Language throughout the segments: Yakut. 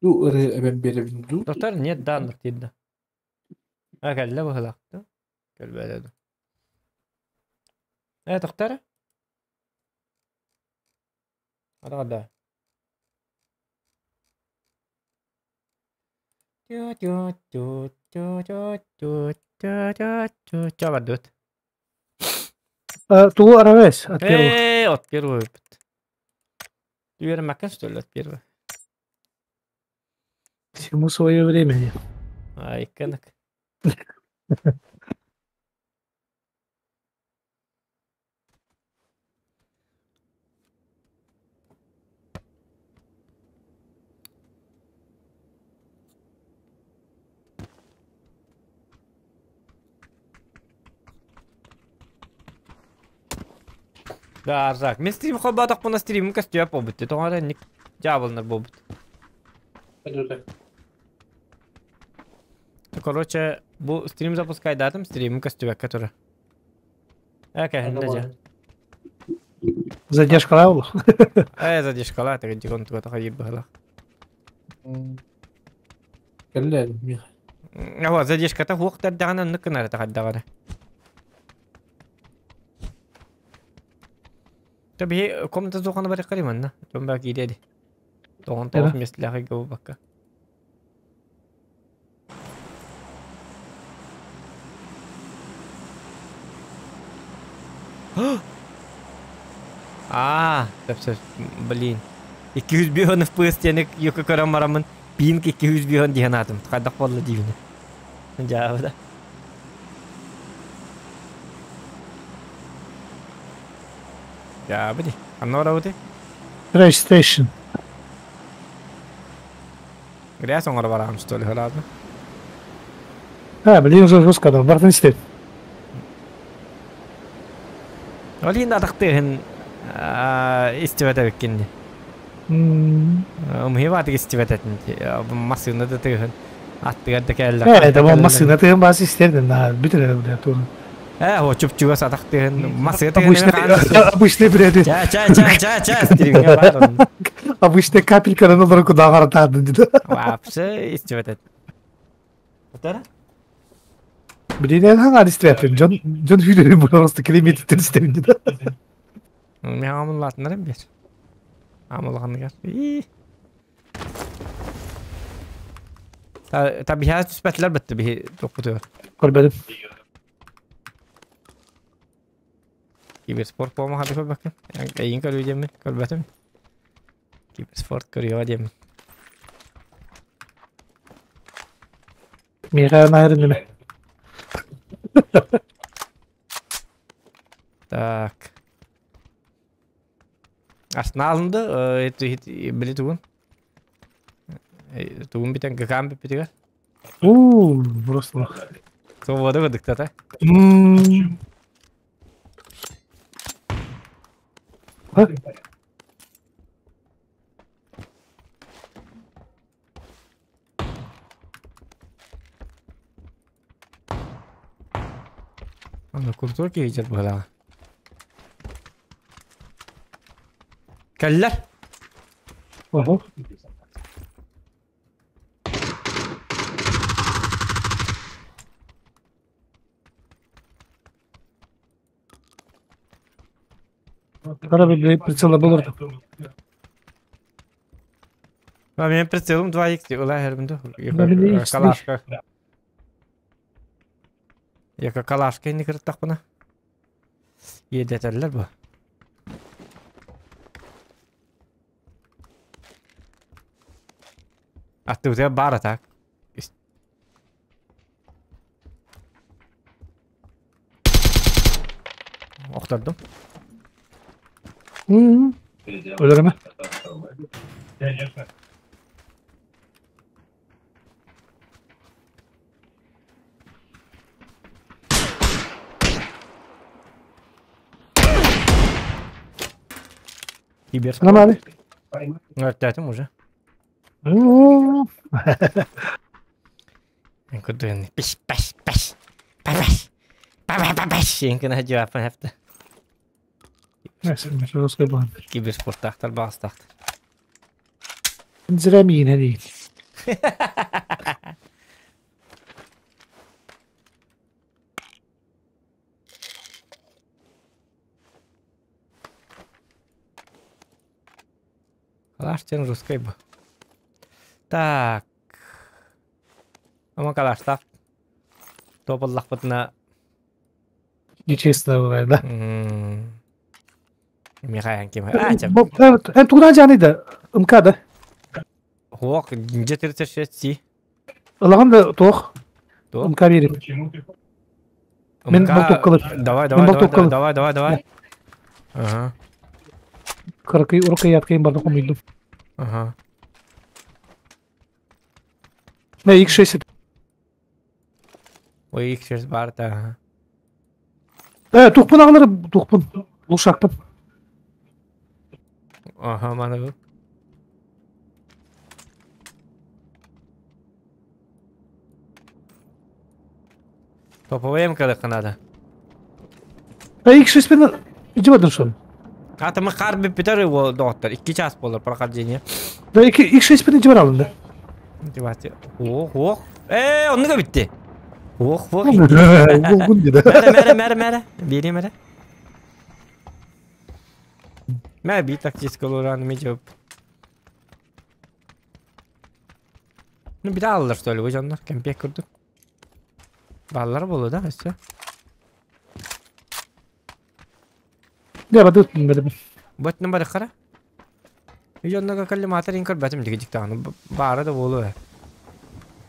Дуу ырыа эбэн биэрэбин дуу? Доктор нет данных диир да. А кэллэ быһыылаах да? Кэлбэтэ дуу. Э, доктор? Атаҕа Ча бардыбыт. Тугу аравес от первого? Э, от первого выпит. Үөрэммэккэ что ли от первого? Всему свое время. Ай, кэнок. Да, Арзак. Мен стрим холбоотохпуна стримим көстүө буолбут. Тоҕо эрэ инник дьаабыланар буолбут. Короче, бу стрим запускайдаатым, стримим көстүбэккэ турар. Э, кэһиннэ дьэ. Задержкалаа ол. Э, задержкалаа, тегин онтуга тахайыр быһылаах. Кэллэ Миха. Ава, задержката хуох тэрдэҕинэ оннук гынар тахайдаҕына. Та биһи комната суохана барыахха манна. Дьон баа киириэ Тоҕон тоҕус миэстэлээх ыйга буолбакка. Аа, сөп блин. 205 FPS диэни юка көрөн бараммын пинг 205 диэн аатым. Хайдах буолла диибин. Дьаабыда. Дьаабы ди. Ханна барабыты? PlayStation. Грязь оҥоро бараҕын что ли ладно? А, блин, уже жестко, да, бартын истет. Ол иһин атахтыыһын истибэт эбиккин дии. Умһи истибэт этин массыына да тыаһын аттыгар да кэллэ. Это массыына тыаһын баас истердин, на бүтүрэ бля туун. Э, о чуп-чугас атах тыаһын массыына тыаһын. Обычный бред. Ча ча ча ча ча стримҥэ баар. Обычная капелька на руку да харатаадын диде. Вообще истибэт эт. Утара? Блин, я хаҥар истибэппин. Дьон дьон хүлэрин просто клеймит истэбин диде. Мен амыллаатынарым бер. Амыллаҕаныгар. Та та биһээ түспэтилэр бытты биһи тохпутугар. Көрбөдүм. Киберспорт буолма хады көрбөккүн. Эйин көрүү диэммин көрбөтүм. Киберспорт көрүөҕэ диэммин. Миэхэ наһырын неме. Так. Арсеналында били тугун? Тугун бүтэн ГК бүппүтүгэр? Уу, просто. Свобода кырдыктата. Аны крутой киһи быһалаҕа. Кэллэр. Ого. Кара прицела болор. А мен прицелым 2х ыла хэрбин да. Калашка. Яка калашка инни кырыттахпына. Иэдэтэллэр бу. Аттыбытыгар баар атаак. Охтордум. Өлөрөмө. Киберспорт. Нормально. Өртөөтүм уже. Кудуен пиш паш паш паш паш паш паш Енкена жауапын хәпті. Киберспорттақтар бағыстақты. Зря миин хәни. Калаш диэн русскай бу. Так. Ама калаштаах туопуллахпытына Нечестно бывает, да? Михаил ким? А, чэ. Эн тугунан дьаный да? МК да? Хуох, дьэ 36 си. Ылаҕын да туох? Туох? МК биэрим. Мин болтуоккалар. Давай, давай, давай, давай, давай, давай. Ага. Кыракый урукай барды хомуйдум. Ага. Не, X6. Ой, X6 бар да. Э, тухпун аҕалары тухпун. Лушакпын. Ага, маны бу. Топовая МК надо. Э, X6 пен иди бардын что ли? Атымы қар бітер ол доғыттар. 2 час болар прохождение. Да, X6 пен иди баралын да. Ох, ох. Э, оннуга битти. Ох, ох. Булгун диде. Мәрі, мәрі, мәрі, мәрі. Берем, мәрі. Мә, би тактический уран ме жауап. Ну, bir алалар что ли, жандар, кемпек көрдүк. Баллар болу да, өссө. Да, бады бады. Бөтнен бары қара. Үйоннага коллиматор инкор бәтім диги диктаны. Бары да болу.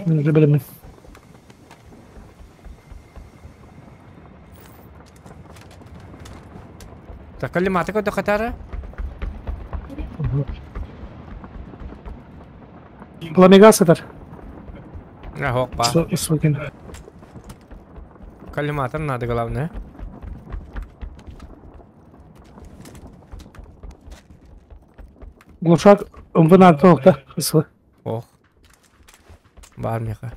Мен уже билемин. Так коллиматор көтө катары. Пламега сатар. Ах, ба. Сукен. Коллиматор надо главное. Глушак МВ тоқта. Ысылы. Ох. Бар меха.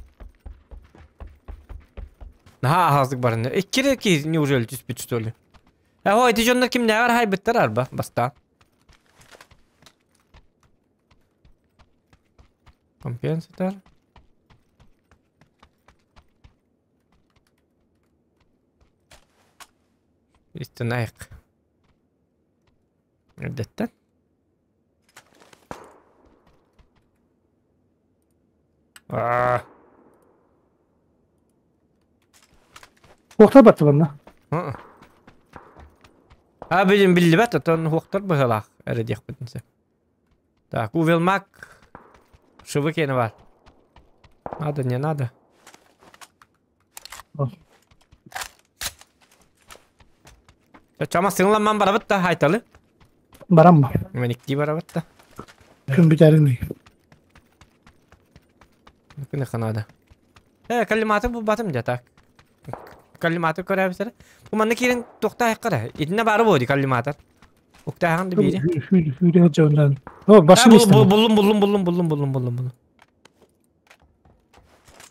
Наха азык барны. Иккире ки неужели түспүт что ли? Э, ой, ти жоннор ким нәгәр хай биттер арба баста. Компенсатор. Истинайк. Эрдеттен. Аа. Тоқта батты банна. А билин биллибет, отон хуктар быһылаах эрэ диэхпитин Так, увелмак шывыкени бар. Надо, не надо. Чама сыңламан барабыт да хайталы. Барамма. Мен икки барабыт да. Күн бүтерин. Күнэ ханада. Э, коллиматор бу батым дя так. Коллиматор көрәбесер. Бу манна кирен тохта кара. Итинне бары бу коллиматор. Уктахан да бири. Хүле жондан. О, башын истем. Буллум буллум буллум буллум буллум буллум буллум.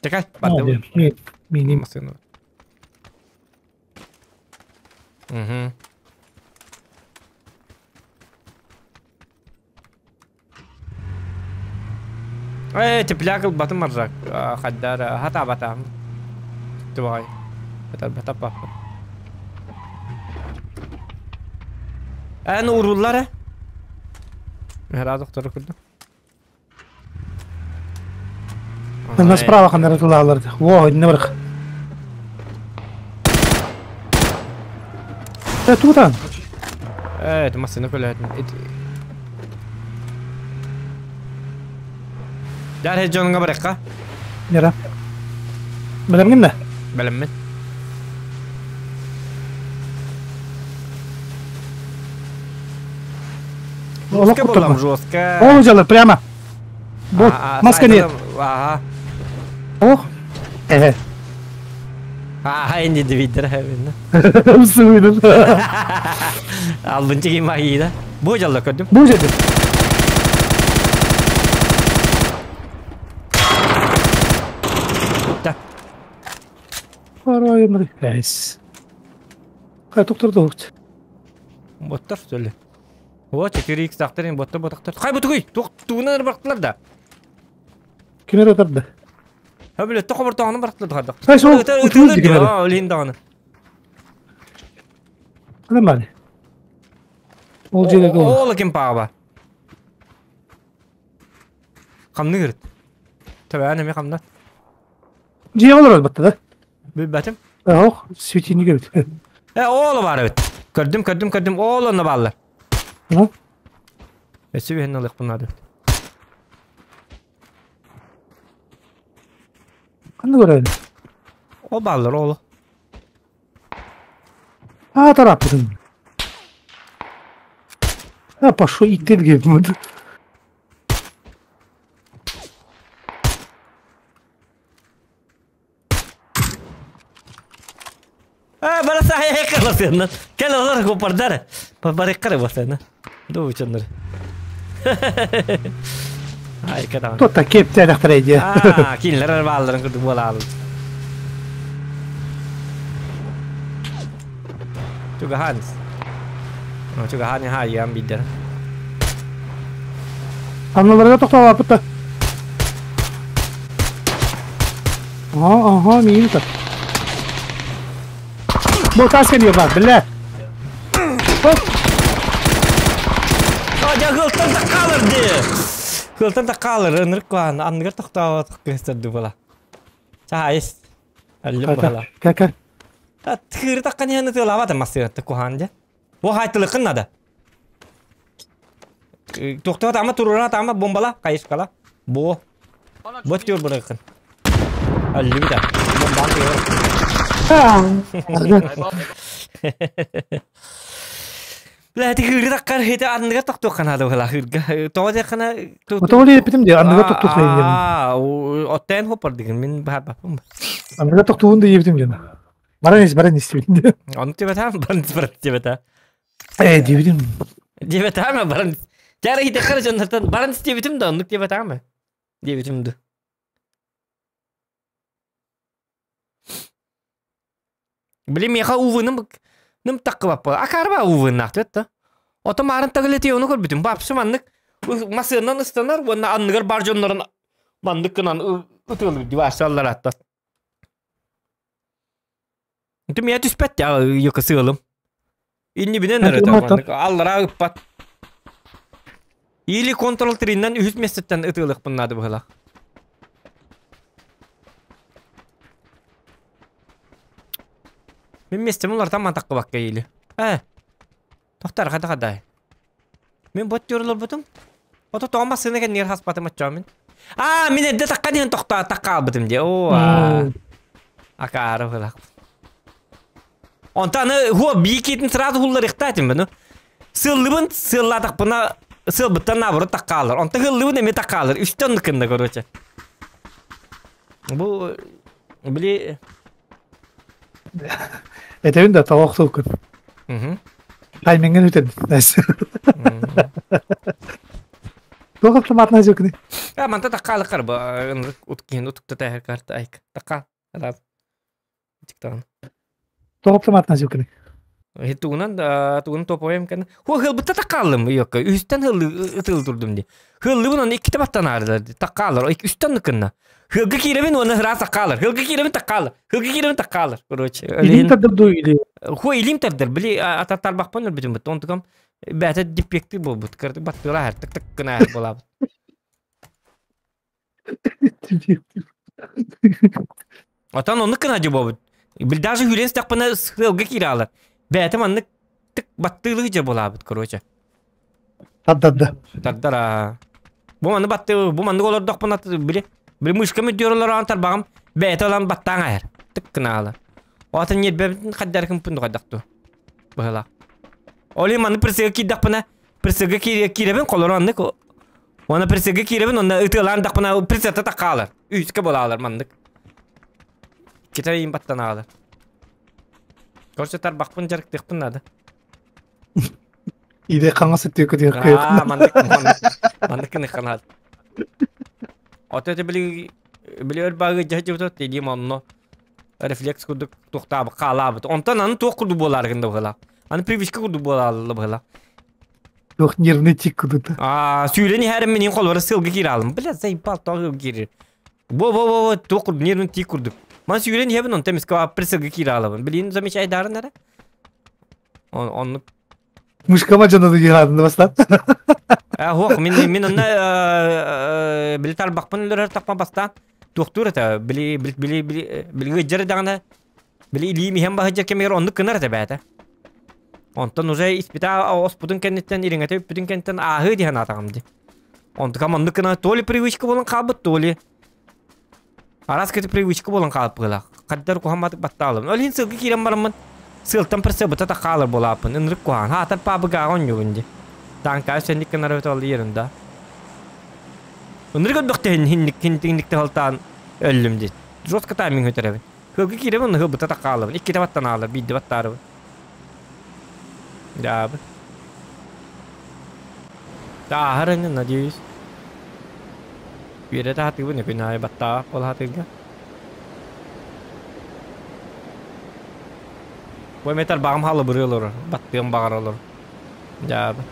Текай, барды. Миним. Угу. Э, теплякл батым маржак. Хаддар, хата батам. Тубай. Хата бата папа. Эн уруллары. Мехра доктор күрдүм. Нас справа хандар тулалар. Во, не барх. Э, тутан. Э, это машина көлөтүн. Дәрhe жонуңа баракка. Нера. Билемгин да? Билеммин. Жестко было, жестко. О, взяла прямо. Вот, маска нет. Ага. Ох. Э. Ага, инди дивидер хәбин. Суйдым. Албынчы ким агида. Бу жалла көрдүм. Бу жерде. Да. Арайым. Эс. Кай токтор да. Боттар что ли? Вот 4x тақтырын ботта ботақтар. Қай бұтығый? Туғынан бақтылар да. Ким эрэ тарда. Ha бile тоқо бір тоғаны барақтылды қардық. Ай, сол, Ытылы ұтылды кім әрі? Олин дағаны. Нормально. Ол жерде ол. Ол кем паға ба. Қамны кірді. Төбә неме қамна. Жие олар албатта да. Билбәтим. Ох, светильник эбит. Э, ол бар эбит. Көрдүм, көрдүм, көрдүм. Ол онна баллар. Ага. Өсү бэһин ылык бунады. Қанды көрәйін? Ол баллар ол. А, тараппытын. А, пошел иттер келіп. А, бара сахая каласына. Кел олар копардар. Бары кары басына. Ду чоннор. Ай, када. Тота кеп тәләқтір әйде. А, кинлер балларын күрдү бола алды. Туга Ханс. Туга Хани хайям бидер. Анналарға тоқтап апытта. Ага, ага, мейін тұр. Бұл тас келе бар, біле. Оп, А, жа хылтан да қалыр ди. Хылтан да қалыр, ынырык куан, анныгар тоқтап көстөрдү бола. Чайыс. Әллем бола. Ка, ка. Та тхыр таққан яны тылава масыратты кухан жа. Бу хайтылыкын нада. Тоқтап ама турура тама бомбала кайышкала. Бу. Бу тюр бырыкын. Әллем да. Бомбан тюр. Бля, тхыр таққан хете анныгар тоқтоқан ады бола хырга. Тоға жақына Отоли битим де, анныга тоқтуқ дейін. Аа, оттен хопар деген мен бар бапым. Анныга тоқтуғын да ебітім дем. Баран ес, баран ес дебітім. Оны деп атам, баран баран деп ата. Э, дебітім. Деп атам, баран. Жары хите қара жоннартан баран деп да, онук деп атам. Дебитимди. Били меха увыным ным таккы баппа. Акарба увын нахтет да. Ото марын тагылети оны көрбүтүм. Бапсы маннык масыынан ыстанар, онна анныгар бар жоннорун мандык кынан ытылыр дивашалар атта. Тим я түспәт я юка сыылым. Инни бинен Әтем өрөтө аттан. мандык аллара ыппат. Или контрол триннен үһүс местеттен ытылык буннады быһыла. Мен местем улар таман таккы бакка или. Э. Токтар када кадай. Мен бот йорлор бутум. Ото тома сыны нер хаспатым атчамын. А, мен эдде такка ден токта такка албытым де. О. Акары быһыла. Онтаны хуа бикетин сразу хуллар ихтатим бу. Сыллыбын сылладак буна сылбыттан наоборот таккалар. Онта хыллыбын эме таккалар. Үстөн кында короче. Бу били Этебин да тавақ толкын. Мгм. Тайменген өтен. Тоқ автоматына жөкіні. А манта таккалы кар бу уткин утукта тахер карта айк. Такка. Раз. Тиктан. Тоқ автоматына жөкіні. Тугунан тугун топоем кен. Хуа хылбытта таккалым йокка. Үстен хыллы ытыл турдум ди. Хыллыбын оны икки табаттан ардыр. Таккалар. Үстен кынна. Хылгы киребин оны хыра таккалар. Хылгы киребин таккалар. Хылгы киребин таккалар. Короче. Илим тардырду или Хуа илим тардыр. Били ататтар бакпан бүтүн бут. Онтукам бәтэ диппекти болбут. Кырды баттыла хар тык тык кына болабыт. Отан оны кына жы болбут. Бил даже хүлен стакпана хылгы киралар. Бәтэ маннык тык баттылыгы жы болабыт, короче. Тардырды. Тардара. Бу манны батты, бу манны олар докпана биле. Били мышка мүддөрөлөр ан тарбагым бәтэ olan баттаң айыр. Тык кына ала. Отан нет бәбин каддар ким пунду каддакту. Была. Оли манны присеге киддакпана, присеге киребин колор аннык. Оны присеге киребин, онда ытылан дакпана присете таккалар. Үскө болалар мандык. Китайын баттан алар. Короче, тарбакпын жарыктыкпын нады. Иде қаңасы түйкі түйкі. А, мандык, мандык кыны канал. Ото это били били өр багы жа жа дедим онно. Рефлекс курдук тухтабы калабыт. Онтон аны туох курду болар гында була. Аны привычка курду болар була. Жоқ, нервный тик күдіті. А, сүйлени хәрим менин колбара сылгы кире алым. Бля, заебал тагы кире. Во-во-во, туох курдук, нервин тиик курдук. Ман сүүрэн иһэбин, онтон эмискэ прицелга киирэ аалабын. Билин замечайдарын эрэ. Оннук. Мышкама дьону дьиһаадын бастан. Хуох, мин мин онно били тарбахпын өлөрөр тахпан бастаан туохтуур этэ били били били били били ыдьар даҕаны били илиим иһэн баһыдьар кэмигэр оннук гынар этэ бээтэ. Онтон уже испитэ оспутун кэнниттэн ириҥэтэ үппүтүн кэнниттэн ааһыы диэн аатаҕым дии. Онтукам оннук гына то ли привычка буолан хаалбыт, то ли араас кэти привычка буолан хаалбыт быһыылаах. Хаддар куһамматык баттаалым. Ол иһин сылгы киирэн бараммын сыалтан прицепыта та хаалар буолааппын. Ынырык куһаҕан. Хаатар паабыгааҕа оонньуубун дии. Тааҥкаа сэнник гынар эбит ол ерунда. Ынырык өлбөхтөһүн хинник хинник тыһалтаан өллүм дии. Жестко тайминг өтөрөбүн. Кылгы киирэбин, ыһылбыта та хаалабын. Иккитэ баттан аалар, биирдэ баттаарыбын. Дьаабы. Тааһар ини, надеюсь. Үөрэтэ сатыыбын, күн аайы баттаабат буола сатыырга. Бу эмиэ тарбаҕым халыбырыы олорор, баттыам баҕара олорор. Дьаабы.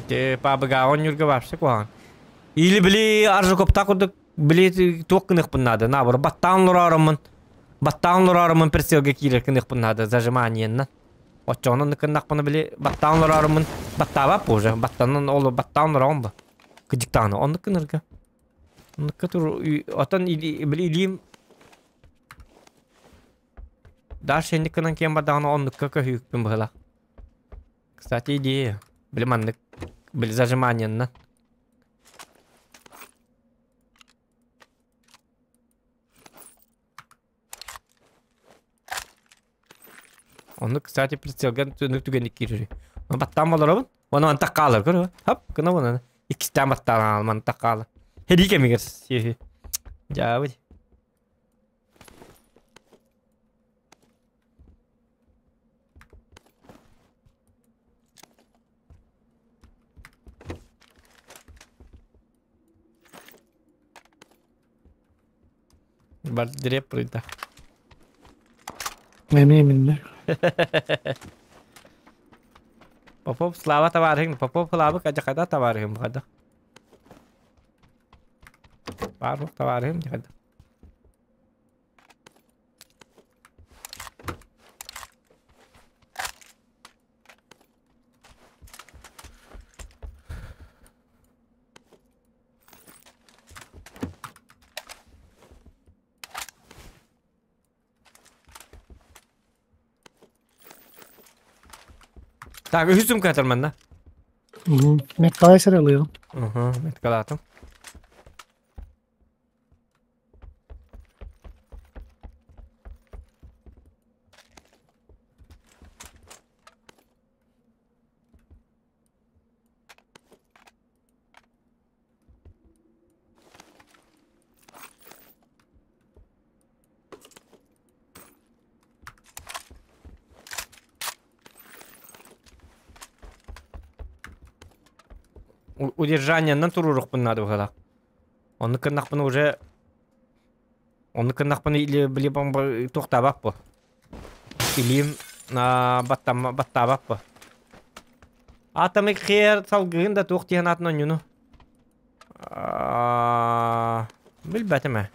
Те пабыга оонньуурга вообще куһаҕан. Или били аржакоптаах курдук били туох гыныахпын наада наоборот баттаан олороороммун баттаан олороороммун прицелга киирэр гыныахпын наада зажиманиеннан оччоҕуна оннук гыннахпына били баттаан олороороммун баттаабаппын уже баттанан ол баттаан олороҕун бу кыдьыктаҕына оннук гынарга оннукка тур отон били илиим Дальше инник гынан киэн бардаҕына оннукка көһүүкпүн быһыылаах. Кстати, идея. Били маннык били зажиманиеннан. Оннук, кстати, прицелга түнүк түгэнник киирэр. Баттаан олоробун. Оны мантах хаалар көрө. Хоп, гына вонаны. Иккистээн баттаан мантах хаалар. Херии кэмигэр сиэһи. Дьаабыт. Бар дреп прыйда. Эмиэ миннэ. Попов Слава товарищ, Попов Слава кадьакада товарищ бухада. Баар товарищ дьахада. Так, үһүс сумка атар манна. Меткалай сыралыым. Угу, меткалаатым. Удержаниеннан туруорукпун наада быһыылаах. Оннук гыннахпына уже оннук гыннахпына или били туохтаабат бу. Илиим баттаабат бу. Атомик хер салгыгын да туох диэн аатын онньуну. Билбэтим ээ.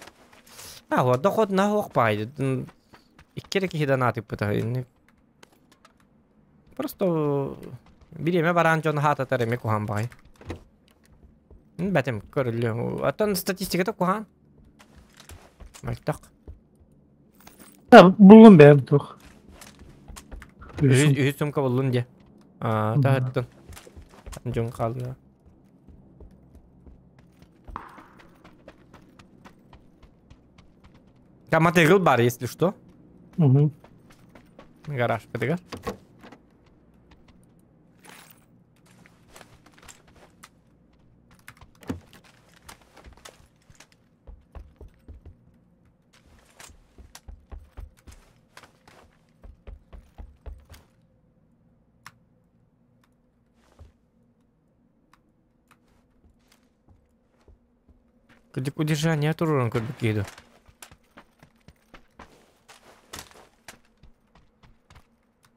А, доход на хуох баайы. Икки эрэ киһи да наатыппыта. Просто бириэмэ бараан дьон хаататар эмиэ куһаан баҕайы. Бэтим көрүллүө. Оттон статистиката куһаан. Мөлтөх. Буллум бэйэм туох. Үһүс сумка буллун диэ. Таһыттан. Дьон хаалла. Там мотоцикл бар, если что. Угу. Гараж бытыгар. Кырдьык удержание туруоран көрбүт киһи дуо?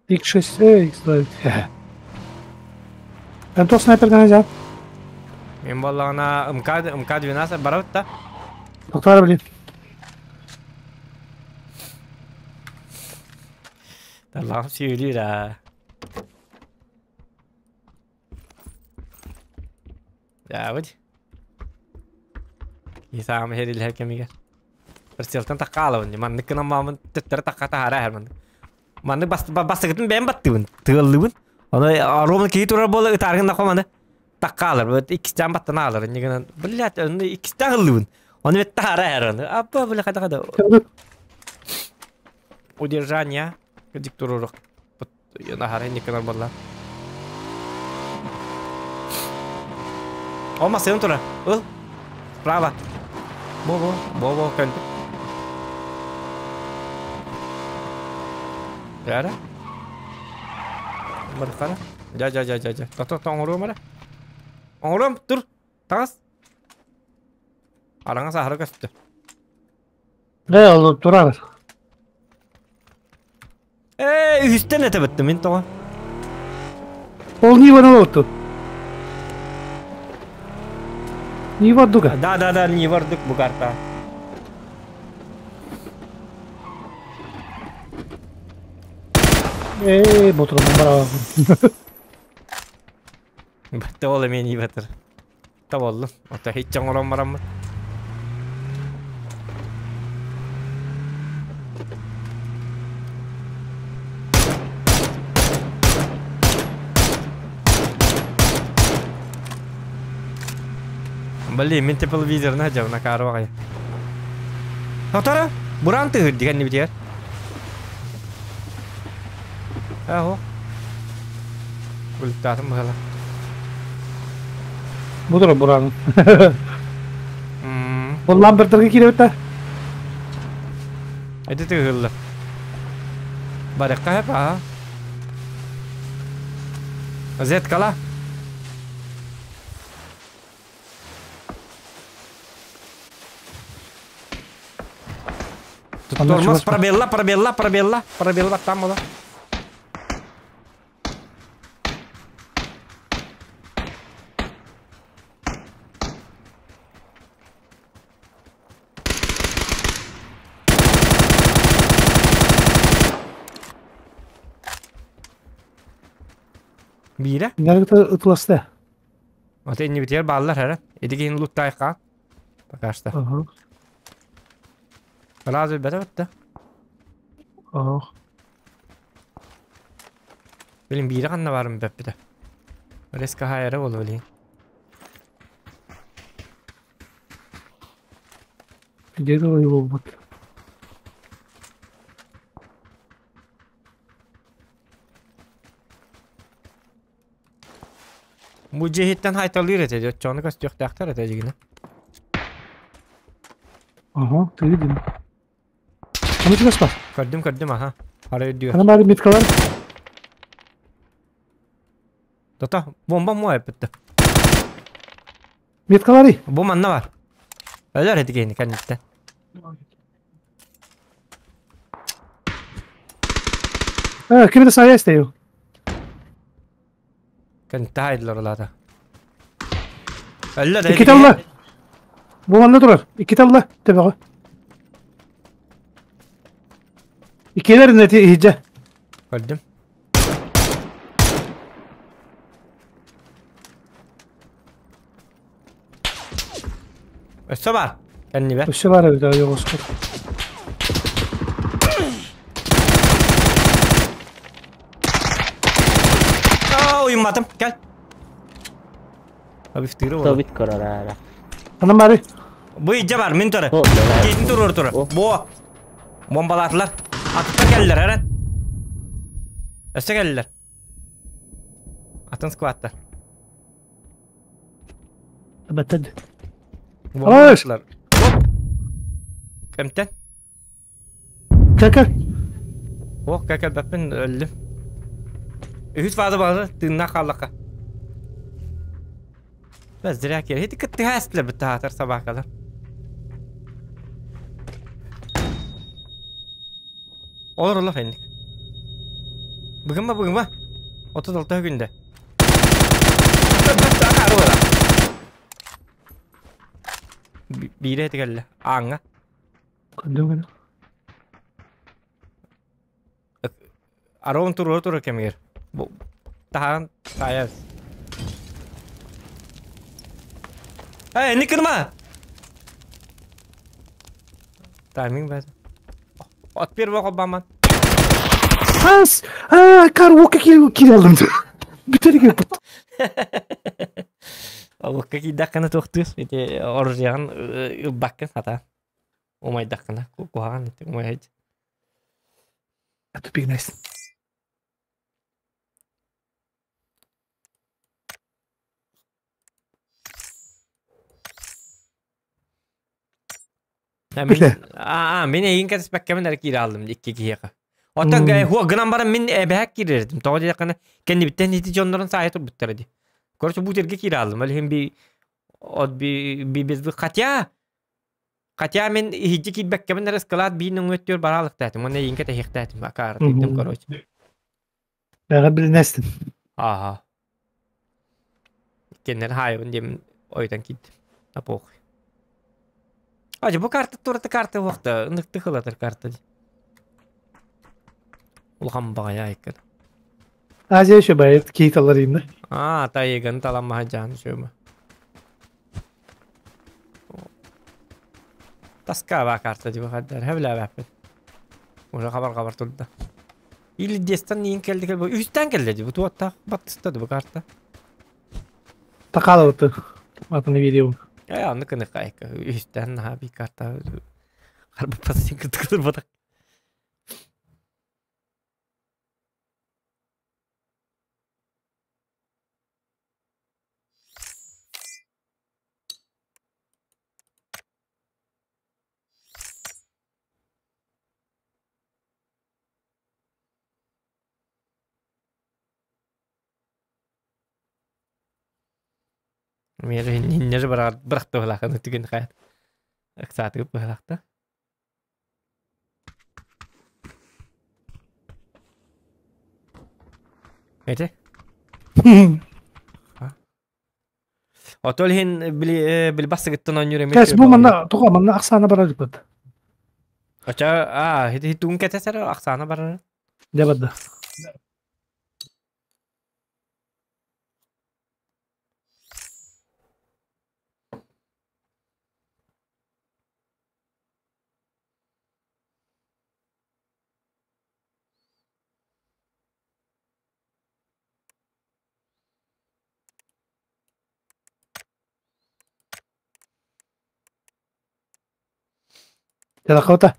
X6, X2. Эн туох снайперга дьаа? Мен буоллаҕына МК МК-12 барабыт да. Токтар блин. Таллаҕым сүүрүүр аа. Дьаабыт. Исаам иһэрилэһэр кэмигэр. Прицелтан тахха аалабын. Маннык гынан маамын төттөрү тахха таһаара иһэр маннык. Маннык бас, бастакытын бэйэм баттыыбын, тыаллыыбын. Ону ровно киһи турар буола ытааргын нахо маны тахха аалар. Вот иккистээн баттана аалар. Инньэ гынан, блядь, ону иккистээн ыллыыбын. Ону бет таһаара иһэр ону. Аппа, бля, хада хада. Удержание. Дик турурук. Наһара инниккинэн буолла. О, массыына турар. Ыл. Справа. Бо-бо, бо-бо, көнтүк. Яра. Бархара. Жа, жа, жа, жа, жа. Тото, оҥоруом эрэ. Оҥоруом, тур. Таҥас. Араҥас аһара көстө. Ээ, ол турар. Ээ, үһүстэн этэбэттим мин тоҕо. Ол Ниваны олорду. Нива ордуга. Да, да, да, Нива ордук бу карта. Ээ, ботурумун барабын. Бэтте ол эмиэ Ниватыр. Таболлум. Ото хиччэ оҥорон бараммыт. Блин, мин тепловизорна дьабына каарваҕай. Хотара, буран тыһыр дигэн нибитигэр. Аһо. Бултаатым быһала. Бу тура бураан. Бұл ламбертерге кииребит да? Эти тыһыллар. Барыққа хеп, аха. Зеткала. Тормоз пробелла, пробелла, пробелла, пробелла там была. Биирэ. Нэргитэ ытыласта. Вот иннибитигэр бааллар эрэ. Ити киһини луттаайха. Пока что. Ага. Сразу бэтэ бэтте. Ага. Билин биирэ ханна баарын бэппитэ. Резко хайара болу билин. Где-то его вот. Бу дьиэһиттэн хайталыыр этэ, оччоҕуна көстүөхтээхтэр этэ дьигинэ. Ага, ты видим. А ну чугас бар. Көрдүм, көрдүм, аха. Ара үрдүгэр. Ана бары меткалар. Тота, бомба муа эппитте. Меткалары. Бу манна бар. Өлөр эти киһини кэнниттэн. Э, ким это сая стою? Кэнниттэ хайдылар улаата. Өллөр Икки талла. Бу манна турар. Икки талла. Төбөҕө. Иккилэр нэти иһдьэ. Көрдүм. Өссө бар. Кэннибэр. Өссө баар эбит ойоҕоспут. Аа, уйумматым. Кэл. Абифтыыры буолар. Тобит көрөр Анан баары. Бу идьэ бар, мин турар. Киитин туруор турар. Бу. Бомбалаатылар. Атыттар кэллэр, эрэн. Өссө кэллэр. Атын скваттар. Баттад. Бомбалаатылар. Кэмтэн. Кэл-кэл. Ох, кэлбэппин өллүм. Үһүс фаза бары тыыннаах хааллахха. Бэс зря киэр. Ити кыттыһа эстилэр быттаатар собакалар. Олор олох инник. Быгыма быгыма. 36 күндэ. Биирэ этигелле. Ааҥҥа. Көрдүм гына. Арон туруора тура кэмигэр. Бу таһаан таайас. Эй, не кырма! Тайминг баар. От первого холбаман. Ас! Аа, кар уокка киирэллим. Бүтерге бут. Уокка киирдэххинэ туохтуур. Ити оружиеҕын ылбаккын хата. Умайдаххына куһаҕан умайд. Тупик nice. Аа, мин эйигин кэтэспэккэбин эрэ киирэ алдым икки киһиэхэ. Оттон хуа гынан баран мин эбэһэк киирэрдим. Тоҕо диэтэххинэ кэннибиттэн ити дьоннорун саайа турбуттара дии. Короче, бу терге киирэ алдым. Ол иһин би от би би без хотя хотя мин иһирдьэ киирбэккэбин эрэ ыскалаат биир нөҥүөттүөр бараалыктаатым. Уонна эйигин кэтэһиэхтээтим. Акаарытыйдым, короче. Бэҕэ билинэстин. Ааха. Иккиэннэр хаайабын диэмин ойутан киирдим. На похуй. Ажы бу карта турата карта уохта ыныкты хылатар карта ди. Улахан баҕайы айкын. Азия еще байыт кейталар инна. Аа, тайыгын таламаһа жаан сөмө. Таска карта ди бахаддар. Хэвлээбэппин. Уже хабар-хабар турда. Или дестан иин келди кел үстэн келди ди бу туоттаах баттыста ди бу карта. Такалабыты. Атыны видео. Э анны кыны кайка үстэн наха би карта харбы пасин кытыкыр батак. Миэрэ инньэ бырахты быһалаахын түгэн хайат. Ыксаатыгып быһалаахта. Эти? Отол иһин били били бассыгыттан оонньуур эмиэ Кэс бу манна туга манна ахсаана барар бит. Оча аа хити туун кэтесер ахсаана барар. Дэ барда. Таххыбыта.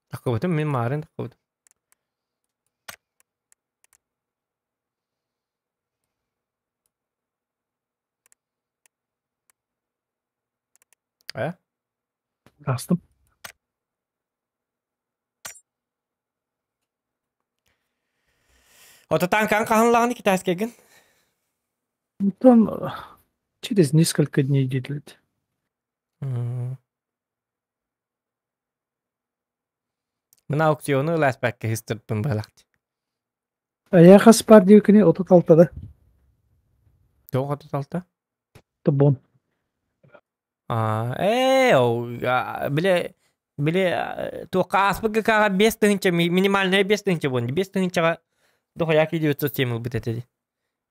Таххыбытым мин маарын таххыбытым. Э? Астым. Ото танкан хаһынлаҕын китайскайгын? Там через несколько дней делать. Мына аукциону ылааспакка хыстырпын быһалахти. Аяха спар диэкини 36-да. Тоҕо 36? Тобон. Аа, ээ, ол бile бile туохха ааспыт ГК-ҕа 5000 минимальная 5000 буолан 5000-га дохуяки 907 ылбыт этэ дии.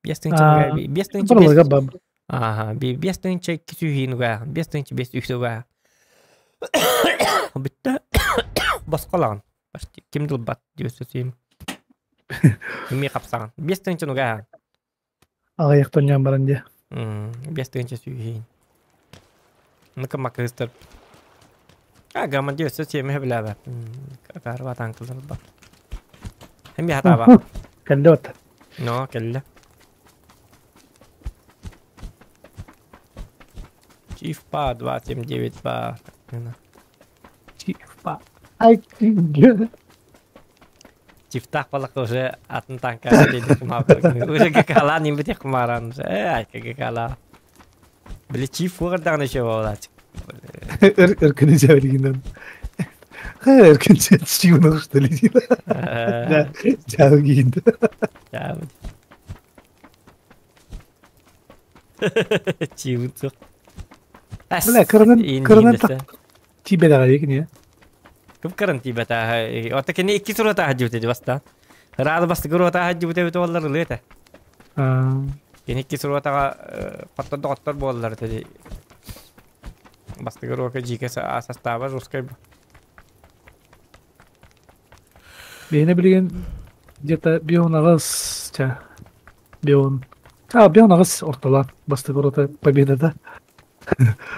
5000 5000 Барлыга баб. Ага, 5000 200 угаах, 5000 500 угаах. Бүттэ. Босқолаған. Почти ким дылбат 907. Ми қапсаған. 5000 угаах. Аҕыйахтан ньаан баран дии. 5000 сүүһүн. Ну-ка маккыстар. А, гамма 907 билээбэ. Карва танкылар ба. Эми хатаба. Кэллэ бат. Но, кэллэ. Чиф па 279 па. Чиф па. Ай, Чифтах балак уже атын танка уже гкала ним бите хмаран уже. Э, ай гкала. Били чиф угырдагын еще болач. Өр күнү жабыргинен. Эркин Стивен что ли? Да, дьаһал киинде. Дьаабы. Чиибин суох. Бля, кырынан кырынан тиибэтэҕэ кини. Кып кыран тиибэтэ. Ота кини икки сурата хаджыбыт эти бастаан. Ыраалы бастакы руота хаджыбыт эбит оллар ылыы этэ. Кини икки суруотаҕа хоттор доҕоттор буоллар этэ. Бастакы урока дьиикэ састааба русскай. Биһиэнэ билигин где-то бион аҕыс ча бион а бион 8 ортолоон бастакы рота победата.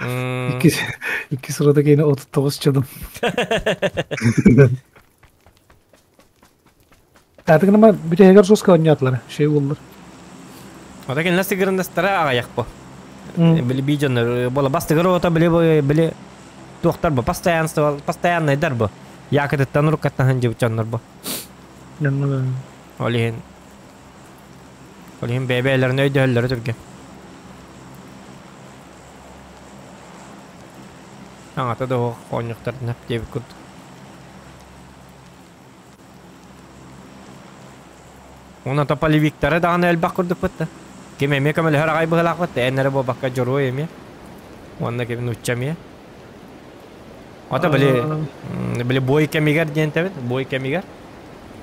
Иккис иккис рота киэнэ 39 чодум. Аатыгынама бүтэһигэр жестко оонньоотулар, шей уоллар. Ота кинилэр сыгырындастара аҕайах бу. Били би дьоннор бола бастыгыр ота били били туохтар бу постоянство постоянныйдар бу. Якытыттан уруккаттан хандьыбыт дьоннор бу. Ол иһин ол иһин бэйэ-бэйэлэрин өйдөһөллөрө түргэн. Аҥата да оһох оонньуктарына диэбит курдук. Уонна тополевиктара даҕаны элбэх курдукпут да. Ким эмиэ көмөлөһөр аҕай быһыылаахпыт да, эн эрэ буолбакка дьоруой эмиэ. Уонна ким нуучча эмиэ. Ото били били бой кэмигэр диэн тэбит, бой кэмигэр.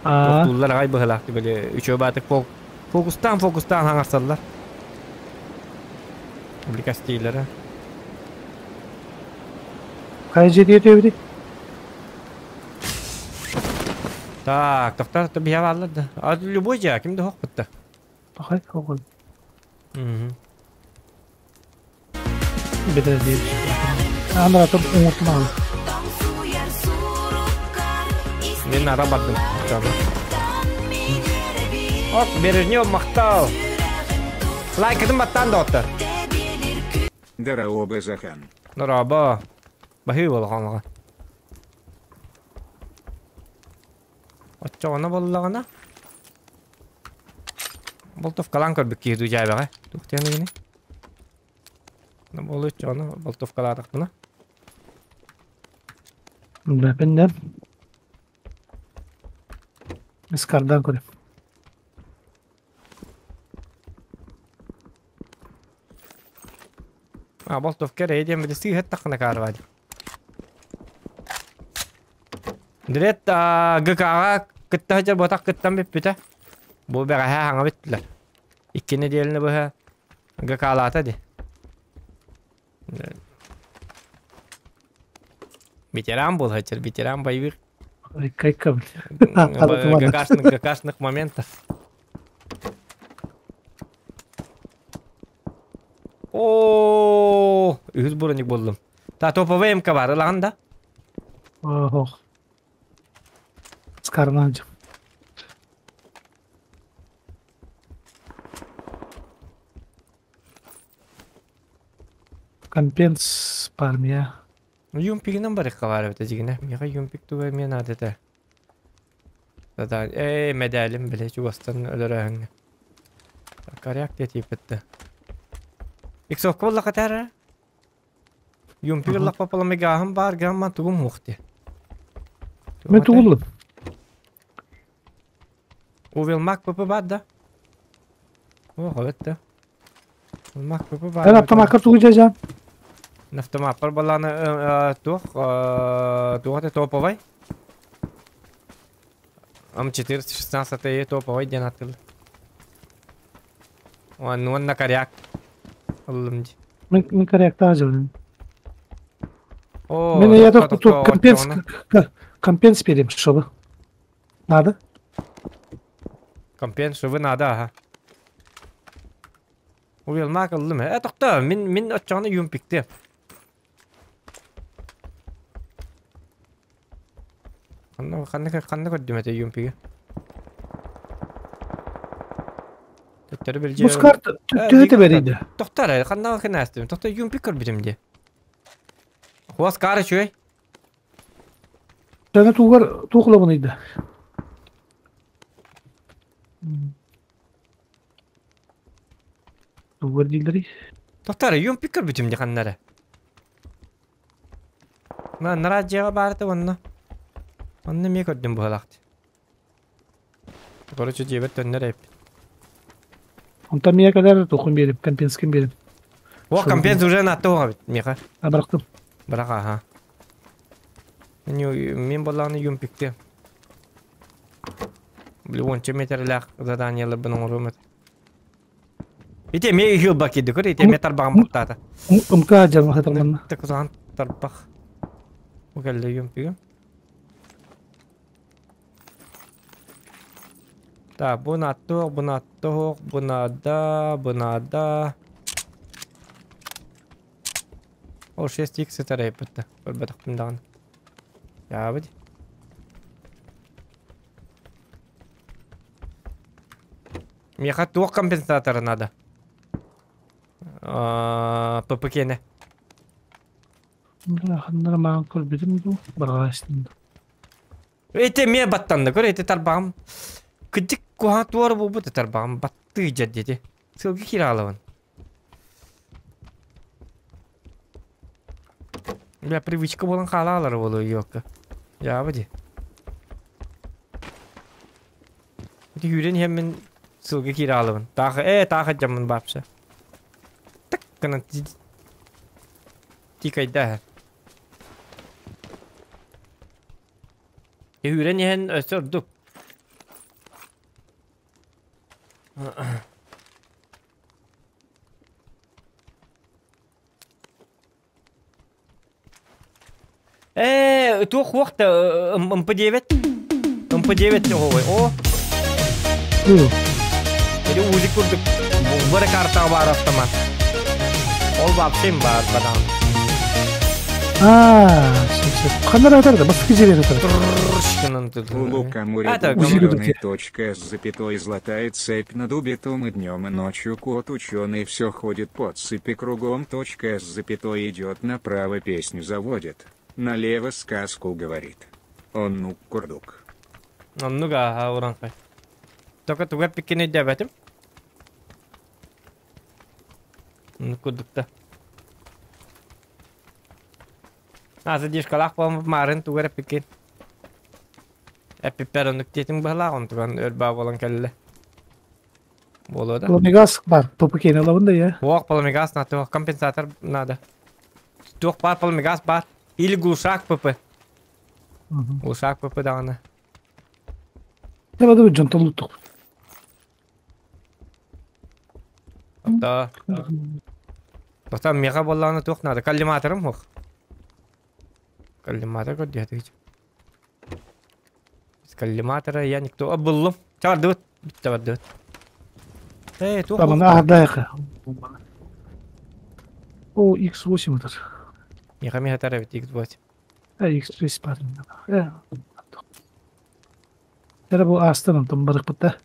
Тохтууллар аҕай быһыылаах били үчүгэй баатык фокустаан фокустаан хаҥарсаллар. Били кастиилэрэ. Хайа дьиэтигэр түөбүтүй? Так, тохтор биһэ бааллар да. А любой дьиэ ким да хоқпут да. Пахай хоҕун. Бетер диир. Анаратым уҥуртумаҕын. Мен ара бардым. Ок, Бережнев махтал. Лайкытын баттаан доҕоттор. Дорообо Захан. Дорообо. Баһыы буолаҕа. Оччоҕуна буоллаҕына болтовкалаан көрбүт киһи дуу дьээбэҕэ. Туох диэн игини? Буолу оччоҕуна болтовкалаатахпына. Бэпиннэр. Искардан көрүм. А болтовка эрэ диэн били сыыһаттаххына каарбаадь. Дрет ГК-ҕа кытта сылдьар буотах кыттан бүппүтэ. Бу бэҕэһээ хаҥа бүттүлэр. Икки нэдиэлэни быһа ГК-лаата дии. Ветеран был сылдьар, ветеран боевых Кайка, ГКшных, ГКшных моментов. О, үһүс броник буллум. Та топовый МК бар, ылаҕын да? Ох. Скарнанчик. Компенс пармия. Юмпигинэн барыахха баар эбит дьигинэ. Миэхэ юмпик туга эмиэ наада этэ. Да, ээ, мэдээлим бile чугастан өлөрөөһүҥҥэ. Коряк диэтииппит да. Иксовка буоллахха этээр Юмпик ыллахпа паламегааһын баар гамма тугум муох дии. Мен тугуллум. Увелмак ПП баар да? О, эбит да. Увелмак ПП баар. Эн автомаккар тугу дьажан? Автомаппар балааны туох туох это топовай? М416 топовай диэн аттылы. Уонна коряк. Ыллым дии. Мин коряктаах дьылым. Мен я только компенс компенс берем, чтобы. Надо? Компенс шыбы надо, ага. Уелмак ыллым. Э, тохто, мин мин оччоҕуна юмпикте. Ханна ханна ханна көрдүм этэ юмпиги? Төттөрү билдьи. Бускар төһө бэрийдэ? Тохто эрэ, ханна кэнээстим. Тохто юмпик көрбүтүм дии. Хуас каары үчүгэй. Төһө тугар туохулабыныйда? Тугар дииллэрий? Тохто эрэ, юмпик көрбүтүм дии ханна эрэ. Мына нараадьыйаҕа баарта уонна. Онно эмиэ көрдүм быһалаах. Короче, дьиэбэр төннөр эппит. Онтон миэ кэлэр тухун биэрим, компенскин биэрим. О, компенс уже натты оҕабит, миэхэ. А бырахтым. Бырах аха. Мен боллааны юмпикте. Били 10 метрлээх заданиеларбын оҥоруом этэ. Ити эмиэ ыһыылба киирди көр, ити эмиэ тарбаҕым баттаата. Ымка дьарма хатарманна. Тыксаан тарбах. Бу кэллэ юмпигым. Так, бу нааттуох, бу нааттуох, бу наада, бу наада. Ол 6x сытар эппитте. Көрбөтөхпүн даҕаны. Яабыт. Миэхэ туох компенсатора надо? ППК-не. Ханнара маан көрбүтүм дуу, барҕаастым. Эти эмиэ баттанна көр, эти тарбаҕым. Кыдьык куһаҕан туора буолбут тарбаҕым баттыы дьэр диэти. Сылгы киирэ хаалабын. Бля, привычка буолан хаалаалар буолуо ёлка. Яаба дии. Ити күүрэн иһэммин сылгы киирэ хаалабын. Таах ээ таах дьаммын баапса. Так гынан тикайда. Үүрэн иһэн өссө ордук. Ээ, туох хуох да МП9 МП9 оҕой. О. Или УЗИ курдук бары картаҕа баар автомат. Ол вообще баар бадаҕын. Аа, ханна атар да, бастакы жер атар. У море зеленая точка с запятой золотая цепь над убитым и днем и ночью кот ученый все ходит по цепи кругом точка с запятой идет направо песню заводит, налево сказку говорит. Он ну курдук. Оннук ааһа уранхай. Только туга пиккини дебетим. Ну курдукта. А, задержкалаах буолан маарын тугар эппиккин. Эппиппэр оннук диэтиҥ быһалаах, онтуган өр баа буолан кэллэ. Буолуо да. Пламегаз бар, ППК-ни ылабын да я. Туох пламегаз на туох компенсатор надо. Туох баар пламегаз баар. Или глушак ПП. Глушак ПП даҕаны. Тебе да дьон толуттук. Да. Потом мега буоллаҕына туох надо? Коллиматорым суох. Коллиматор көрдүһэтигич. Без коллиматора я никто. А, буллум. Чабардыбыт. Бүттэ бардыбыт. Эй, туох Там буолла? аһардаайха. О, X8 этот. Миха миха тарабит X8. Э, X6 бар. Э. Тере бу астан онтон барыкпыт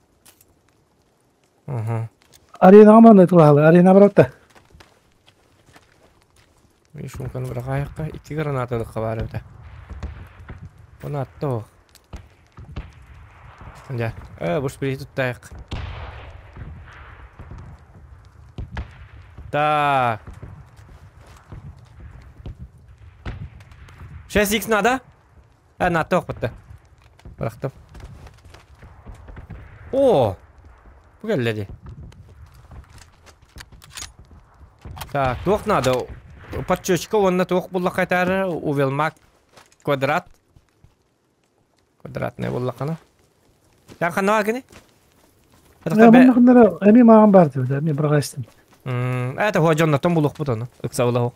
Угу. Аренаҕа манна тылаалы, арена баратта. Шумканы быраҕаайахха икки гранаталыкка баар эбитэ. Оны атта ох. Дьэ, э, бу шприц туттайык. Так. 6x надо? Э, надо охпытта. Бырахтым. О! Бу кэллэ дии. Так, туох надо? Подчечка уонна туох буллаххайтаары увелмак квадрат. Квадратная буллахана. Ян ханна кини? Манна эми маған бар деп, эми бырғайстым. Это хуа дьоннотон булухпут ону. Ыксабылаху.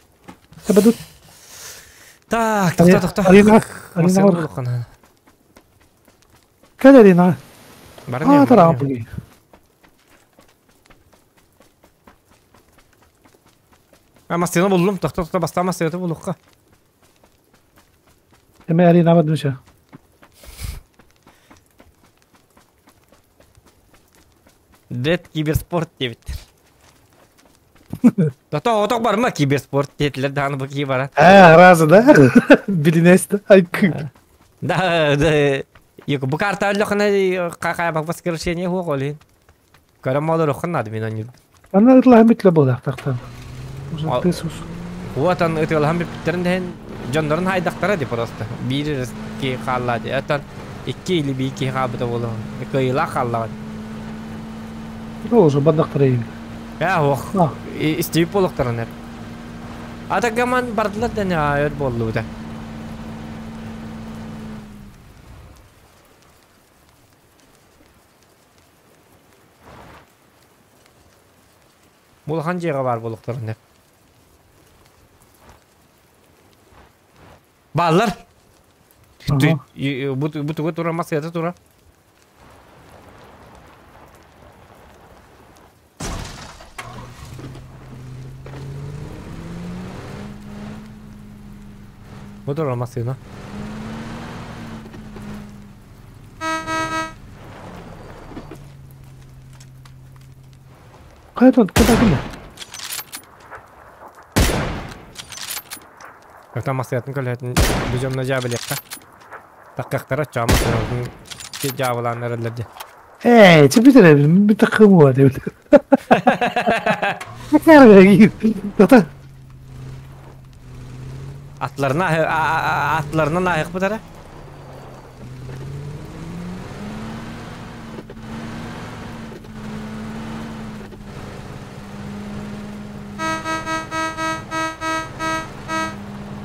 Табадут. Так, тохто, тохто. Арена, арена бар. Кэл арена. Бар А, тараа буги. А, мастыны буллум. Тохто, тохто, баста мастыны булукка. Эми арена бар дүнче. Дед киберспорт диэбиттэр. Тото оток барма киберспорт диэтилэр даҕаны бу киһи баран. Э, разы да? Билинес да. Ай, Да, да. Юк, бу карта өллөхүнэ какая воскрешение хуох олин. Көрөн молоруоххун надо мин онньур. Ана ытылаһын бүтле буолаахтахтан. Уже Ал- ты сус. Уотан ытыалаһан бүппүттэрин дэһин Дьоннорун хайдахтара ди просто. Биир киһи хаалла ди. Оттон икки или биир киһи хаалбыта буолуо. Кыайыылаах хааллаҕын. Ол уже бардахтара иһин. Ох. Истибит буолуохтарын эр. Атагаман бардылар да не өр буоллубута. Улахан дьиэҕэ баар буолуохтарын эр. Бааллар. Бу туга тура массыата тура. Бу тура массыына. Хайа кытакын Ата массыатын көлөһөтүн бу дьонно дьаабылыахха. Таккахтара чаа массыынатын дьаабылаан эрэллэр дии. Ээ, чипитер бит такым дип. Тата. Атларына атларынан ааһыахпыт эрэ.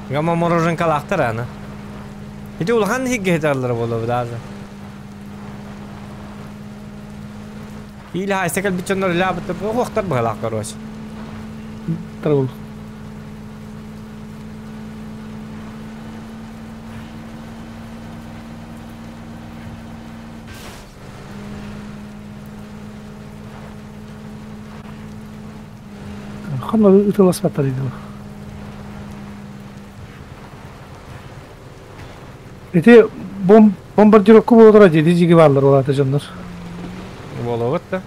Гама мороженкалаахтар аны. Ити улахан хиггиһиталлара буолуо даже. Или хайса кэлбит дьоннор илаабыт уохтар быһалаах короче. Тарбыл. Ханна ытыласпаттар иди. Ити бом бомбардировка буолара дии дьиги бааллар улаата дьоннор. Буолуобут да.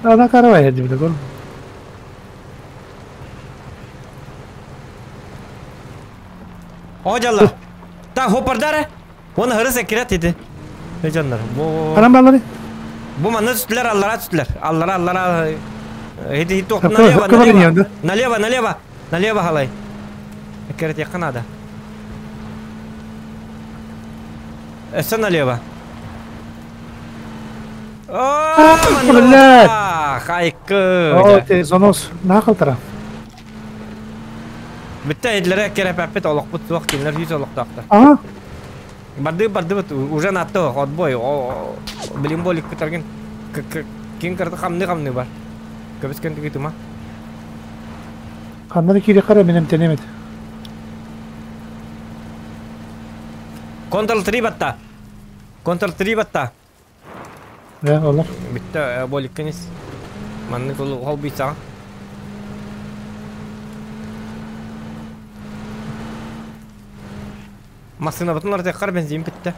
Ана каравай дибит көр. О дьалла. Та хопардара. Оны хырыс эккирет ити. Дьоннор. Бу Ханан бааллары? Бу манна түстүлэр, аллара түстүлэр. Аллара, аллара. Хити хити налево, налево. Налево, налево. Налево халай. Эккирет надо. Өссө налево. О, блядь. Хайкы. О, те занос нахалтара. Бүтэ идлere керепеппит олохпут суох кинилэр жүз олохтоохтор. Ага. Барды барды уже натты отбой. Билим болик күтәрген кин кырды хамны хамны бар. Көбүскөн түгү тума. Ханнары кире кара менем тенемет. Контрол 3 батта. Контрол 3 батта. Да, олар. Бүтэ болик кенис. Манны кол хол бийса. Массына бутын артык бензин битте.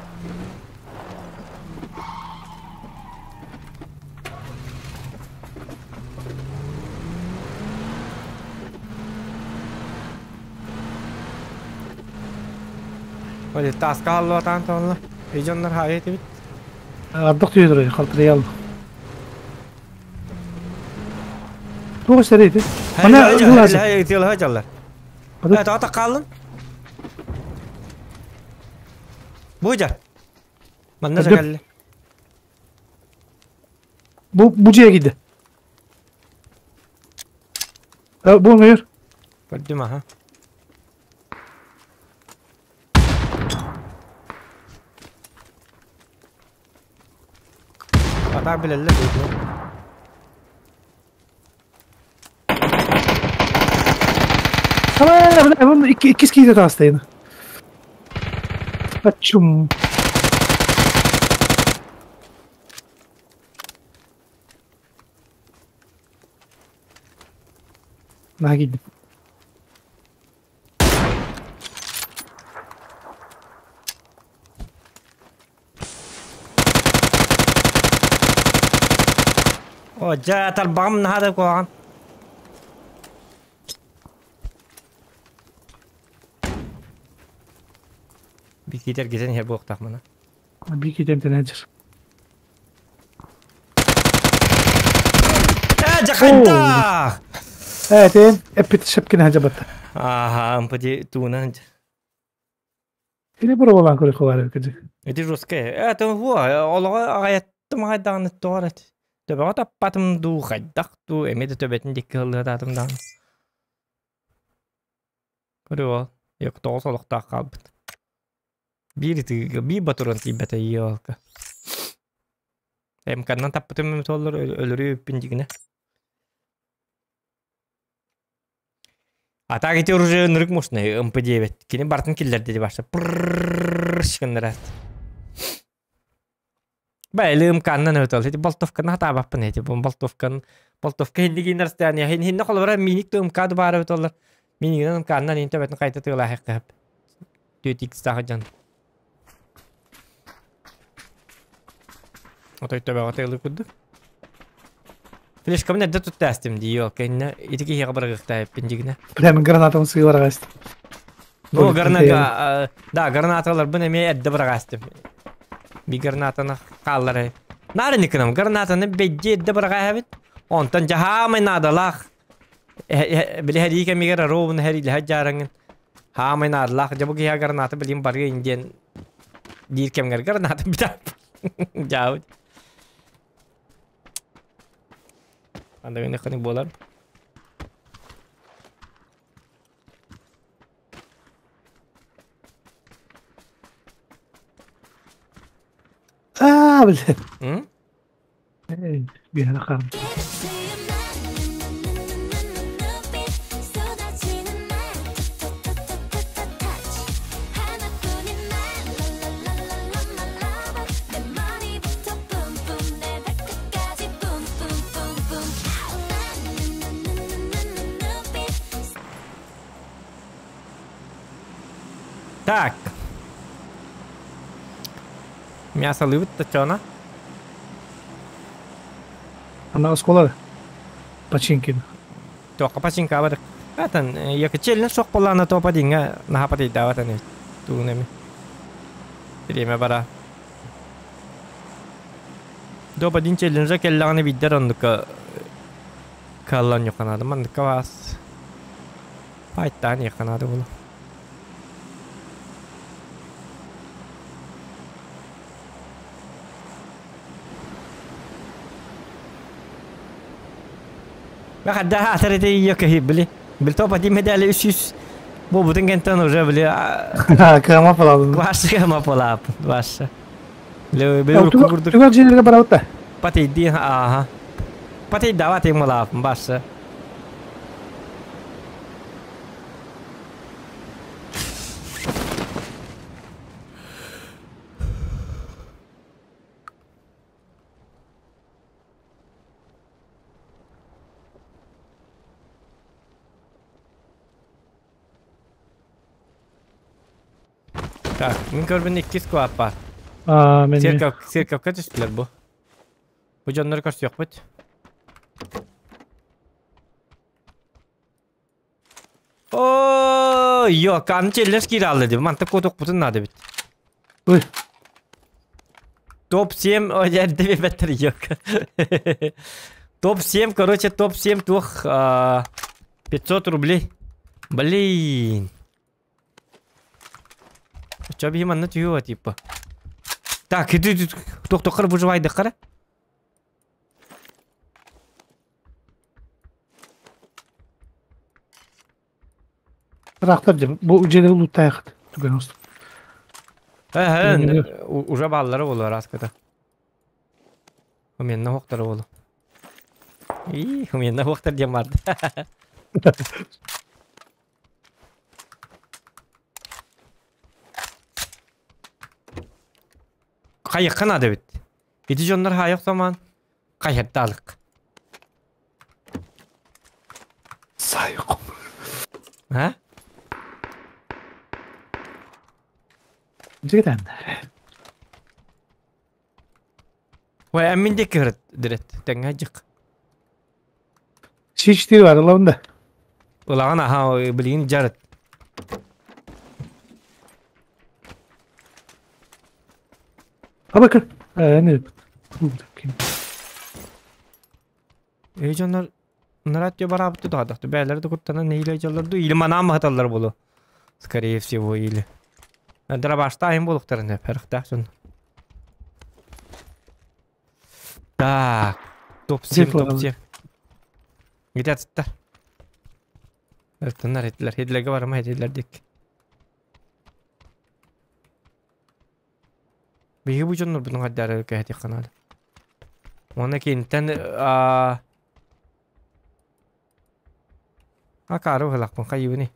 Ой, таска алло таан тоонла. Ижоннар хайы тибит. Ардык түйдүрө калтырыял. Тугу серейди. Мана хай тил хажаллар. Э, тата калын. Буйжар. Манна жагаллы. Бу бу жеге кийди. Бу ңыр. Көрдүм аха. Ата билеллер дейdi. Ама, бу икки икки кийди таастайын. Ачум. Наһа кийдим. О, жа тарбағым нахады қоған. Бикитер кезен хер боқтақ мына. Би китем тенеджер. Э, жақайдақ! Э, тен эппит шепкин хажабатта. Ааха, МПД туунан. Кини боруобалаан көрүөххэ баар эбит кырдьык. Ити жесткая. Это во, олоҕо аҕайаттым аҕайдаҕына тоҕор эт. Төбөҕө таппатым дуу, хайдах дуу, эмиэ да төбөтүн диэки ыллыатаатым даҕаны. Көрүө, 9 олохтоох хаалбыт. Биир ытыыга, биир батуран тиийбэтэ елка. МК-нан таппытым толлор өлөрүү үппүн дигинэ. А так ити оружие ынырык мощный МП9. Кини бартын киллэрди баша. Гыннарат. Бэйли МК-нан өтөл. Ити болтовканы хатаабаппын эти. Болтовкан болтовка хиннигин расстояние. Хин хинне холобура миник то МК баара өтөллөр. Минигинен МК-нан ин төбөтүн кайта тыылаахык 4x тахыдьан. Отой төбөҕө тыылы курдук. Флешкабын эрдэ туттаастым дии, ол кэннэ ити киһиэхэ бырагыахтаайыппын дигинэ. Бля, мин гранатабын сыылар аҕайстым. Ну, граната, да, гранаталарбын эмиэ эрдэ быраҕаастым. Би гранатаны хааллары. Наарыникынам, гранатаны бэйдиэ эрдэ быраҕааһабыт. Онтон дьаһаамай наадалаах. Били хэрии кэмигэр ровно хэриилэһэ дьаараңын. Хаамай наадалаах. Дьэ бу киһи граната билим барыа диэн диир кэмҥэр граната бүтэ. Дьаабыт. Андагын ханнык буолар. Аа, бля. М? Эй, биһиэнэ хаам. Так. Мясо лыбыт тачана. Ана оскуола Починкин. Тоққа починка бар. Атан, якы челлен соқ боллана топа динга наха патейдаватан туунеми. Время бара. Допа дин челленже келлағаны биддер ондука каллан йоканады мандыка вас. Пайттан яканады булу. Бахадда атарete йокы били. Бил топа ди медали 300. Бу бутын кентен уже били. Кама паладын. Ваша кама палап. Ваша. Били били курдук. Түгөр жерге барабыт да. Патейди аха. Патей дават малап баша. Так, мин көрбүн икки склад бар. Аа, мен Церковь, церковка түстүлэр бу. Бу дьоннор көрсүөхпүт. О, йо, кан челлендж киираллы деп. Манта котук бутун нады бит. Ой. Топ-7, ой, я тебе беттер йок. Топ-7, короче, топ-7 тух 500 рублей. Блин. Чё бихим анна түйева типа. Так, иди, тоқ-тоққар выживайды қара. Трактор деп. Бу жерде луттайык. Түгөн оступ. Уже баллары болу раската. Уменна хоқтары болу. И, уменна хоқтар дем барды. Кайыққан ады бит. Ити жоннар хайық заман. Кайырдалык. Сайык. А? Жигитен. Ой, әмин де кірд, дирет. Тәңе жық. Шичти бар ылабында. Улаған аха, билигин жарыт. Аба кір. Не. Эй, жоннар. Нарат бараабыт тутаадахты бээлэр да куттанан нэһиилэ дьаллар ду или манаан баһаталлар болу. Скорее всего или. Дробаштаайын буолуктарын фәрхтаах сон. Так, топ-7, топ-7. Где аттар? Ыртыннар этилер. Хедлерге барама хедлер дик. Биһиги бу дьоннорбутун хайдары кэһэтиэххэ наада. Уонна киниттэн аа акаары быһылаахпын хайыыбыный?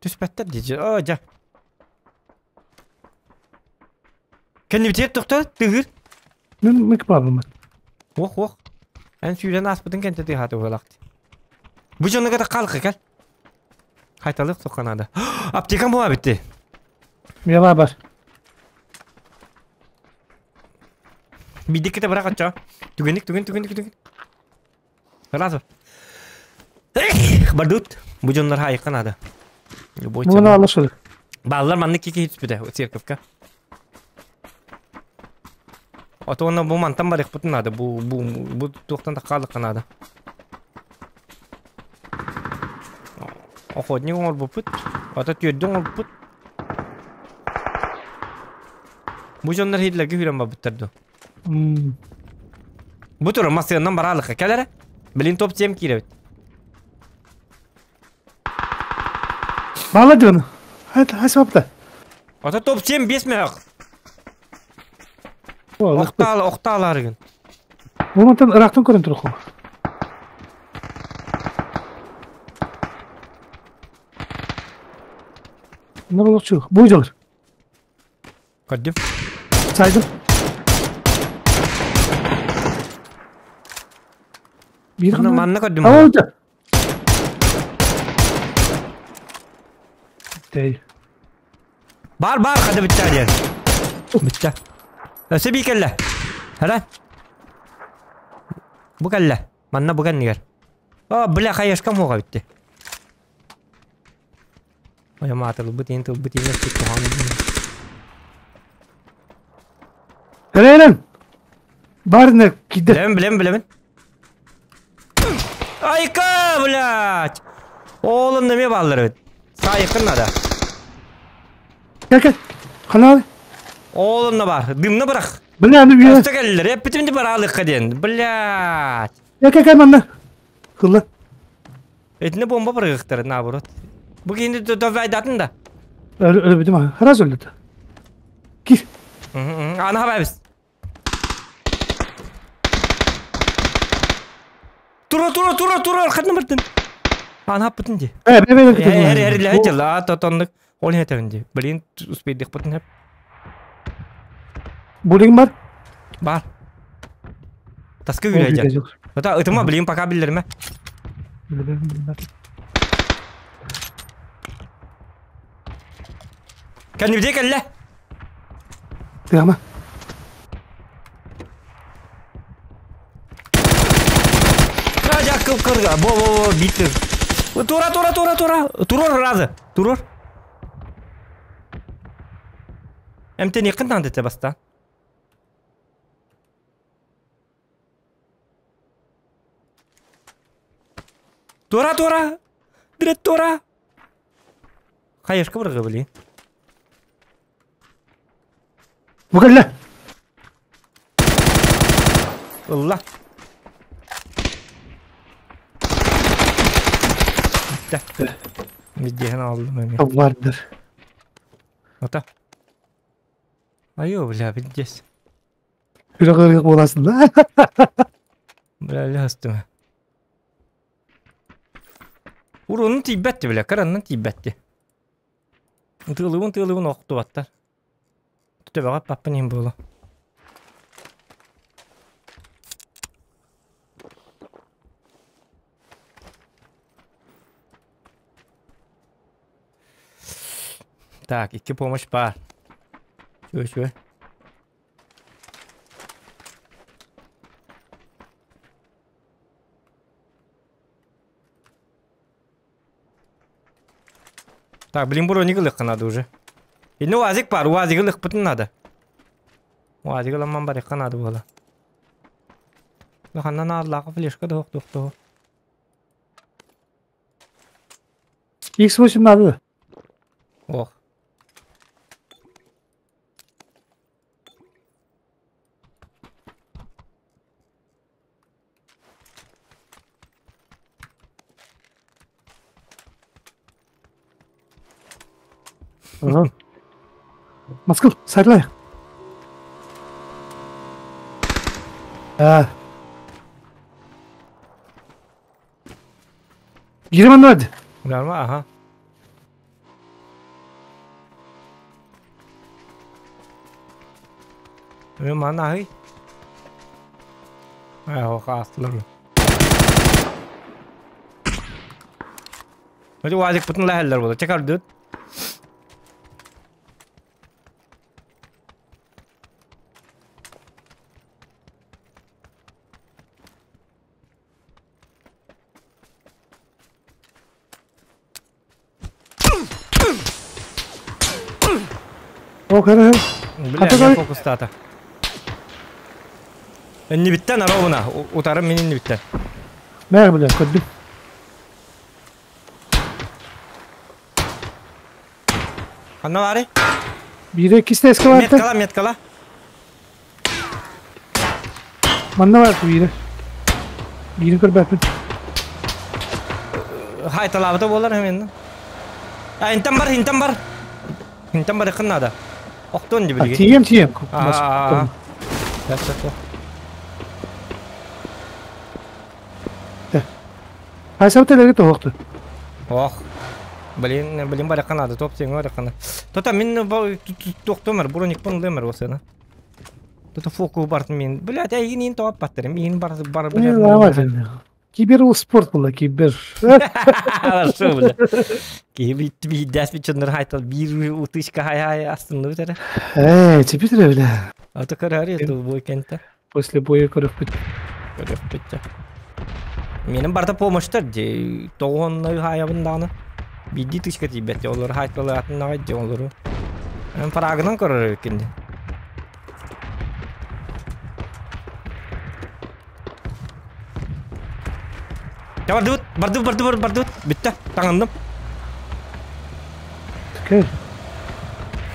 Түспэттэр дии. Оо дьэ. Кэннибитигэр тохтоо тыһыыр. Мен мик бабымын. Ох ох. Эн сүүрэн ааспытын кэнтэ тыаһааты быһылаахты. Бу дьону кытта халқы кэл. Хайталык сохха наада. Аптекам була битти. Мияла бар. Бидик ките бырақ ача. Түгенник түген түген түген түген. Раз. Бардут. Бу дьоннор хайыкка наада. Любой Муна цена. алашыр. Бааллар маннык кики түспүтэ церковка. Ото онно бу мантан барыахпытын наада. Бу бу бу туохтан да хаалыкка наада. Охотник оҥорбуппут. Ото түөрдү оҥорбуппут. Бу дьоннор хитлерге хүрэн барбыттар дуо? Бу турар массыыннан бараалыкка кэлэрэ. Билин топ 7 киирэбит. Баала дьону. Хасапта. Ото топ 7 5 мөһөх. Охтаал, охтаал арыгын. Моментан ырахтан көрөн туруху. Не болчу? Бу жолор. Көрдүм. Сайдым. Биир Манна манна көрдүм. Алды. Дей. Бар бар хады битте диэн. Битте. Өсө бии кэллэ. Хара. Бу кэллэ. Манна бу кэннигэр. О, бля, хайашкам хуга битте. Ой, маатылбыт иин тылбыт иин өттүк туһаан. Эрэрен. Барына киде. Билэбин, билэбин, билэбин. Айка, блядь! Оолун неме бааллар эбит. Саайыккын надо. Кел кел. Ханал. Оолун бар. Дымны бырах. Бля, аны үйе. Өстө кэллэр. Эппитимди бараалыкка диэн. Блядь! Кел кел кел манна. Кылла. Этини бомба бырыгыктар наоборот. Бу киһини довайдатын да. Өлбүтүм а. Раз өлдү. Кир. Аны хабайбыз. Тура тура тура тура хатны бартын. Аны хаппытын ди. Э, бе бе бе. Эр эр лэ дела тотоннык. Ол хетебин ди. Блин, успейдик бутын хеп. Булигин бар. Бар. Таска үйрәйдә. Ата ытыма блин пока билдерме. Кәнибде кәллә. Тыгама. Жакып кырга. Бо бо бо битти. Тура тура тура тура. Турор разы. Турор. Эмтен якын таңды баста. Тура тура. Дирет тура. Хайышка быргы блин. Бу кэллэ. Ылла. Битте. Биддиһен алдым эми. Вардыр. Ата. Айо, бля, биддес. Хүрэ боласың да. Бля, лястым. Урунун тиийбэтти, бля, кыраннан тиийбэтти. Тыылыбын тыылыбын охтубаттар. Төбөҕө паппын иһин буолу. Так, икки помощь бар. Чүө, чүө. Так, блин, броник ылыахха надо уже. Инне УАЗик бар, УАЗик ылыахпытын надо. УАЗик ыламман барыахха надо буола. Ханна нааллааҕа флешка да туох X8 надо. Ох. Ага. Москва, сарлай. А. Герман надо. Норма, ага. Манна аһый. Оо, хаастылар. Hadi УАЗикпытын лаһэллэр буола. Чэ көрдүт. О, кара. Бля, фокустаата. Иннибиттэн аровына, утарым мин иннибиттэн. Мэр, бля, көрдүм. Ханна бары? Бире кисте эскалатор. Меткала, меткала. Манна бар бире. Биrini көрбәппин. Хайталаабыта буолар хэмин. А, интан бар, интан бар. Интан бар якын надо. Охтон ди билиги. Тием, тием. А. Сейчас, сейчас. Хайсабы телеги тоһокту. Ох. Блин, блин, бар якын надо, топ сен бар якын. Тота мин тохтомар, броник пон лемер осена. Тота фокус бартын мин. Блядь, айгин ин топ баттырым. Мин бар бар блядь. Кибер ул спорт була, кибер. Хорошо, бля. Кибер дәс бичөннөр хайтал бир утышка хай хай астын өтәрә. Э, теперь бля. А то карари это бой кенте. После боя көрөп бит. Көрөп бит. Менин барда помощьтар де тоғонны хаябын Бидди тышка тибет олар хайталы атын агай де олар. Мен парагынан көрөр экенде. Я барды барды барды барды битте таңындым. Окей.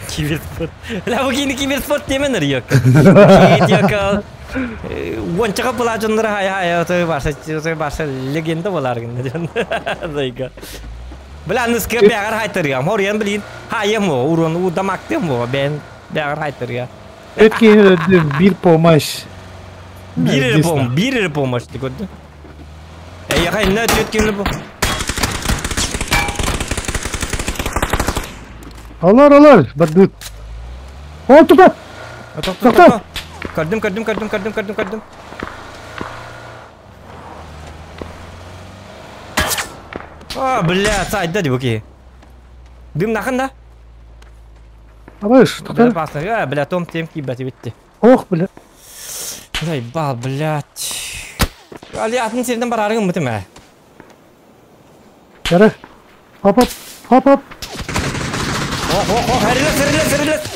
Киберспорт. Ла бу кини киберспорт деменер yok. Кит yok. Уончака була дьоннор хай хай отой барса отой барса легенда болар гинде дьон. Зайга. Бля ныска бягар хайтыргам. Хорьян билин хайым о урон у дамактым о бен бягар хайтырга. Өткені bir помощь. Бир пом, бир помощь көрдү. Эй, хай не өткені бу. Алар, алар, бардыт. О, тута! Тоқта! Көрдүм, көрдүм, көрдүм, көрдүм, көрдүм, көрдүм. А, бля, сайда деп окей. Дым нақын да? Абайш, тоқта. Бля, бля, том тем кибәти битти. Ох, бля. Бал, блядь. Али атын серден барарыгым бітім ә. Яра. Хоп, хоп, хоп, хоп. Ох, ох, ох, әрілес, әрілес, әрілес.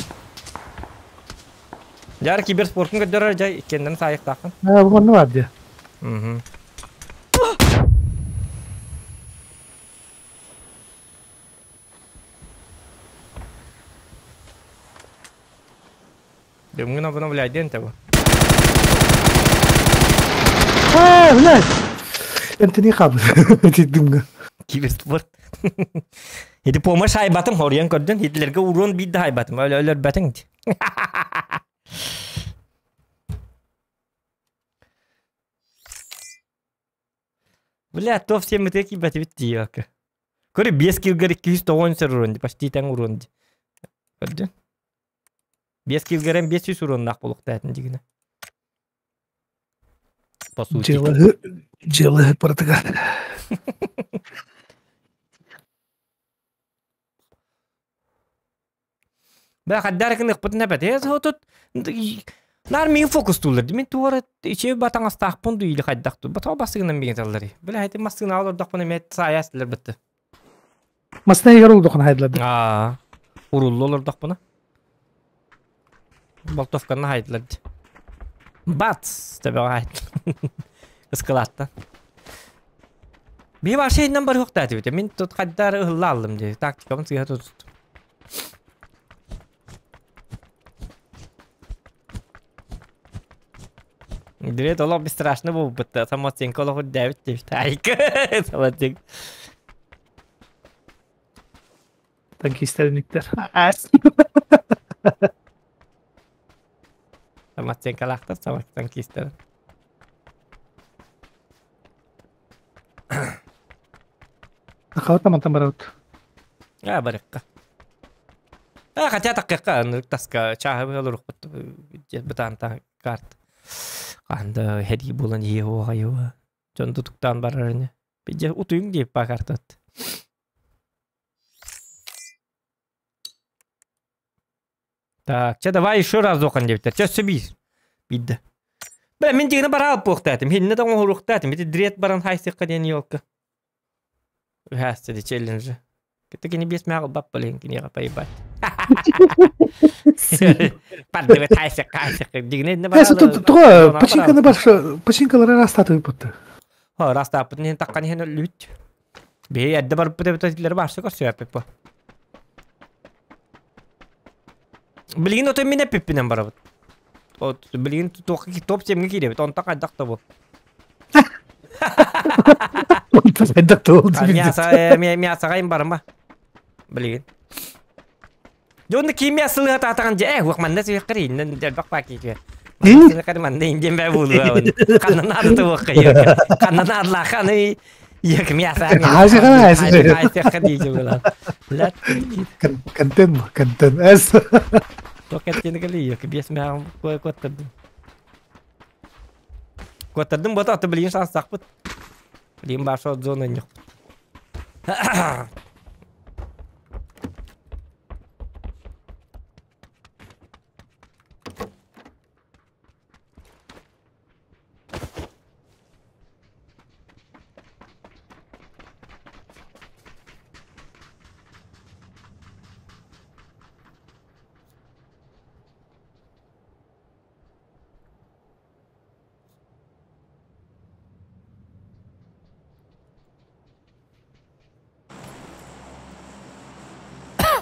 Жар киберспортын көддөрөр жай кенден сайык тақын. Ә, бұған не бар де? Дымгын абына блядь, ден табы. А, блядь. Энтони Хабб. Дымга. Киберспорт. Иди помощь хайбатым хорьян көрдүн. Хитлерге урон бидди хайбатым. Өлөр өлөр бәтиң. Бля, то все мы такие бәти битти яка. Көрі 5 килгер 290 урон, почти тең урон. Көрдүн? 5 килгерен 500 урон нақ болуқ тәтін дегені. По сути. Дело протокол. Бля, хаддар кын ықпытын әпәт. Э, тут нар мин фокус тулар. Мен туара иче батаң астақпын ду или хаддақ ту. Бата басыгынан меген таллары. Бля, хайты масыгына алыр дақпын эмет саясылар бітті. Масына игер олдохун хайдылар. Аа. Уруллу олордохпуна. Болтовканы хайдылар. Бац! Төбөҕө хайдылар. Ыскылааттан. Биһи вообще иннен барыахта этибит. Мин тут хайдар ыһылла аллым дии. Тактикабын сыыһа тутустум. Дирет олох бесстрашный буолбут. Самооценка олох үрдээбит диэбит. Айка. Самооценка. Танкистер Ас. Самооценкалаахтар сама танкистер. Ахалата мантан барабыт. А, барыкка. А, хотя таккакка, таска чааһы олорукпут бытаанта карт. Анда хәди булан иеуа иеуа. Дьон тутуктаан барар ини. Бидже утуйуҥ диэп баа картат. Так, чэ давай еще разок диэбиттэр. Чэ өссө биир. Биирдэ. Бля, мин дьиҥинэ бара алпуохтаатым. Хиннэ да оҥоһуруохтаатым. Ити дрет баран хайсыахха диэн елка. Үһээстэди челленджи. Кытта кини биэс мэҕ ылбап блин киниэхэ поебать. Пардыбыт хайсыахха хайсыахха. Дьиҥинэ иннэ бара Туга починканы бар починкалары растатыппыт. Хо растааппытын иһин таххан иһин өллүбүт. Биһи эрдэ барбыт эбит этилэри баарса көрсүөппүт бу. Билигин ото мин эппиппинэн барабыт. От билигин туох топ семҥэ киирэбит. Онтон хайдах да бу. Онтон хайдах да ол Мясаҕайын барыма. Билигин. Дьонно ким сылыа таатаҕын дьэ э манна сыаххар иннен элбэх баа киитүө. Манна манна индиэн бээ буолуа. Ханна наада туохха Ханна наадалааханы Як мясо. Контент, контент. Эс. Токеттини бес мягым куоттардым. Куоттардым бота аты билигин шанстаахпыт. Билигин баар шот зона ньох.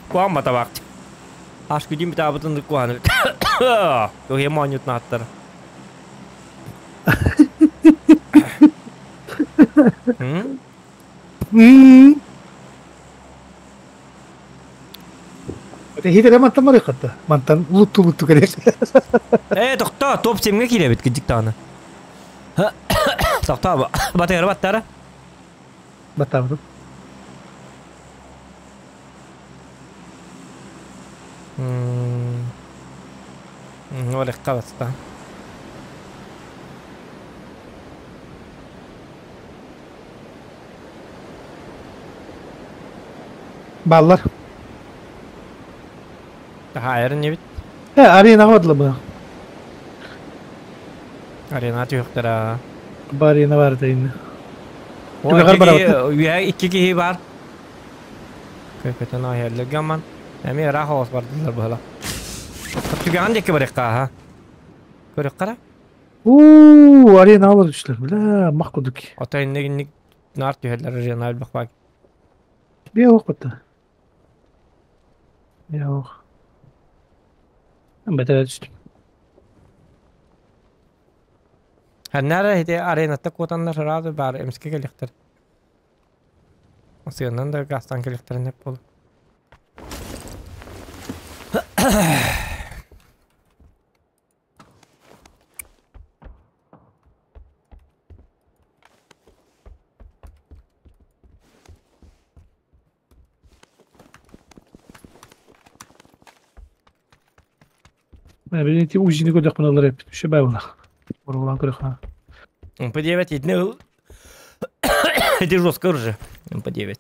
Куһаҕан батабаах. Аш күдүм битаабытын куһаҕан Туһуйа моонньутун ааттара. Хитэрэ мантан барыаххатта. Мантан улутту-улутту кэлэр. Ээ, тохтоо, топ семҥэ киирэбит кырдьык даҕаны. Тохтоо, батыгара баттара. Баттаабытым. Барыахха баста. Бааллар. Таһаайар инибит. Э, аренаҕа бардылар быһа. Арена түһүөхтэрэ. Бу арена баар этэ иннэ. О, Түгэҕэр икки барабыт. киһи, үөһэ икки киһи баар. Көтөн аһыалларга аман. Эмиэ ыраах оҕус бардылар быһыла. Түгэҕин диэки барыахха аха. Көрүөххэ эрэ. Уу, аренаҕа олорор түстүлэр. Бля, мах курдук. Ото инник инник наар түһэллэр арена элбэх баар. Биэ ох батта. Биэ ох. Бэтэрэ түстүм. Ханнара ити аренатта куотаннар сразу баар эмискэ кэлиэхтэр. Сыанан да газтан кэлиэхтэрин эп буолу. Мен ити УЗИны көрдөхпүнэ ылар эппит. Үчүгэй баа буолла. Боруобалаан көрүөххэ. МП9 итини ыл. Ити жестко уже. МП9.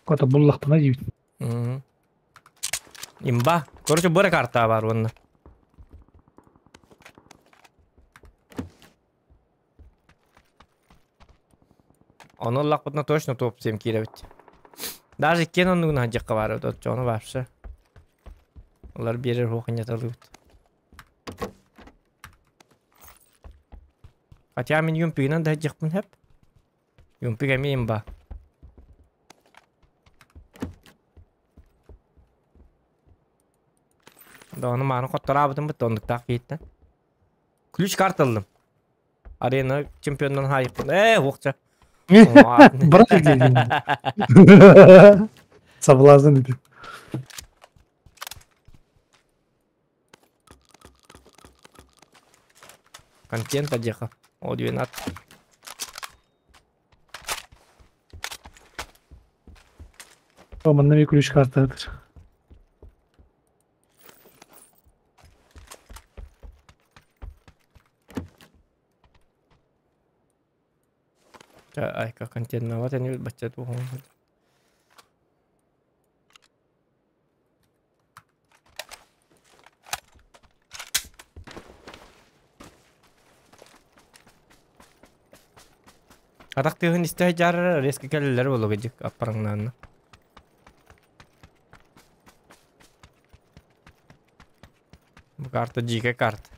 Кота буллахпына диибит. Имба. Короче, бары карта бар уонна. Ону ыллахпытына точно топ 7 киирэбит. Даже иккиэн оннугун сылдьыахха баар эбит, оччоҕуна вообще. Олор биэрэр хуохунньаталыыбыт. Хотя мин юмпигынан да сылдьыахпын сөп. Юмпик эмиэ имба. Доҕону мааны хоттораабытым бытта оннуктаах киһиттэн. Ключ карта ыллым. Арена чемпионнан хаайыппын. Ээ, уохча. Брат Соблазн ити. Контент одеха. О, 12. Манна bir ключ картаdır. Айка контентноват эни бачча туһун. Атах тыаһын истэ сылдьар резко кэлэллэр буолуо дьик аппараҥнаанна. Бу карта дьиикэй карта.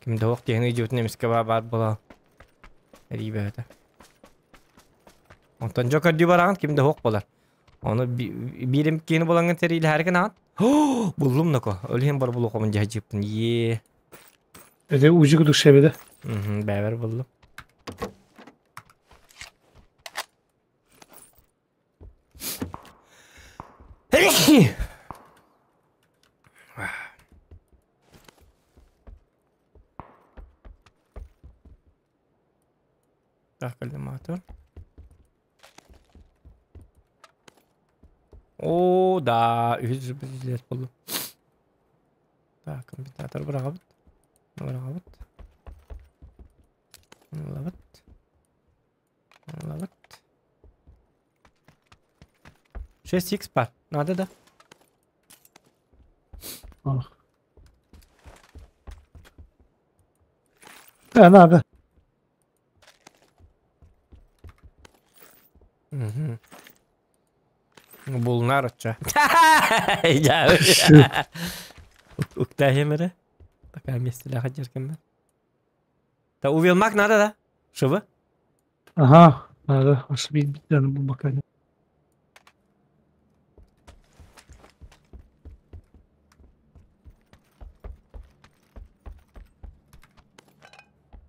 Ким да суох киһини дьиэтин эмискэ баар буолан эрийбээтэ. Онтон дьо көрдүү бараҕын ким да суох буолар. Ону биирим киһини булаҥҥын сэриилэһээри гынаҕын. Буллум ноко. Ол иһин бар булуоххун дьаһдьыыппын. Е. Это УЗИ кудук шебеде. Бэбэр буллум. Так, коллиматор. О, да, үһүс билет буллум. Так, комбинатор быраҕабыт. Быраҕабыт. Ылабыт. Ылабыт. 6х бар. Надо да? Да, надо. Угу. Булнар оччо. Уктаһым эрэ. Пока миэстэлээх дьэркэммэ. Да увелмак надо да? Шыбы? Ага, надо. Ошибить бакка.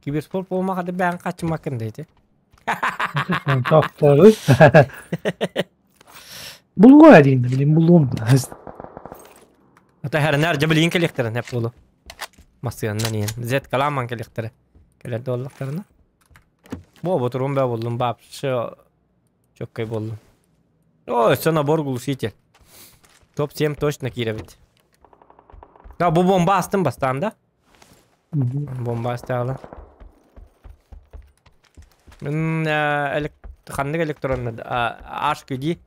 Киберспорт буолмаха да бэйэҥ хааччыммаккын да ити. Тохтору. Булуо диин билим булуом. Ата хэрэнэр дьэ билигин кэлиэхтэрин эп буолу. Массыынанан иһэн. Z каламан кэлиэхтэрэ. Кэлэр да буоллахтарына. Бу ботурум бэ буллум вообще чөккөй буоллум. О, өссө набор глушитель. Топ-7 точно киирэбит. Да, бу бомба астым бастаан да? Бомба астаҕына. Мин ханнык электронный HQD.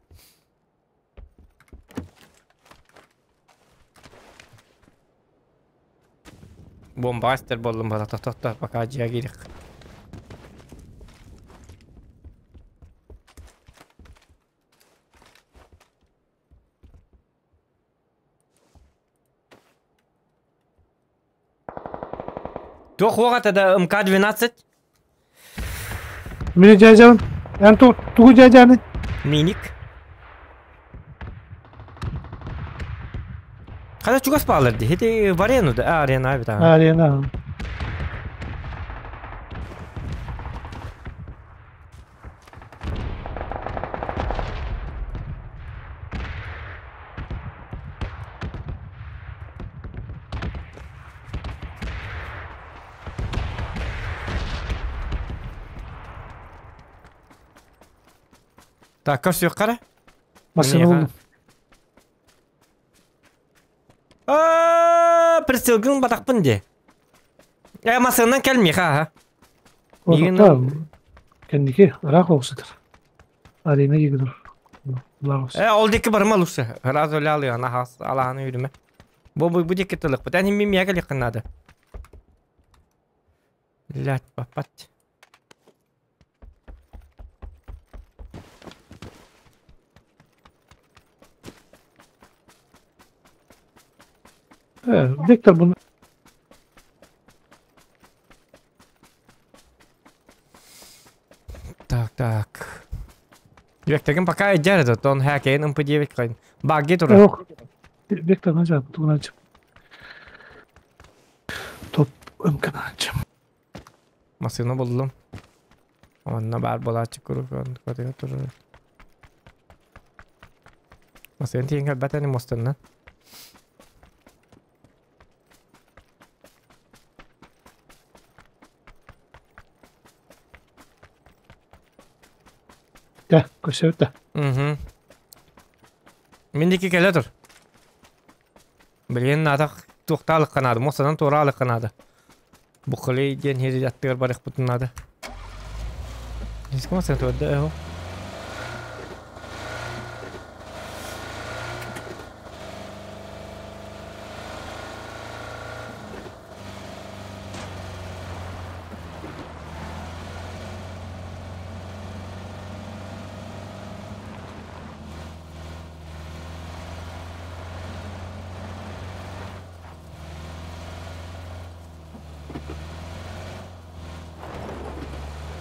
Бомба астар буоллум бата тохтохтор пока дьиэ киирих. Туох уоҕа да МК-12? Мини дьээдьэбин. Эн тугу дьээдьээний? Миник. Хата чугас баалар дии. Ити в арену да? А, арена эбит. Арена. Так, көрсүөххэ эрэ. Массыына буллум. Аа, прицелгын батахпын дии. Э, массыынан кэл миэхэ аха. Миигин... Кэнники ыраах оҕусутар. Арена игнор. Э, ол диэки барыма лучше. Сразу лял ана алаһаны үрүмэ. Бу бу бу диэки тылыкпыт. Эн мин миэхэ кэлиэххин наада. Блядь, попать. Вектор bunu Так, так. Векторгын пока идер этот, он хакейн МП9 кайын. Багги турар. Yok. Вектор начал, тугун Топ МК начал. Масына булдум. Онна бар болачы курук көтөгө турар. Масына тиен кэлбэтени мостунна. Да, көсөбүт да. Угу. Миндики кэлэ тур. Билген атак туохтаалык канады, мостунан туораалык канады. Бухали диэн хири аттыгар барыхпытын наада. Иск масына туорда эхо.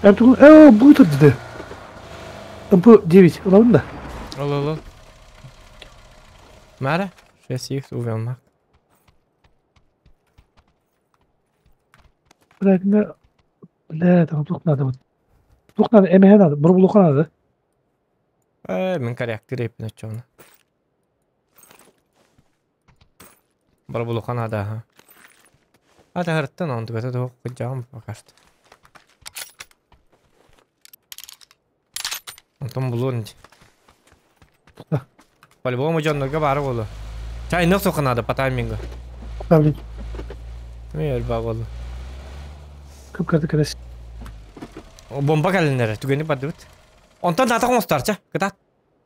Ertuğrul, bu dedi. МП-9, ылабын да. Ол ол ол. Мара? 6 увелмак. Бля, бля, там тух надо вот. Тух надо, МХ надо, бурбулуха надо. Мин корректор епин очону. Барбулуха надо, ага. А тахарттан он түгәтә тух кыджам пока что. Антон булун. По-любому дьоннорго бары болу. Чай нық надо по таймингу. Блин, Мэр ба болу. көп кірді кірес. Бомба кәлінері түгені барды бит. Онтон ната оңостар ча, кытат.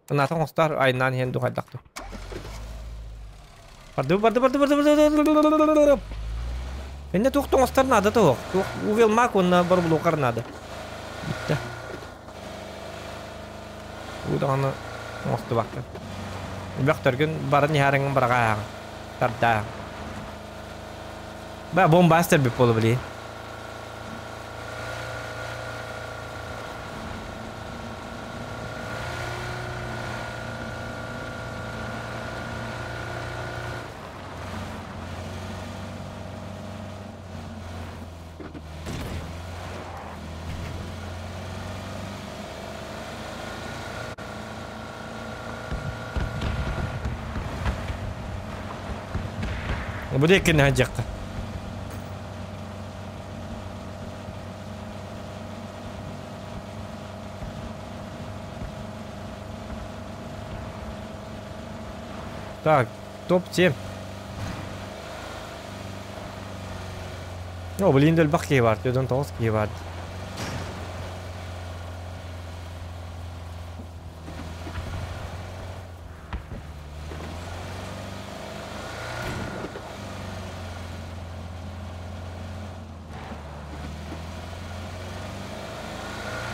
Ната оңостар айнан хен духайдакту. Барды барды барды барды барды. Менде тух оңостар надо тух. Тух увел мак онна бар булукар надо. Битте. Уданы оңосту бакты. Бактыргын барын ярыңын барга. Тарда. Ба бомба астер бип болу били. Бу деккен хаджакка. Так, топ-7. О, блин, дөл бак бар, төдөн 9 ки бар.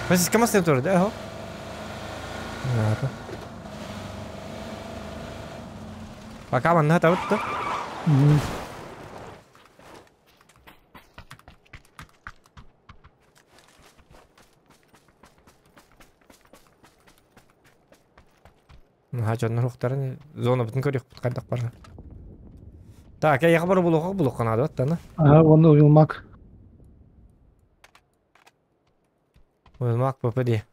Бas кама сен турды, ахо. Пока манна табытты. Ха жоннор ухтарын зона бүтүн көрүк кайдак бар. Так, я бар булук булук канады аттаны. Ага, оны уилмак. Уилмак ППД.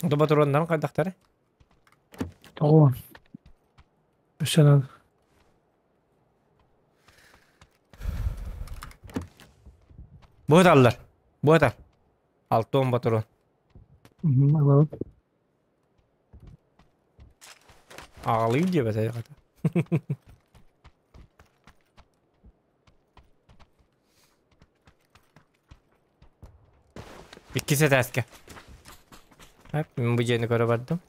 Доба тураннарын кайдактары? Тоҕуон. Өссөнөн. Буоталлар. Буотал. Алтон батурон. Ылабын. Ағалый деп әтәй қата. Иккисе тәске. Хәп, мен бу жерini көрө бардым.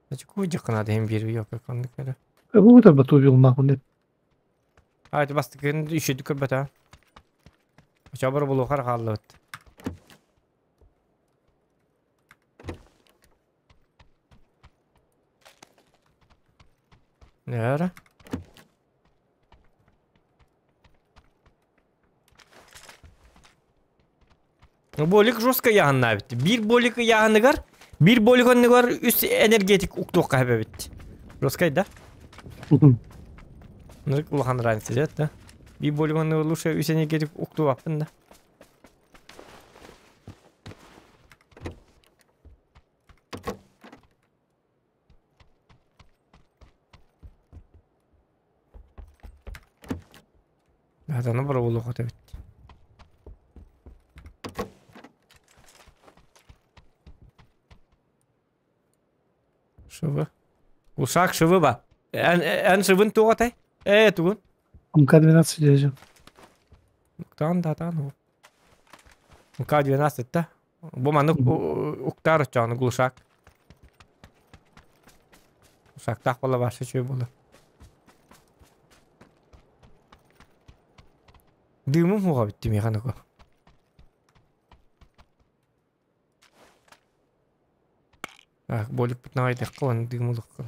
Ачы жакынады hem бир yok канды көрө. Бу да бату уилмак уни. Айты бастыкын үшөдү көрбөтө. Чабыр булу кар калды. Нөөрө. Болик жестко ыйааһыннаабыт. Биир болик ыйааһыныгар, биир болик оннугар үс энергетик уктуохха эбэбит. Жесткай да? Нырык улахан разница дьэ да. Биир болик оннугар лучше үс энергетик уктубаппын да. Атаны боробулуох этэбит. Шывы. Ушак шывы ба. Эн, эн шывын туох этэй? Ээ, тугун? МК-12 дежи. Уктаан да атаан МК-12 да. Бу маннык уктаар оччоҕуна глушак. Глушактаах буола башы үчүгэй буолар. Дыымым суоҕа бүттү миэхэ ныку. Так, боликпытын аҕайдахха уонна дыым ылыахха.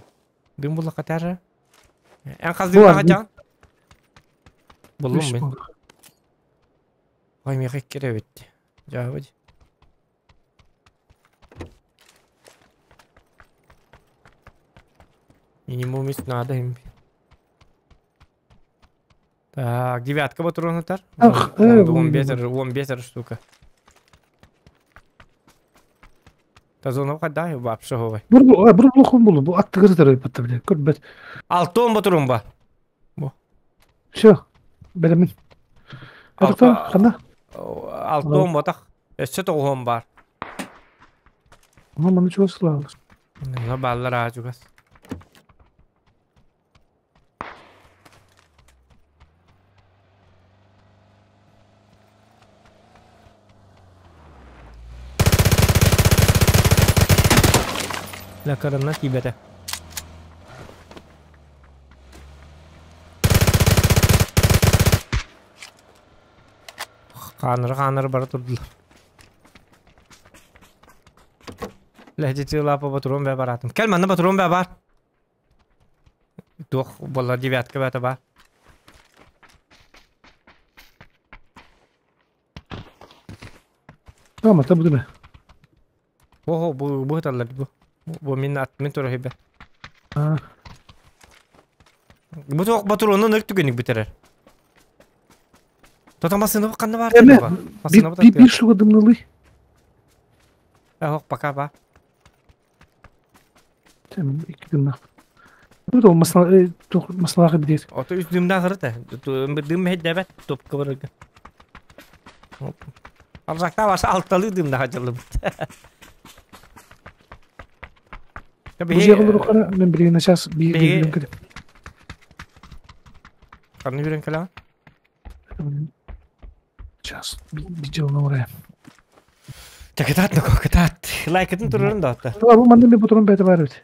Дыым буллахха таарра. Эн хас дыымнаах дьаҕын? Буллум мин. Ой, миэхэ икки эрэ эбит. Дьаабы дии. Минимум үс наада им. Так, девятка патронатар. Ах, э, 15 15 штука. Тазонов хаддай вообще ховай. Бу бу бу бу бу аттыгыр тарай батта биле. Көрбөт. Алтон батырым ба. Бу. Все. Бэлэмин. Алта хана. Алтон батах. Өссө тоҕуһун бар. Ону маны чугас сылаалар. Мына бааллар аа чугас. Лакарына тиибэтэ. Хааныры-хааныры бара турдулар. Лэһдьити лапа батурун бэ бараатым. Кэл манна батурун бэ бар. Туох буолла девятка бээтэ баар. Тамата бу дeme. Ого, бу бу ыталлар бу. Бу мин ат мин тура хибе. Бу туох батуруну нөл түгенник бүтэрэр. Тото массыына ханна баар Эме, bir bir штука дымнылый. Ох, пока ба. Тем икки дымнах. Бу да масла маслаҕа бидиэр. Ото үс дымдаах ырыта. Дым мэһэйдээбэт топка барарга. Алжактаа баша алталыы дымдаах дьыллыбыт. Бу жиэҕэ мен билигин начаас биир кэлэ. Ханна үүрэн кэлэҕин? Сейчас видеоны урайым. Кытаат ноко, кытаат. Лайкытын турарын да отта. Бу манна мен бутурун бэйте бар бит.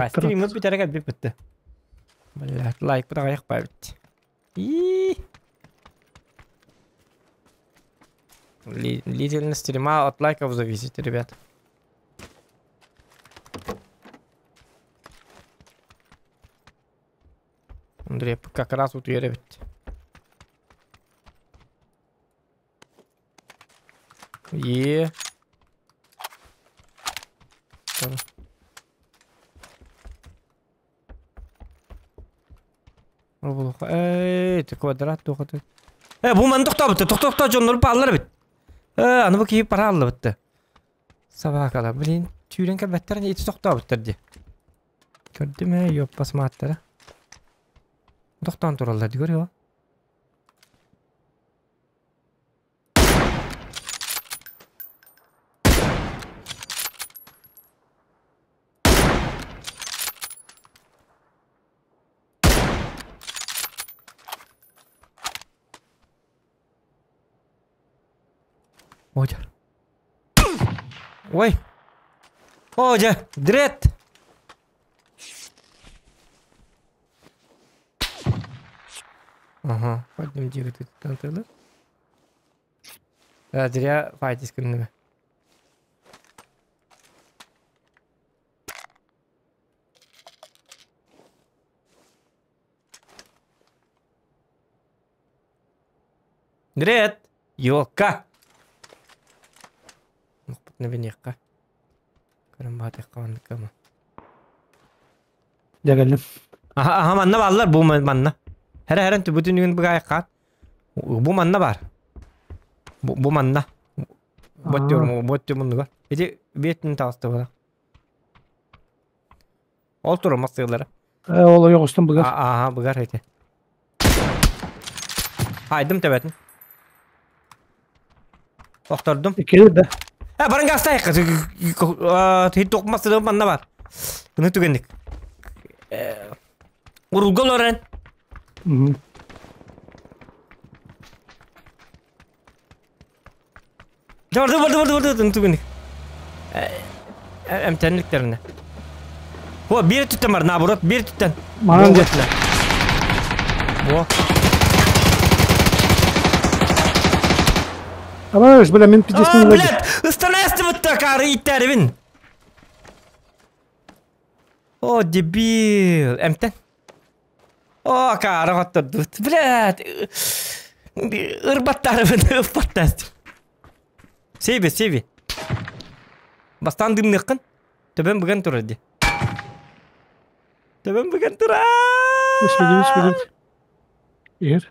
Стриммит бүтэрэ кэлбит битте. Блядь, лайк бут аҕыйах баабит. И Длительность стрима от лайков зависит, ребят. Андрей как раз утуйар эбит. Е. Эй, ты квадрат туохаты. Э, бу маны тохтообут, тохтоохто дьоннор бааллар эбит. Э, аны бу киһи парааллыбытты. Собакалар, блин, түүрэн кэлбэттэр ити тохтообуттар дии. Көрдүм ээ, йоппас мааттара. Тохтоон тураллар дии көрүө. Ой. Ой. О, дьэ, дред! Ага, пойдем диэки тылы. Да, зря файтись гынныма. Дред! Елка! Мохпутна биниэххэ. Көрөн баатыахха маннык ама. Дьэ кэллим. Аха, аха манна бааллар бу манна. Хәрэ хэрэн түбүтүнүгүн быгаайхаат. Бу манна бар. Бу, бу манна. Бот диyorum, бот диyorum муннуга. Ити биэтин таҕыста була. Ол турар мастыылара. Э, ол ойоҕостон быгар. Ааха, быгар ити. Айдым төбөтүн. Охтордум. Иккилер да. Э, барын гастайыққа. Хит тоқмасы манна бар. Бұны түгенdik. Урулга олорон. Барды, барды, барды, барды, түгенdik. Эмтенликтерine. О, бир түттен бар, наоборот, бир түттен. Манан дьэ. О. Абаш, бля, мен пиздец. Блядь, ыстана бытта кары иттерибин. О, дебил. Эмтен. О, кары хоттурдут. Блядь. Ырбаттарыбын, ыппаттас. Сейби, сейби. Бастан дымныккын. Төбөм бүгін турар ди. Төбөм бүгін турар. Үспедим, үспедим. Ир.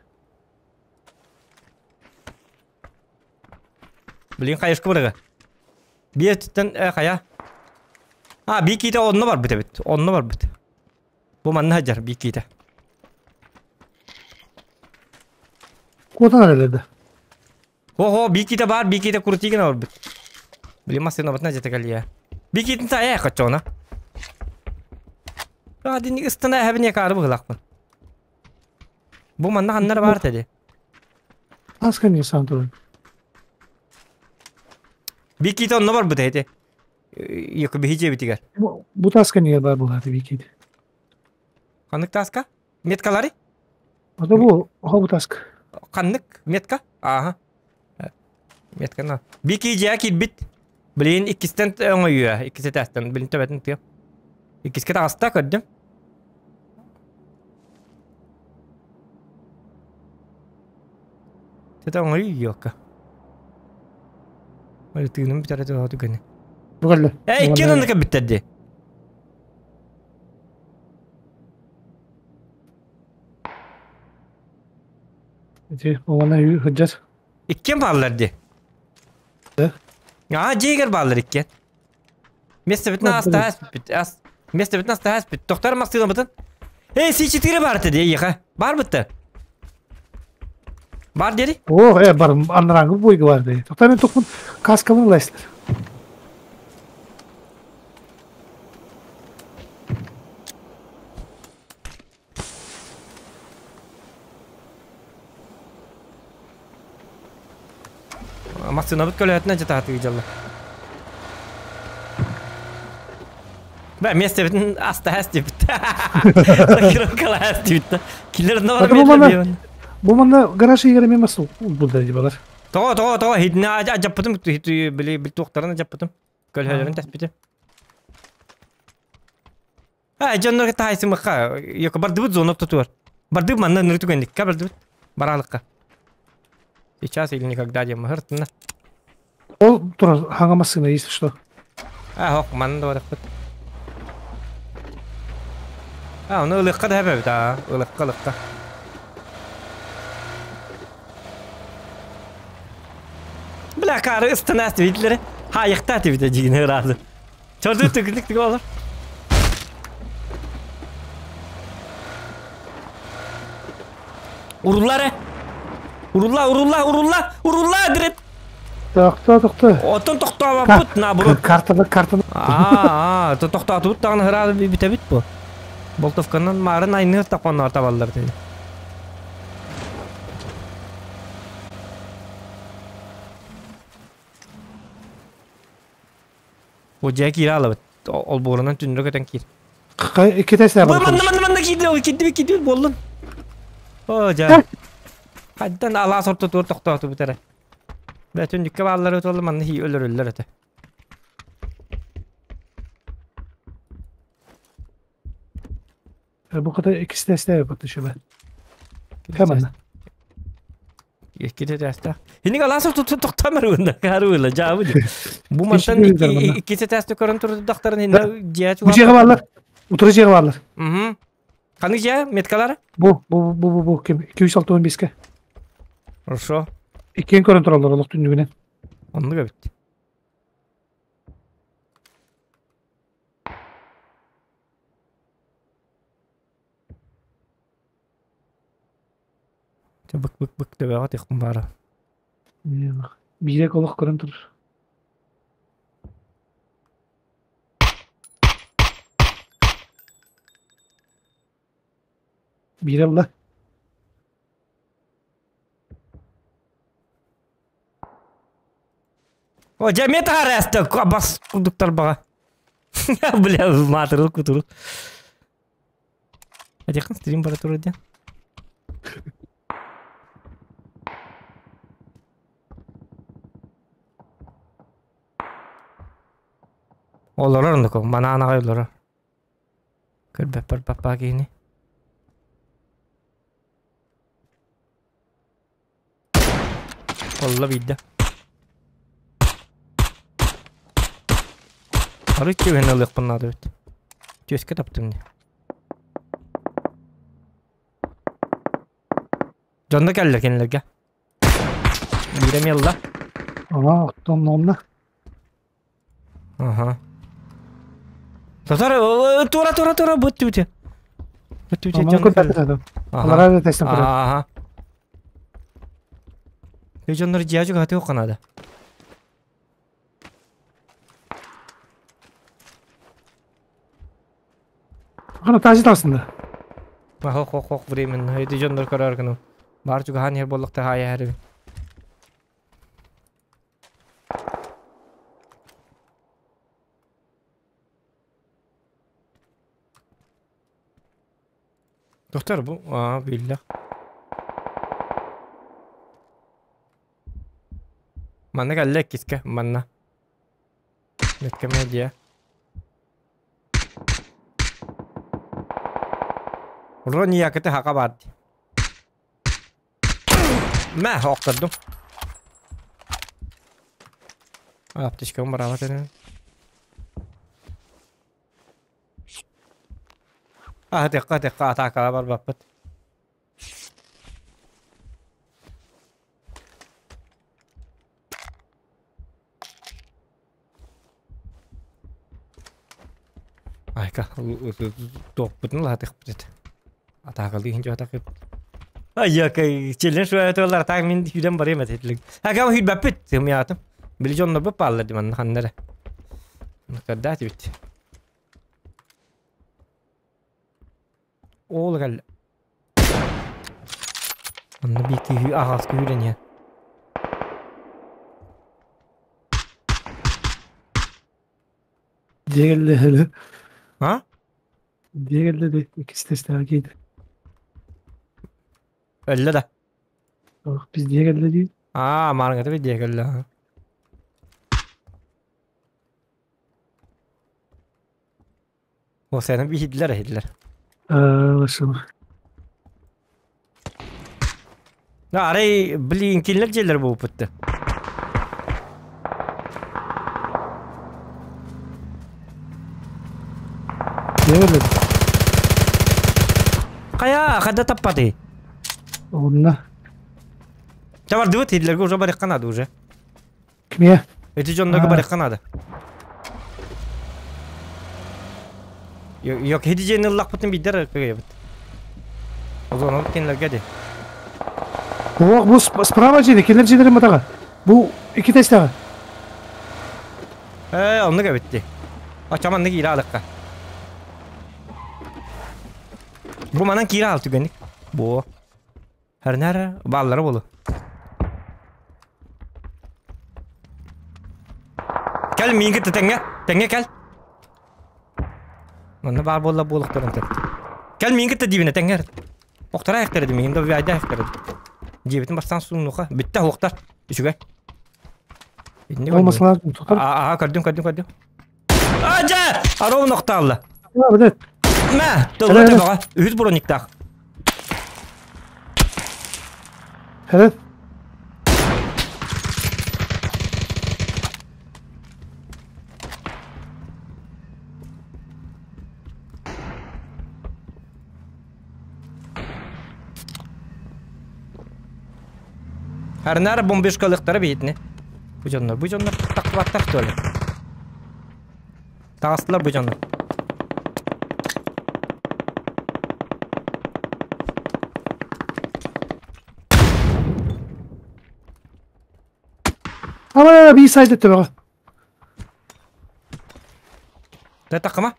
Блин, хайышка барыга. Бир түттен хая. А, би киите онно бар бит бит. Онно бар бит. Бу манна хажар би киите. Куотан эрэлэрдэ. Ого, би киите бар, би киите крутигин бар бит. Блин, машина батна жете калия. Би киитин та э качона. А, дин ыстана хэбне кары быглакпын. Бу манна ханнар бар теди. Аска не сан турар. Би киите онно бар бит эти. Йоку бихи битигер. Бу таска не бар булаты бикит. Ханнык таска? Меткалары? Ото бу, охо бу таска. Ханнык метка? Ага. Меткана. Бики жа кирбит. Блин, иккистен оңойуя. Иккисе тәстен. Блин, төбәтен тыя. Иккиске таста көрдүм. Тета оңойу йокка. Ой, тыгыным битәрә тыга түгәне. Бу кэллэ. Эй, икки оннука биттерди. Ити, оҕона сылдьар. Иккен бааллар ди. Да. А, жегер бааллар иккен. Место 15 аспит. Место 15 аспит. Тоқтар мастыгын бытын. Эй, С4 бар ди, еха. Бар бытты. Бар дери? О, э, бар, анраңы бойгы бар ди. Тоқта мен тоқпын каскамын лайсылар. Мастына бит көлөтүнө жатааты жалла. Бә, место битин аста хас деп. Рокировкала хас деп. Киллер на бар Бу мана бу мана гараж игере мен басыл бул да балар. Того, того, того, хитне ажаппытым, хит били бил туктарын ажаппытым. Көлһөлөрүн таспитим. А, жоннор тайсы мыка. Йоко бардыбыт зона тутуар. Бардыб манна ныртугендик, ка бардыбыт. Баралыкка. Сейчас или никогда дем хыртына. Ол турар хаңа машина если что. А, хок, манна да барыкпыт. А, оны ылыкка да хэбэбит, а, ылыкка, ылыкка. Бля, кары ыстынас виделер. Ха, яхта тебе дигин разы. Чорду түгүлүк түгү олар. Уруллар, Урулла, урулла, урулла, урулла, дирет. Тохто, тохто. Отон тохтообаппыт, наоборот. Картаны, картаны. Аа, то тохтоотубут даҕаны ыраары бүтэбит бу. Болтовканан маарын айныыр тапаннар табаллар dedi. Бу дьэ киирэ алабыт. Ол буорунан түннүрэ көтөн киир. Иккитэ Бу манна манна манна киирди, киирди киирди буоллун. О, дьэ. Хайдан алаас ортотугар тохтоотубут эрэ. Бэ түннүккэ бааллары туолла манна хии өлөрөллөр этэ. Бу ката иккисте баттышыба. Каманна. Икките тәстә. Хини аласып тутса токтамыр уна карула жабы. Бу мантан икките тәстә көрөн турдактарын хинде жия Бу жеге барлар. Утыры жеге барлар. Мгм. Каны жия меткалары? Бу бу бу бу бу ким 265-ке. Хорошо. Иккен көрөн тураллар олох түннүгүнэн. Оннук эбит. Бык бык бык төбөҕө тихпин баара. Биирэ олох көрөн турар. Биирэ ылла. О, дьэ эмиэ таһаарааста бас курдук тарбаҕа. Бля, маатырыл кутуру. Этиэххин стрим бара турар диэн. Олорор оннук, манаан аҕай олорор. Көрбөппөр паппаа киһини. Олла биирдэ. Арыт түһэн ылыахпын наада эбит. Түөскэ таптым дии. Дьонно кэллэ кинилэргэ. Биирэ эмиэ ылла. Aa, оттон онно. Аха. Татар тура тура тура бут түбүтэ. Бут түбүтэ дьон кэллэ. Алара да тэстэн турар. Аха. Дьоннор дьиэ чугаһатыы канада. Хана таажы тасында. Хох хох хох временно. Эти дьоннор көрөр гыным. Бар чугаһаан иһэр буоллахта хаайа иһэрбин. Доктор бу аа биллэ. Манна кэллэ иккискэ манна. Медкомедия. Рониякыты хака бар дии. Мэ охтордум. Аптечкам барабат этэ. А текка текка атакаға барбаппыт. Айка туохпутун лаатыхпыт этэ. Атаакалыы иһин дьоһотах Айакай, челлен шуайатылар таак мин сүүрэн барыам этэ этилик. Акам сүүрбэппит, сымыйаатым. Били дьоннорбут бааллар дии манна ханна эрэ. Көрдөөх эбит. Ол кэллэ. Онно биир киһи аҕаска үүрэн иһэр. Диэгэллэһэлэ. А? Диэгэллэди иккис тестээҕи киирдэ. Өллө да. Ох, biz диэгэллэди. Аа, маарыҥҥата бит диэгэллэ. О, сені биһидилэр эһидилэр. Лашым. Арай, блин, кинилэр дьиэлэр буолбутты. Диэгэллэди. Хайа, хада таппаты. Онна. Табардыбыт хидлерге уже барыхха надо уже. Кимиэ? Эти дьоннорго барыхха надо. Yok хиди дьиэни ыллахпытын биирдэр кыайабыт. Озонобут кинилэргэ ди. Ох, бу справа дьиэни, кинилэр дьиэлэрин матаҕа. Бу икки тестээҕэ. Ээ, оннук эбит дии. Оччо маннык киирэ алыкка. Бу манан киирэ ал түгэнник. Бу. Хэрнэр бааллара буолу. Кэл миин кытта тэҥҥэ. Тэҥҥэ кэл. Манна баар буолла буолуохтарын сөп. Кэл миин кытта диибинэ тэҥҥэ. Охтора айахтар этим, миин да вайда айахтар. Дьиэбитин бастаан сууннуха. Бүттэ оһуохтар. Үчүгэй. Итинник Ол масалар тутар. Аа, көрдүм, көрдүм, көрдүм. Ажа! Аровын охтаалла. Блядь. Мэ, тылла төбөҕө. Үһүс брониктаах. Херет. Арнара бомбежкалыктара бейтини. Бу дьоннор, бу дьоннор тахпаттар что ли? Таҕыстылар бу дьоннор. Ама бии сайда төбөҕө. Да таххама.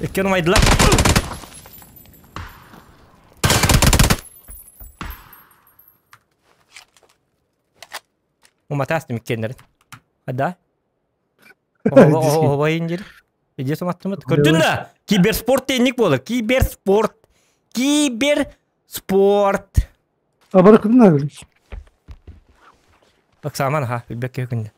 Иккиэн умайдылар. Уматаастым иккиэннэрин. Да? Оҕобайын диир. Иде суматтымыт. Көрдүн да? Киберспорт тенник буолар. Киберспорт. Киберспорт. Абара кытын агыл. Оксаман ха, билбекке күнде.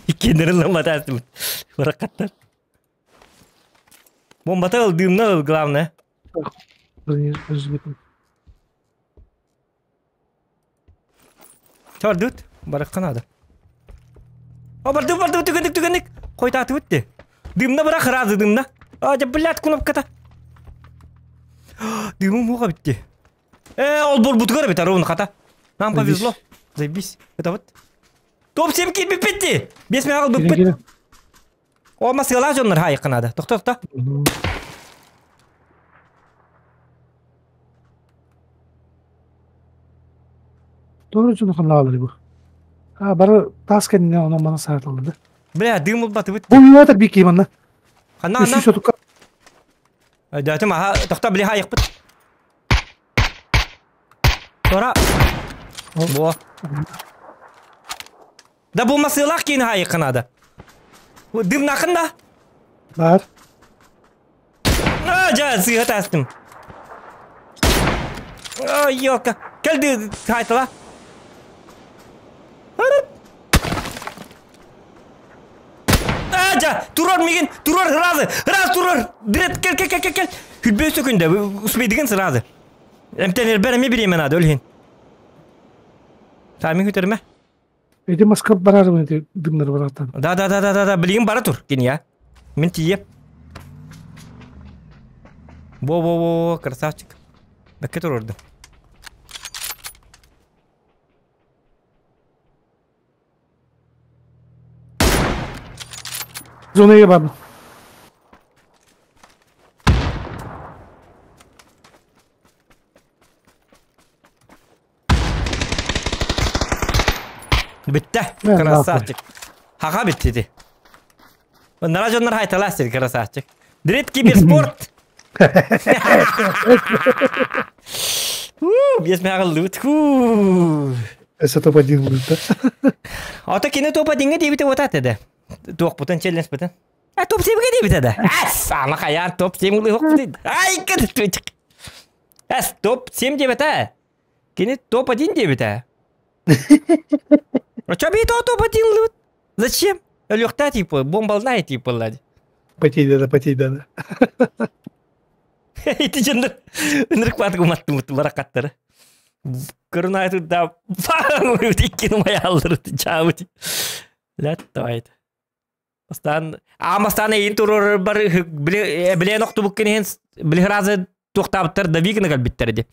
Иккиэннэрин ламатаастым. Баракаттар. Бомбата ыл, дымна ыл, главное. Чордут, барыкка надо. О, барды, барды, түгенник, түгенник. Қойтаты бітті. Дымна бірақ разы дымна. А, дя, блядь, кнопката. Дымым муға бітті. Э, ол бұл бутгар бит, ровно хата. Нам повезло. Заебись. Это вот. Топ 7 кил биппетти. 5 мягал биппет. О, масыла жоннор хайыкка надо. Тохто, тохто. Doğru дьону ханнаалар бу. А бары таас кэннинэ онон мана сааталлар. Бля, дым ылбатыбыт. Бу юатар бики манна. Ханна ханна. Үс отукка. Дәтим аха, тохто били хайыкпыт. Тора. Бо. Да бу масыылаах киин хайыкка надо. Дым нахын да? Бар. А, жа, сыыһа таастым. Ой, ёлка. Кэлди хайтала. А, жа, турар мигин, турар сразу, раз турар. Дрет, кел, кел, кел, кел, кел. Хүлбе сөкүндө, успейдигин сразу. Эмтенер береме биреме надо, өлхин. Тамин күтерме. Эти маска барар эти дымнар бараттан. Да, да, да, да, да, да, билигин бара тур, кини я. Мин тиийем. Во-во-во, красавчик. Бэкке турурду. Зонага бардым. Бүттэ, красавчик. Хаха бүтті ди. Нара дьоннор хайталаас сир красавчик. Дрит киберспорт. Биэс мэҕаллыбыт. Өссө топ-1 будет, да? Ото кини топ-1-ҥэ диэбитэ уотаат этэ. Туохпутун челленджпытын. А топ 7-гэ диэбитэ да. Ас, ама хайаан топ 7 ылыахпытый. Ай, кыт. Ас, топ 7 диэбэтэ. Кини топ-1 диэбитэ. А чё би топ-1 ылыбыт? Зачем? Өлүөхтээ типа, бомбалнай типа лади. Потей да, потей да. Ити дьоннор ынырык баатык уматтымыт баракаттары. Көрүн турда иккини умайааллар чаабыт. Лят давайт. Бастаан аамастаан эйин турор бар билен охтубуккин иһин били разы туохтаабыттар Давигына кэлбиттэр ди.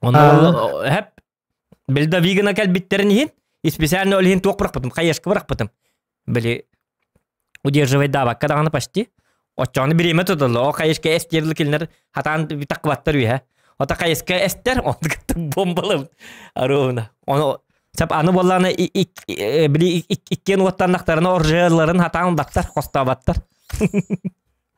Ону хеп били Давигына кэлбиттерин иһин специально ол иһин туох бырахпытым, хаешка бырахпытым. Били удерживать даабакка даҕаны почти. Оччоҕуна бириэмэ тутулла. Ол хайыска эс диэрлик кинилэр хатаан таккыбаттар үһэ. Ото хайыска эстер, ону кытта бомбалым аруuna. Ону сап аны буоллаҕына били иккиэн уоттаннахтарына оржыаларын хатаан баттар, хостообаттар.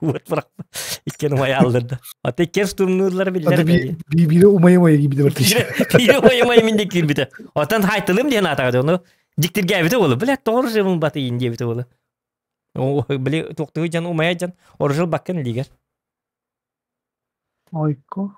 Уот бырахпа. Иккиэн умайааллар да. Ото иккиэн штурмнууллар биллэр. Биири умайа-умайа киирбитэ барта. Биири умайа-умайа мин де киирбитэ. Отон хайтылым диэн аатаҕа ону дьиктиргээбитэ буолу. Бля, тоҕо оржыабын батыйын диэбитэ буолу. Били туохтугу дьон умайа дьон оржыл баккын илиигэр. Ойко.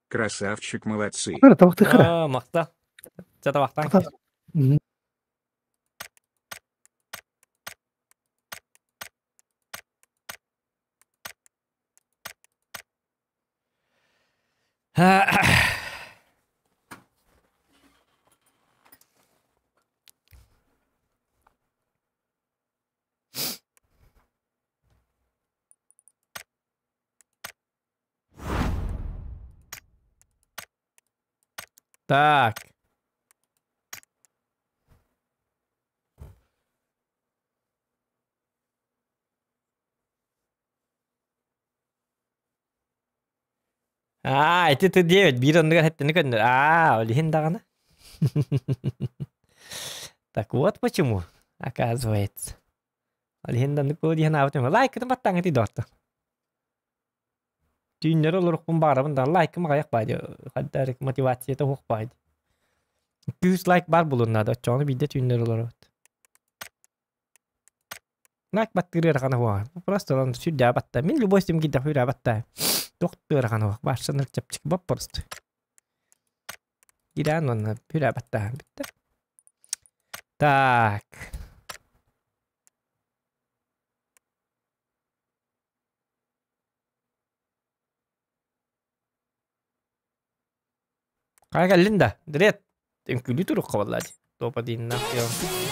Красавчик, молодцы. Хара, табахты хара. Махта. Чата бахтан. Так. Аа, ити ты диэбит биир оннугар хэттини көннөр. Аа, ол иһин даҕаны. Так вот почему, оказывается. Ол иһин да оннук буолуо дии санаабытым. Лайкытын баттааҥҥытый доҕоттор. Түүннэри олорукпун баҕарабын да лайкым аҕыйах баа дии. Ханна мотивацията суох баа дии. Күүс лайк баар буолуон наада. Оччоҕуна биирдэ түүннэри олоробут. Лайк баттыыр ыарахана суоҕа. Просто ылан сүрдээҕи батта. Мин любой сим киирдэх сүрдээҕи батта. Туох да ыарахана суох. Баарсанар чэпчэки боппуруст. Кирээн уонна сүрдээҕи баттааһын бүттэ. Так. Хайа кэллин да? Дред. Үҥкүүлүү туруохха буолла дии. Туопа дииннээх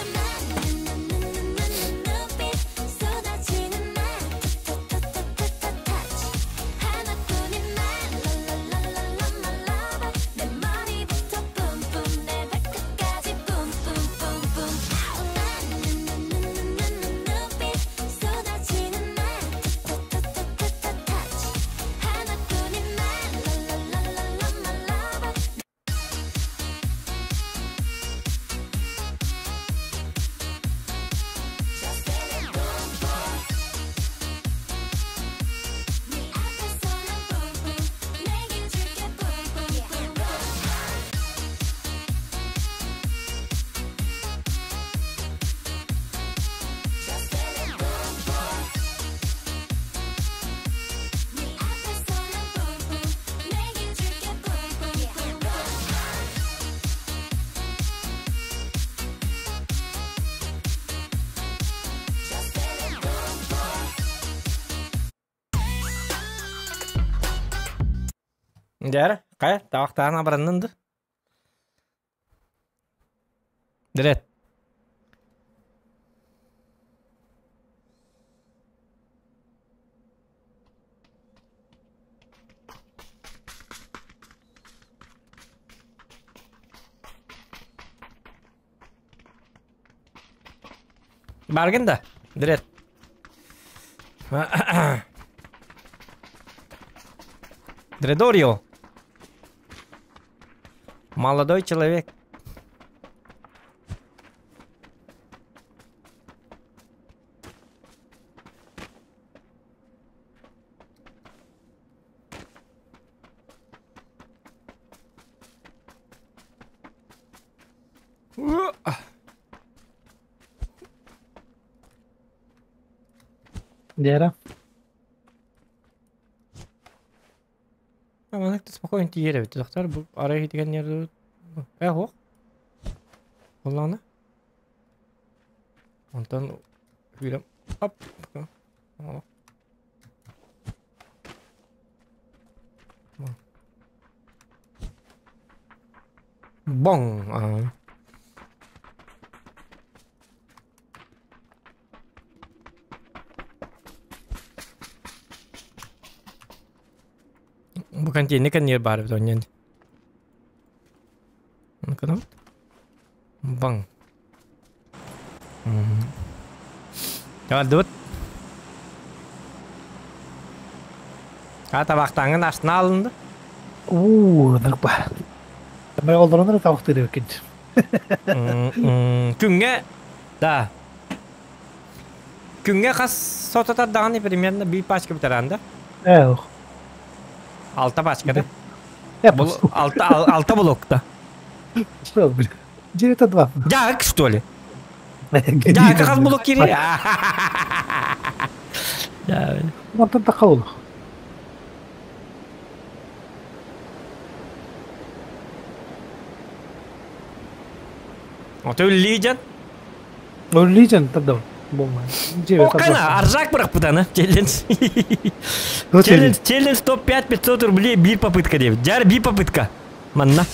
Дьэ, хайа, табахтаан абыраннын ду? Дирет. Баргын да, Дирет. Дредорио. Молодой человек. Дера. Маннык спокойно тиийэр эбит. Дохтор бу арай иһитигэн э суох. Буоллаҕына. Онтон күүрэм оп. Боҥ. Бу контейнер коннер баар эбит онньон. Ну-ка Баҥ. Бардыбыт. А табахтааҥҥын астына алынды. Уу, ынырык ба. Май олорон табахтыыр эбиккин. Күҥҥэ да. Күҥҥэ хас сото тардаҕын примерно биир пачка бүтэрэн да? Э, Алта пачка да? Алта, алта блокта. Что, блин? Где-то два. Дьаак, что ли? Дьаак хас блок кири? Мантан тахалыл. Ото Лиден? Лиден тогда. Окана, аржак бырахпытаны. Челлендж. Челлендж, челлендж топ-5 500 рублей биир попытка диэбит. Дьар биир попытка. Манна.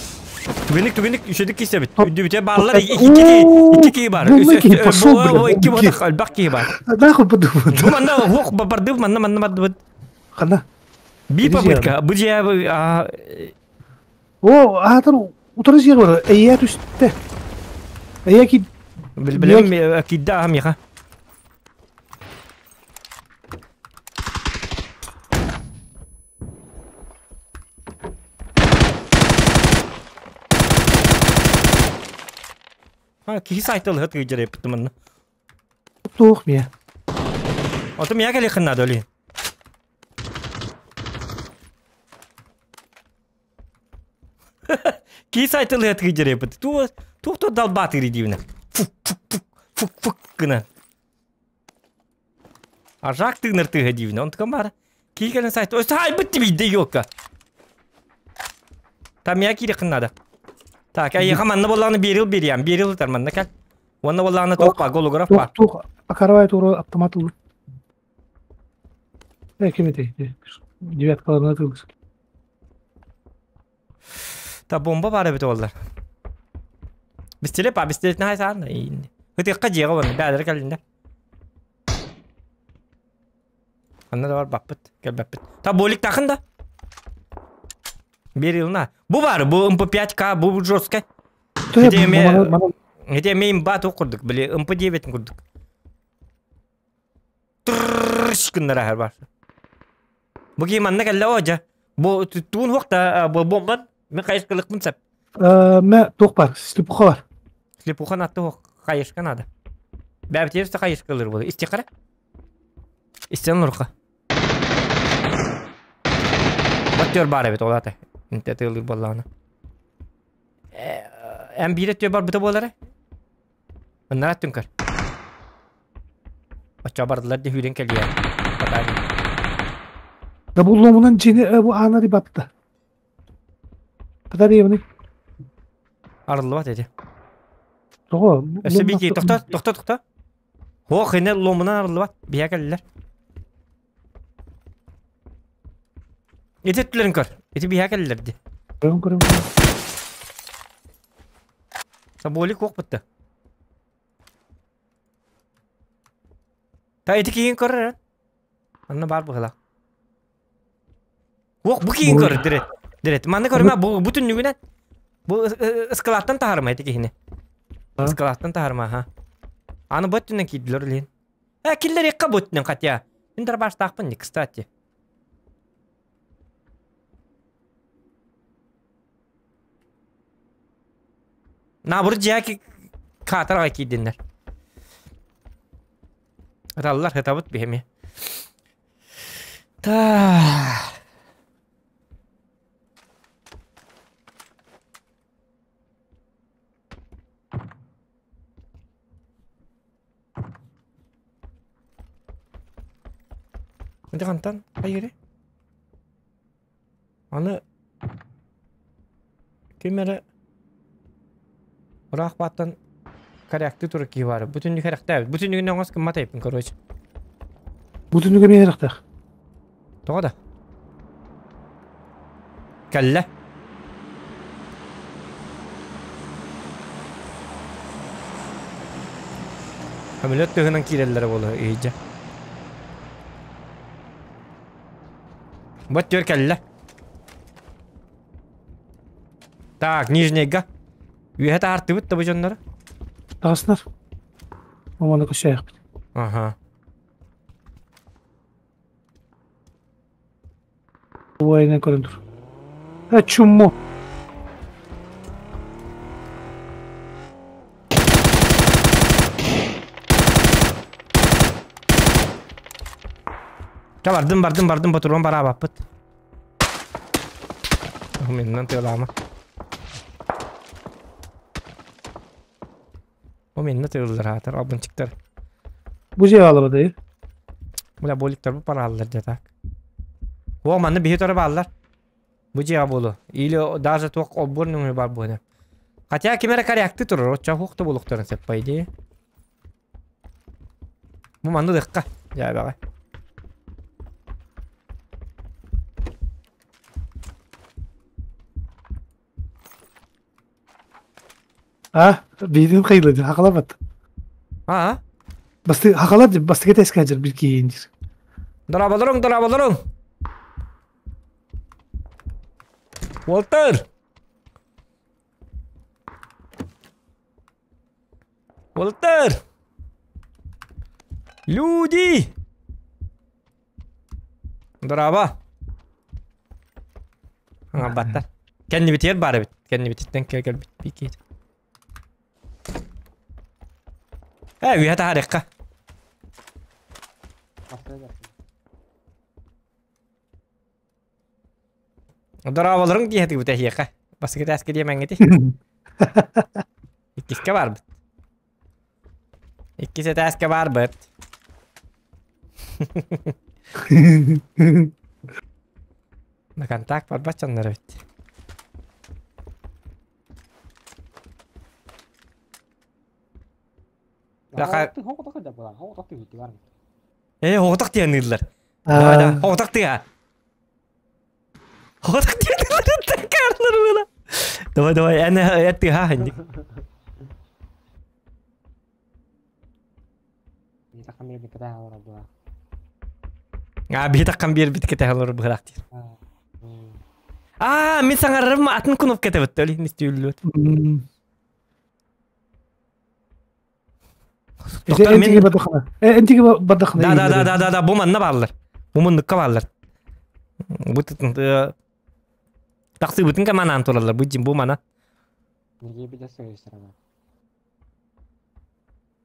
Түгенник түгенник үчүдүк киисэбит. Үндүбүтэ бааллар икки киһи бар. Икки ботах элбэх киһи бар. Нахуй подумал. Бу манна уох бардыбыт, манна манна бардыбыт. Хана. Биир попытка. Бу дьиэ О, аатыр утары жер бар. Эйя түстэ. Эйя ки Билбилем кидде аһам яха. А, киһи сайтылыһы тыгдьыр эппитим манна. Туох мия. Ото мия кэлиэххин наада олин. Киһи сайтылыһы тыгдьыр эппит. Туох туох далбаатыыр диибинэ. Фук фук фук фук фук гына. Ажак тыынар тыыһа диибинэ. Онтукам баара. Киһи кэлэн сайт. Өссө хайбыт тибийдэ ёлка. Там мия киириэххин наада. Так, эйиэхэ манна буоллаҕына биэрил биэриэм. Биэрил ытар манна кэл. Уонна буоллаҕына туох баар, голограф баар. Туох Акарабай тура автомат ылбыт. Э, ким этэй? Девяткаларына тылгыс. Та бомба баар эбит оллар. Бистиле па, бистилетин хай саанна. Хытыахха дьиэҕэ уонна бээлere кэллиннэ. Анна да бар баппыт, кэлбэппит. Та болик тахын да. Берилна. Бу бар, бу МП5К, бу жесткай. Ити эмиэ имба туох курдук, били МП9 курдук. Тррррш гыннара аһар бар. Бу киһи манна кэллэ оо дьэ. Бу туун хуох да бу бомбан мен хайыскалыкпын сеп. Мэ туох бар, слепуха бар. Слепуха натты хуох хайышка надо. Бэбитиэс да хайышкалыр буолу. Истиэххэ Истэн олорха. Баттер баар эбит ол ата. Инте тыылыыр буоллаҕына. Эн биир өттүө барбыта буолара. Ыннара өттүн көр. Оччо бардылар дии сүүрэн кэлиэ. Батаайын. Да бу ломунан дьиэни бу аанары батта. Батареябыны. Арыллыбат эти. Тоҕо? Өссө биир тохто, тохто, тохто. Һуох, ини ломунан арыллыбат. Биһэ кэллилэр. Ити өттүлэрин көр. Ити биһэ кэллилэр дии. Көрөн көрөн. Соболик уох бытта. Та ити киһин көр эрэ. Анна баар быһыла. Уох бу киһин көр дирет. Дирет. Манна көрүмэ бу бу түннүгүнэн. Бу ыскалааттан таһарма ити киһини. Ыскалааттан таһарма аха. Аны бу өттүнэн киирдилэр илин. Э киллэриэххэ бу өттүнэн хотя. Мин дарбаштаахпын не кстати. Наоборот дьиэ каатар аҕай киирдиннэр. Ыталлар, ытабыт биһими. Та. Ити хантан хайыырый? Аны ким эрэ ыраах бааттан коряктыы турар киһи баар. Бу түннүк эрэхтээбит. Бу түннүгүнэн оҥос гыммат эбиппин, короче. Бу түннүк эмиэ эрэхтээх. Тоҕо да? Кэллэ. Самолет тыһынан киирэллэрэ буолуо иһирдьэ. Вот түөр кэллэ. Так, Нижнейга. Үөһэ таһартыбыт да бу дьоннору. Таҕыснар. Оманы көсөйөхпүт. Ага. Военный көрөн тур. Э, чумму. Ча бардым, бардым, бардым, ботурон бараабаппыт. Миннан тыалаама. О минна тыыллар аатар, албынчыктар. Бу же алабады. Бля, боликтар бу парааллар дьэ так. О, манна биһи тора бааллар. Бу дьиэҕэ буолуо. Или даже туох олбуор нөҥүө баар буолуо. Хотя ким эрэ корякты турар, оччо хуох да буолуохтарын сөп по идее. Бу манны дыкка. Дьээбэҕэ. А, биирин хайылы хакалабат. А? Басты хакалар бастыга тэскәҗер бир кийиндир. Дорабаларың, дорабаларың. Уолтер! Уолтер! Люди! Дорообо! Аҥарбаттар. Кэннибитигэр баар эбит. Кэннибититтэн кэлбит киһи. Ээ, үөһэ таһаарыахха. Дорооболоруҥ диэхэтигибит эһиэхэ. Бастакы тааска диэмэҥҥити. Иккискэ барбыт. Иккис этээскэ барбыт. На контакт барбат дьоннор эбит. Ээ, оҕотох диэн ыыллар. Оҕотох тыа. Оҕотох диэн ыыллар. Давай, давай, эн тыа инник. Аа, биһи таххан биэрбит кэтэһэ олорор быһыраах диир. Аа, мин саҥарарым атын кнопка этэбит өлү мистүүллүт. Доктор мен Энтиги бадахна. Да, да, да, да, да, да, бу манна бааллар. Бу муннукка бааллар. Бу тахсыбытын каманаан тураллар. Бу бу мана.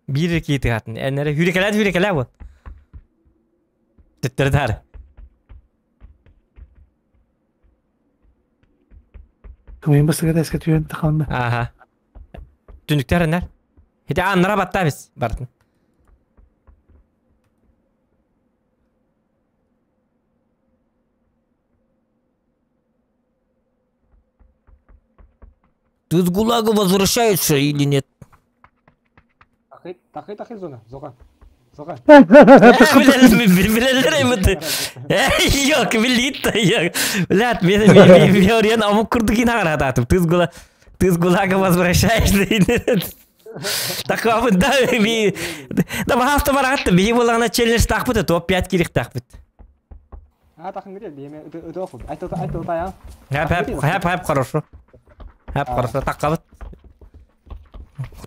Биир кии тыһатын. Эннere хүрекелээ хүрекелээ бу. Төттөрү таар. Кымын басыга эске түйен тахална. Аха. Түнүктэр энер. Хите аннара батта бис бартын. Ты с ГУЛАГа возвращаешься или нет? Тахы, тахы зона, зога. Зога. Билелер эбит. Yok, билит. Блядь, мен мен мен омук курдук инагара Ты с ГУЛАГа ты с ГУЛАГа возвращаешься. Так да, би да бахта барат, би булана челлендж тахпыт, топ 5 кирих тахпыт. А тахын гире, би эме өтө окуп. Айты айты таян. Хап хап хап хап хорошо. Хап хорошо таккабыт.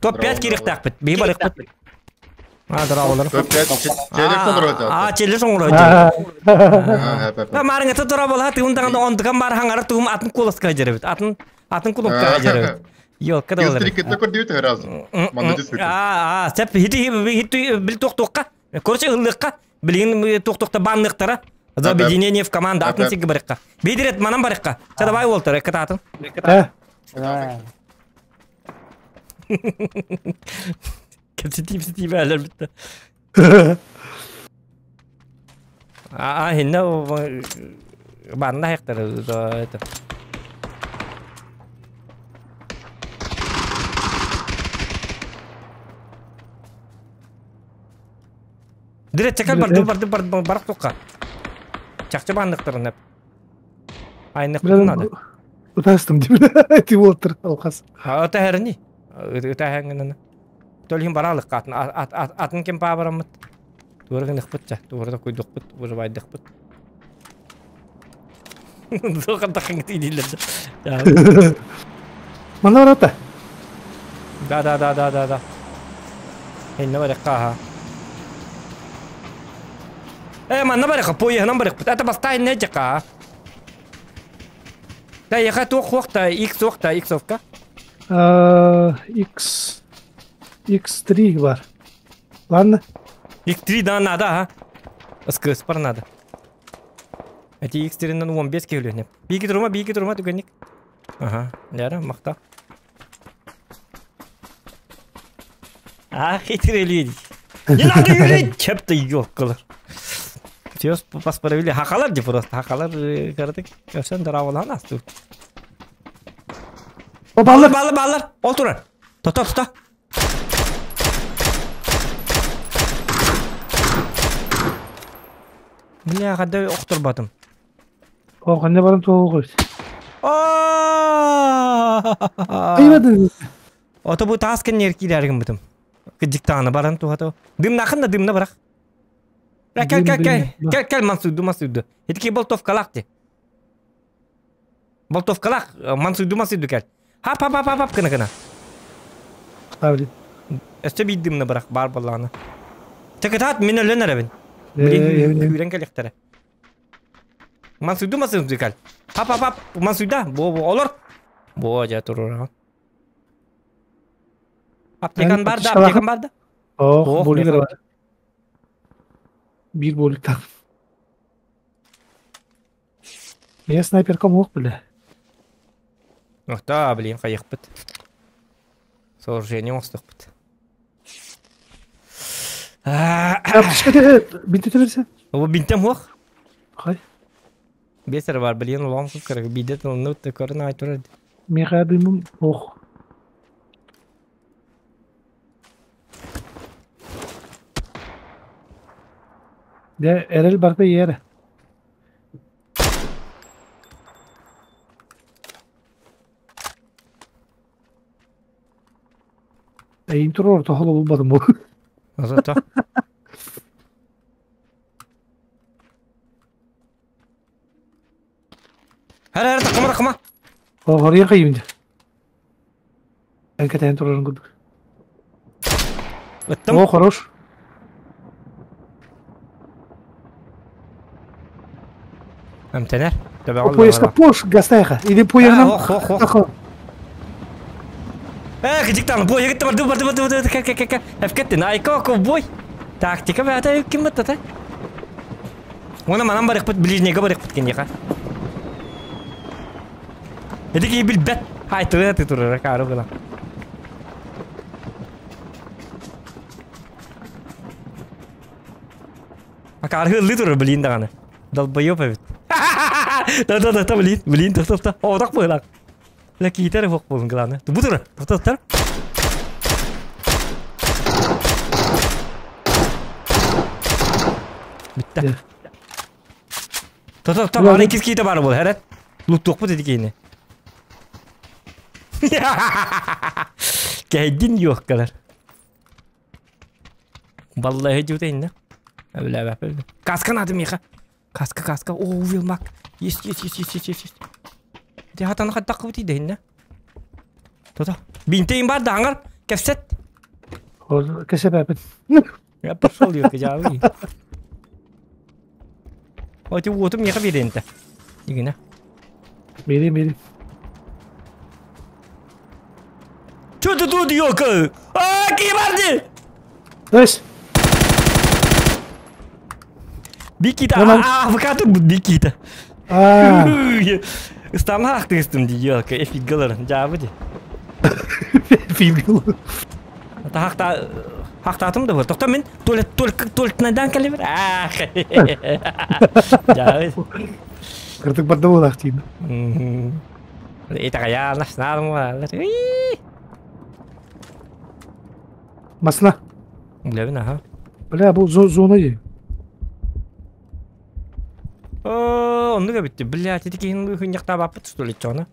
Топ 5 кирих тахпыт, би барыкпыт. А, дораболар. Топ 5 челлендж оҥорот. А, челлендж оҥорот. Да, марыңа дорабол, тыгын даганда ондыган бар хаңара тугум атын куласка жеребит. Атын атын куласка жеребит. Йо, когда олар. Киллстрик көрдүбүт разу. А, а, сеп хити хити бил тоқтоққа. Короче, ыллыққа. Билген тоқтоқта банныктара. За объединение в команду атын сиги барыкка. Бейдирет манан барыкка. Ча давай Уолтер, экет атын. Кепсити псити бәлер битте. А, хинне банна хектар это. Дирет чакал бар, бар, бар, бар тоққа. Чакчы банныктарын Айнык надо. Утастым деп. Ти Уолтер алқас. Ата хәрни. Ыта хәңгенен. Төлхин баралык атын атын кем пабарамыт. Туыргын ықпытча, туырда куйдукпыт, ужыбайдыкпыт. Зоқан тақын тидилер. Мана барата. Да, да, да, да, да, да. Хинне барыкка ха. Э, манна барыкка, пойы барыкпыт. Это бастай не жака. Да, яха туох хуакта, X уакта, X овка. X X3 бар. Ладно. X3 да надо, а? СКС пар надо. Эти X3-нан 15 келү. Биги турума, биги турума түгенник. Ага, яра, макта. А, хитрый люди. Не надо юлить, чепты ёлкалар. Все паспоровили. Хакалар ди просто. Хакалар кардык. Көсөн даравалан асту. О, баллар. Баллар, баллар. Ол турар. Тота, тота. Бля, хадда охторботум. О, ханна баран туоҕугуй? Айбадын. Ото бу таас кэннигэр киирээри гыммытым. Кыдьыктаҕына баран туһата. Дымнахын да дымна бырах. Кэл, кэл, кэл, кэл, кэл, мансуйду, мансуйду. Итики болтовкалаах ти. Болтовкалаах, мансуйду, мансуйду кэл. Хап, хап, хап, хап, кына, кына. Ставлю. Өссө биир дымна бырах баар буоллаҕына. Чакытаат мин өлөн эрэбин. Блин, күүрэн кэлиэхтэрэ. Мансуйду мансуйду кэл. Хап хап хап мансуйда. Бо бо олор. Бо дьэ туруораҕын. Аптекан бар да, аптекан бар да. Ох, болик бар. Биир боликтаах. Меня снайперка мог бля. Охта, блин, хайыхпыт. Сооружение оҥостуохпут. Бинтете берсе? О, бинтем хуох. Хай. Бесер бар, блин, улам куккара. Бидет онну көрін айтурар. Меха дымым ох. Дэ эрэл барда иэрэ. Эйин турар тоһоло булбатым бу. Зато. Хара хара такма такма. Хория кайымды. Эн кэтээн турарын курдук. Ыттым. О, хорош. Эмтэнэр. Төбөҕө Поездка пош гастайха. Или поездом. Ох, ох, ох. Э, кыдьыктан, бой, егит барды, барды, барды, барды, кэ, кэ, кэ, кэ, эфкеттин, айка, ковбой. Тактика бэйэтэ ким баттата? Уона манан барыахпыт, ближнийга барыахпыт киниэхэ. Ити киһи билбэт. Хайтылы ты турара каары гына. Акааргы ыллыы турар блин даҕаны. Долбоёб эбит. Да да да блин, блин, да да да. Оодох быһылаах. Ла киитэр уһук буолун главное. Бу турар. Туттар. Бүттэ. Тото то баар иккис киитэ баар буол хэрет. Луттуохпут ити киини. Кэйдин юох кэлэр. Баллаһы дьута инна. Эбилээбэппин. Каска надо миэхэ. Каска, каска. О, Вилмак. Есть, есть, есть, есть, есть, есть. Дэ хатан хаттаккыбыт идэһиннэ. Тото. Бинтейин бар да аңар. Кэпсэт. Кэсэбэпин. Я пошел ее кыдьаабый. Оти уотум миэхэ биэрэнтэ. Игина. Бири, бири. Чё ты тут, ёлка? А, кибарди! Өс! Бикита, а, АФК тут Бикита. Ыстамаах тыыстым ди, ёлка, эфигалар, дьаабы ди. Фигал. Хахта хахтаатым да бар. Тоқта мен туалет туалет туалетнадан кэлибер. Ах. Дьаабы. Кырдык барда буолаах диин. Итаҕайаан наснаарым буолаллар. Масна. Билэбин аха. Бля, бу зона дии. Оо, оннук эбит. Блядь, ити киһин хынньахтаабаппыт что ли чоно?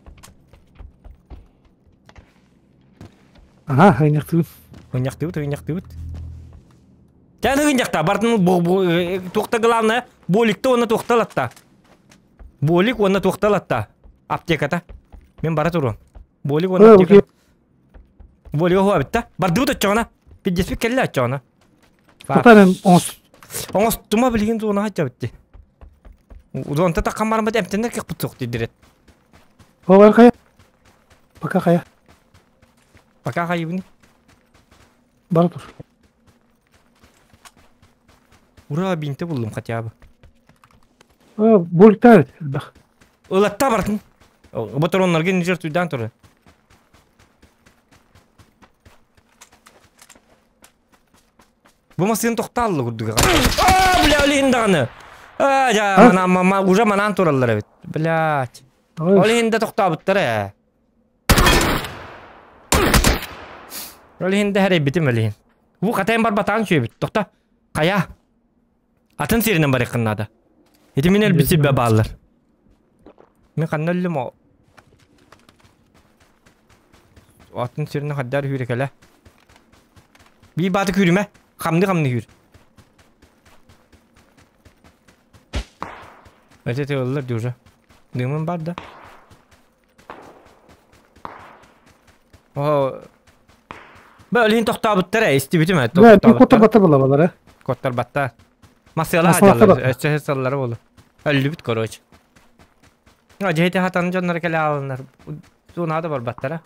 Ага, хынньахтыбыт. Хынньахтыбыт, хынньахтыбыт. Тэн хынньахта, бартын туохта главное, боликта уонна туохталатта. Болик уонна туохталатта. Аптеката. Мен бара туруом. Болик уонна аптека. Болик оһуа битта. Бардыбыт оччоҕуна. Пиддеспит кэллэ оччоҕуна. Тутарын оҥос. Оҥостума билигин зона хаччабытти. Зонта таххан бараммыт эмтэнэр кыахпыт суох диирет. Ол хайа. Пока хайа. Пока хайыбын. Бара тур. Ура, бинте буллум хотя бы. Боликтар элбэх. Ылатта бартын. Батароннарга нижер туйдан турар. Бу массыын тохтаалла курдук. Аа, бля, олиһин даҕаны. Аа, жа, мана, мама, уже манаан тураллар эбит. Блядь. Ол иһин да тохтообуттар ээ. Ол иһин да хэрэйбитим ол иһин. Бу хатайын барбатаан үчүгэйбит. Тохто. Хайа. Атын сиринэн барыаххын наада. Ити мин өлбүт сирбэ бааллар. Мин ханна өллүм о? Атын сирин хаддар хүүрекеле. Бии бааты күүрүмэ. Хамны-хамны хүүр. Эти тыыллар дии уже. Дымым бар да. О, Бэ өлүн тохтообуттар ээ, истибитим ээ. Бэ, би куттарбаттар буолабалар ээ. Куттарбаттар. Масыала дьаллар, өссө сыллары болу. Өллүбүт короче. Дьэһити хатан дьоннор кэлэ аалыннар. Туунаа да барбаттара.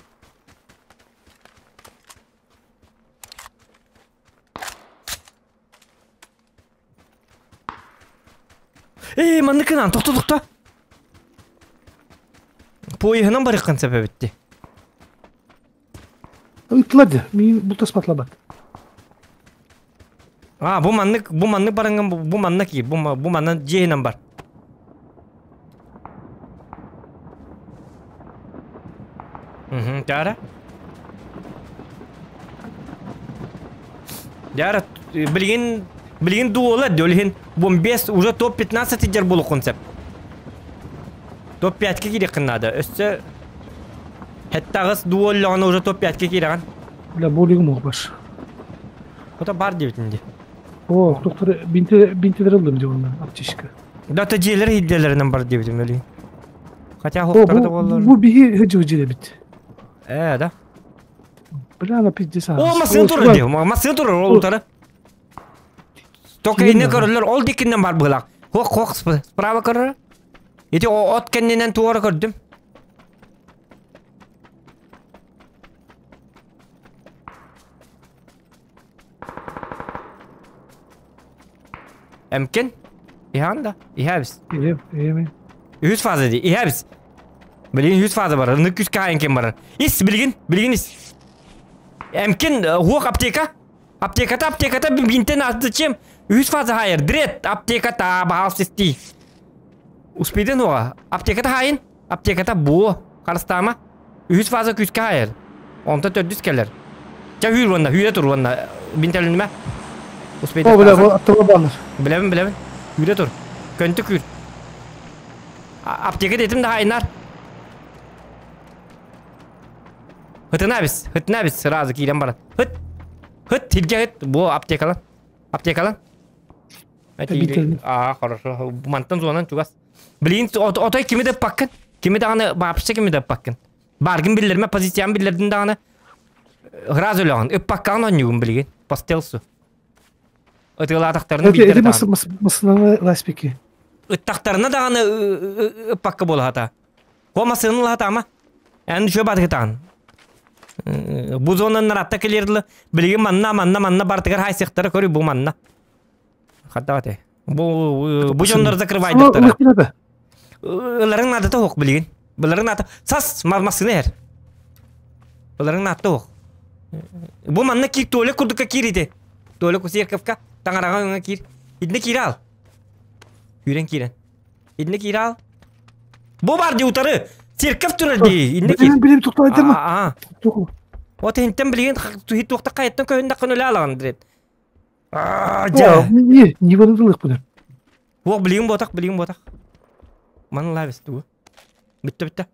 Эй, маннык гынан, тохто, тохто. Поеһынан барыаххын сөп эбитти. Ыыттылар дии, миин бултаспатылар бат. А, бу маннык, бу маннык бараҥҥын, бу манна киир, бу, бу манна дьиэһинэн бар. Угу, Дьара. Дьара, билигин билигин дуола дөлүһүн бомбес уже топ-15 тиджер булукун сеп. Топ-5-ке киириэххин наада. Өссө хеттаҕыс дуоллаҕына уже топ-5-ке киирэҕин. Бля, болигым оҕбаш. Ото бар диэбитин дии. О, доктор бинти бинтилер ыллым дии онно аптечка. Да, то дьиэлэр иһиллэлэринэн бар диэбитим өлүү. Хотя хоктор да буоллар. Бу биһи хыдьы дьиэбит. Ээ, да. Бля, ана пиздец. О, массыына турар дии. Массыына турар ол утары. Только инне көрөллөр, ол диккиннен бар быһылаах. Хох, хох, справа көрөр. Ити от кэннинэн туора көрдүм. Эмкин? Иһаан да? Иһэбис. Иһэм, иһэм. Үһүс фаза дии, иһэбис. Билигин үһүс фаза барар, нык күскэ хаайын ким барар. Ис, билигин, билигин ис. Эмкин, хуох аптека. Аптеката, аптеката бинтен зачем? Үһүс фаза хаайар, дрет, аптеката, баал систи. Успейден хуоға. Аптеката хаайын, аптеката буо, харыстаама. Үһүс фаза күүскэ хаайар. Онтон төрдүс кэлэр. Ча хүүр уонна, хүүрэ тур уонна. Бинтелинмэ. О, бля, бу аттыга баалар. Билэбин, билэбин. Хүүрэ тур. Көнтү күүр. Аптека детим да хаайынар. Хытына бис, хытына бис сразу киирэн баран. Хыт. Хыт, сиргэ хыт. Бу аптекалан. Аптекалан. Аа, хорошо. Мантан зонан чугас. Блин, отой кими да паккын. Кими даҕаны вообще кими да паккын. Баргын биллэрмэ, позициям биллэрдин даҕаны ыраас өлөҕүн. Ыппаккаҕын оонньуугун билигин. По стелсу. Ытыалаатахтарына биирдэр даҕаны. Масынаны ласпики. Ыттахтарына даҕаны ыппакка буолаһата. О масыны лаһатаама. Эн үчүгэй батыгытаан. Бу зонаннар атта кэлиэрдилэ. Билигин манна, манна, манна бартыгар хайсыахтара көрүй бу манна. Хаттаҕа Бу бу дьоннор закрывайдыктара. Ыларың наадата суох билигин. Быларың наата сас массыына иһэр. Быларың наата суох. Бу манна киир туалет курдукка киир ити. Туалет Кусерковка таҥараҕа өҥө киир. Итиннэ киирэ ал. Күүрэн киирэн. Итиннэ киирэ ал. Бу бар дии утары. Церковь турар дии. Иннэ киир. Билим туктайдырма. Аа. Вот интен билигин туохта хайаттан көһүннэххин өлө алаҕын дирет. Аа, дьэ. Не, не вырылык Уох, билигин буотах, билигин буотах. Маны лавис тугу. Бүтте, бүтте.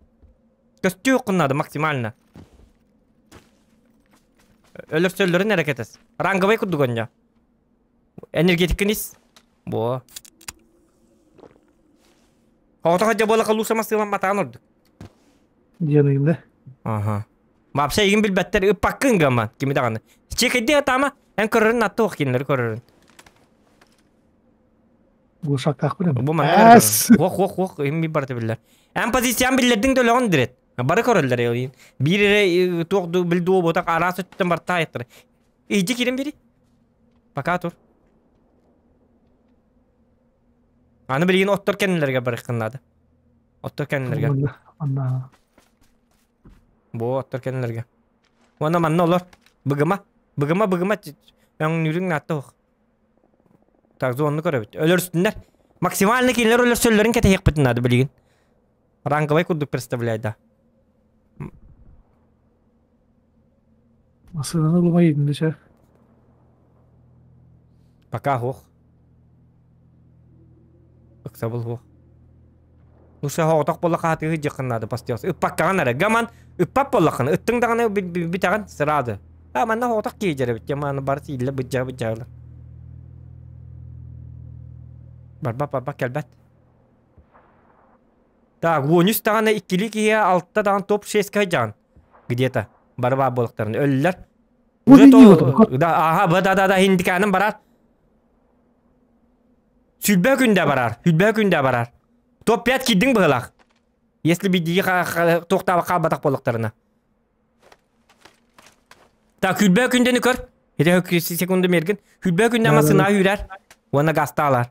Көстүү надо максимально. Өлөрсөллөрүн әрекетес. Ранговый курдук онньо. Энергетикин ис. Бо. Оҕото хадьа буола халууса масыылан матаан ордук. Диэн да. Ага. Вообще игин билбэттэр ыппаккын гамма кими даҕаны. Чекэйди атаама эн көрөрүн аттуох кинилэри көрөрүн. Глушактаах билем. Бу манна Уох уох уох им барыта биллэр. Эн позициям биллэрдиң төлөҕүн дирет. Бары көрөллөр элин. Биир эрэ туох билдуо ботак араас өттүттэн барта айттар. Иди кирин бири. Пока тур. Аны билигин оттор кэннилэргэ барыххын наада. Оттор кэннилэргэ. Анна. Бу оттор кэннилэргэ. Уонна манна олор. Быгыма. Быгыма быгыма өҥнүүрүҥ наатта ох. Так зонну көрөбүт. Өлөрсүннэр. Максимально кинилэр өлөрсөллөрүн кэтэһиэхпитин наада билигин. Ранговай курдук представляй да. Масынаны ылымай единде Пока ох. Ыксабыл суох. Лучше хоҕотох буолла хаатыгы дьыххын наада постелс. Ыппаккаҕын эрэ. Гаман ыппат буоллаххына ыттыҥ даҕаны бүтэҕин сразу. А манна хоҕотох киһи дьэрэбит. Манна бары сииллэ быдьа быдьа. Барбат барбат кэлбэт. Так, 13 даҕаны иккилии киһи алта даҕаны топ 6 кайдьаҕын. Где-то. Бары баар буолуктарын. Өллөр. Уже то... Да, ага, да, да, да, хиндиканым барар. Сүлбэ күндэ барар. Сүлбэ күндэ барар. Топ 5 кирдиҥ быһылаах. Если бидии туохтаабак хаалбатах буоллахтарына. Так, хүлбэ күндэни көр. Ити секунда мергин. Хүлбэ күндэ массына үүрэр. Уонна гастаалар.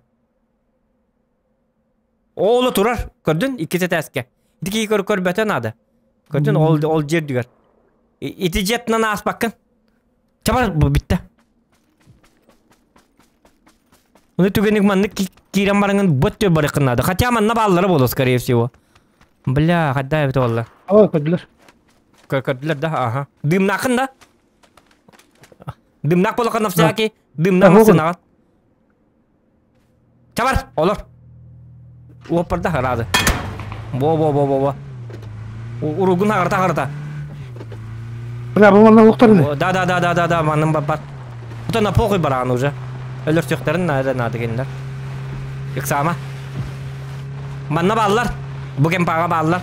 Оолу турар. Көрдүн? Икки этээскэ. Ити киһи көр көрбөтө наада. Көрдүн? Ол ол жердүгэр. Ити жетынан ааспаккын. Чабар бу битте. Оны түгенник маннык киирэн бараҥын бот түө барыккын наада. Хотя манна бааллара буолуо, скорее всего. Бля, хадда эбит олла. Ой, көрдүлэр. Көрдүлэр да, ага. Дымнахын да? Дымнах болохон на всякий. Дымнах сынаҕын. Чабар, олор. Уоппарда харады. Бо-бо-бо-бо-бо. Уругун агарта агарта. Бля, бу манна олохтор Да, да, да, да, да, да, манным баппат. Это на похуй баран уже. Өлөрсөхтөрүн наада наада кинилер. Ыксаама. Манна бааллар. Бу кемпаға бааллар.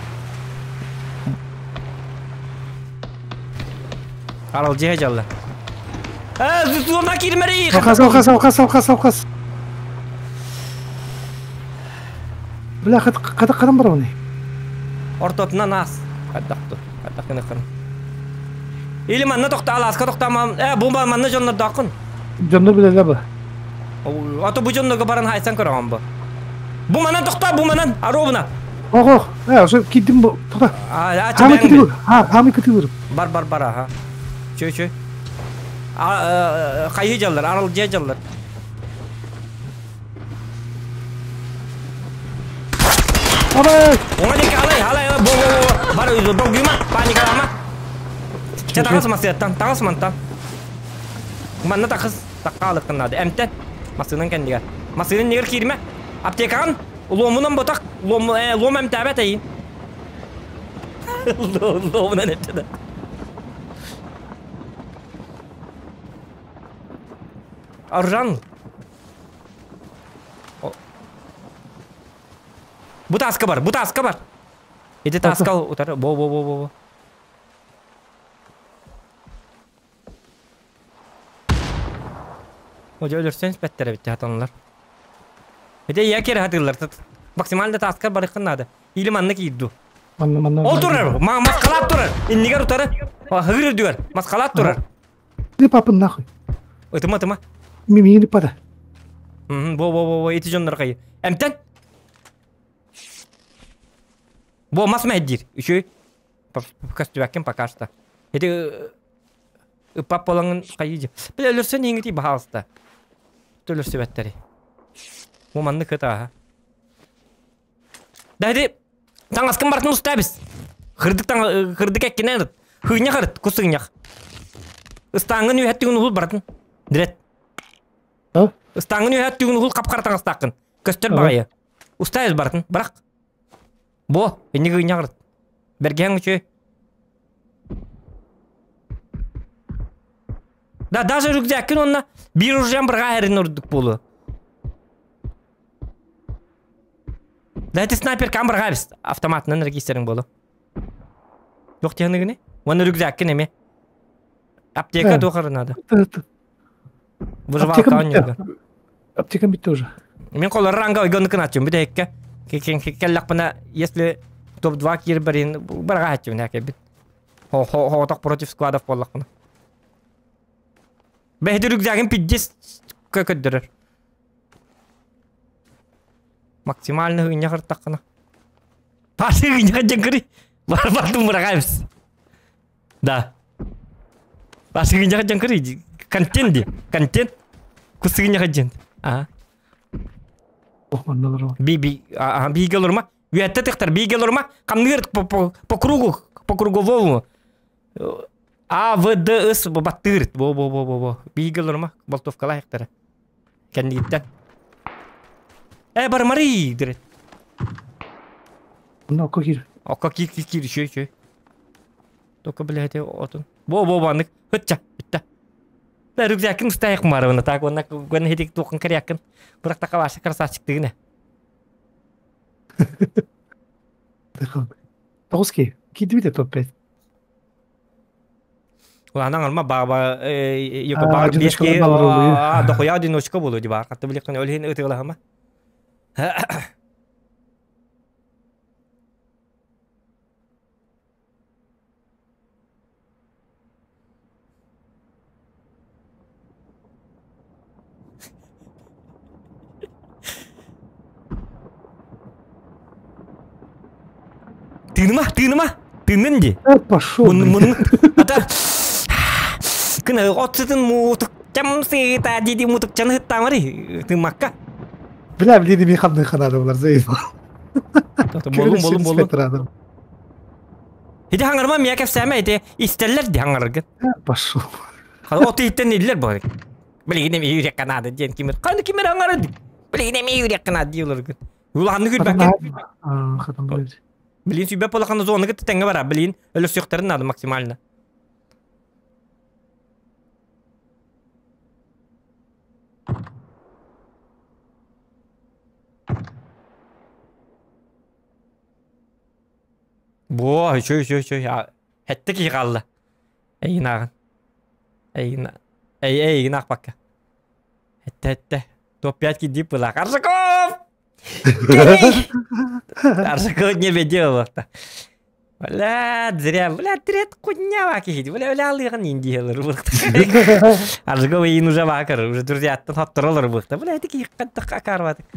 Аралдьыһа дьалла. Э, зона киирмэри! Алхас, алхас, алхас, алхас, алхас. Бля, хата хадан барабын. Ортотунан аас. Хайдах ту? Хайдах гынаххын? Или манна тохта алааска тохтаамам. Э, бу манна дьоннордооххун. Дьоннор билэллэр ба. Ото бу дьоннорго баран хайсан көрөҕүн бу. Бу манан тохтоо, бу манан, ровно. Ох, ох, э, ошо киирдим бу. Тоқта. А, Хаамай кытылыр. Ха, хаамай кытылыр. Бар, бар, бар, аха. Чөй, чөй. Хайы дьаллар, аралдьыа дьаллар. Абай! Оҥа диэки алай, алай, алай, бо, бо, бо, бар, долгуйма, паникалаама. Чэ, таҕыс массыаттан, таҕыс мантан. Манна тахыс, тахха алыккын наада. Эмтэн, массыынан кэннигэр. Массыынан нигер киирмэ. Аптекаҕын луомунан ботах, луом, луом эмтээбэт эйин. Луомунан эмтэнэ. Аржан. Бу тааска бар, бу тааска бар. Ити тааска утары, бо бо бо бо. Ожо өлөрсөн испэттэр эбит хатанлар. Ити я кер хатыллар. Максимально тааскар барыккын надо. Или манна киирду. Манна манна. Ол турар, маскалаат турар. Иннигер утары. Хыгыр үрдүгэр. Маскалаат турар. Ты папын нахуй. Ытыма ытыма. Мимини пада. Бо бо бо бо ити дьоннор кайы. Эмтен. Бо мас мәддир. Үчүй. Көстүбэккин пока что. Ити ыппап болаңын кайы. Бile өлөрсөн иңити баһалыста. Төлөрсүбэттери. Бу манны кыта. Да ити таҥаскын бартын устабис. Хырдык таң хырдык эккинен хыгня хырыт кусыгнях. Ыстаңын үйәттүгүн ухул бартын. Дирет. А? Ыстаңын үйәттүгүн ухул капкара таҥастааккын. Көстөр багайы. Устайыз бартын. Бірақ. Бо, энни хыгня хырыт. Берген үчү. Да, даже рюкзакын онна бир уржан бірға әрін урдук болу. Да, это снайпер кам бірға біз автоматынан регистрин болу. Жоқ технигini? Оны рюкзакын эме. Аптека тохары надо. Выживалка онюга. Аптека битте уже. Мен колор ранга ойгонукун ачым бит экке. Келлакпына, если топ-2 кир барин, барга ачым нәке бит. Хо хо хо против складов боллакпына. Бәһди рюкзагын пиддес көкөддөрөр. Максимально хыгынья хыртаккына. Пасы хыгынья жеңкири. Бар бардым бырагайбыз. Да. Пасы хыгынья жеңкири. Контент ди. Контент. Кусыгынья жен. Ага. Би би ага би келурма. Үәтте тыктар би келурма. Камныр по кругу, по круговому. А, В, Д, С баттырт. Бо, бо, бо, бо, бо. Бигел урма, болтовкала хектара. Кәндиттен. Э, бармары дирет. Ну, окко киир. Окко киир киир киир үчү үчү. Только блядь, отун. Бо бо баннык. Хытча, битта. Да рюкзакын устайык марыбына так онна гөн хедик туохын карякын. Бырактака ваша красавчик дыгына. Тоҕус киһи. Киирдибит топ-5. Улахан алма баба йоко баар биэс киһи дохуя одиночка буолуо ди баар хатта билиэххин ол иһин ытыалаһыма. Тыыныма, тыыныма, тыыннын ди. Пошел. Муннун, ата. Кына от сытын муутукчам сыта диди мутукчаны хыттамары тыымакка. Бля, блин, ми ханны ханады булар заебал. Болун, болун, болун. Ити хаңарма мия кэпсээмэ ити истэллэр ди хаңаргын. Пошел. От иттен иллер бу. Билигин эми үрек канады диэн кимир. Каны кимир аңары. Билигин эми үрек канады дийлергин. Улаханны күрбәккә. Хатам блядь. Билин сүйбәп улаханны зоны кытта тәңгә бара. Билин өлөсөктөрүн надо максимально. Бо, үчүй, үчүй, үчүй. Хэтте киһи хаалла. Эйигин ааҕын. Эйигин эй, эйигин аахпакка. Хэтте, хэтте. Топ-5 кидип была. Аржаков! Аржаков не беде Бля, зря, бля, трет кудня киһи. Бля, бля, алыгын индиялар бухта. Аржаков эйин уже бакыр, уже друзьяттан хоттыралар бухта. Бля, это киһи каттак акарбатык.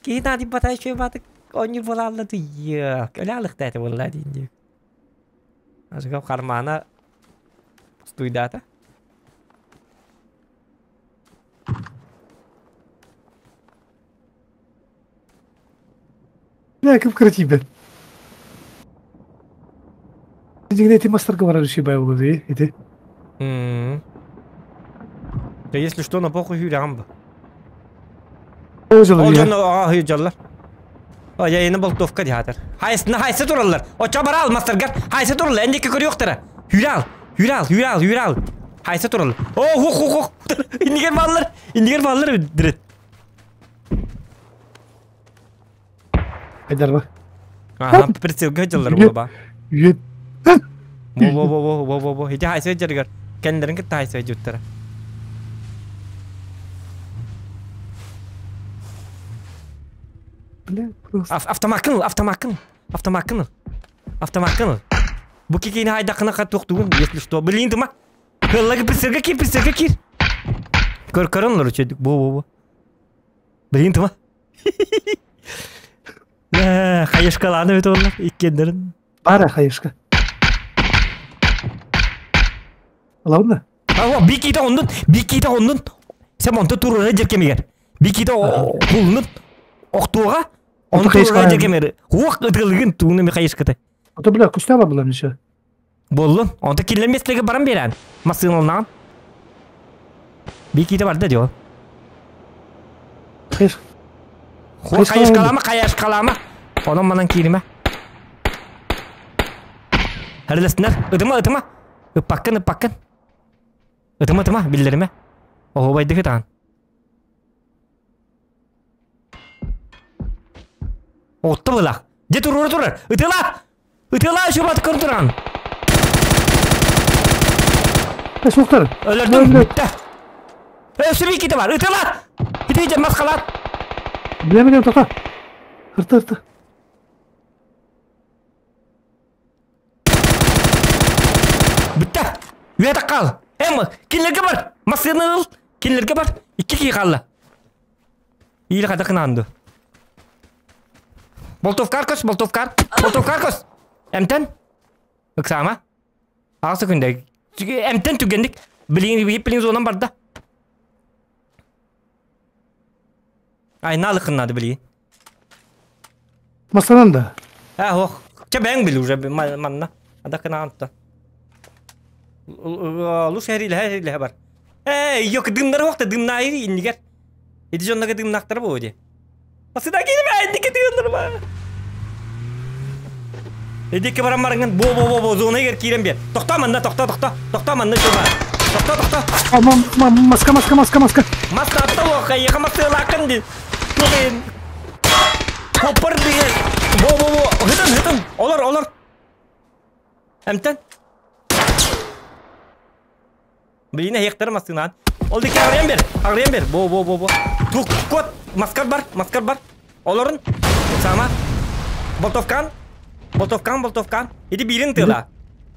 Киһи нади батай чөй батык. Онньур буолаалла туйя. Өлө алыхта это буолла диин Аржаков кармана пустуйдаата. Бля, ким кратибет. Дигне эти мастер говорят, что бай булды, эти. Да если что, на похуй хүрям. Ол Ол жаллар. Я ені болтовка диатыр. Хайсына хайсы тураллар. Оча бара ал мастергар. Хайсы тураллар. Эндеке көрү Хүрал, хүрал, хүрал, хүрал. Хайсы тураллар. О, хух, хух, хух. Индигер баллар. Индигер баллар дирет. Айдар ба. Ага, прицелга жаллар була ба. Үйет. Во во во во во во во. Иди хайсы жаргар. Кендерин кытта хайсы жуттара. Бля, просто. Автомакын, автомакын, автомакын, автомакын. Бу кикини хайдакына каттуктугун, если что. Блин, тыма. Кыллага прицелга кир, прицелга кир. Көр көрөнлөр үчөдүк. Бо бо бо. Блин, тыма. Э, хаешкаланы өтө олар иккендерин. Бара хаешка. Ладно. А, бикита ондун, бикита ондун. Сен онто турura жеркемигер. Бикита кулунун октууга Оны турura жеркемер. Хуак ытылыгын тууну ми хаешката. Ото бля, кустава була миша. Боллун. Онто киллер баран берен. Масыналнан. Бикита бар да дио. Хаеш. Хуак хаешкалама, хаешкалама. Онон манан кириме. Харласынар. Ытыма, ытыма. Ыппаккын, ыппаккын. Ытыма, ытыма, биллериме. Ого байдыгы таан. Отты былах. Де турur турur. Ытыла! Ытыла şu bat туран. Э, суктар. Өлөрдүм. Битте. Э, биките бар. Ытыла! Ити маскалат. Бля, бля, тоқта. Ырты, ырты. Битте. Үйәтә кал. Эм, кинлерге бар. Масыны ыл. Кинлерге бар. Икки ки калды. Или када кынанды. Болтов каркос, болтов кар. Болтов каркос. Эмтен. Ыксама. Асы күндә. Эмтен түгендик. Билин билин зонан бар да. Ай, налы кыннады билин. Масанан да. А, ох. Че бәң бил уже манна. Ада кынанты. Луш хәриле хәриле бар. Эй, yok дымнар вакыты дымна иннигер. Иди жоннага дымнактар бу ди. Масына киирбэ, инники тыыннырма. Эдикке баран барыңын бо бо бо бо зона егер киирэн биэр. Тохтоо манна, тохтоо, тохтоо. Тохтоо манна чума. Тохтоо, тохтоо. А, маска, маска, маска, маска. Маска атта уоха, еха масыалаакын ди. Тугин. Хоппар деген. Бо бо бо. Хытын, хытын. Олор, олор. Эмтен. Билина хектар массынаан. Ол дикки аҕырыйан бер, аҕырыйан бер. Бо бо бо бо. Тук кот маскар бар, маскар бар. Олорун. Сама. Болтовкан. Болтовкан, болтовкан. Ити биирин тыла.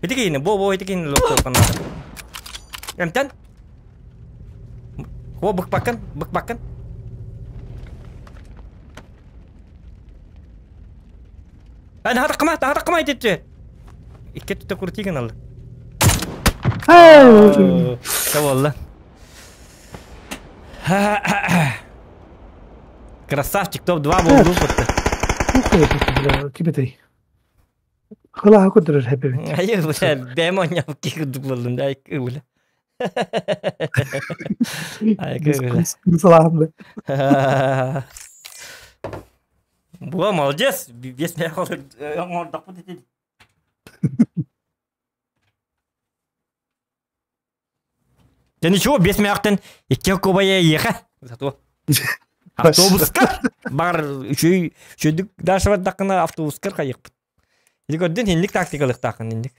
Ити киһини, бо бо ити киһини локтовкан. Эмтен. О, быкпаккын, быкпаккын. Эн хатаккама, хатаккама итиччи. Икки түтэ куртигин алла. Болла. Красавчик, топ-2 болду бутты. Ким этэй? Хылаха көрдөрөр хэппи. Айы, бля, бэм оñап кирдик болдум да, бля. Ай, бля. Салахым Буа, молодец. Бес мә оңордақпы деді. Да ничего, бес мяқтан икки кубая еха. Зато автобускар бар үчүй үчүйдүк дашыбар дакына автобускар кайыкпыт. Или көрдүн хинник тактикалык тақын инник.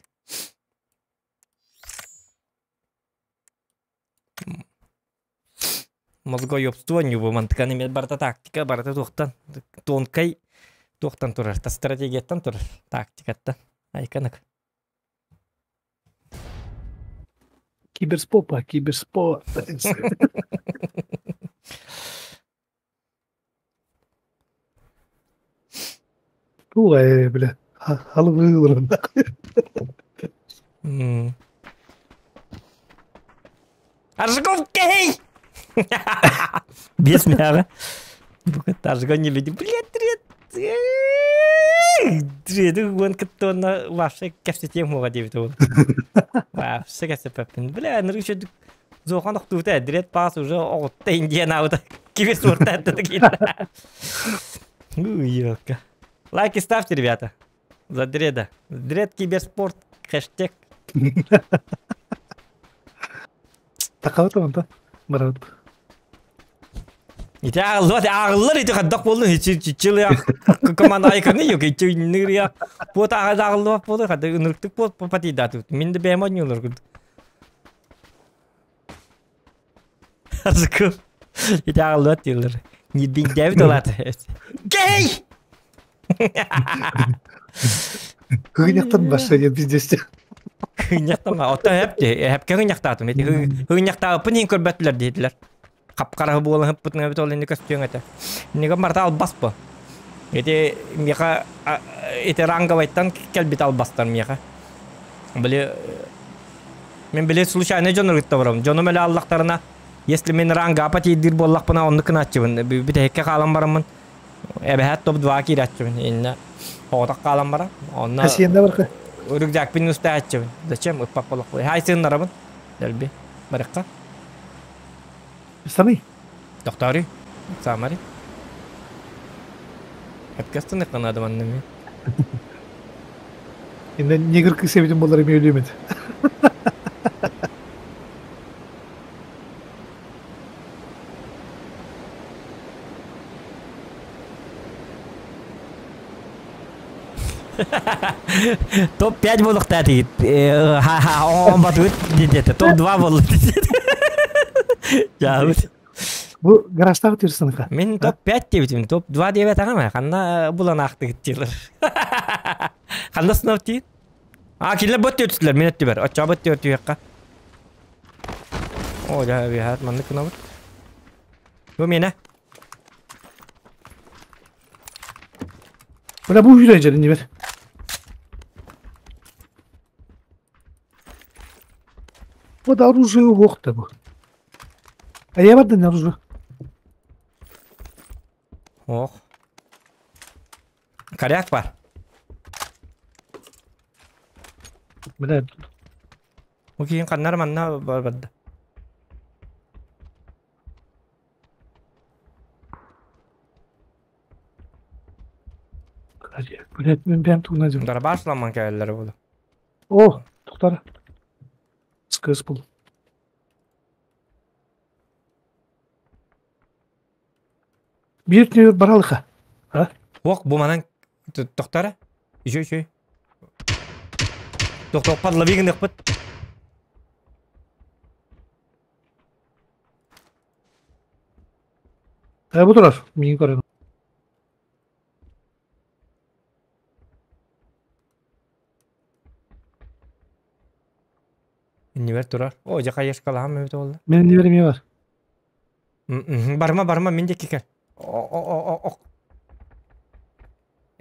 Мозгоёбство не бу мантыканы мен барта тактика барта туохтан тонкай туохтан турар та стратегияттан турар тактикаттан айканык. Киберспопа, киберспорт. Туга, бля. Халвы Аржиков кей! Без мяга. Аржиков не видит. Блядь, трет. Трет, он кыттона вообще кәпсетем моға деп ол. Вообще кәпсеппін. Бля, ныры Зохан охтута, дрет пас уже оғытта индиан аута. Киберспорт это такие. Уёка. Лайки ставьте, ребята. За дреда. Дред киберспорт. Хэштег. Такабыт онта. Барабыт. Ити ағыллар, ағыллар ити қаддақ болдың, ичил я команда айканы yok, ичи ныр я. Вот ағыллар болды, қадда ынырктык бол патидат. Мен де бәйм ойнолар күд. Азыкы. Ити ағыллар дийлер. Не бин олат. Гей! Хыгыняктан башы я пиздесте. Хыгыняктан ба, ота хеп, хепке хыгыняктатым. Хыгыняктагы пынин көрбәтләр диделәр. Капкара буолан хыппытын эбит ол инни көстүөҥ этэ. Иннигэ барта албас бу. Ити миэхэ ити ранговайтан кэлбит албастар миэхэ. Били мен били случайно дьоннор кытта барабын. Дьонум эле аллахтарына если мен ранга апа тиийдир буоллахпына онну кынааччыбын. Бүтэһиккэ хаалан бараммын. Эбэһээт топ-2 киирээччибин. Иннэ оҕотох хаалан баран. Онно Хасиенда барка. рюкзакпын устааччыбын. Зачем ыппап буоллахпын. Хай сыыннарабын. Дэлби. Барыкка. Самый. Дохтори. Самари. Эпкестен канады манными. Инде негр кысебитин болар эми өлүмөт. Топ-5 болуқта дейді. Ха-ха, он батуыт дейді. Топ-2 болу дейді. Жабыт. Бу гаражтагы түрсүнүкө. Мен топ-5 деп топ-2 деп атагам. Қанда булан ақты гиттилер. Қанда сынав дейін? А, келер бот өтүлөр, мен өттү бер. Оча бот өттү якка. О, жа, бихат, манны кынабыт. Бу мені. Бля, бу үйрен жерин бер. Вот оружие уохта бу. А я бардын оружие. Ох. Коряк бар. Бля, Бу кейін қаннар манна бар барды. Блядь, мен бэйэм тугунан дьым. Дарабаш ламан кэлэллэрэ буолуо. О, тухтара. Скыс был. Биир түнүгэр баралыха. А? Ох, бу манан тохтара. Үчүй үчүй. Тохтоо подлови гыныахпыт. Э, бу турар. Миигин көрөн. Иннибэр турар. О, дьэ хайышкалаһам эбит буолла. Мин иннибэр эмиэ бар. Барыма, барыма, мин диэки кэл. О,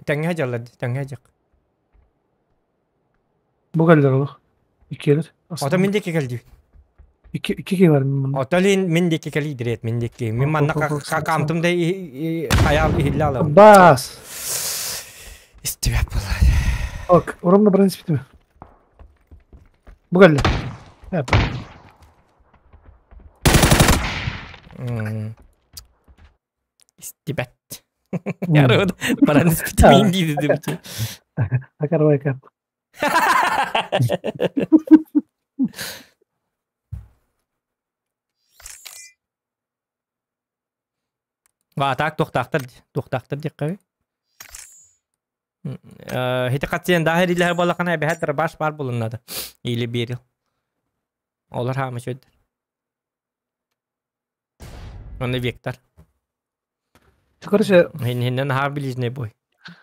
Тэҥҥэ дьаллар, тэҥҥэ дьак. Бу кэллэр олох. Иккиэлэр. Ото мин диэки кэл диибин. Икки икки киһи бар мин манна. Ото лин мин диэки кэлии дирэт, мин диэки. Мин манна хаамтым да хайаал иһиллэ алабын. Бас. Истибэт буолла. Ок, урамна баран испитим. Бу кэллэ. Эп. Истибэт. Яры баран испитимин диди дим. Акарбайка. Ватаак туохтаахтар туохтаахтар диэххэ Хити хатсиэн дааһы эрилэһэр буоллаххына эбэһээт дробаш баар булуннада. Или берил. Олор хаама үчүгэй. Онно Виктор. Короче, Хиннен наһаа ближний бой.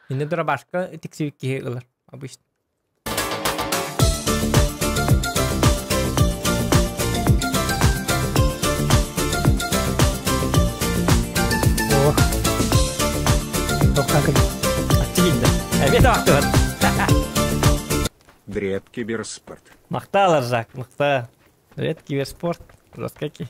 Хинне дробашка тиксибит киһи ылар обычно. О. Тоқтан кел. Аччыгинда. Эбет ақтыбат. Дред киберспорт. Махталар, Жак, махта. Дред киберспорт. Жесткий.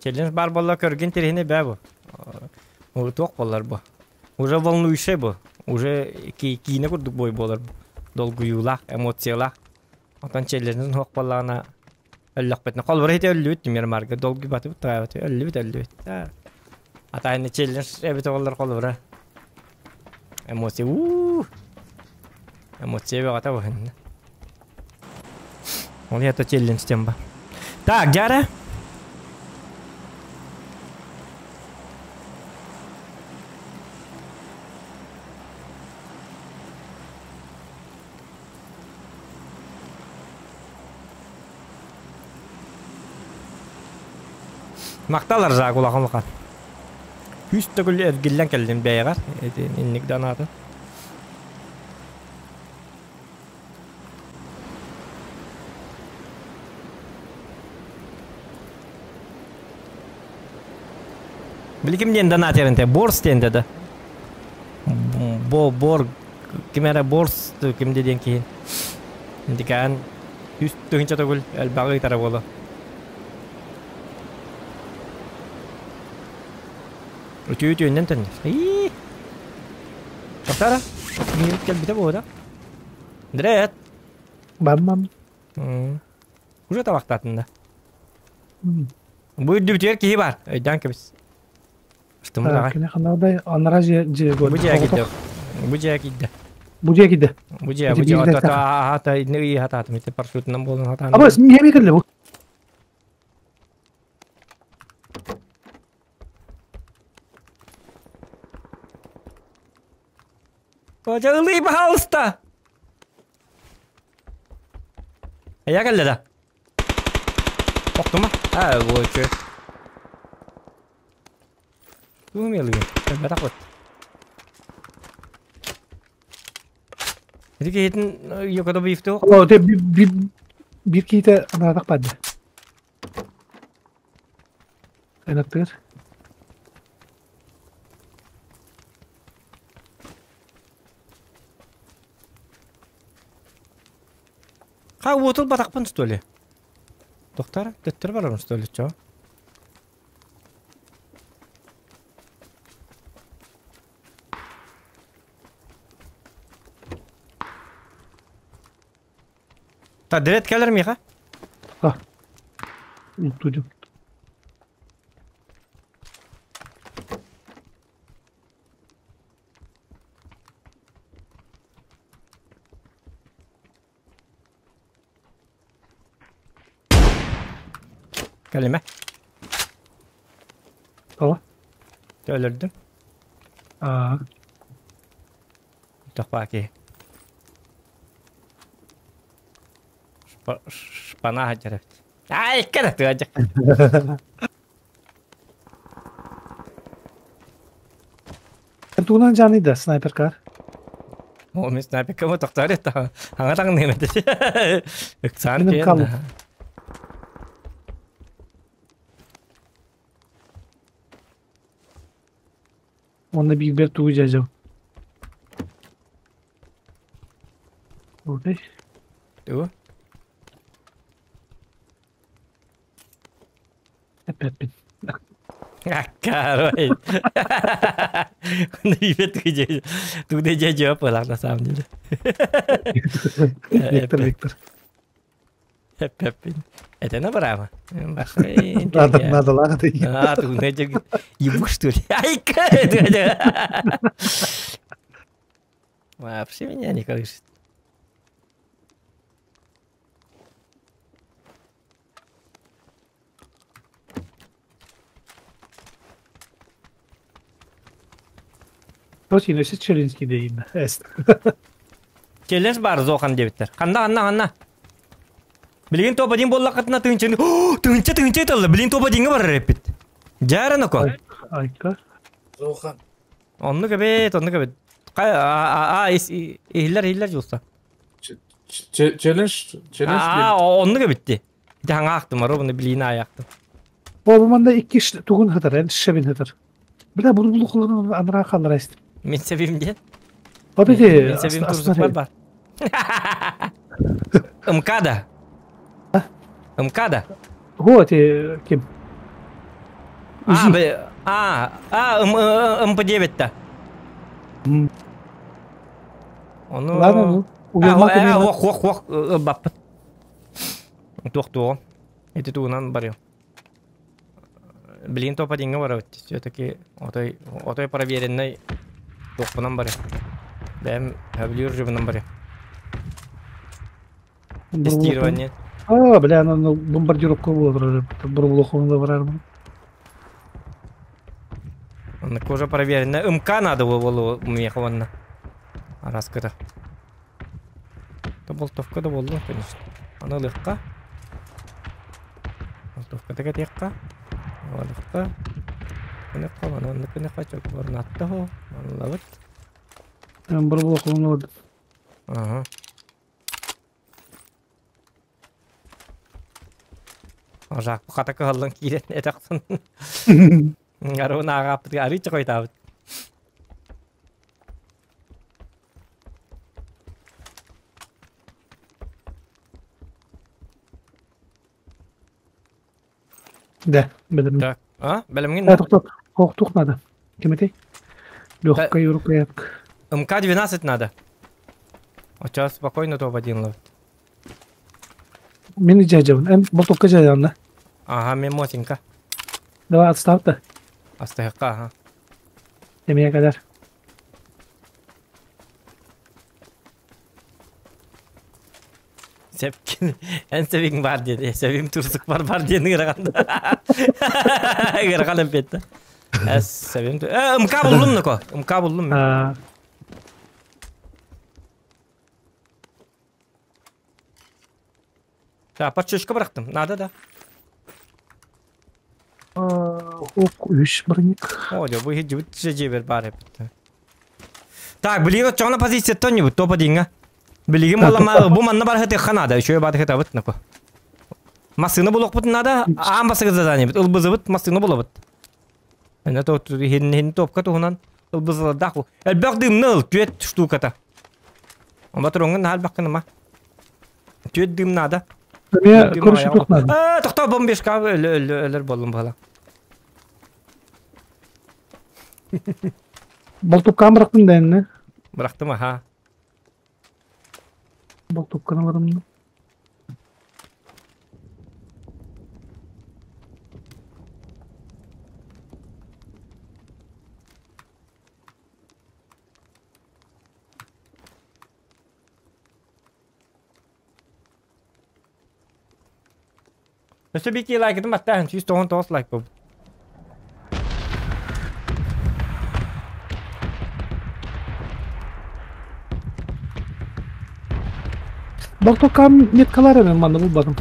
Челлендж бар болла көрген терехine бә бу. Уже туох болар бу. Уже волнующий бу. Уже киинэ курдук бой болар бу. Долгуйуулаах, эмоциялаах. Отон челлендж хуох боллаҕына өллөхпүтүнэ холобур ити өллүбүт Мирмарга долгуйбатыбыт таайбат өллүбүт өллүбүт. Атайны челлендж эбит оҕолор холобура. Эмоция уу Эмоция бөҕөтө бу. Ол это челлендж тем ба. Так, Дяра. Махталар жаак улахан улахан. Үс төгүл эргиллэн кэллим бэйэҕэр. Ити инник данаатын. Биликим диэн донат эрэнте Борс диэн да. Бо бор ким эрэ Борс ким диэн киһи. Интикаан үс тыһыынча төгүл элбэҕи ыытара буолуо. Үтүө үтүөннэн төннөр. Ии. Тоқтара. Кэлбитэ буода. Дрет. Бам-бам. Уже табақтатын да. Бу үрдүбүтүгэр киһи бар. Өйдөөн кэбис. Кини ханардай анара же же Бу дьиэ киирдэ. Бу дьиэ киирдэ. Бу дьиэ киирдэ. Бу дьиэ бу дьиэ ата ата инни ый хатаатым ити парашютынан буолан хатаан. Аба миэми кэллэ бу. Ожа ылый пожалуйста. Я кэллэ да. Охтума. А, вот че. Тугу мелыгын? Бэтэх бут. Ити киһитин йокото бифту. О, те биир киһитэ анаатах баады. Айнаттыгар. Ха уотул батахпын что ли? Доктор, төттөр барарым что ли, чё? Та дред кэлэр миэхэ. А. Тудю. Кэлимэ. Тоҕо? Өлөрдүм. Аа. Тохпаа киһи. Шпана сылдьар эбит. Ай, кэлэ тыадьа. Тугунан дьаныйда снайперкар? О, мен снайперкама тохтоор это. Аңа таҥныым этэ. Ыксаан Минем кал. Онно биирбэр тугу дьадьам. Окей. Тугу? Эппэппин. Аккарой. Тугу дьадьа пылах на самом деле. Виктор, Виктор. Эппэппин. Это браво. Надо, надо, надо. А, тугу ебу, что ли? Ай, Вообще меня не колышет. Точно, өссө Челинский дейин. Эст. Челлендж бар зохан дебиттер. Ханна, ханна, ханна. Билигин топ один боллаққытына тыынчаны... Тыынча, тыынча ыталла. Билигин топ одинга барар эппит. Жааран око. Айка. Зохан. Оннук эбит, оннук эбит. Кай, а, а, иһиллэр, иһиллэр жуста. Челлендж, челлендж. А, оннук эбитти. Ити хаҥаахтым, ровно билиини аайахтым. Бу манда икки тугун хытар, эн шебин хытар. Бля, буну булу куланын анра халлар эст. Мин себим диэн. Вот эти Мин себим турзук бар. МКАДа. МКАДа. Вот ким? А, б, а, а, МП9-та. Ону... Ладно, ну. Ох, ох, ох, баппыт. Туох-туох. Эти тугунан барыам. Блин, топ одинга барабыт. Все-таки отой, отой проверенный туохпунан барыам. Бэм хөбүлүүр жыбынан барыам. Тестирование. А, бля, ну бомбардировка была, бурблоху барар. Онно кожа проверенная. МК надо было меха ванна. Араскыта. Да болтовка да болду, конечно. Аны легка. Болтовка да кетекка. Легка. Кыныкка, аны кыныкка чок барнатта хо. Лабыт. Бурблоху надо. Ага. Жак хата кыһаллан киирэн этэхсэн. Аруна агааппыт арыыча койтаабыт. Да, бэлэммин. Так, а, бэлэмҥин? Да, тоқтат, хоқтуқ надо. Ким этэй? Легкая рукоятка. МК-12 надо. Вот сейчас спокойно топ один ловит. Мин дьадьабын. Эн болтовка дьадьабын да? Ага, мен мотинка. Давай отставь-то. Астыхка, ага. Эмиэ кэлэр. Сепкин, эн себиң бар диэн, себим турсук бар бар диэн ырахан. Ырахан эппиэтте. Эс себим МК буллум нако. МК буллум. Так, подшишка бырахтым. Надо, да. Ок, үс броник. О, дьэ, бу иһит дьиэбэр баар эбит. Так, билигин оччоҕуна позицияттан ньубут, топ одинга. Билигин буолла, бу манна бар хытыахха наада, үчүгэй бааты хытабыт нако. Массыына булуохпут наада, аан бастакы заданиебыт, ылбызыбыт, массыына булабыт. Эне то хин топка туһунан ылбызыладаах бу. Элбэх дымны ыл, түөт штуката. Оба туруҥҥун наһаа элбэххин ма. Түөт дым наада. Эмиэ короче туох наада? Аа, тохтоо бомбешка өлөр боллум бала. Болтуккаан бырахтым да инне. Бырахтым, аха. Болтукканы барым. Өссө бики лайкытын баттааһын 199 лайк буолбут. Бортокам меткалар мен манна булбатым.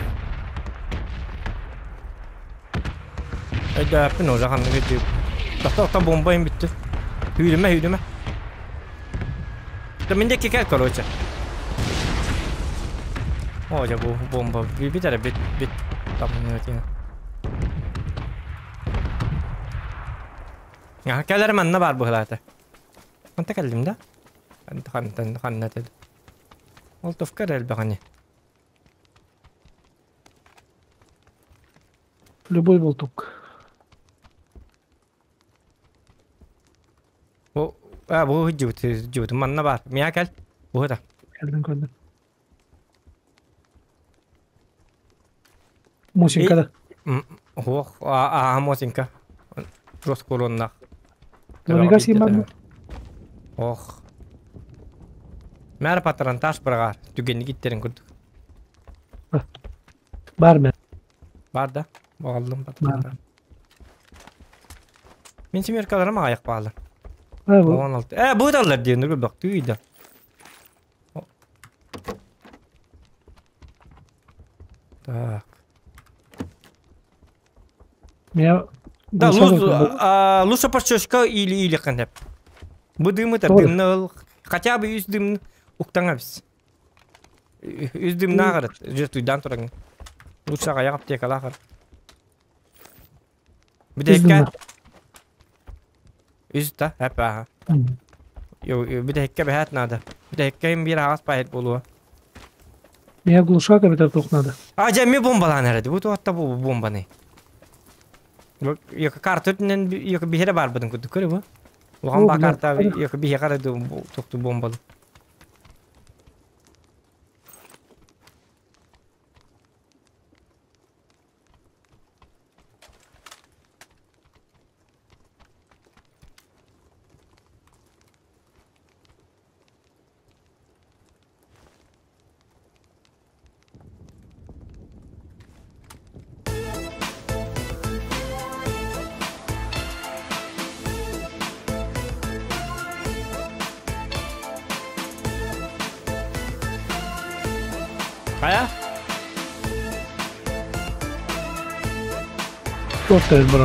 Өйдөөппүн уже ханнык өйдүүп. Тохто охто бомба им бүттү. Hүүрүмэ hүүрүмэ. Да мен деки кел короче. О, дьэ бу бомба бит эрэ бит бит там Кэлэр манна баар быһылаата. Ханта кэллим да? Хантан ханна этэ. Ол товка эрэ элбэҕини. Любой болтук. Бу а бу дьыбыт дьыбыт манна баар. Миа кэл. Бу да. Кэлдим көрдüm. Мусинка да. Ох, аа Мосинка. Росколоннах. Ломига симан. Ох. Мэр патрантаж бырағар. Түгенни гиттерин курдук. Бар мен. Бар да. Бағаллым патрантаж. Мин семеркаларым аяқ бағалы. 16. Бу даллар диэн бак түйді. Так. Меня Да, лучше пошчочка или или кантеп. Бу дымы та дымны хотя бы үс дым уктаңа биз. Үс дым нагырат. Жер туйдан туран. Лучше аяк аптекалахар. Бидекке. Үс та, хәп аха. Йо, бидекке бәһәт надо. Бидекке им бир агас пахет болуа. Меня глушака битер тух надо. А, жа ми бомбалан әреді. Бу туатта бу бомбаны. Йока карта өтінен йока бихере бар бұдың күді көрі бу. Оған ба карта йока бихе қарады тоқты бомбалы. Kaya? To'xtaydi bir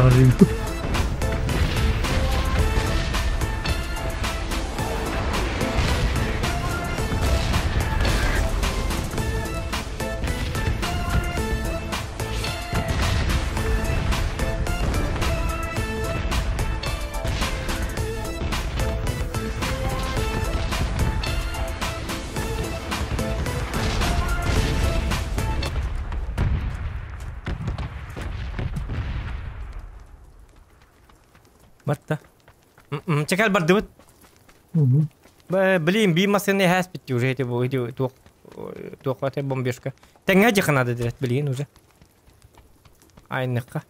Барта. Чекал бардыбыт. Блин, би машины хас бит уже эти бу эти туох туох ате бомбежка. Теңге жакынады дирет блин уже. Айныкка.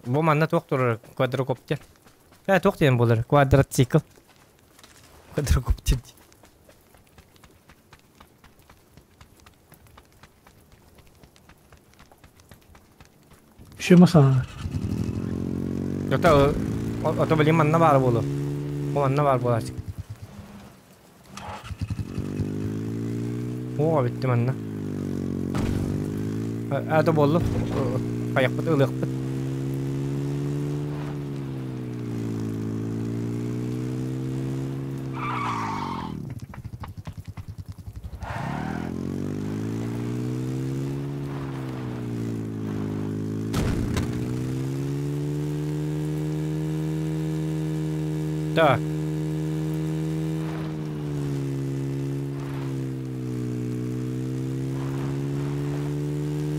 Бу манна туох турар квадрокоптер. Ә туох диэн болар квадроцикл. Квадрокоптер. Еще масана. Это ото блин манна бар болу. О манна бар болачык. О битти манна. Это болду. Аяқпыт ылыqпыт. Так.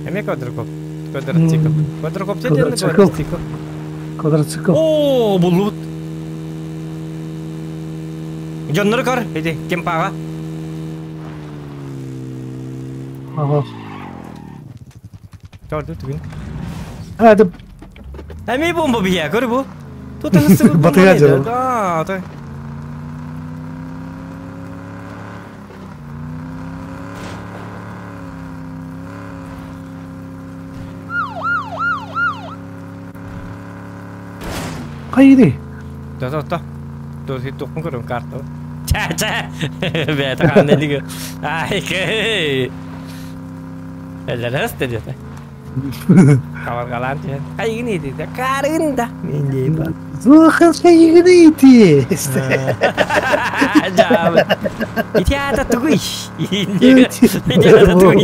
Эме квадрокоп. Квадроцикл. Квадрокоптер диэн квадроцикл. Квадроцикл. О, булут. Дьоннору көр, иди, кемпаға. Ага. Көрдү түгүн. А, это Эми бомба бия, көр бу. Тут ысык Батыга жырыл. Да, да. Хайыный? То-то-то. Туохпун көрүм карта. Ча-ча! Бэйэтэ хаанна илиги. Ай, кэй! Эллэрэ диэтэ. Хабаргалаан түһэн. Хайыгын иитите? Карыгын да. Мен дейбин. Зухын хайыгын иити. Жаабы. Ити аата тугуй? Ити аата тугуй?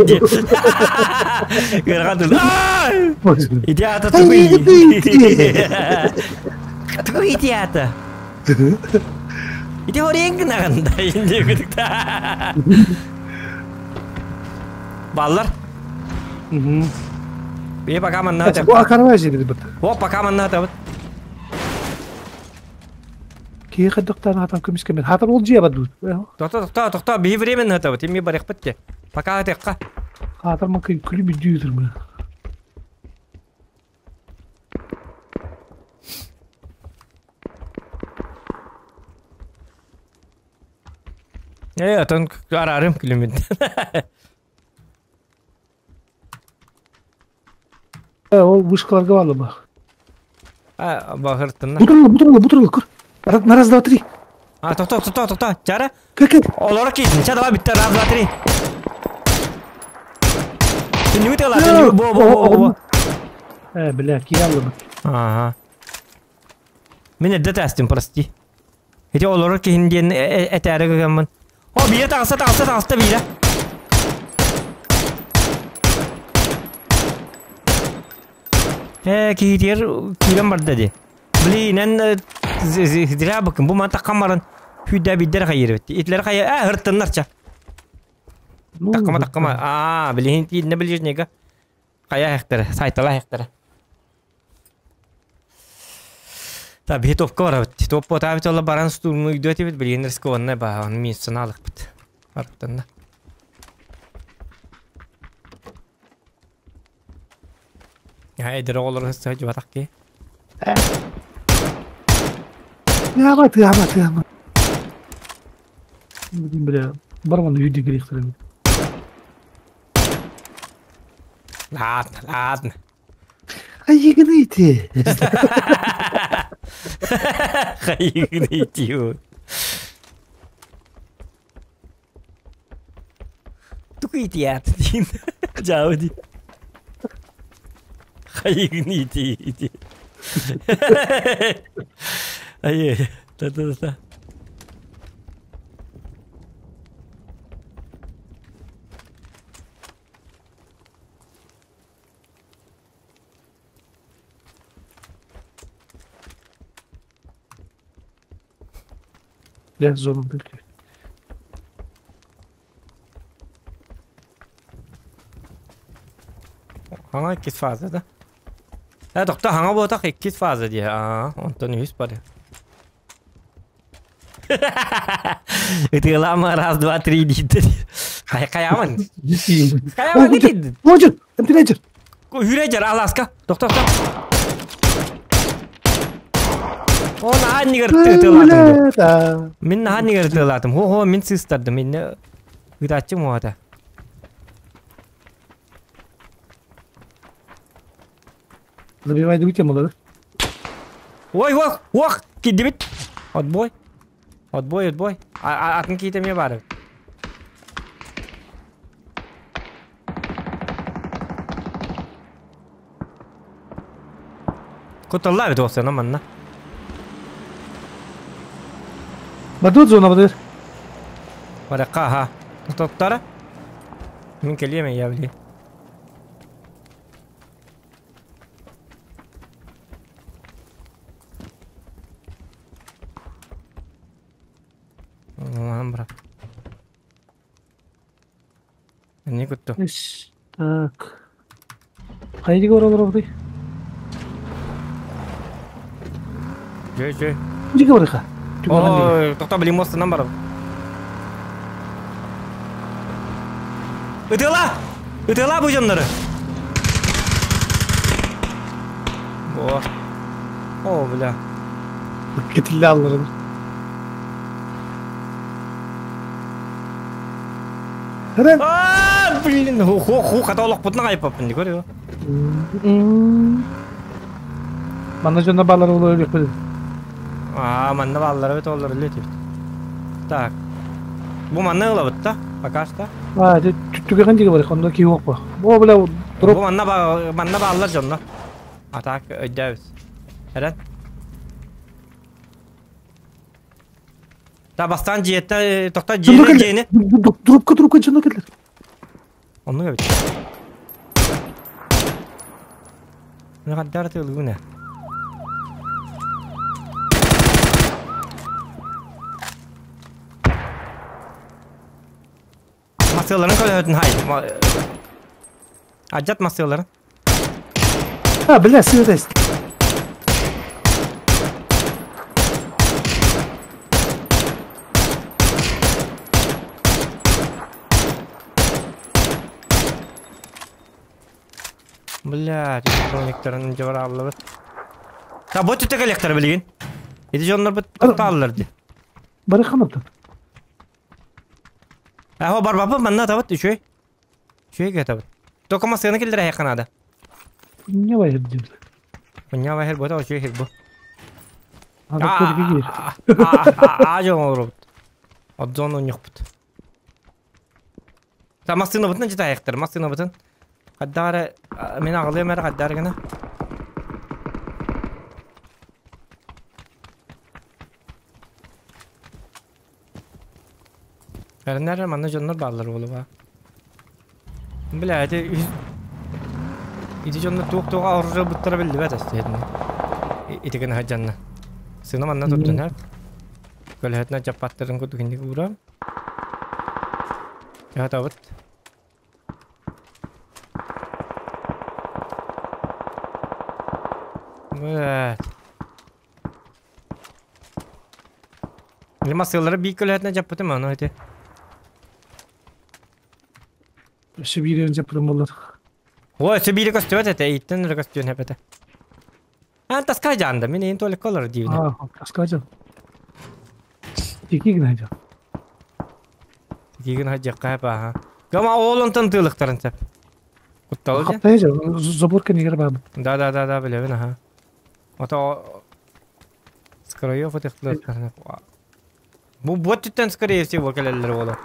Ыархан Ити аата тугуй? Тугуй ити аата? Ити хорен гынаҕын да Баллар. Бие пока манна Бу акарвай жери бит. О, пока манна табыт. Киһи хайдахтаан хатан көмүскэммит. Хатар ол дьиэ бадуу. Тохто, тохто, тохто, биһи временно табыт. Эми барыхпыт те. Пока атыqqa. Хатар макы күлү бүдүүтүр мы. Э, отон арарым күлүмүн. Ол вышкаларга баалы ба. А, бахыртынна. Бутырылы, бутырылы, бутырылы, көр. На раз, два, три. А, тохто, тохто, тохто. Чара. Көр, көр. Олора кийтин. Ча, давай битте. Раз, два, три. Түннүгү тыла, түннүгү бо, бо, бо, бо. Э, бля, киялы бу. Ага. Мен эрдэ тастым, прости. Ити олорор киһин диэн этээри гыммын. О, биирэ таҕыста, таҕыста, таҕыста биирэ. Э, киһитигэр киирэн барда дии. Блин, эн зря быкын. Бу мантан хамаран хүйдэ биддер хайыр бит. Итлер хайа, э, хыртыннарча. Таккама, таккама. Аа, билин тиинне ближнега. Хайа хектер, сайтала хектер. Та биһи топка барабыт. Топпа таабит олла баран стулну үйдө этибит билигин рискованный баа, оны мин санаалыкпыт. Барыптанна. Я эдер оҕолор сылдьыбатах ки. Тыама, тыама, тыама. Бля, барман үйдө кирехтерем. Ладно, ладно. Хайыгын ити. Хайыгын ити. Тугу ити аата диин. Жаабы ди. Хайыгын ити ити. Ай, та-та-та. Бля, зона дырки. Хаҥа иккис фаза да? Э, тохто хаҥа буотах иккис фаза дии. Аа, онтон үһүс бары. Ытыалаама раз, два, три дийтер. Хай хайаман. Хайаман дит. Может, эмтинеджер. Хүрэ аласка. Тохто, тохто. О, наһаа нигер тыалаатым. Мин наһаа нигер тыалаатым. Хо-хо, мин сыыстардым. Минне ыытааччы муота. Забивай тему, да? Ой, ох, ох, кидибит. Отбой. Отбой, отбой. Атын киитеме бары. Куталла бит осена манна. Бадут зона бадыр. Баракка ха. Тоттара. Мин келеме я били. Амбра. Не кутtu. Так. Хайди горалар орды. Жö жö. Жиге барыха. Ой, тохто билим мостынан барып. Ытыла! Ытыла бу жоннору. О. О, бля. Кетилли алларын. А, блин, ху ху хата олох бутна кайпаппын ди көрү. Манна жонно балар олор бек. Аа, манна бааллара бит оллар үлэ тибит. Так. Бу манна ылабыт да, пока что. А, түгэҕин диги бар, онно киһи уоппа. Бу бля дроп. Бу манна ба манна бааллар дьонно. А так өйдөөбүт. Эрэн. Та бастаан дьиэттэ тохто дьиэни дьиэни. Трубка трубка дьоно кэлэр. Оннук эбит. Мин тылгына. Масыларын көлөһөтүн хай. Ажат масыларын. А, бля, сыырайс. Бля, электрониктарын жабар аллыбыт. Та бу түтэ кэлэхтэр билигин. Ити дьоннор бут тааллар ди. Бары ханаттан. Ахо барбапы манна табыт үчүй. Үчүй табыт. Только масыны киллер әйе канада. Не вайыр дим. Хуня вайыр бу та үчүй хир бу. Ада көргө кир. А жон олорбут. Отзон оньохпут. Та масыны бутын жита аяқтар, масыны бутын. Хаддары мен ағылыйм әрі хаддары гына. Әрінәрі манна жоннор баалар болуба. Бля, эти Ити жоннор туох-туох оружие буттара билдибэт эстиһитини. Итиген хаджанна. Сына манна туттун хап. Көлөһөтүнэ жаппаттарын курдук инник уурам. Ятабыт. Блядь. Масылары бии көлөһөтүнэ жаппытым аны эти. Өссө биирен жаппытым боллар. Ой, өссө биири көстүбэт этэ, иттен эрэ көстүөн эпэтэ. Ан таска жаанда, мен эйин туалетка олорор диибин. А, таска жан. Тики гына жан. Тики гына жакка аха. Гама ол онтон тыылыктарын сеп. Кутталы же. Хаптай жан, забор кенигер баабыт. Да, да, да, да, билебин, аха. Ото скорее фотохтылыктарын. Бу бот түттен скорее всего келелер боло.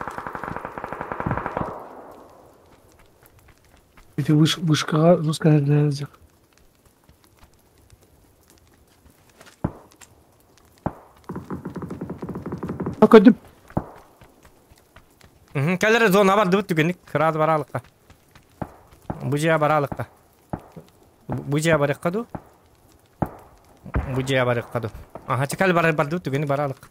Эти вышкага русская жак. Көдүп. Кэлэр зона бар дыбыт түгенник, кыраад баралыкка. Бу жия баралыкка. Бу жия барыкка ду. Бу жия барыкка ду. Аха, чекал бар бар дыбыт түгенник баралык.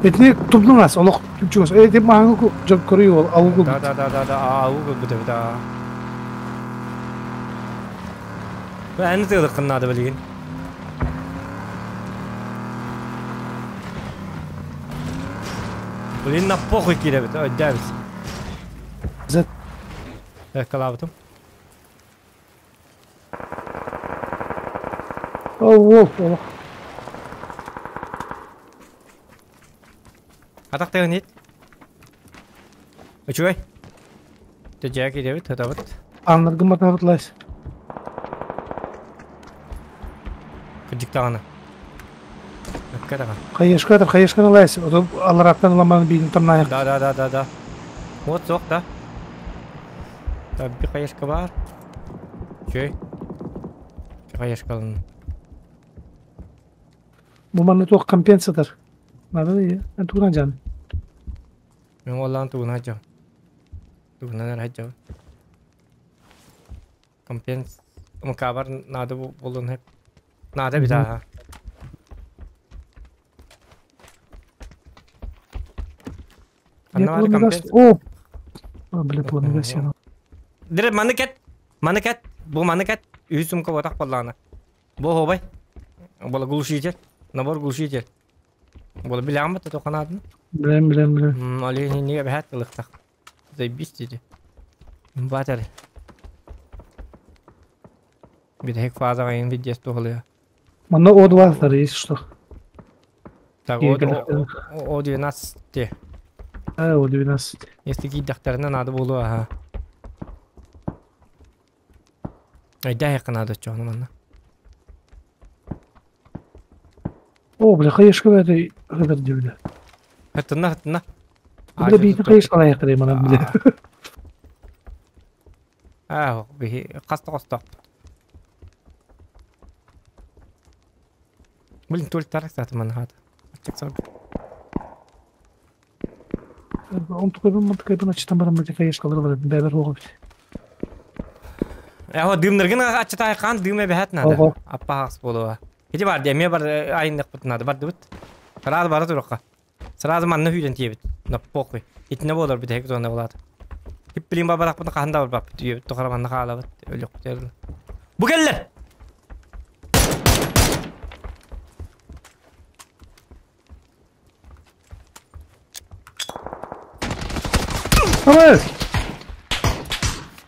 Этини тубнуңас, олох түчүгөс. Э, деп маңы жок көрүй ол, аугул. Да, да, да, да, да, аугул бу деп да. Бәни тыгылык кыннады билген. Блин, на похуй киребит, ой, дәбис. Зет. Калабытым. Оу, оу, Атак тегин ит. Үчүгэй. Тежээ киребит, хатабыт. Аннаргы матабытлайс. Кыжыктагана. Өккө Хайышка да, хайышка лайс. Ото алараттан ламан бийин тамнайык. Да, да, да, да, да. Вот сок, да. Так, би хайышка бар. Чөй. Хайышка. Бу манны туох компенсатор. Надо и тугунан жан. Мен оллан тугунан жан. Тугунан хаджа. Компенс Мукабар надо болун хеп. Надо бит аха. Анна бар компенс. О. Бля, планы гасина. Дире маны кет. Маны кет. Бу маны кет. Үсүм ко батак боллана. Бу хобай. Бола глушитель. Набор глушитель. Бола билям бат токанадын. Билем, билем, билем. Али не бәһәт ылыктак. Заебись диде. Батар. Бит фазага ин видео тухлы. Манна О2 есть что. Так, О12. А, вот 12. Если киирдэхтэринэ наада буолуо аһа. Өйдөөх наада оччоҕуна манна. О, бля, хаешка это это бля. Хаттына хаттына. Бля, биитин хаешкалаайахтарай манан бля. Аа, биһи хаста хостоохпут. Блин, только тарак сааты манна хаата. Аччык Онтукайбын мантыкайбын аччытан баран бля хаешкалары бар бэбэр оҕо бит. Эho дымнаргын аччытай хаан дым эбэһэт надо. Ого. Аппа буолуо. Ити бар эмиэ бар айынныхпыт надо бардыбыт. Сразу бара турукка. Сразу манна хүйден тиэбит. На похуй. Итинне болор бүтэһик зона булаат. Хиппилин бабарахпытын хаһан да барбаппыт. Үйэбит тухара манна хаалабыт. Өлүөхпүт. Бу келлер! Ама,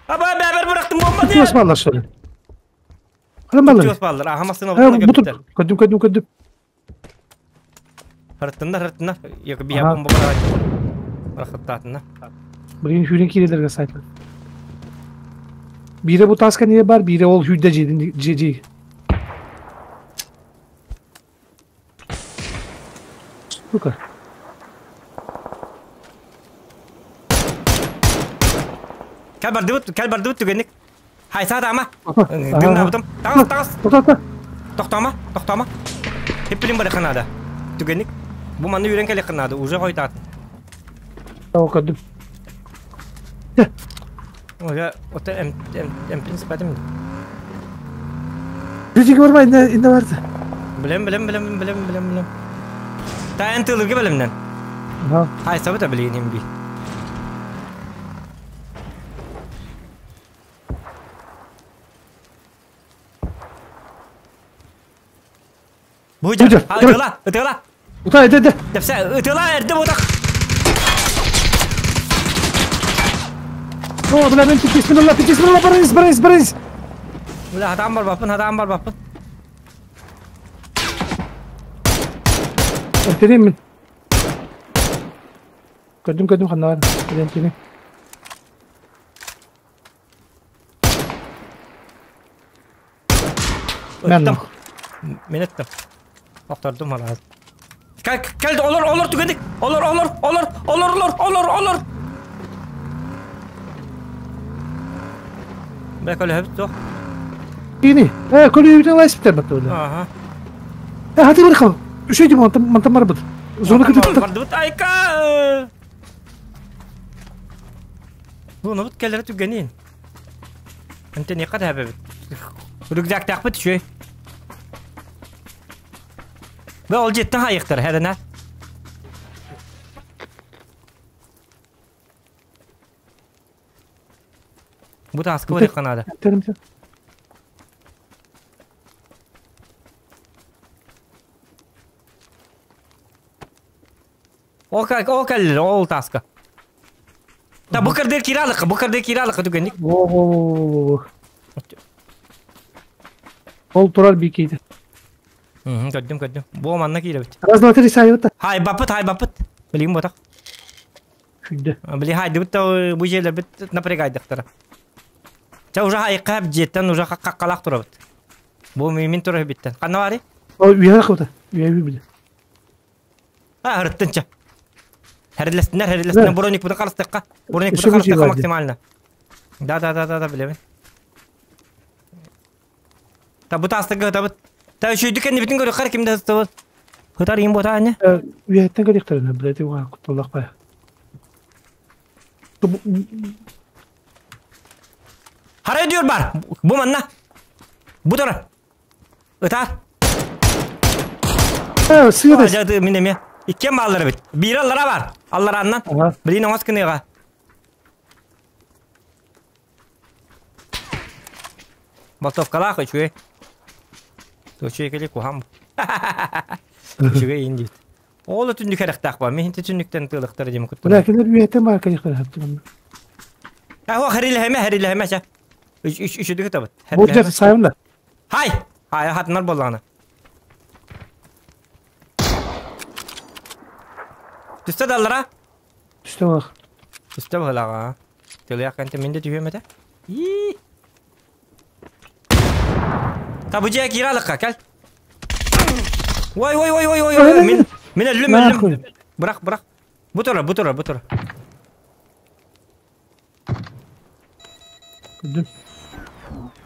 Аба бәбер бырахтым бомба Куту диye. баллар что ли? Кырым баллар. Куту баллар. Аха масына Э, бутуна бутун. көптер. Көдүм, көдүм, көдүм. Хырттыннар, хырттыннар. Yok bir Аха. бомба бар. Рахаттатына. Блин, хүрен кирелерге сайтлар. Бире бу таска не бар, бире ол хүдде жедин жеди. Сука. Кел бардыбыт, кел бардыбыт түгенник. Хай саат ама. Аха. Дымна бутым. Тагыс, тагыс. Тоқта, Тоқтама, тоқтама. Хеппилин бар қанада. Түгенник. Бу манны үйрен келе қанада. Уже қойтат. О, көдүм. Ога, ота эм эм эм принципатым. Жеди барма, инде инде барды. Билем, билем, билем, билем, билем, билем. Та эн тылыргы билемнен. Аха. Хай сабыта билген би. Буйда, Буйда, ытыла, ытыла. Ута, иде, иде. Тепсе, ытыла, эрде будак. О, бля, мен бисмилла, бисмилла, барыңыз, барыңыз, барыңыз. Бля, хатам бар бапын, хатам бар бапын. Өлтөрейм мен. Көдүм, көдүм, ханна бар. Көдүм, көдүм. Мен Ыттым. Мен ыттым. Оқтардым ара. Кел, кел, олар, олар түгендик. Олар, олар, олар, олар, олар, олар, олар. Бля, көлі хөп жоқ. Ини. Э, көлі үйден лайс битер бат бля. Аха. Э, хати бар кал. Үшөйдү мантам, мантам бар бит. Зона көтүп. Бардыбыт айка. Bunu but kelleri tügenin. Ente ne kadar bebet. Рюкзак тақпыт шөй. Бе ол жеттің хайықтыр, хәріне. Бу таскы бар қанады. Терим. Ол кәл, ол кәл, ол таскы. Та бу кырдыр киралык, бу кырдыр киралык түгенник. Во, во, во, во, во. Ол турар бикейди. Көрдүм, көрдүм. Бу манна киребит. Раз, два, три, сайыта. Хай бапыт, хай бапыт. Билигин ботак. Хүдде. Били хай дыбыт та бу жерлер бит напрягайдыктар. Ча уже хай кап жеттен уже каккалак турабыт. Бу мен тура биттен. Канна бари? О, үйе кылды. Үйе били. А, хырттынча. Хәрелестиннер, хәрелестиннер. Броник буны карыстыкка. Броник буны Еще карыстыкка бир максимально. Да, да, да, да, да, билебин. Та бу тастыгы та бу. Та үшүйдү кенди битин көрө кар кимде хыстыбы. Хытар им бота ане. Үйеттен көрөктөр, блядь, уга кутулак бай. Харай diyor бар. Бу манна. Бу тора. Ытар. Э, сыйды. Ажады мен эме. Иккен баллары бит. Бир аллара бар. Аллар аннан. Ага. Билин оңос кыныга. Болтовкалах үчүгэй. Үчүгэй кели кухам. Үчүгэй инди. Ол түндүк керектак бар. Мен түндүктен тылыктар дем күттүм. Бля, килер үйеттен бар көрөктөр хаптым. А, хәриле хәриле хәмә. Үч үч үчүдүк табыт. Бу жер сайымда. Хай! Хай, хатынар болланы. Түстө даллара. Түстэ бах. Түстэ быһылаҕа. Тылыах кэнтэ мин да түһүөм этэ. Ии. Табыдьа киирэ алыкка кэл. Ой ой ой ой ой ой мин мин өллүм өллүм. Бырах бырах. Бу турар бу турар бу турар. Көрдүм.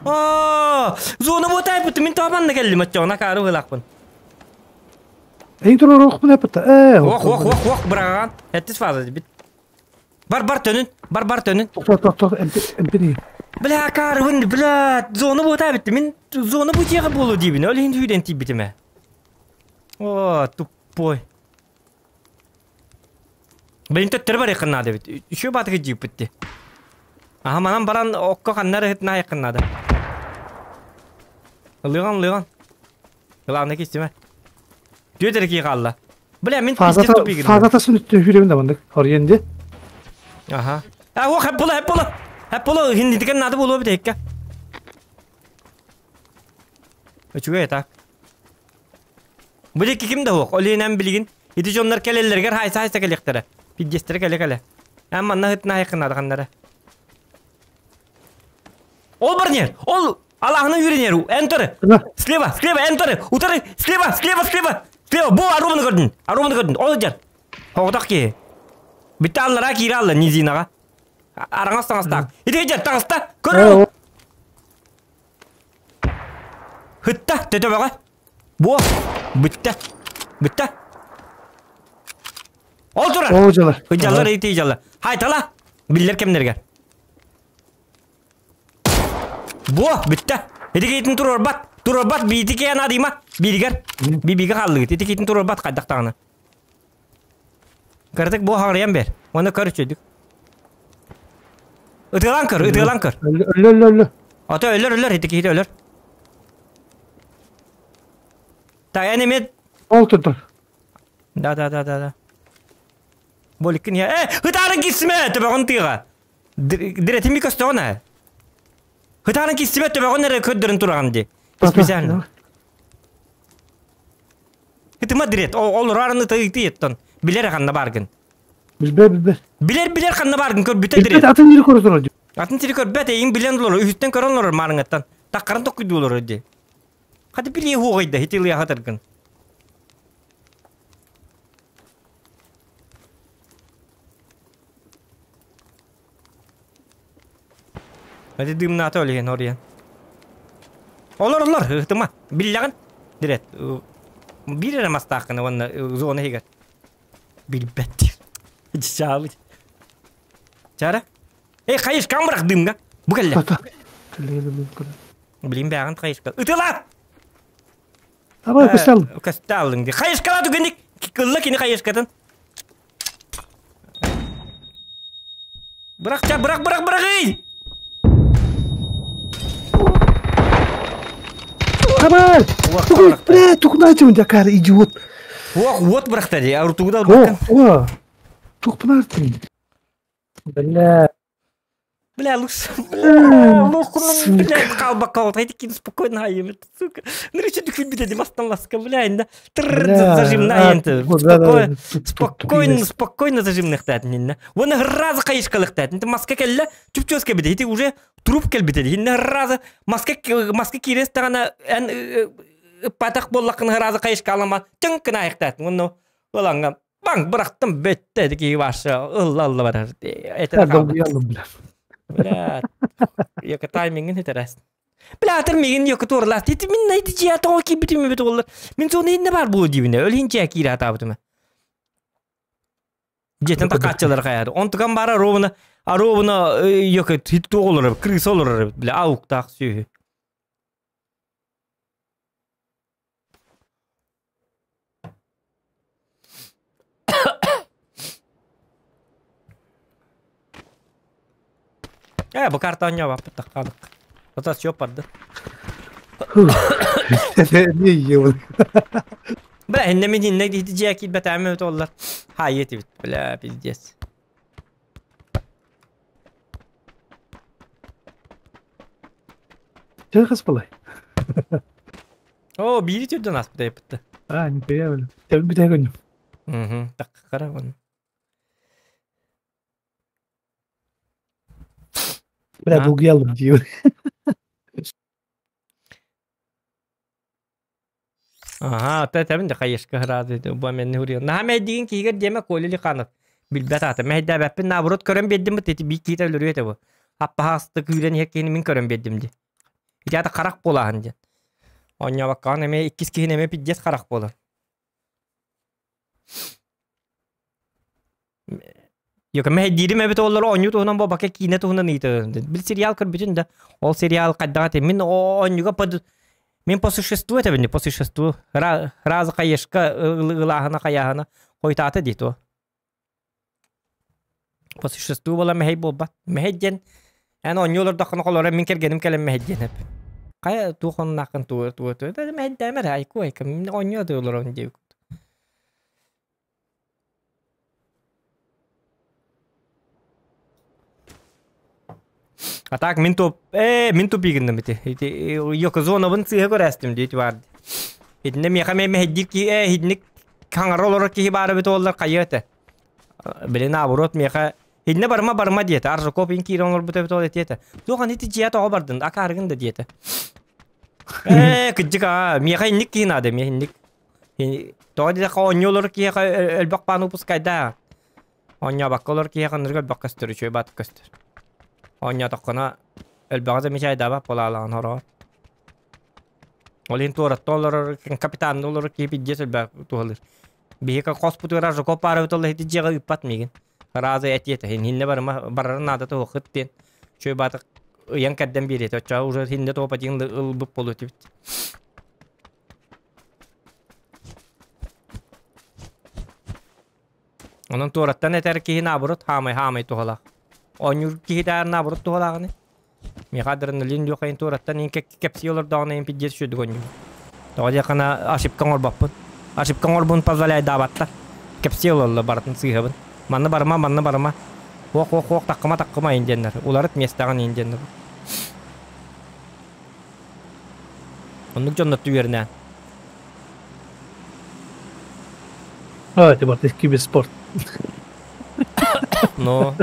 Аа, зона буотайбыт мин тооманна кэллим оччоҕуна акаары быһылаахпын. Эйин турар охпун эппитэ. Ээ. Ох ох ох ох быраҕаан. Эттис фаза бит. Бар бар төнүн. Бар бар төнүн. Тохто тохто эмпини. Бля акаарыбын бля зона буотайбыт мин зона бутиэҕэ буолуо диибин ол иһин сүүрэн тиийбитим ээ. О тупой. Блин, төттөрү барыаххын наада эбит. Үчүгэй баатыгы дьииппит дии. Аха, манан баран окко ханна эрэ ыһытын аайаххын наада. Ылыаҕын, ылыаҕын. Главное кистимэ. Түөрт эрэ киһи хаалла. Бля, мин пиздец тупигин. Фазата сүнүттүн хүребин да маннык. Орйен ди. Аха. А, о, хэп була, хэп була. Хэп була, хиндитикен надо буолуо бит Үчүгэй так. Бу диэки ким да суох. Ол иһинэн билигин ити дьоннор кэлэллэригэр хайса-хайса кэлиэхтэрэ. Пиздецтэрэ кэлэ-кэлэ. Эн манна ыһытына айыккынаадаханнара. Ол барнер! Ол Аллахны үйренер. Энтер! Слева, слева, энтер! Утары! Слева, слева, слева! Слева! Бу ароманы көрдүн! Ароманы көрдүн! Ол дьэр! Хоҕотох киһи. Бүтте аллара киирэ алла низинаҕа. Араҥас таҥастаах. Ити дьэр таҥаста! Көр! Хытта, төтөбөҕө. Буо, бүттэ. Бүттэ. Ол турар. Ол дьалар. Ыдьаллар ити дьалар. Хайтала. Биллэр кэмнэргэ. Буо, бүттэ. Ити киитин турарбат. Турарбат биити киэн адыйма. Бииригэр. Бибигэ хааллыгыт. Ити киитин турарбат хайдах даҕаны. Кыратык буо хаҥырыйан бер. Уонна көр үчүгдүк. Ытыалаан көр, ытыалаан көр. Өллө, өллө, өллө. Ото өлөр, өлөр, ити киһитэ өлөр. Так, эн эмиэ... Ол турдар. Да, да, да, да, да. Боликкин я. Э, ытаарын киссимэ, төбөҕүн тыаҕа. Диретин би көстөҕүн ээ. Ытаарын киссимэ, төбөҕүн эрэ көрдөрөн тураҕын дии. Специально. Ытыма дирет, ол ырарын ытыы еттон. Билер ханна баргын. Билбэ, билбэ. Билер билер ханна баргын көрбүтэ дирет. Атын сири көрө турар. Атын сири көрбөт, эйин билен олорор, үһүттэн көрөн олорор маарыҥаттан. Таккарын токкуйду олорор ди. Хаты билие хуоҕайда, хити ылыа хатыргын. Ити дымнаата ол иһин оруйан. Олор олор, ыһытыма. Биллэҕин. Дирет. Биир эрэ мастааххына уонна зона иһигэр. Билбэт диир. Чаабыт. Чара. Эй, хайышкаҥ бырах дымҥа. Бу кэллэ. Билин бэҕин хайышка. Ытыла! Давай, көстө Көстө аллыҥ ди. Хайышкала түгэнник. Кылла кини хайышкатын. Бырах ча, бырах, бырах, бырах, эй! Давай! Бля, тухнайтым дякар, идиот. Ох, вот бырахта ди, ауртугуда албаккан. О, тухпынартым. Бля. Бля, лучше, бля, лохуна, бля, хаалбакка вот, эти спокойно айым, сука. Ну, еще дүкүн бите мастан ласка, бля, инна, зажимна енті. Спокойно, спокойно, спокойно зажимныхтат, нинна. Оны разы кайышкалыктат. Инте маска келле, чүп-чөс кебите, ити уже труп келбите. Инна разы маска маска кирес тагана эн патах боллакын разы кайышкалама, тың кына айыктат. Оны оланга Банк бырахтым бетте ки ваша ылла ылла барар. Это бля. Бля, яка таймингин хитерес. Бля, атыр мигин яка турлас. Тити мин найди жия тоҕо киирбитим эбит оллар. Мин соны инне бар буо дибине. Өлүн жия киирэ атаабытыма. Дьиэтин такааччылар хайар. Онтукан бара ровно, а ровно яка хит олорор, крыса олорор бля, ауктаах сүүһү. Э, бу карта оонньообаппыт таххаалык. Ото чуоп барды. Не ел. Бля, инне мин инне дии дьиэ киирбэтээм эбит оллар. Хаайы этибит, бля, пиздец. Чэ хас балай? О, биири түрдөн аспыт эппитте. А, не появили. Тебя бүтэ көннүм. Угу, так қара оны. Бля, долгуйалым диир. Аха, та тэбин да хайышка ыраады бу мен хурион. Наха мэйдигин киһигэр диэмэ Коля Лиханов. Билбэт аата. Мэйдээбэппин наоборот көрөн биэрдим бит ити биир киһитэ өлөрүө этэ бу. Аппаһаасты күүрэн иһэр киһини мин көрөн биэрдим ди. Ити аата харах буолааһын диэн. Оонньообоккоҕун эмиэ иккис киһини эмиэ пиздец харах буолар. Йока мэһэйдиирим эбит оллоро оонньуу туһунан буолбакка киинэ туһунан ыйытар. Бил сериал көрбүтүн да, ол сериал хайдах этэй? Мин оонньууга под мин по существу этэбин по существу. Разы хайышка ылааһына хайааһына хойутаата дии туо. По существу буолан мэһэй буолбат. Мэһэй диэн эн оонньуу олордоххуна холоро мин кэргэним кэлэн мэһэйдиэн эп. Хайа туох оннааххын туо туо туо мэһэйдээмэр айку айка мин оонньуу олорон диэбит. А так мин топ э мин тупигынным ити. Ити Йокозонабын сыыһа көрөөстүм диэти бар. Итинне миэхэ мэ мэһэйдиир киһи э итинник хаҥара олорор киһи баара эбит оллар хайыа этэ. Блин наоборот миэхэ итинне барыма барыма диэтэ. Аржаков ин киирэн олорбут эбит ол этиэтэ. Туох аны ити дьиэ тоҕо бардын акаарыгын да диэтэ. Ээ кырдьык аа миэхэ инник киһи наада миэхэ инник. Тоҕо диэтэххэ оонньуу олорор киһиэхэ элбэх бааны выпускайдаа. Оонньообокко олорор киһиэхэ ынырык элбэх көстөр, үчүгэй баатык көстөр. Оонньоотоххуна элбэҕи замечайдаабат буолаалаҕын хороҕор. Ол иһин туораттан олорор, капитанна олорор киһи пиздец элбэх туһалыыр. Биһиги хоспутугар Жуков баар эбит ол иһити дьиэҕэ ыыппат миигин. Разы этиэ этэ, иһиннэ барыма, барарын наада туһуоххут диэн. Үчүгэй баатык ыйан кэрдэн биэриэ этэ. Оччоҕо уже иһиннэ туопатыын ылбыт буолуо этибит. Онон туораттан этэр киһи наоборот хаамай-хаамай туһалаах. Оонньуур киһитээр наоборот туһалааҕыный. Миэхэ адреналин диэххин туораттан иин кэпсии олордоҕуна иин пиздец үчүгэй оонньуур. Тоҕо диэххинэ ошибка оҥорбоппун. Ошибка оҥорбун позволяйдаабаттар. Кэпсии олороллор барытын сыыһабын. Манна барыма, манна барыма. Уох, уох, уох, таккыма, таккыма иин диэннэр. Уларыт миэстэҕин иин диэннэр. Оннук дьоннор үөрэнээн. А, это вот киберспорт. Но.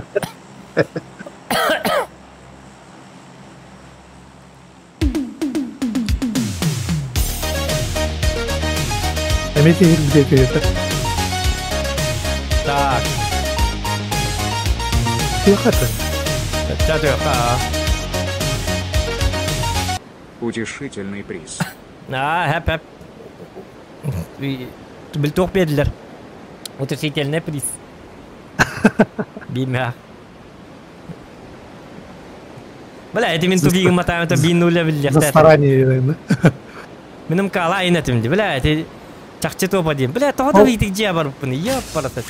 Заметьте, где это? Так. Тихо Тихо. Утешительный приз. А, хэп хэп. Бил туох биэрдилэр. Утешительный приз. Биимэ. Бля, это мин тупигым матаамата биин нуля За старание, да. Минем кала айын этим бля, это чахчы топа диэн. Бля, тоҕо да ыйтык дьиэ барыппын. Ёппарата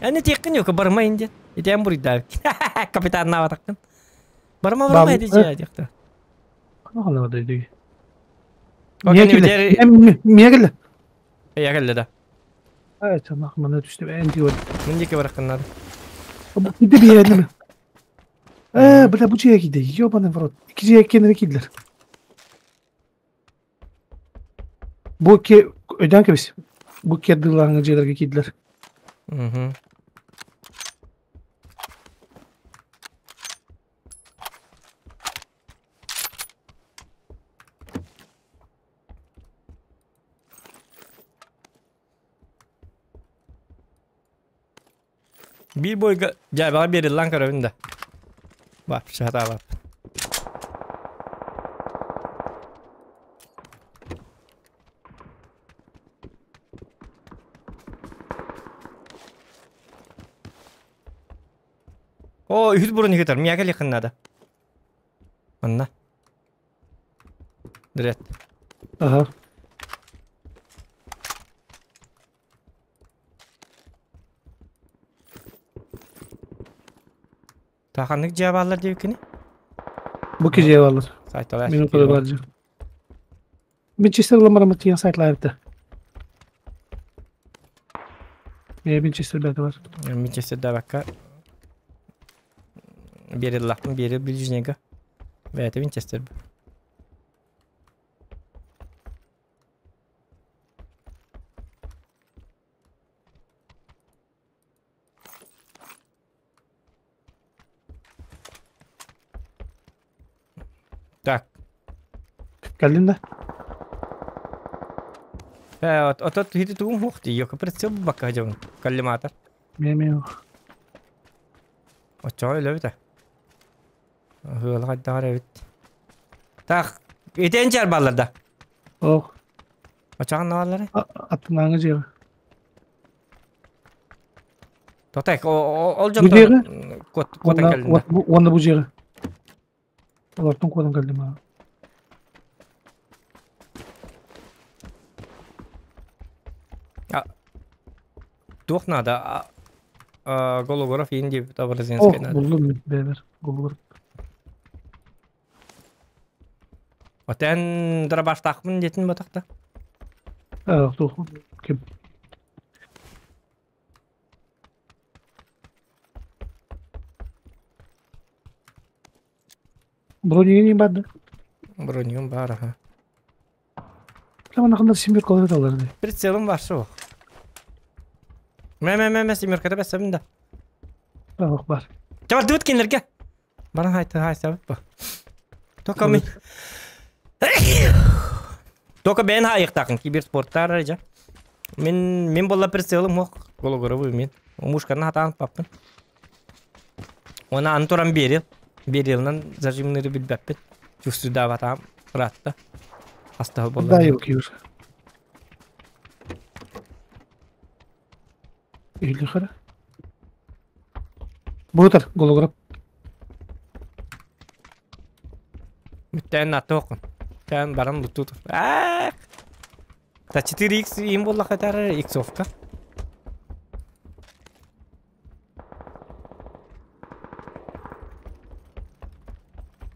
Аны тиэххин юка бармайын диэн. Итиэн буруйдаабыт. Капитаннаабатаххын. Барма барма ити дьиэ диэхтэ. Миэ кэллэ. Эйэ кэллэ да. Ай, чанах мана түстэ эн диyor. Мин диэки бараххын надо. Киде биэрдим. Э, бля, бу дьиэ киде. Ёбаный в рот. Ики дьиэ кенере кидлер. Бу ки өйдөөн кэбис. Бу кердылааҥҥа дьиэлэргэ киирдилэр. Угу. Биир бойга дьээбэҕэ биэриллэн көрөбүн да. Вообще сатаабаппын. О, үһүс бурун иһитэр. Миэхэ кэлиэххин наада. Манна. Дырет. Ага. Таханнык дьиэ бааллар диэбиккини? Бу ки дьиэ бааллар. Сайталар. Мин укуда бар дьиэ. Винчестер ламарама тиийэн сайтлаабыта. Ээ Винчестер бэйэтэ бар. Винчестер даабакка биэриллахпын биэрэр ближнего. Бэйэтэ Винчестер. Кэллин да? Отот хити тугум хуох дии, ёка прицел бакка дьабын, коллиматор. Мэ-мэ. Оччоҕо өлөбүт Ыала хайдаҕар эбит. Так, итен чар баллар да. Ох. Очаҕын наваллары? Аттынааҥы дьиэҕэ. Тотай, ол дьонтон куотан кэллин да. Уонна бу дьиэҕэ. Олортон куотан кэллим аа. Туох наада? Гологоров иин диэбит Образинскай наада. Буллум бэбэр Гологоров. Отен дробаштаахпын диэтин батахта. Туох ким? Бронигин бар да? Бронигин бар, аха. Прямо нахандар семерка алар да. Прицелым бар суох. Мэ-мэ-мэ семеркада бэсэбин да. Ох бар. Чабардыбыт кинилерге. Баран хайта хайсабыт ба. Только ми. Только бен хайыктакын киберспорттар жа. Мен мен болла прицелым ох гологоровый мен. Мушканы хатаан паппын. Она антуран берил. Берилынан зажимныры билбеппит. Чувствую батам ыраатта. Астаһы болла. Да, yok yok. Иһиллихара. Буутар голограп. Бүттэн атоқын. Тэн баран лутут. Ах! Та 4x им болла хатар иксовка.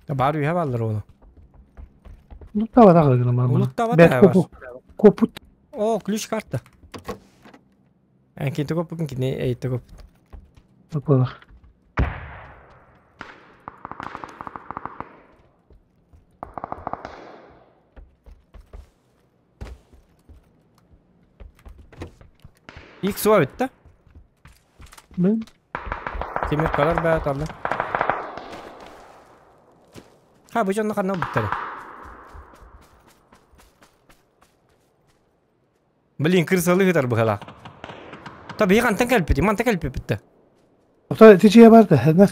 Та бар үйе баллар оны. Улуттабатах гына Улуттабатах бар. Копут. О, ключ карта. Әнкин төгөп кини эй төгөп. Бакалах. X var bitti. Мен Темир калар бә талды. Ха, бу жонно канна буттары. Блин, кырсалы хытар быхала. Та бии хантан кэлбит, мантан кэлбит битте. Ота тичия бар да, хэннер.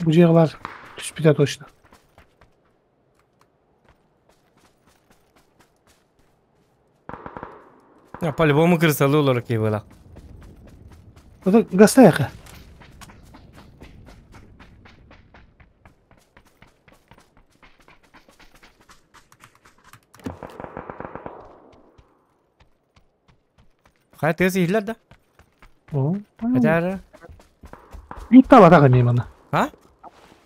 Бу жиэҕэ бар түспүтэ точно. Я по-любому кырсалы олорор киһи буолар. Ота гастайаха. Хайа тыас иһиллэр да? О. Этээр. Луттабатах эмиэ мана. А?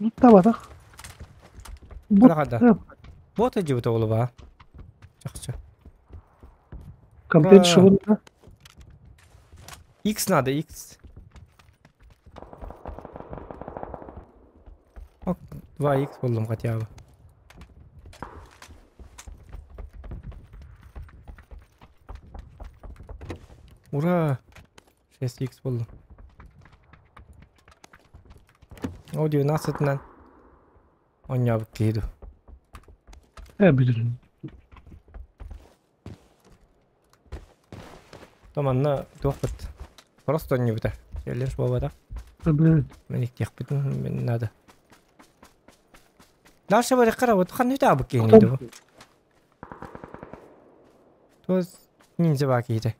Луттабатах. Бу. Вот иди вот голова. Чахча. Контент шоу. X надо, X. 2X буллум хотя бы. Ура! 6X буллум. О, 19-нан. Онньообут киһи дуу. Э, бүдүрүн. То манна туохпут. Просто онньубута. Челлендж буолбатах. Блин. Мен иктиэхпитин мен надо. Дальше барык вот ханны таабык киһини дуу. Туос ниндзя баа киһитэ.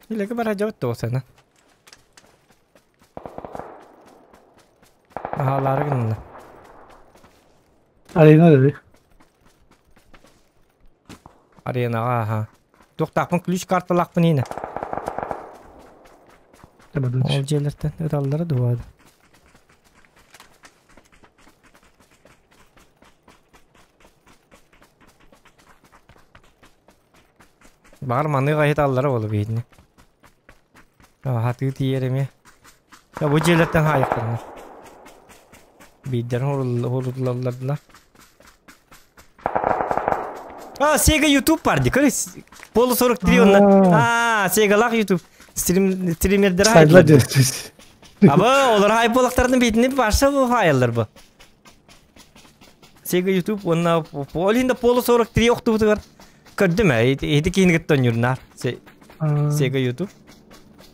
Илэки бара дьабыт туосана. Аһаалаары гынна. Арена dedi. Аренаҕа аха. Туохтаахпын ключ карталаахпын иинэ. Ол дьиэлэртэн ыталлара дуо? Баҕар маныга ыһыталлара буолуо биһигини. Хатыы тиийэр эмиэ. Бу дьиэлэртэн хаайыктарынар. Биирдэрин хорутулалларына. А, Sega YouTube бар ди. Көрө, Полу 43 онна. А, Sega-лах YouTube. Стрим стримердер Сайдла хайдылар. дьэ. Аба, олар хайп болақтардың бетіне барша bu хайылар bu. Sega YouTube онна ол инде Полу 43 оқтубутугар. Көрдүм ә, эти кейин гыттан юрнар. Sega YouTube.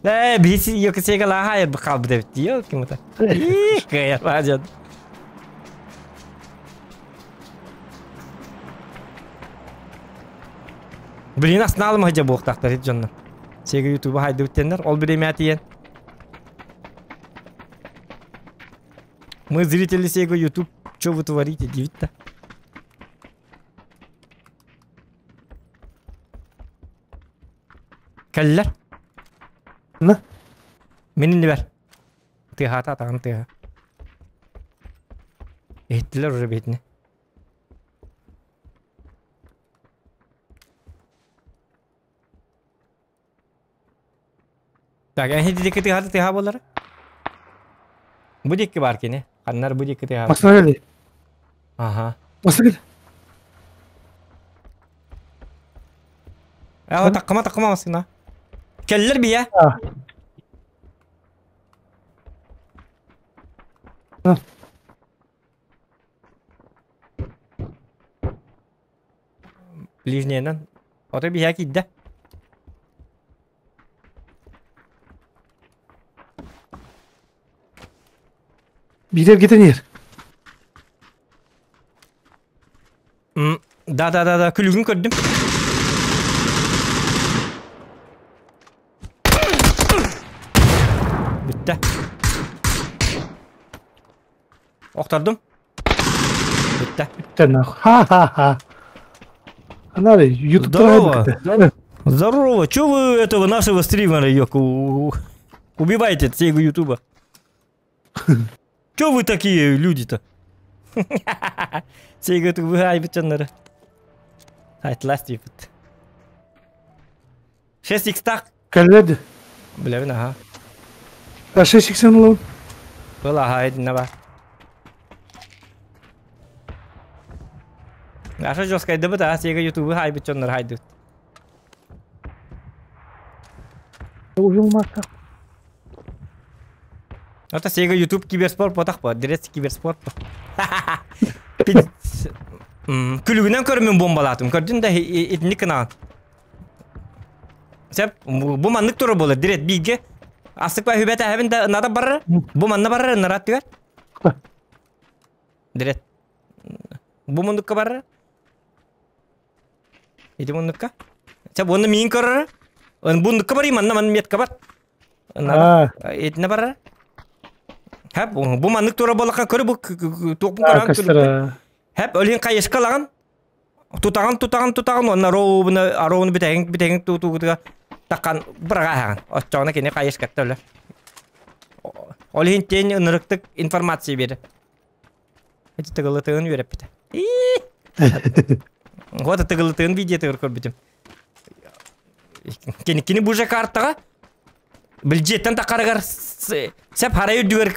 Э, биси yok Sega ла хайыр bu kaldı деп diyor ким это. Кая бажат. Блин, асналым хажа буохтахтар хит дьоннор. Sega YouTube хайды бүттеннер, ол биреме тиен. Мы зрители Sega YouTube, что вы творите, дивит-то? Кэллэр. На. Минин бер. Тыха та тагын тыха. Эттилер уже бетine. Так, эн дикки тыха тыха болар. Бу дикки бар кини. Ханнар бу дикки тыха. Машина Ага. Машина А таккама таккама машина. Келлер бия. Ближнeenен. Ото бия кидде. Биир кетен ер. Да да да да күлүгүн көрдүм. Бүтті. Охтордум. Бүтті. Бүттэ нахуй. Ха-ха-ха. Анары YouTube'да Здорово. Здорово. Чё вы этого нашего стримера, ёк, убиваете всего Ютуба? Чё вы такие люди-то? Сего Ютуба айбычаннары. Айтлас типит. 6 так. Кэллэди. Билэбин, ага. А 6 лон. Был ага, эдинне бар. Аша жёсткай дыбыт, а Сего Ютуба айбычаннары хайдыт. Убил мака. Это Sega YouTube киберспорт потах по, директ киберспорт по. Күлүгүнэн көрмүн бомбалатым. Көрдүн да итини кынаан. Сеп, бу маннык туру болар, директ биге. Асык ба хүбәт әһәбин да нада барыр. Бу манна барыр, нарат түгәр. Директ. Бу мундукка барыр. Ити мундукка. Сеп, оны мин көрөр. Бундукка бар, манна манна метка бар. Итине барыр. Хәп, бу маннык тура болақан көрі бу туқпын көрін. Хәп, өлін қайышқа лаған. Тутаған, тутаған, тутаған, онна роуны, ароуны бітәгін, бітәгін тутуғыға таққан бірға хаған. Отчағына кене қайышқа өлі. Олин тен ынырықтық информация бері. Эти тығылытығын вереп біті. Вот тығылытығын видео тығыр көр бітім. Кені бұжа картаға білжеттен тақарығар сәп харай үрдігер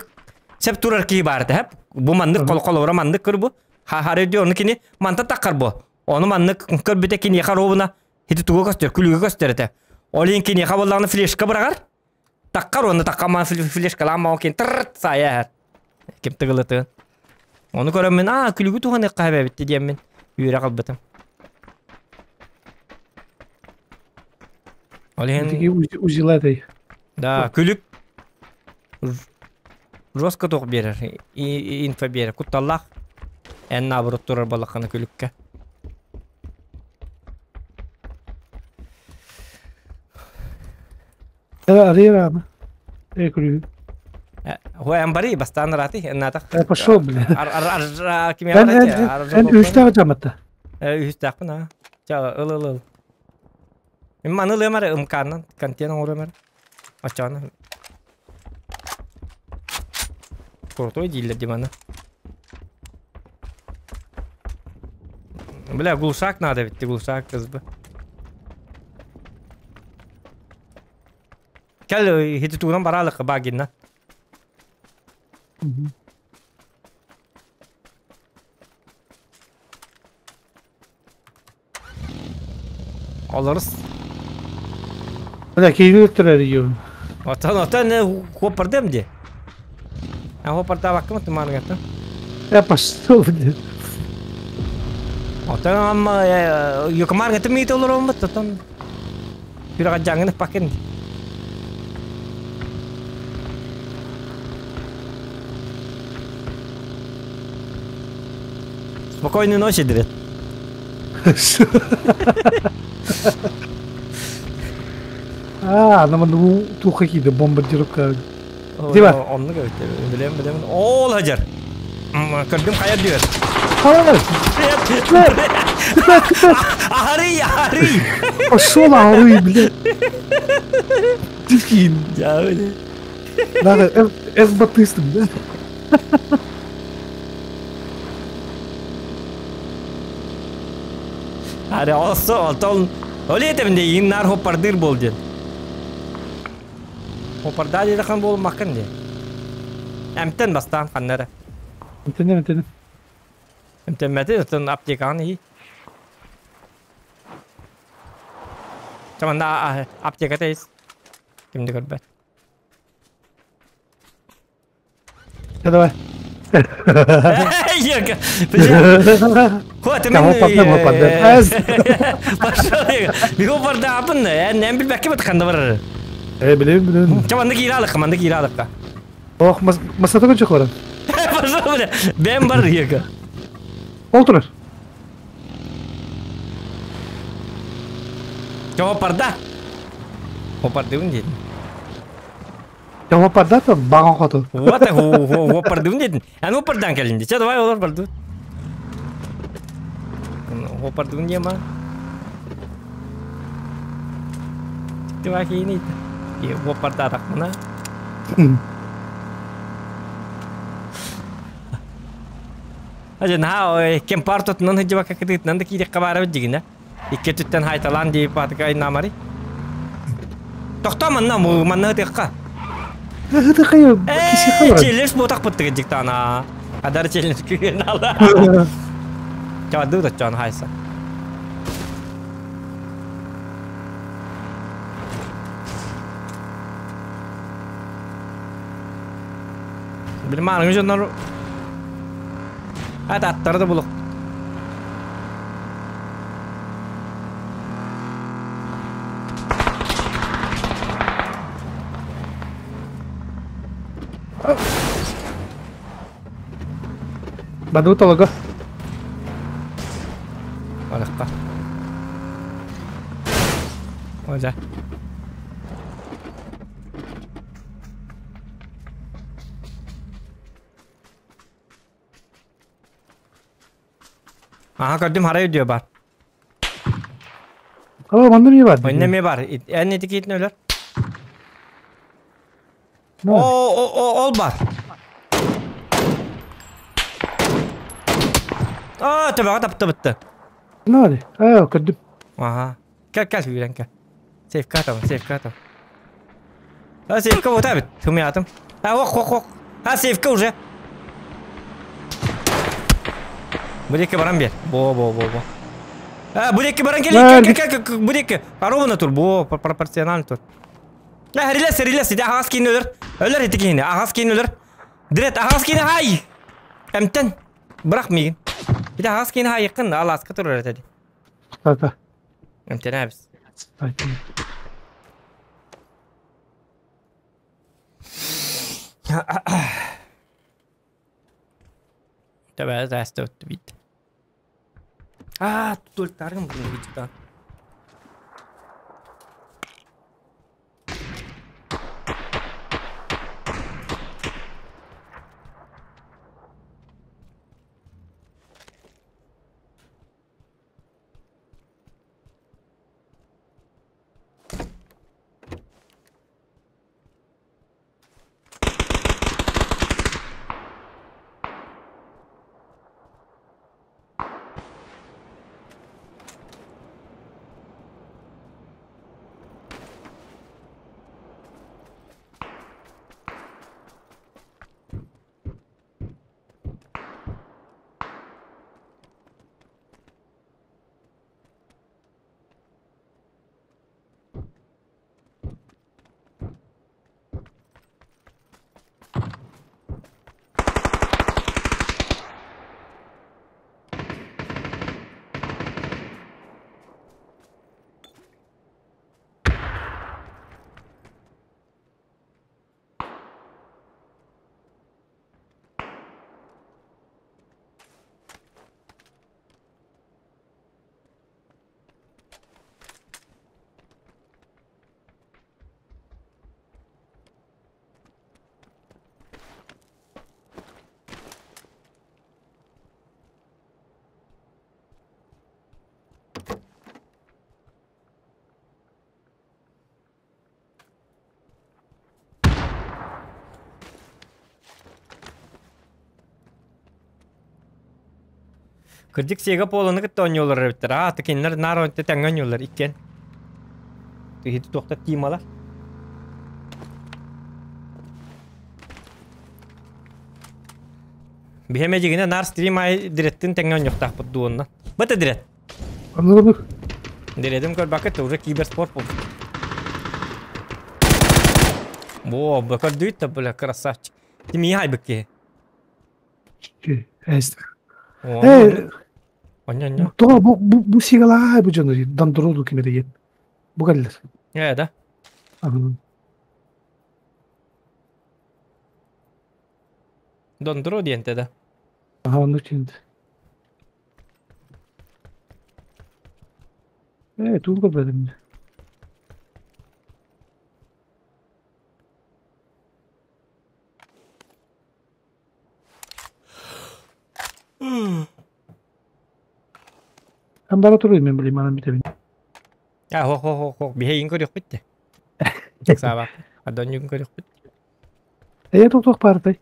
сәп турар ки барды хәп. Бу маннык кол кол ора маннык көр бу. Ха харай үрдігер оны кені манта тақар бу. Оны маннык көр бите кені харобына хити туга көстер, күлүгө көстер эте. Олин кені хабалланы флешка бырагар. Таққар оны таққаман флешка лама окен тырт сая. Кем тыгылыты. Оны көрөм мен, а күлүгү туганы кабе битти дием мен. Үйрө калбытым. Олин Узилатай. Да, күлүк жестко тоқ берер, инфо берер. Кутталлах, ән наоборот турар балақаны күлүккә. Арера, күлүк. Хуа ән бари, бастан рати, ән натақ. Пошел, бля. Ар, ким Ән үстәгә жаматта. Үстәкпін, а. Ча, ыл, ыл, ыл. Мен маны лемар, ымканнан, контейнер оремер. Ачаны. Крутой дилер димана. Бля, глушак надо ведь, ты глушак, СБ. Кел, хити туган баралык багинна. Олорус. Бля, киһи өлтөрөр юу. Отон отон хоппардым ди. А хоппардаабаккым тумааргата. Я пошел, блин. Отон амма юкмаргата миит олороммут отон. Пирага жаңын пакын. Спокойной ночи, Дред. А, нам ну ту какие-то бомбардировка. Где бар? Онны көбүттэ. Билем, билем. Ол хажар. Көрдүм хайа дүйөр. Ахары, ахары. Пошел, ахары, блядь. Дикий. Надо С-батыстым, да? Аре, олсо, олтон. Оле этемде иин нар хоппардыр бол ден. Хоппарда деді хан бол макын де. Әмтен бастан ханнары. Әмтен, әмтен. Әмтен мәте, отон аптеканы и. Чаманда аптека тейс. Кимди көрбәт. Давай. Ерка. Хватит мен. Пошел. Бего барда апын. Мен билбекке бит канда бар. Билем, билем. Чаманда кире манда кире алык. Ох, масата көчө хоран. Пошел, бля. Бен бар ерка. Олтурар. Жауап барда. Хопардыбын дедим. Жауап барда там баган хоту. Вот хопардыбын дедим. Ан хопардан келинди. Че давай олар барды. Хопардыбын дема. Тиктива кейин ит. Хопарда такмына. Ажа на кем партот нан хыджыба какыдыт нанды киде кабара дигине. Икке түттен хайталан дейп атыка намари. Тохто манна му манна тыкка. Тыкка киси калар. Челлендж ботак быттыгы жиктана. Адар челлендж күйген ала. Чаду да чан хайса. Билман жоннор. Ат аттарды булук. Баду толого. Барыққа. Ожа. Aha көрдüm харай diyor бар. Aa, manda ne var? Önüne mi var? En etiketini öler. O o o ol бар. Aa, tabi taptı bitti. Ne var? Aa, көрдüm. Aha. Gel gel yürüyen gel. Safe kat safe kat. Ha safe kat tabi. Tüm atım. Ha ok ok ok. Ha safe kat уже. Булекке баран бер. Бо бо бо бо. А, булекке баран кел. Кел кел кел булекке. Ровно тур. Бо пропорционально тур. Ha релес релес. Иде ағас кейін өлөр. Өлөр ити кейін. Ағас кейін өлөр. Дирет ағас кейін хай. Әмтен. Бырақ мигин. Иде ағас кейін хай якын. Аласка тур öyle Та-та. Әмтен әбіз. Tabii tästä öttü bitti. Aa, tutultarım bunu bitti. Кырдьык Сега Полоны кытта оонньуулар эбиттэр. Аа, кинилэр наар онто тэҥҥэ оонньуулар иккиэн. Тыһыты туохта тималар. Биһи эмэ наар стрим ай диреттин тэҥҥэ оонньуохтаахпыт дуонна. Бата дирет. Анлыбык. Диредим көрбөккө уже киберспорт буолбут. Во, бөкөрдүйт да бля красавчик. Тимии хайбык киһи. Э, тоҕо бу бу бу сигалаай бу дьону дандроду кимэрийет. Бу кэллэр. Э, да. Дондро диэнте да. Аха, оннук диэнте. Э, тугу көрбөтүм. Эн бара туруй мен билим анан бүтэбин. А, хо хо хо хо, биһиги көрүөхпүт де. Саабак. Адонньугун көрүөхпүт. Эйэ туох баартай?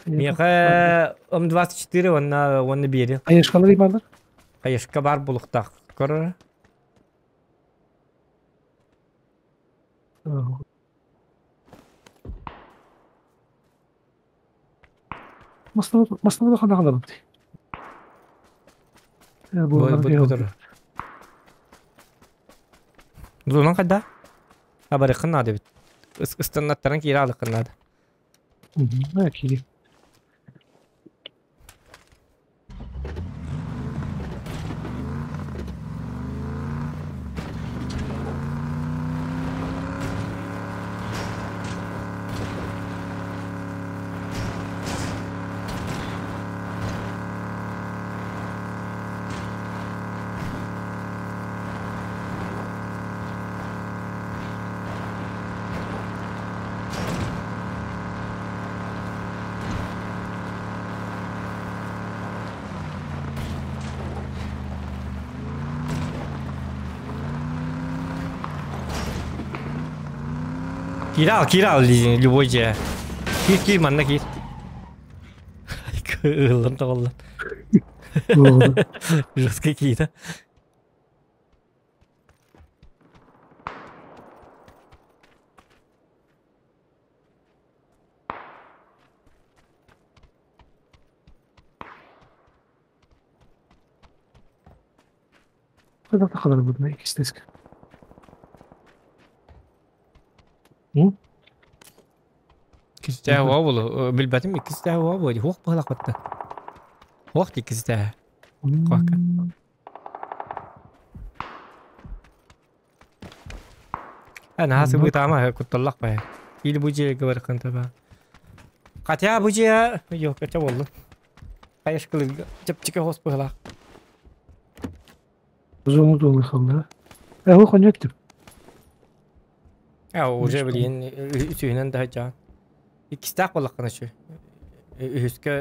Миэхэ М24 уонна уонна биэри. Хайышкалар баалар? Хайышка бар булуктаах. Көрөр. Маслова хана халабыт. Дунан хайда? Абарыкын наада бит. Ыстаннаттаран киирэ алыкын наада. Кири. Кирал, кирал, любой же. Кир, кир, манна кир. Ыллан тоҕоллон. Жестко киирэ. Хайдах халарбытына иккистэск. Иккистээх уо булу билбэтим иккистээх уо буо хуох быһалахпатта. Хуох иккистээх. Хуохка. Наһаа сыбыытаама кутталлах бай. Или бу дьиэгэ барыкын таба. Хотя бу дьиэ yok кача болду. Хайышкылы чэпчэки хос быһалаах. Зону долы халла. Э, хо коньяк А уже билин үсүһүнэн да жаа. Иккистээх буоллаххына үчү. Үһүскэ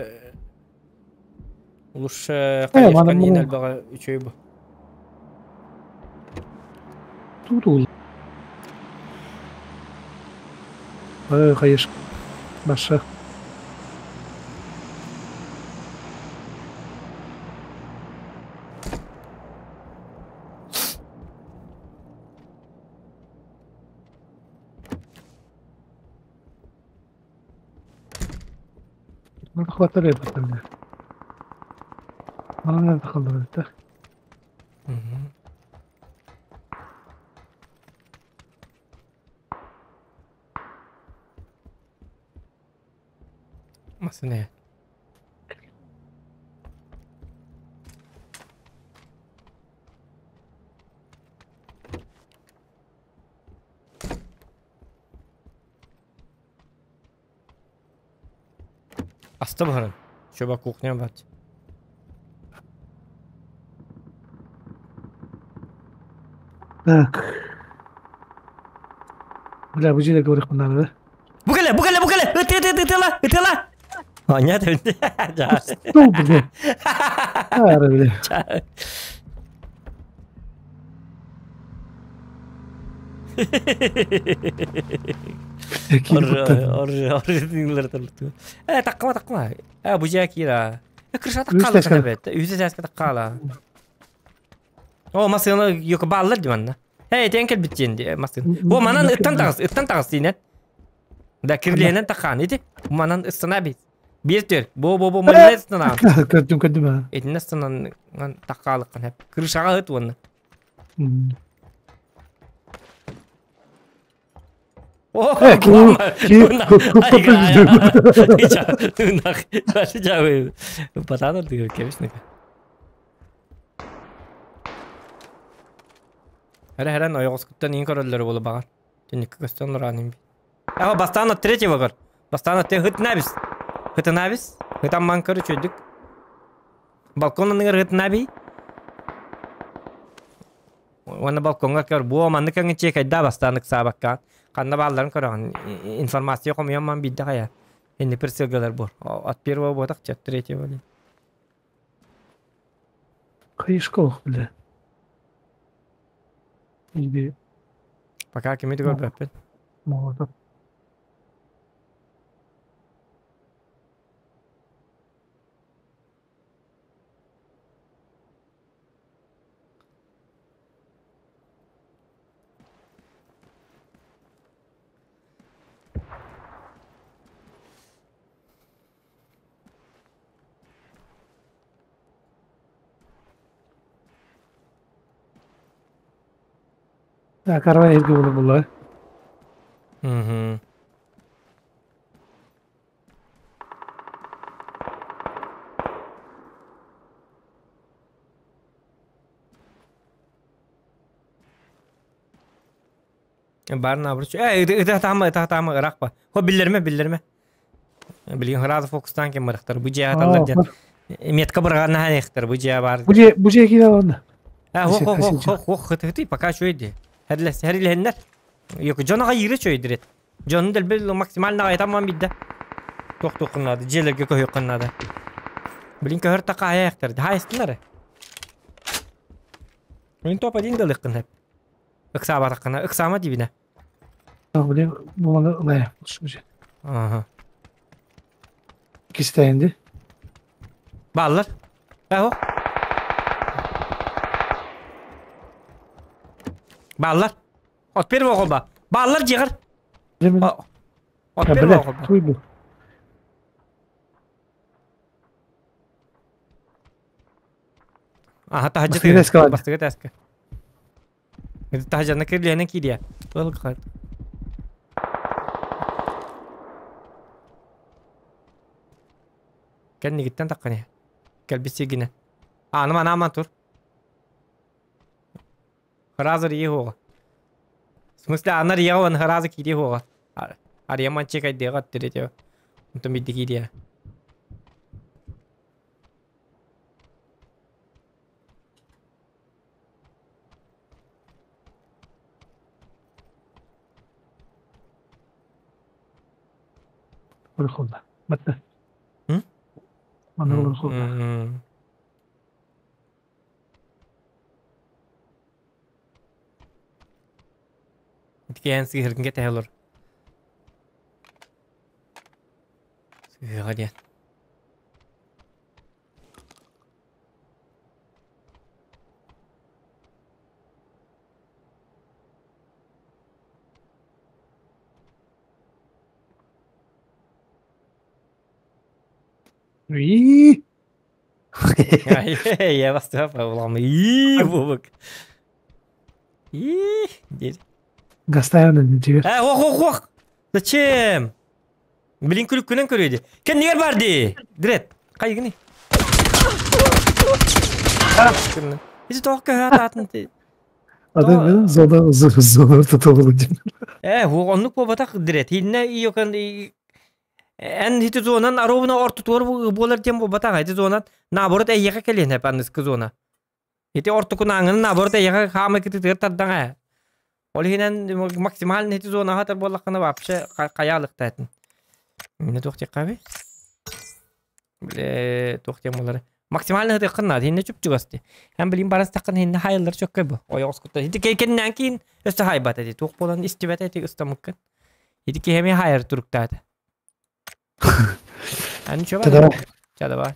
улус хайышкан иин элбэҕэ үчүгэй бу. Тутул. Э, хайыш. Баша. Хватает это. Мана надо Масыне. Аста баһарын. Шөбө кухня бар. Так. Бля, бу жерге говорих надо, да? Бу кэлэ, бу кэлэ, бу кэлэ! Ыты, ыты, ытыла, ытыла! Аня, Ну, бля. Ара, бля. Э, таккама, таккама. Э, бу жаа кира. Крышата Үс хаала тэскэ. бэт. Үс тэскэ хаала. О, масына yok баллар ди манна. Hey, тен кел биткен ди масын. О, манан ыттан тагыс, ыттан тагыс динен. Да кирлиенен тахан ити. Манан ыстана бит. Бир төр. Бо бо бо манна ыстана. Көрдүм көрдүм ha. Этинне станан таккалыккан хеп. Крышага ыт онны. О, Э, Патанар ты кебишника. Хәрә хәрән ойоғыз күттен ең көрөллөрү болу багар. Түнүккө көстөн уранын би. Аха бастан от третьего көр. Бастан от хытнабис. Хытнабис. Хытамман көрү чөйдүк. Балконун ыңыр хытнаби. Уонна балконга көр буо манны каңы чекайда бастанык сабакка. Канна балларын көрөгөн информация комуямман бидде кая. Энди прицелгалар бур. От первого ботак от третьего. Кайышка бля. Иди. Пока кими көрбөппүн. Молотов. Да, карвай эрге болу була. Мгм. Барна бұрыш. Э, это там, это там, рақпа. Хо, биллерме, биллерме. Билген хразы фокустан кем мырықтар. Бу жа аталар ден. Метка бұрғанна ханехтар, бу жа бар. Бу же, бу же кире онда. А, хо, хо, хо, хо, хо, хы, хы, пока чөйді. Хәрлес, хәрләннәр. Yok, жонаға йыры чөйдірет. Жонун дел бил максимально айтаман бидде. Тоқ тоқынады, желерге көй қынады. Блин, көхөр тақа аяқтар. Хайстынар. Блин, топ один дал қын хеп. Ыксаба тақына, ыксама дибине. Блин, бу мана лая. Ага. Кистенди. Баллар. Ахо. Баллар. От первого қолба. Баллар жығыр. От первого қолба. Туй бу. Аха, тахажы. Бастыгы тәскі. Тахажаны кирленен кирия. Ол қар. Кәннигиттен таққаны. Кәлбисигине. Аным анаман тур. Хразыр ие хоға. В смысле, анар ие хразы кири хоға. Арияман чекай деға тире Унтан бидди кирия. Холда. Батта. Маныр холда. Иткен сыгыргынге тәһелор. Сыгырга диян. И. Я вас улам. И бубук. И. Гастаян тебе. Э, ох, ох, ох. Зачем? Блин, күлік күнен көреді. Кен негер бар ди? Дрет. Қай гini? Изи тоқ көһә атын. Адам зона зона ортото дим. Э, оннук бобатак дрет. Хинне иокан Эн хити зонан аробuna орту болар тем бобатак. Хити зонан наоборот эйеге келен хеп анныскы зона. Хити орту кунаңын наоборот эйеге хамы кити тыр тардан. Ол хинен максимально хити зона хатар боллакына вообще каялык татын. Мине тохти каби? Биле тохти молары. Максимально хити кынна, хинне чүп чугасты. Һәм билим барас такын хинне хайыллар чөккө бу. Ойоғыз кутта. Хити кейкеннән кийин өстө хайбат эти. Тук болан истибет эти ыстамыккын. Хити кеме хайыр туруктады. Ани чөба. Давай. Давай.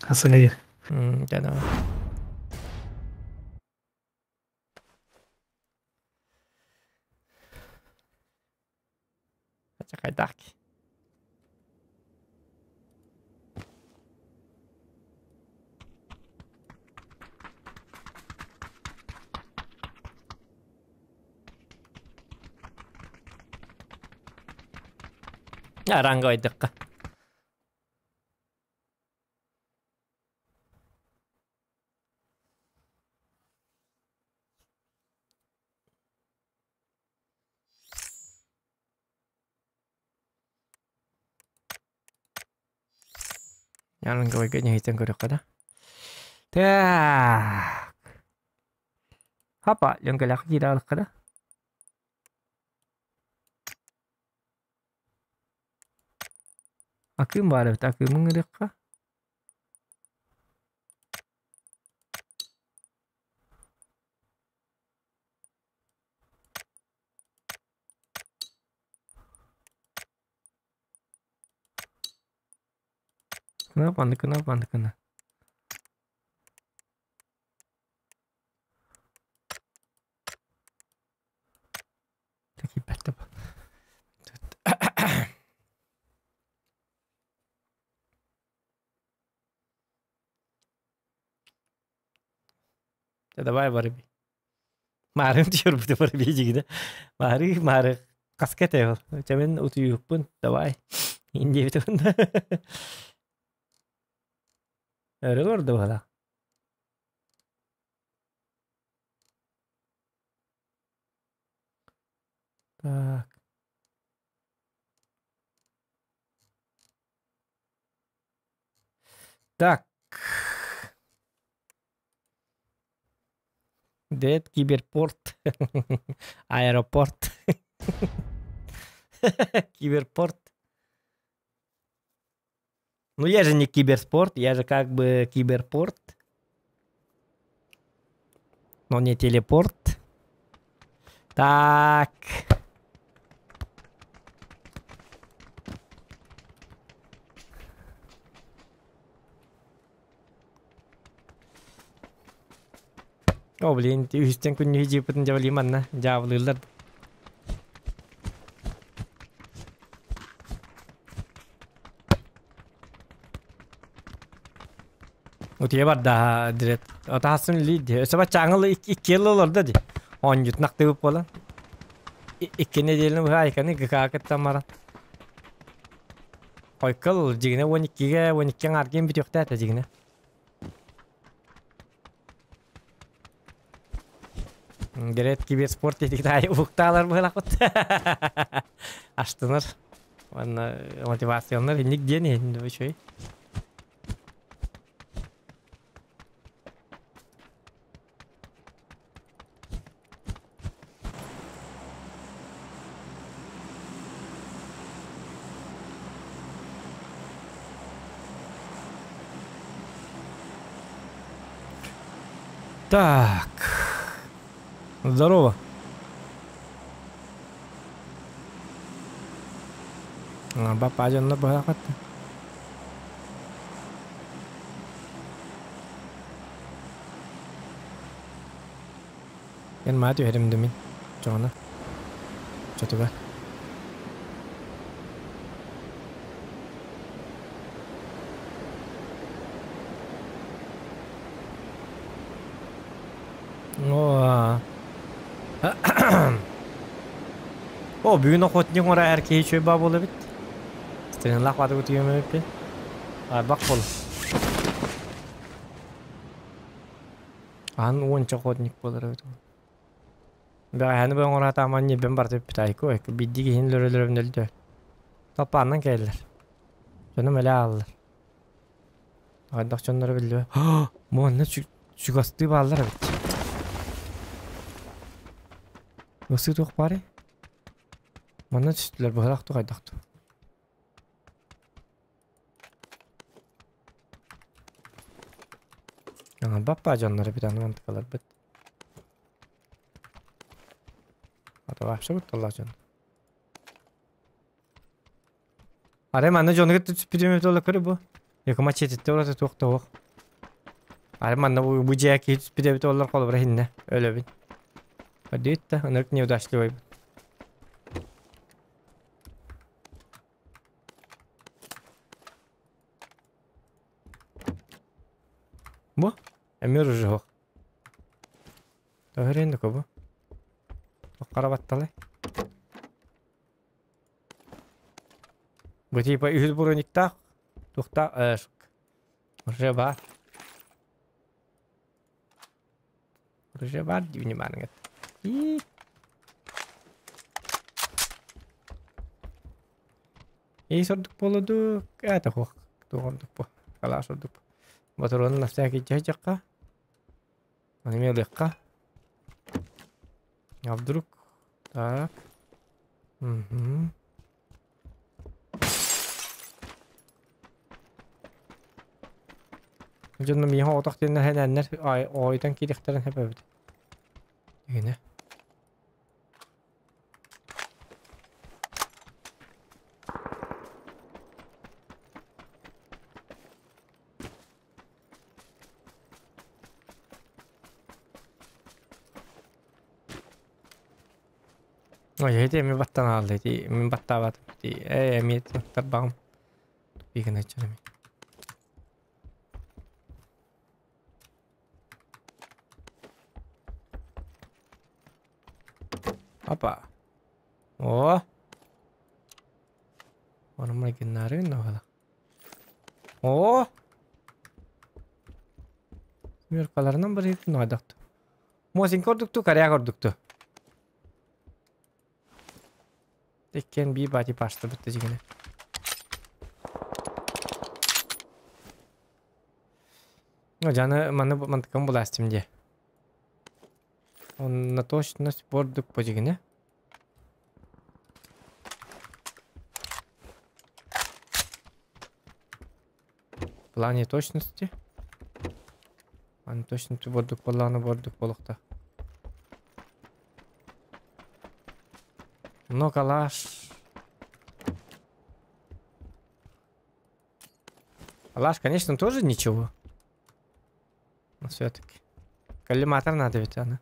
Хасыҥа диир. Дьэ, давай. Хайдах Аранга ойдыққа. Аранга ньыһыйтан көрүөххэ да. Так. Хапа, лөҥкөлөөх киирэ алыкка да. Акыым баар эбит, акыымын ырыахха. Кына панды кына панды кына. Такие Давай барби. Маарым түһөрбүтэ барби дьигинэ. Маары маары хаска тээл. Чэмин утуйукпун давай. Индиэбит Өрө олорду бала. Так. Так. Дед киберпорт. Аэропорт. Киберпорт. Ну я же не киберспорт, я же как бы киберпорт. Но не телепорт. Так. О, блин, үстен күннү жипытын жабылыйм анна, жабылыылар. Утуйа барда дирет. Отасын ли Өсөба чаңыл икки ел олорда ди. Он ютнак тыбып болан. Икки неделени быһа айканы гыкаакыттан баран. Ойкыл жигине 12-ге 12 арген бүтүөхтээте жигине. Дирет киберспорт дедик дай укталар быһалакпыт. Аштыныр. Онна мотивационнар инник диэн инди үчүгэй. Так. Здорово. Бапа дьоннор быһаахат. Эн маа түһэрим да мин. Чоҕуна. Чотуга. О. О, бүгүн охотник оҥоро эр киһи үчүгэй баа буолла эбит. Стрелах бааты утуйуом эбиппин. Арбах буол. Аан уонча охотник буолар эбит. Бэҕэһээни бу оҥоро сатааман ньиэбин барыта бүппүт айку айку биирдии киһини өлөрө-өлөрөбүн өлдө. Талпааннан кэллэр. Дьонум элэ ааллар. Хайдах дьонноро биллибэт. Манна чугастыы бааллар эбит. Ысыы туох баарый? Манна түстүлэр быһалаах дуу хайдах дуу? Баппа дьоннор эбит аны мантыкаларбыт. Ата вообще кутталлаах дьон. Арай манна дьону кытта түспүтүм эбит буолла көрө бу. Екі мачететте ураты туох да суох. Ары манна бу бу дьиэ киһи түспүт эбит оллар холобура иһиннэ өлөбүн. Көрдүгүт да ынырык неудачливайбын. Бу эмиэ уже суох. Төһөрүн да бу. Хара батталай. Бу типа үһүс брониктаах туохтаах э, уже баар. Уже баар дии внимание. И И сордук буолуду это хуох туох ордук бу калаас ордук Ботуруонун на всякий дьаһайдьахха Аны эмиэ ылыахха. А вдруг так. Угу. Дьонно миэхэ отох диэннэр хэнээннэр оойутан киириэхтэрин сөп эбит. Игинэ. Ой, ити эми баттан аалла ити мин баттаабатым ити ээ эми тарбаҕым тупигын эми. Опа. О! Ону майгыннаары гынна О! Смеркаларынан бір нойдохту. Мосин көрдүктү, Корея көрдүктү. Теккен би бати пашты бітті жигіне. Жаны маны мантыкын буластым де. Он на точность бордук по жигине. В плане точности. Аны точности бордук болланы бордук болукта. Но калаш. Калаш, конечно, тоже ничего. Но все-таки. Коллиматор надо ведь, она.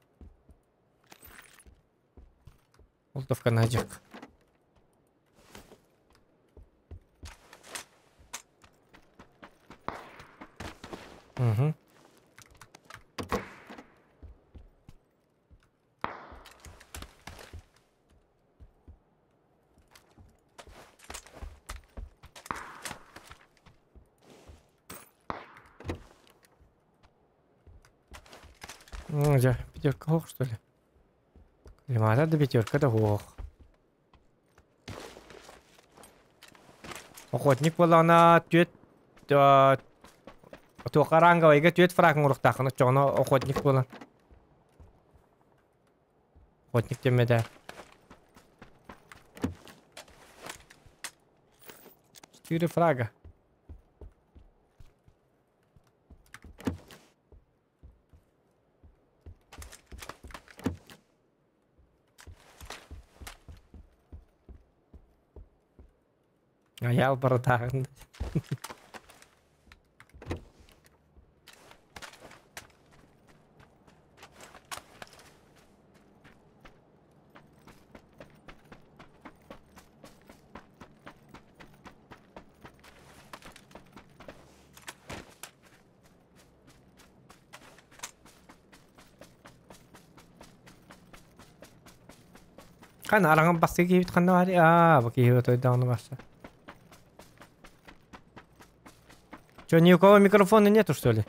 Ултовка найдек. Угу. Ну, где? Пятерка ох, что ли? Лимада да пятерка да ох. Охотник была түөт туохаранга түөт фрагын урухтаахына чоҕоно охотник буолан. Охотник темеде. 4 фрага. Аял бардағын. Қан араңан басты кейбит қанда бар. Аа, бу кейбит ойдағыны басы. Чё, ни у кого микрофона нету, что ли?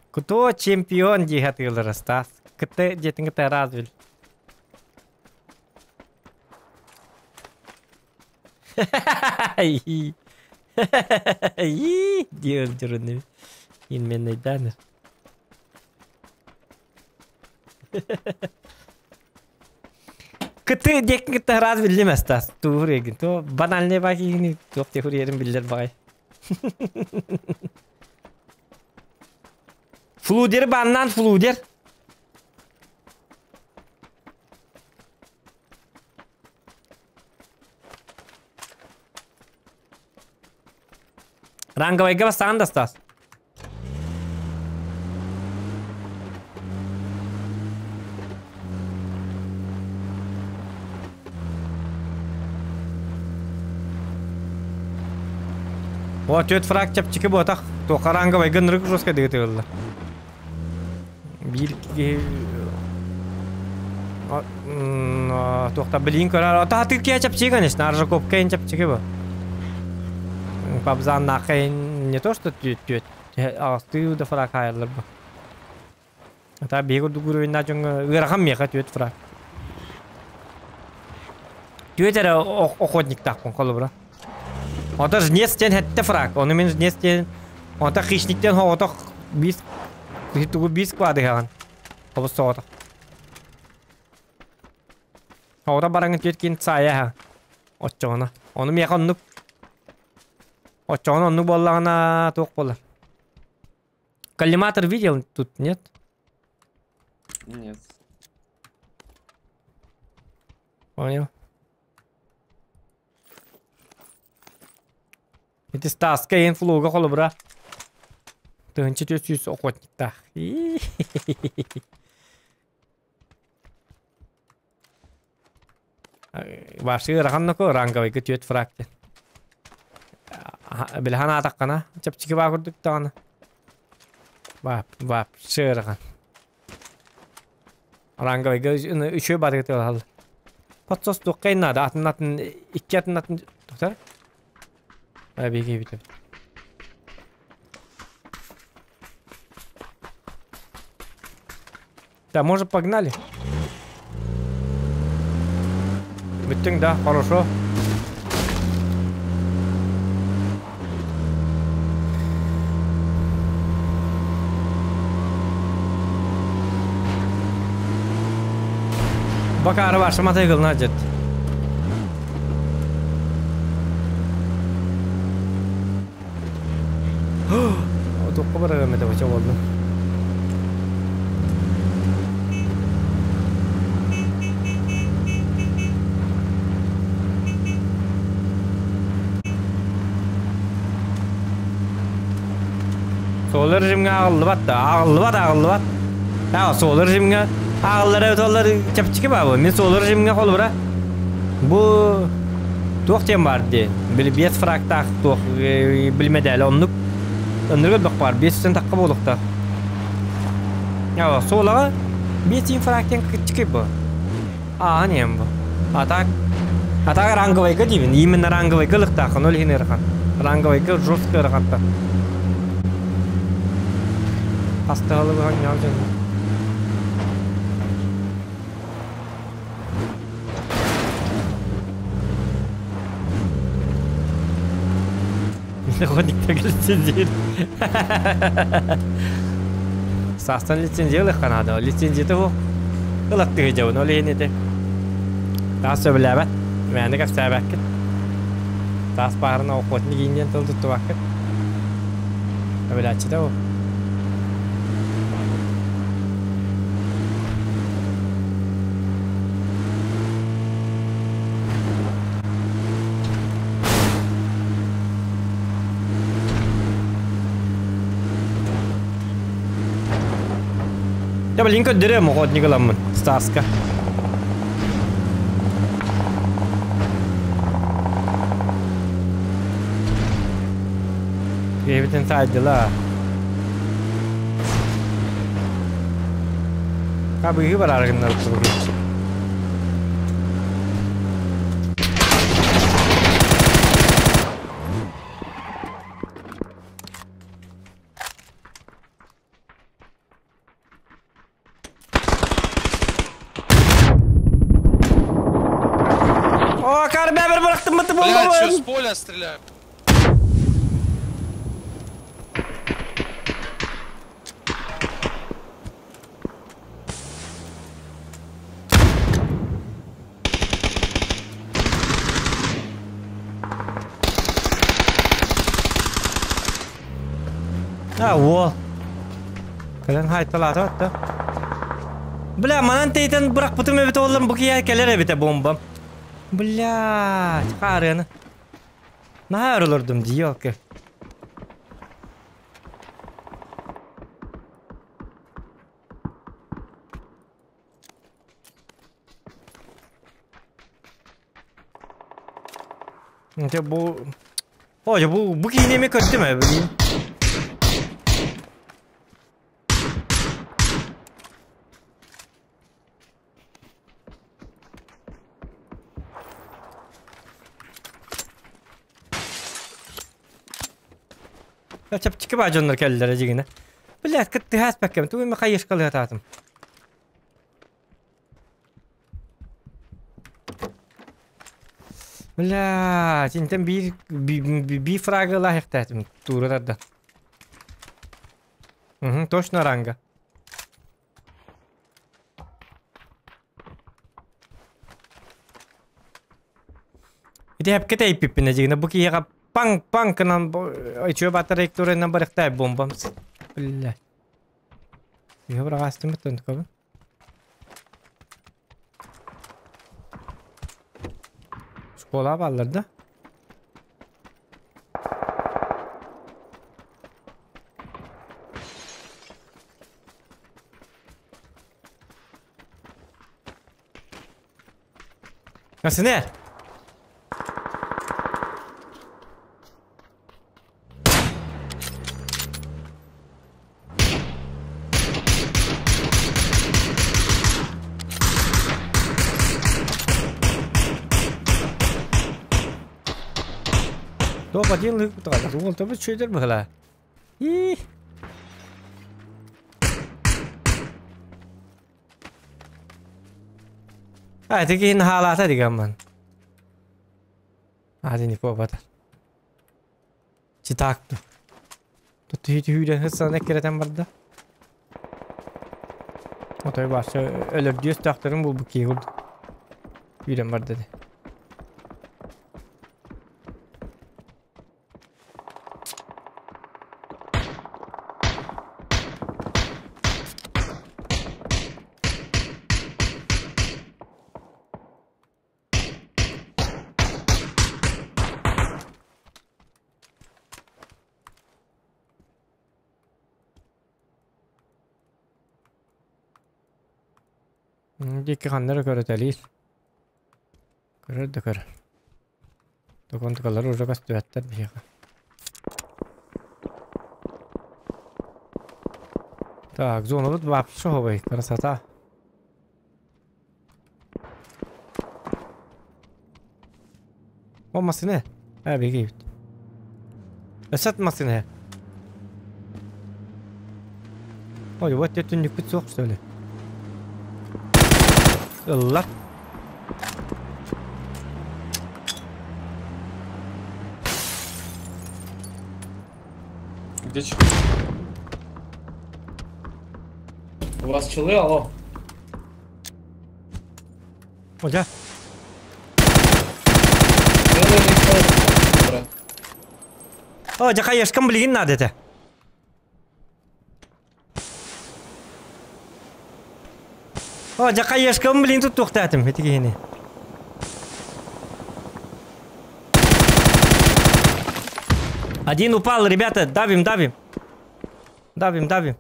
Кто чемпион дихатылар, Стас? КТ детин КТ развел. Диыр жүрүнү. Инмен айданыр. КТ детин КТ развел емес, Стас. Тур егин. То банальный баки тоқ техур ерин билдер багай. Флудер баннан флудер. Ранговайга бастаан да Стас. О, түөт фраг чэпчэки буотах. Туохха ранговайга ынырык жестко дыгытыылла. Биир киһи туохта билиин көрөр. Ата тыркия чэпчэки, конечно, Аржаковка ин чэпчэки бу. Пабзаннаахха не то что түөт түөт. Аҕастыы да фраг хаайаллар бу. Ата биһиги курдук уровеньнаах дьоҥҥо ыарахан миэхэ түөт фраг. Түөт эрэ охотниктаахпын холобура. Ото жнец диэн хэттэ фраг. Ону мин жнец диэн Онто хищниктен соҕотох биис тугу биис квадыһаҕын. Хобус соҕотох. Оҕото бараҥын түөт киин саайа Оччоҕуна. Ону миэхэ оннук. Оччоҕуна оннук буоллаҕына туох буолар? Коллиматор видел тут, нет? Нет. Понял. Ити Стаска иһин флуга холобура 1400 охотниктаах. Вообще ыарахан ноко ранговайга түөт фраг диэн. Билэхэн аатаххына чэпчэки баа курдук даҕаны. Вообще ыарахан. Ранговайга үчүгэй баатыгы тыалаһаллар. Подсос туохха наада атын атын икки атын атын тохтор. Биһиги бүтэбит. Да, может, погнали? Бүттүҥ да, хорошо. Бакары бар, шаматай кылына жет. Туққа барар эмете бача болдум. Суол режимҥэ аҕыллыбат да, аҕыллыбат, аҕыллыбат. Аа, суол режимҥэ аҕыллара өтөллөр чэпчэки баа бу. Мин суол режимҥэ холобура бу туох диэн баар диэн. Били биэс фрактаах туох билимэдээлэ оннук оннук элбэх баар. Биэс үстэн тахха буолуохтаах. Аа, суолаҕа биэс инфракт диэн кыччыкый бу. Аа, диэн бу. А так а так ранговайга диибин. Именно ранговайга ылыктааххын, ол иһин ыарахан. Ранговайга жестко ыарахантан. Хастаалы быһан дьон. Охотниктар лицензия. Саастан лицензия ылыахха наада. Лицензията суох ылаттыы дьабын ол иһин ити. Таас сөбүлээбэт. Мээнэ кэпсээбэккит. Таас баарына охотник иин диэн тыл туттубаккыт. Сөбүлээччитэ ол. Я блин көрдөрүөм охотник ыламмын Стаска. Киһибитин таайдылар. Хабыһы барар гыннар О, карбя бырахтым быты Блядь, что с поля стреляют? А, уол. Кэлэн хайталаата отто. Бля, манан тейтен бырахпытым эбит оллам бу киһи кэлэр эбитэ бомбам. Бля, хаарыаны. Наһаа өр олордум дии, елки. Дьэ бу О, дьэ бу бу киһини эмиэ көрдүм ээ билигин. Чэпчэки баа дьоннор кэллилэр дьигинэ. Блядь, кыттыһа ааспаккам, тугу эмэ хайышкалыатаатым. Бля, синтэн биир биир фрагы ылаахтаатым туура тарда. Угу, точно ранга. Ити хепке тэйиппиппинэ дьигинэ бу киһиэхэ паҥ-паҥ гынан үчүгэй батарейкторынан барыхтай бомбам. Бля. Үһэ быраҕаастыммыт онтукабын. Школа бааллар да? Nasıl? Топ один лык Уол тобы чөйдер быһыла. И. А, ити киһини хаалаата дигамман. Ади не побатар. Читакту. Тут түһүүрэн хыссана эккирэтэн барда. Отой баша өлөрдүү өстөөхтөрүн булбут киһи курдук. Үүрэн барда ди. Диэки ханна эрэ көрөтөлүүр. Көрөр да көрөр. Докуонтукалар уже көстүбэттэр биһиэхэ. Так, зонабыт вообще хобой, красота. О, массыына. Ээ, биһиги эбит. Өссө массыына. Ой, вот түннүкпүт суох что ли? Ылла. Где че? У вас челы, алло? О, дьэ. О, дьэ хайышкам билигин наада этэ. О, дьэ хайышкам билигин туттуохтаатым ити киһини. Один упал, ребята, давим, давим. Давим, давим.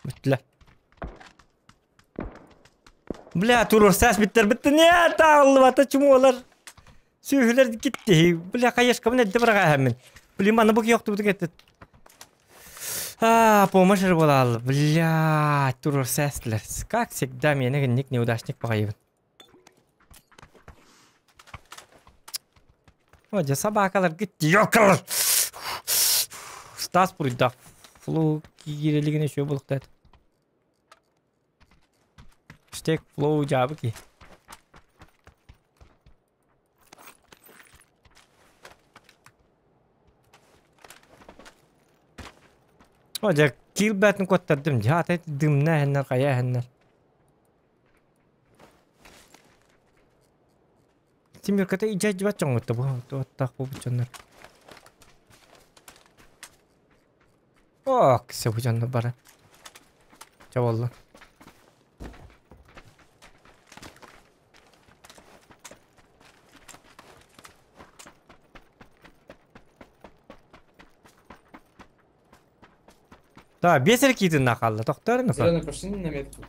Бүттүлэр. Бля, туруорсаас бүттэр бүттэ. Нет, тааллыбата чумуолар. Сүөһүлэр киттиһи. Бля, хайышкабын эрдэ быраҕааһаммын. Блин, манна бу киохтубутук этит. А, помощь эрэ буолаалла. Бля, туруорсаастылар. Как всегда, миэнэ гинник неудачник баҕайыбын. О, дьэ собакаларгыт ёкалар. Стас буруйдаах. Флоу киирэлигин еще булуктаат. Штек флоу дьаабы ки. О, дьэ киирбээтин куоттардым. Дьэ, ата дымна эһэннэр, хайа эһэннэр. Тимирката идьэ-дьибэт дьоҥҥутта бу туоттаах буолбут дьоннор. Ок, все бу дьоннор бары. Чэ буолла. Да, без ракеты нахалла. Тохтор на Зеленый, пошли на метку.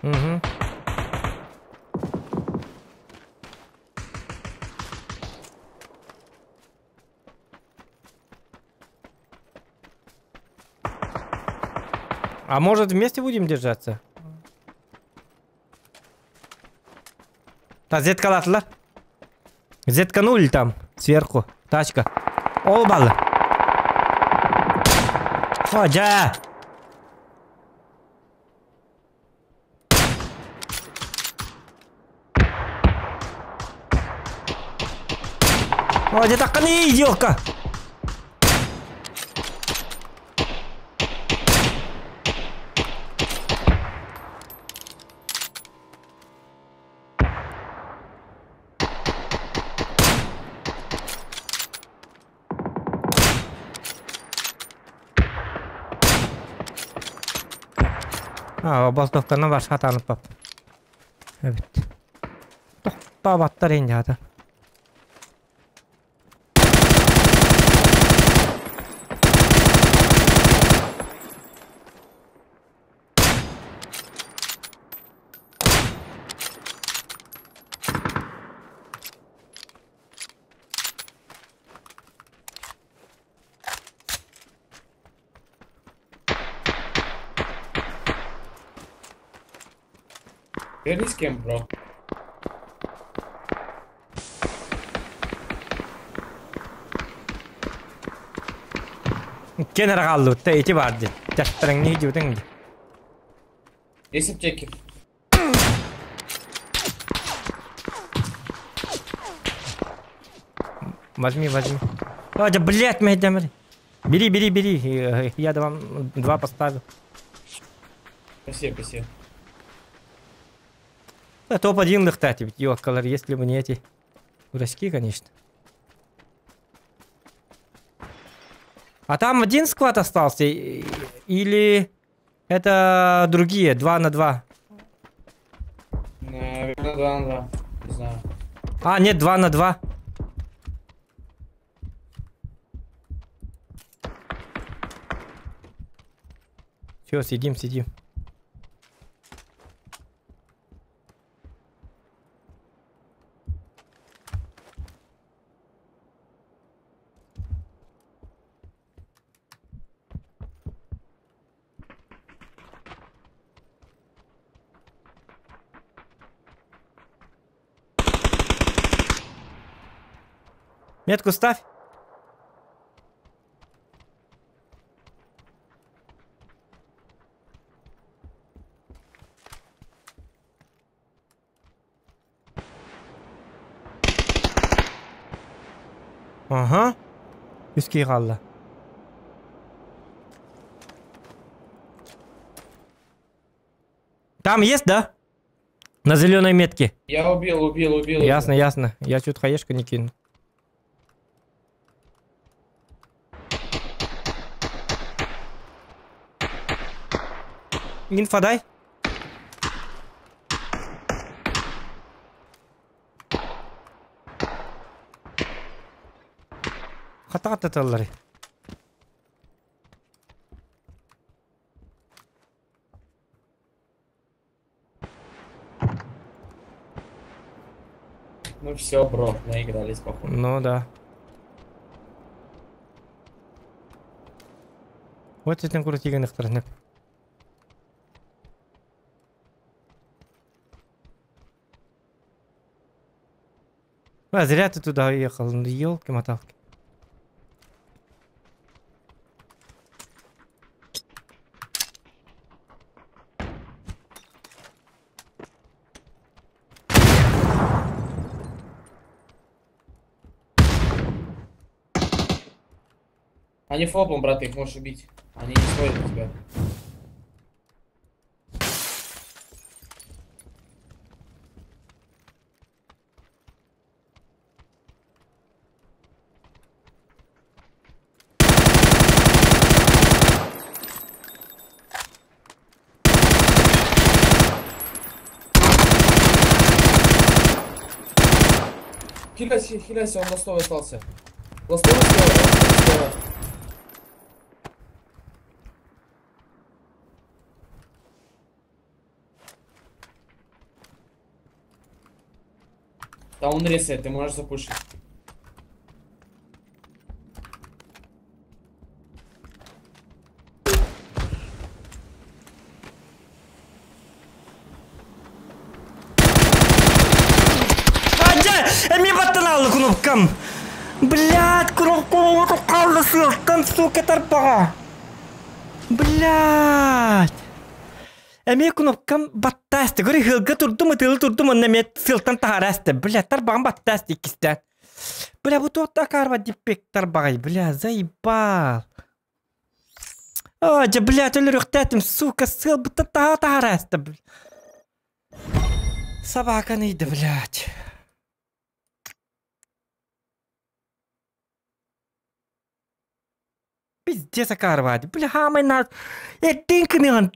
Угу. А может вместе будем держаться? Та зеткалатылар. Зетканули там сверху. Тачка. Ол баллы. О, жа! О, где так идиотка! А, болтовканы бар шатанып бап. Evet. Тохта баттар енді ата. Вернись кем, бро. Кенер қалды, та эти барды. Тәттірің не деудің? Есть аптеки? Возьми, возьми. А, да, блядь, мэ, Бери, бери, бери. Я вам два поставлю. Спасибо, спасибо. Да, топ-1 лыхтать, ведь ёкалар, если бы не эти дурачки, конечно. А там один склад остался? Или это другие? 2 на 2? Наверное, 2 на 2. Не знаю. А, нет, 2 на 2. Все, сидим, сидим. Метку ставь. Ага. Üstki kaldı. Там есть, да? На зеленой метке. Я убил, убил, убил. Ясно, ясно. Я чуть хаешку не кину. Инфа дай. Хата-хата таллары. Ну все, бро, наигрались, походу. Ну да. Вот этим крутиган их. А, зря ты туда уехал, ну елки-моталки. Они флопом, брат, ты их можешь убить. Они не смотрят на тебя. Хиляйся, хиляйся, он на 100 остался. Ластова слева, ластова слева. Там он ресает, ты можешь запушить. Адя, эми баттан алды кнопкам. Блядь, кнопку қалды сылтан, сука, тарпаға. Блядь. Эми кнопкам баттасты. Көрі хылга турдум, ытылы турдум, онна мен сылтан тахарасты. Бля, тарбағым баттасты иккистен. Бля, бу туотта карва диппек тарбағай. Бля, заебал. А, бля, төлөрөхтәтим, сука, сыл бутта таха тахарасты. Собака нейді, блядь. Пиздец акарвади. Бля, хамай на... Эттин кыныган.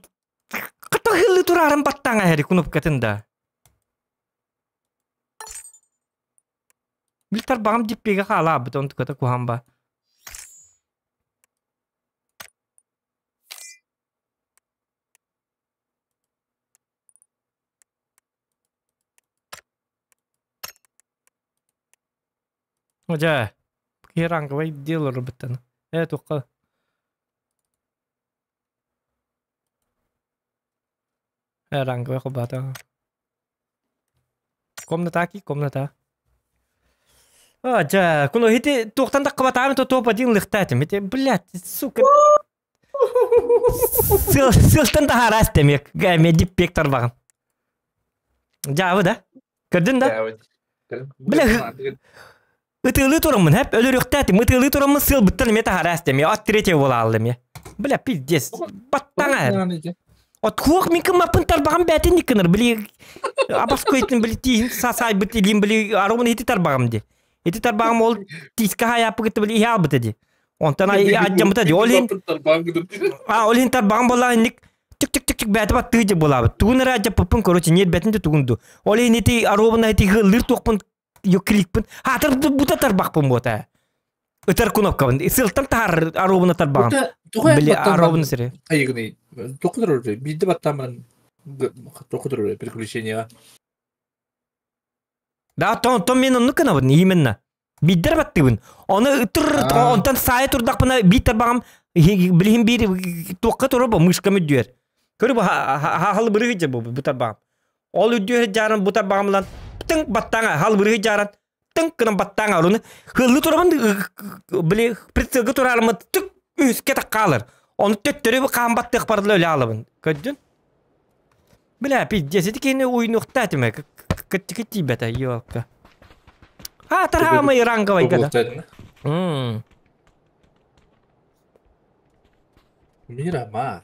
Ката хылы турарын баттаңа хери кнопкатында. Бил тарбағым диппеге хала бут он tukата кухамба. Ожа. Киранговай дело робыттан. Э, тоққа. Э, ранговай хобата. Комната ки, комната. А, жа, куно хити туқтан да қабатамы то топ один лыхтатым. Хити, блядь, сука. Сыл, сылтан да харас демек. Ме диппек тарбағым. Жабы да? Көрдің да? Бля, Ытылы турамын, хәп өлөрөхтәтим, ытылы турамын сыл буттан мета харас деме, от третьего бола алды ме. Бля, пиздец. Баттаңа. От хуак мин кым мапын тарбагам бәтин никыныр, били абас көйтін били тиин сасай бит илим били аромын хити тарбагам ди. Хити тарбагам ол тиска хаяпы гыты били ихал бит ди. Онтан ай аджам бит ди. Ол хин а ол хин тарбагам бола ник тик тик тик тик бәті бат тыжы бола. Тугун раджа пыпын короче нет бәтин де тугунду. Ол хин хити аромын хити лыр туқпын ё кликпын. Хатыр бута тарбакпын бота. Ытар кнопкабын. Сылтан тар аробына тарбагам. Били аробын сире. Айгыны. Токудур уже. Бидди баттамын. Токудур уже переключение. Да, то то мен онну кынабын именно. Биддер баттыбын. Оны ытыр онтан сай турдакпына бит тарбагам билихин бир туққа туруп мышка мүддүер. Көрү хал бырыгы бу бу тарбагам. Ол үддүер жаран бу тарбагамлан тың баттаңа хал бырыгы жаран тың кынан баттаңа оруну хыллы турабын били прицелге турарымы түк үске таккалыр. Оны төттөрү каан баттык бардылы өлө алыбын. Көрдүн? Бля, пиздец, эти кени уйнухта тиме. Кыттики тибета, ёлка. А, тархама и ранговый года. Мирамар.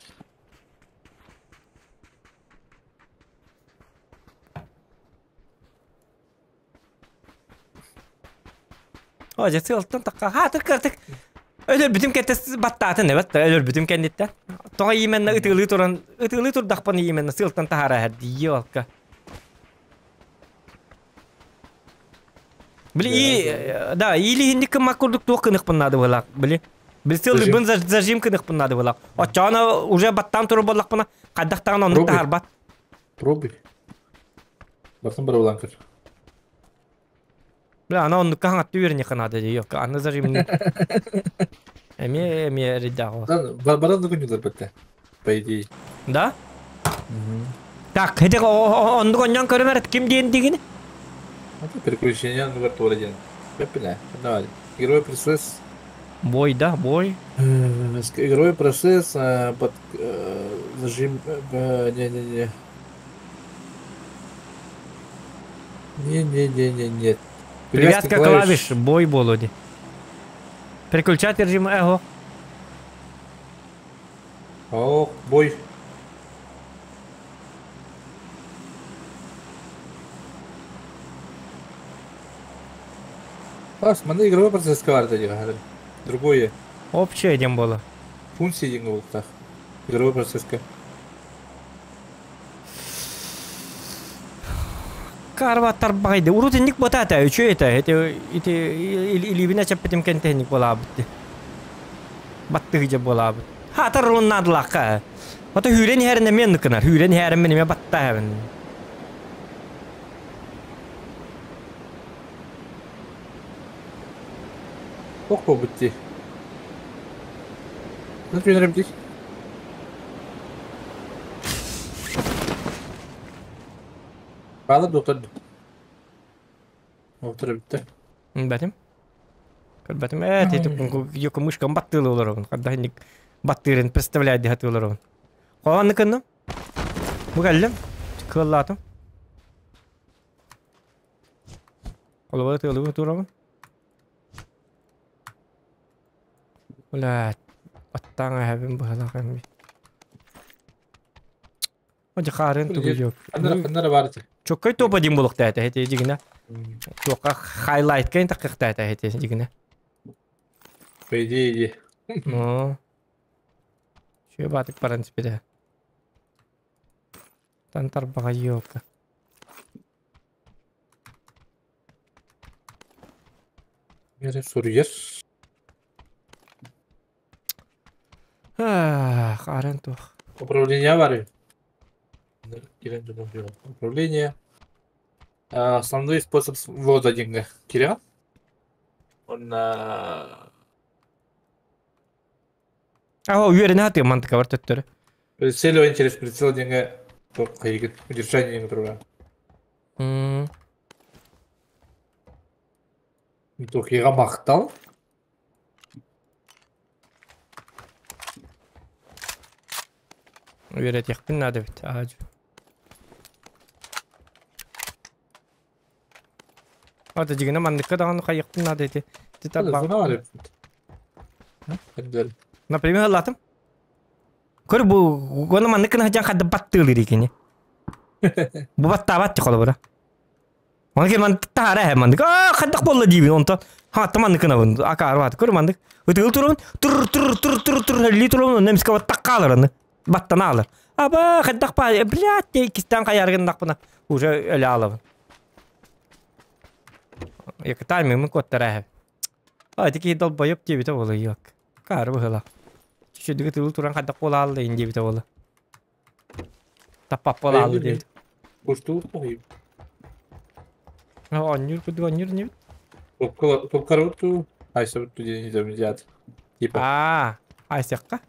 О, же сылтан такка. Ха, тык тык. Өлөр бүтүм кетес баттаатын эбет, өлөр бүтүм кендиттен. Тоға именно ытылы туран, ытылы турдакпан именно сылтан тахара хадди, ёлка. Били, и, да, или хинди кымак курдук туох кыныхпын надо было, били. Били сыл бын зажим кыныхпын надо было. Очана уже баттан туру боллакпына, каддактаган онну Пробуй. тахарбат. Пробуй. Бартан бар булан кыр. Бля, ана онну кахан аттı верне канады, ёлка, аны зажим. Эме, эме редагы. Баран да күнүлөр бетте. По идее. Да? Так, хете онну коньян көрөмөр ким диэн дигини? Это переключение на тура ден. Беппине. Давай. Игровой процесс. Бой, да, бой. Игровой процесс под зажим. Не-не-не. Не-не-не-не-не. Привязка клавиш, бой болоди. Переключать режим эго. Ох, бой. Паш, мана игровой процесс карта делали. Другое. Общее дем было. Функции деньги был так. Игровой процесс. Карва тарбаҕайды. Урут инник ботаата, үчүгэй этэ. Ити ити илиибин эчэппитим кэнтэһинник буолаабыт. Баттыгыдьа буолаабыт. Хаатар наадылаахха. Ото хүүрэн иһэрин эмиэ ныкынар. Хүүрэн иһэрин мин эмиэ баттаһабын. Туох буолбут дии? Например, дии. Баалар доктор. Доктор бүттэ. Бэтим. Көрбөтүм. Ээ, ти юка мышкам баттыылы олоробун. Хадда баттыырын представляет дихаты олоробун. Хоанны кынным. Бу кэллим. Кыаллаатым. Холобура тыалыбы турабын. Бля, аттаан эһэбин быһалаах эми. Одь хаарын тугу yok. Ханнара бар ити. Чоккай топа дим булуктаата хете дигина. Туока хайлайт кэн такыктаата хете дигина. По идее иди. Ну. Шүө баатык баран спиде. Тан тарбаға ёлка. Бere суруйар. Хаарын туох. Управление бар. Управление. Основной способ ввода деньги. Кирилл? Он А, уверен, ты мантыка бар төттөрү. Прицеливание через прицел деньги удержание деньги другая. Тухига мактал. Үөрэтиэхпин наада эбит. Аадьу. Ата дьигинэ манныкка даҕаны хайыахпын наада ити. Например, ыллаатым. Көр бу уонна маннык гына сылдьан хадда баттыылыыр икини. Бу баттаабат холобура. Оны ким маннык таһара эһэ маннык. Аа хайдах буолла диибин онтон хаатта маннык гынабын акаарбаат көр маннык. Ытыгыл турабын тур тур тур тур тур һэллии турабын онно эмискэ баттах хаалар баттана аалар. Аба хайдах ба блядь иккистээн хайаары гыннахпына уже өлө аалабын. Таймингмын куоттара эһэ. А ити киһи долбоеб диэбитэ буолуо yok. Каары быһыылаах. Чүчүдүгү тыыл туран хайдах буолаалла ин диэбитэ буолла. Таппап буолаалла диэбит. Куштуу Оонньуур курдук оонньуур инибит. Тупкаруту айсабыт диэн Типа. Аа, айсыахха.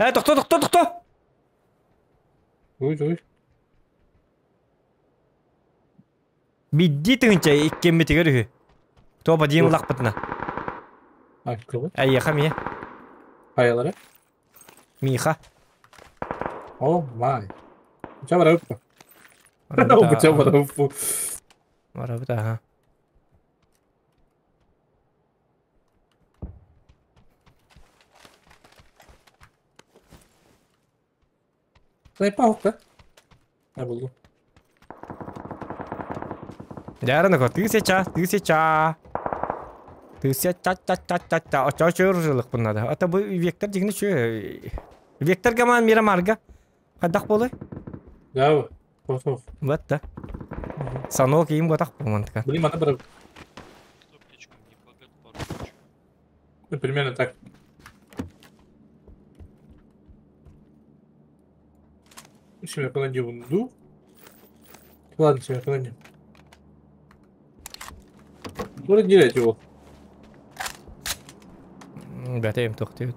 Э, тохто, тохто, тохто! Ой, ой. Бидди тыһынча иккиэммитигэр үһү. Туоба диэн ыллахпытына. Эйиэхэ эмиэ. Хайалара? Миха. О, май. Ча барабыт. Ча барабыт. Барабыт, аха. Сайпа да? Булду. Дярана тысяча, тысяча. Тысяча, ча ча ча ча ча. Очо чөр надо. Это бу вектор дигини чө. Вектор гаман мира марга. Хадах болой? Да, вот. Вот да. Санок им готах помантка. Блин, надо брать. Ну, примерно так. Семеркаланди Ладно, Семеркаланди. Город делать его. Бәтәйем тоқтый.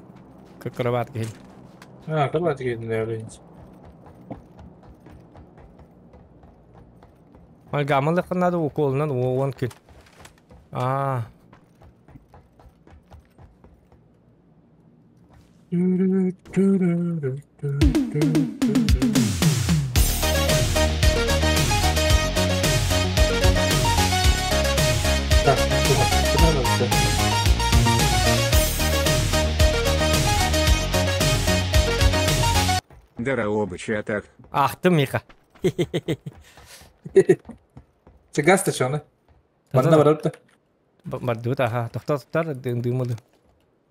Кровать гел. А, кровать гел, наверное. Гамалыкын надо уколунан 10 күн. А. Так, Здорово, так. Ах ты, Миха. Чыгас чоны. Манна барабыт. Бардыбыт, аха. Тохтор дымылы.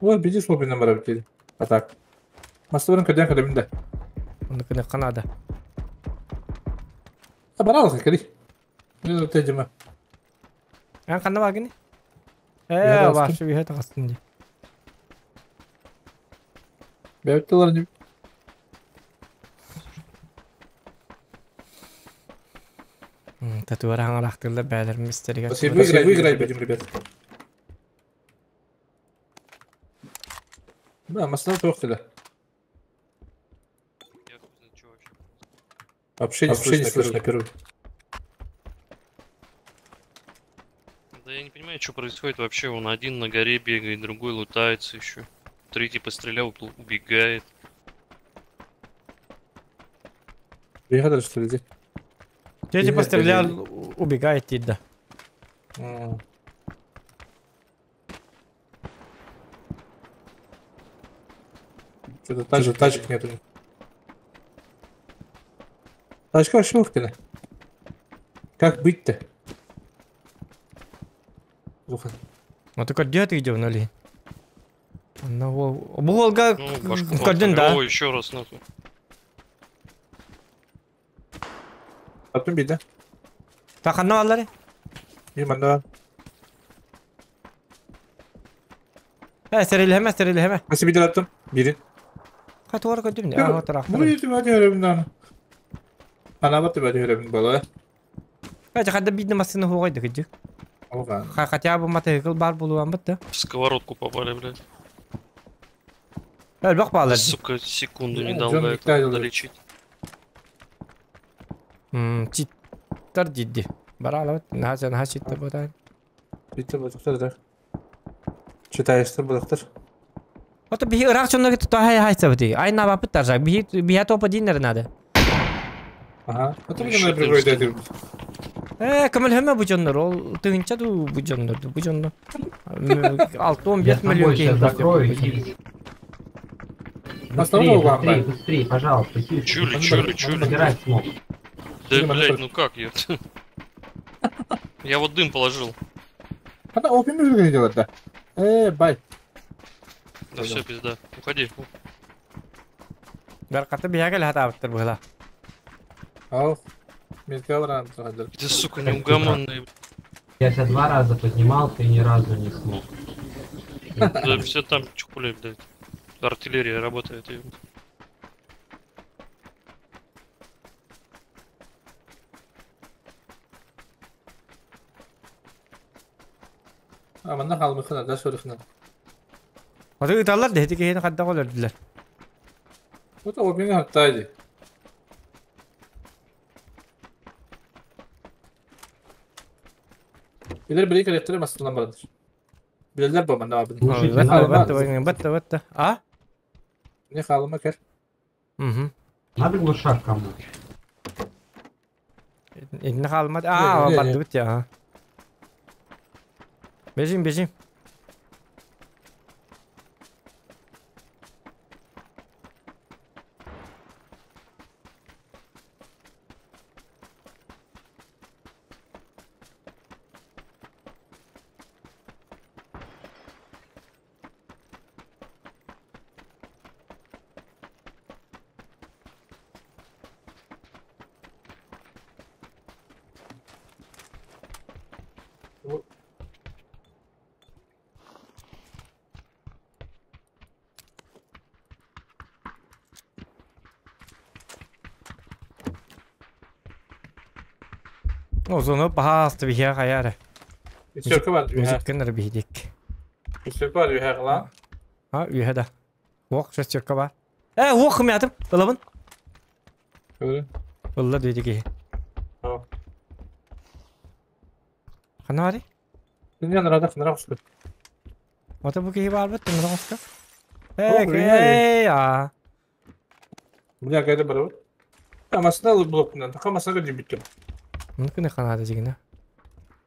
Ой, биди слопина барабыт. А так. Мастыбарын көдөн көдөмүн да. Оннук Канада. Баралык кели. Не тедиме. Эн ханна баргын? Башы бүйе тағастын ди. Бәбеттелер не. Татуара хаңалақтырла бәлер мистериге. Спасибо, выиграй будем, ребят. Да, масна тоқтыда. Вообще не слышно первый. Да я не понимаю, что происходит вообще. Он один на горе бегает, другой лутается еще. Третий пострелял, убегает. Бегает, что ли, здесь? Третий пострелял, убегает, да. Что-то тачек нету. Тачка вообще ухтина. Как быть-то? Ну ты где ты идешь, нали? Буголга кардин, да? О, еще раз нахуй. Потом беда. Так, одна аллари? Не, манда. Стерилеме. Спасибо, делаттым. Бери. Катуар кардин. А, вот так. Ну, я тебя не Она вот тебя не была. Хотя когда видно машину хугай дыгыдык. Хотя бы мотоцикл бар был да? В сковородку попали, блядь. Сука, секунду не дал долечить. Читтар дидди. Барала, нахася читта ботай. Читта бодактар да. Читаешь бодактар. Вот бихи ирак чонна то хай хай сабти. Ай на бапыт таржак. Бихи бихи топа динер надо. Ага. А то мне приходит. Көмөл бу дьоннор, ол тыгынча ду бу дьоннор, бу дьоннор. 6-15 миллион кейн. Закрою. Быстрее, быстрее, пожалуйста. Чули, чули, чули. Да, блядь, ну как я? Я вот дым положил. Она опен мужик делать, да? Бай. Да все, пизда. Уходи. Баркаты бияга хата была. Ау. Ты, сука, неугомонный. Я тебя 2 раза поднимал, ты ни разу не смог. Да все там чухули, блядь. Артиллерия работает. А, манна халмыхына, да, шорыхына. А ты италлар, да, эти кейни хадда колердилер. Вот опен хаттайди. Билер били коллекторы масылан барадыр. Билерлер бу манна абын. Батта, а? Не халыма кер. Угу. Надо глушак кому. Не халыма. А, батты бит я. Бежим, бежим. Озону пахасты бихе хаяры. Үсөкө бар үйе. Үсөккенер бихидик. Үсөкө бар үйе кыла. А, үйе да. Ок, шестерка бар. Ок кымятым. Ылабын. Көрө. Ылла дейдики. А. Кана бары? Дүнья нарада кынара куска. Ата бу кихи бар бит, кынара куска. Эй, а. Бля, кайда барабы? Амасына блок менен, камасына кирдим бүттүм. Мүмкін қанады дегені.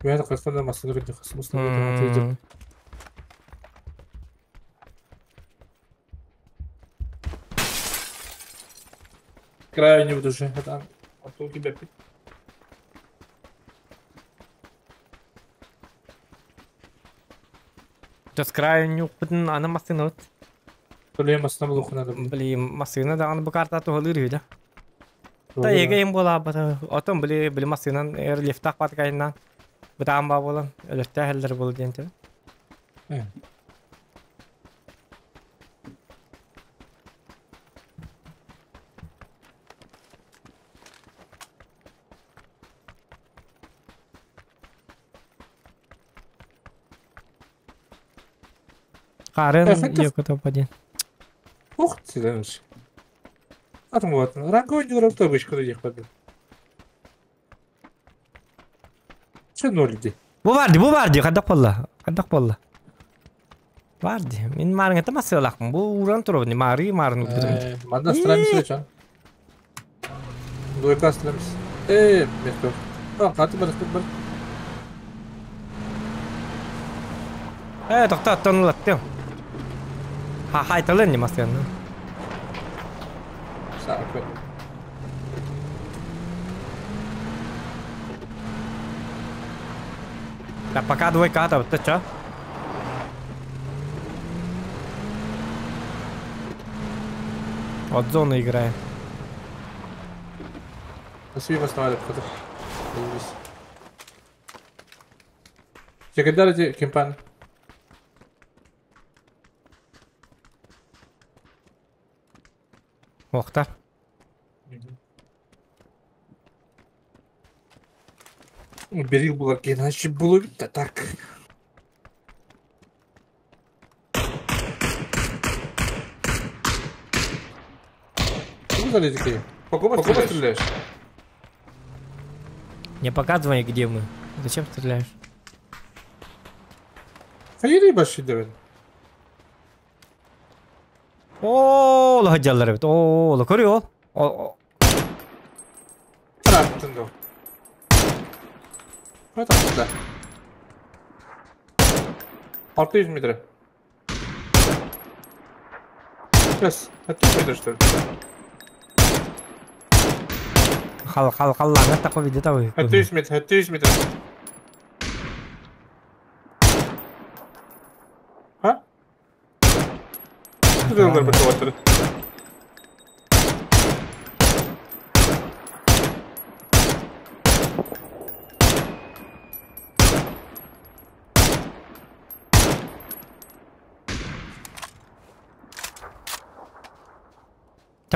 Мен қасқанда масына кірді, қасымысына. Краю не буду уже. А то у тебя пить. Сейчас краю не упытын, ана масына вот. Блин, масына блоку надо. Блин, масына да, аны бу карта туғалыр да. Та егейм буолаабата. Отон били били массыынан рельефтаах батыкайынан бытаан баа буолан өлөртөөх буолу диэн тэбин. Харын Якутопа диэн. Ух ты, Атын вот, ранговый не вышка диэх барды. Че ноль ди? Бу бар ди, бу бар ди, хайдах буолла? Хайдах буолла? Бар ди. Мин маарыҥҥа массыалаахпын. Бу ууран туруобун, маары маарын урбутум. Манна страмис чан. Двойка страмис. Место. А, хаты бар, бар. Тохтоо, ылаттым. Ха, хайталын не массыаны. Саакы. Да пока двойка там, ты чё? От зоны играем. Спасибо, основали вход. Секретарь кемпан. Охта. Берил было, иначе было да так. Куда залезли? По кому стреляешь? Не показывай, где мы. Зачем стреляешь? Hayır başı давай. Оо, лохадьялар эбит. Оо, көрү ол. Тараттын до. Это да. 600 метров. Сейчас, а ты пойдешь, что ли? Хал хал халлаҥа такой видит абы. 600 метров, 600 метров. А? Ты должен быть вот.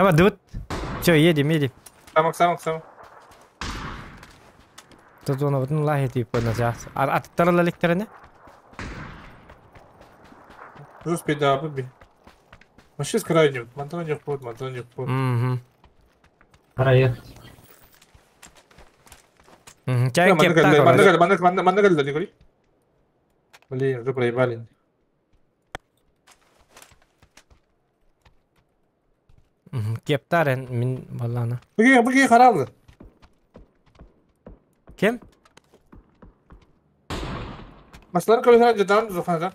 Давай, дут. Все, едем, едем. Самок, самок, самок. Тут зона вот ну лаги типа на час. А аттарла лектерне? Успей, да, выби. Вообще с крайнего. Монтана вход, монтана вход. Угу. Пора ехать. Угу. Чай кеп Манна Блин, уже проебали. Кептарен мин баллана. Быги, быги, харалды. Кем? Маслар колесара жадан зухана.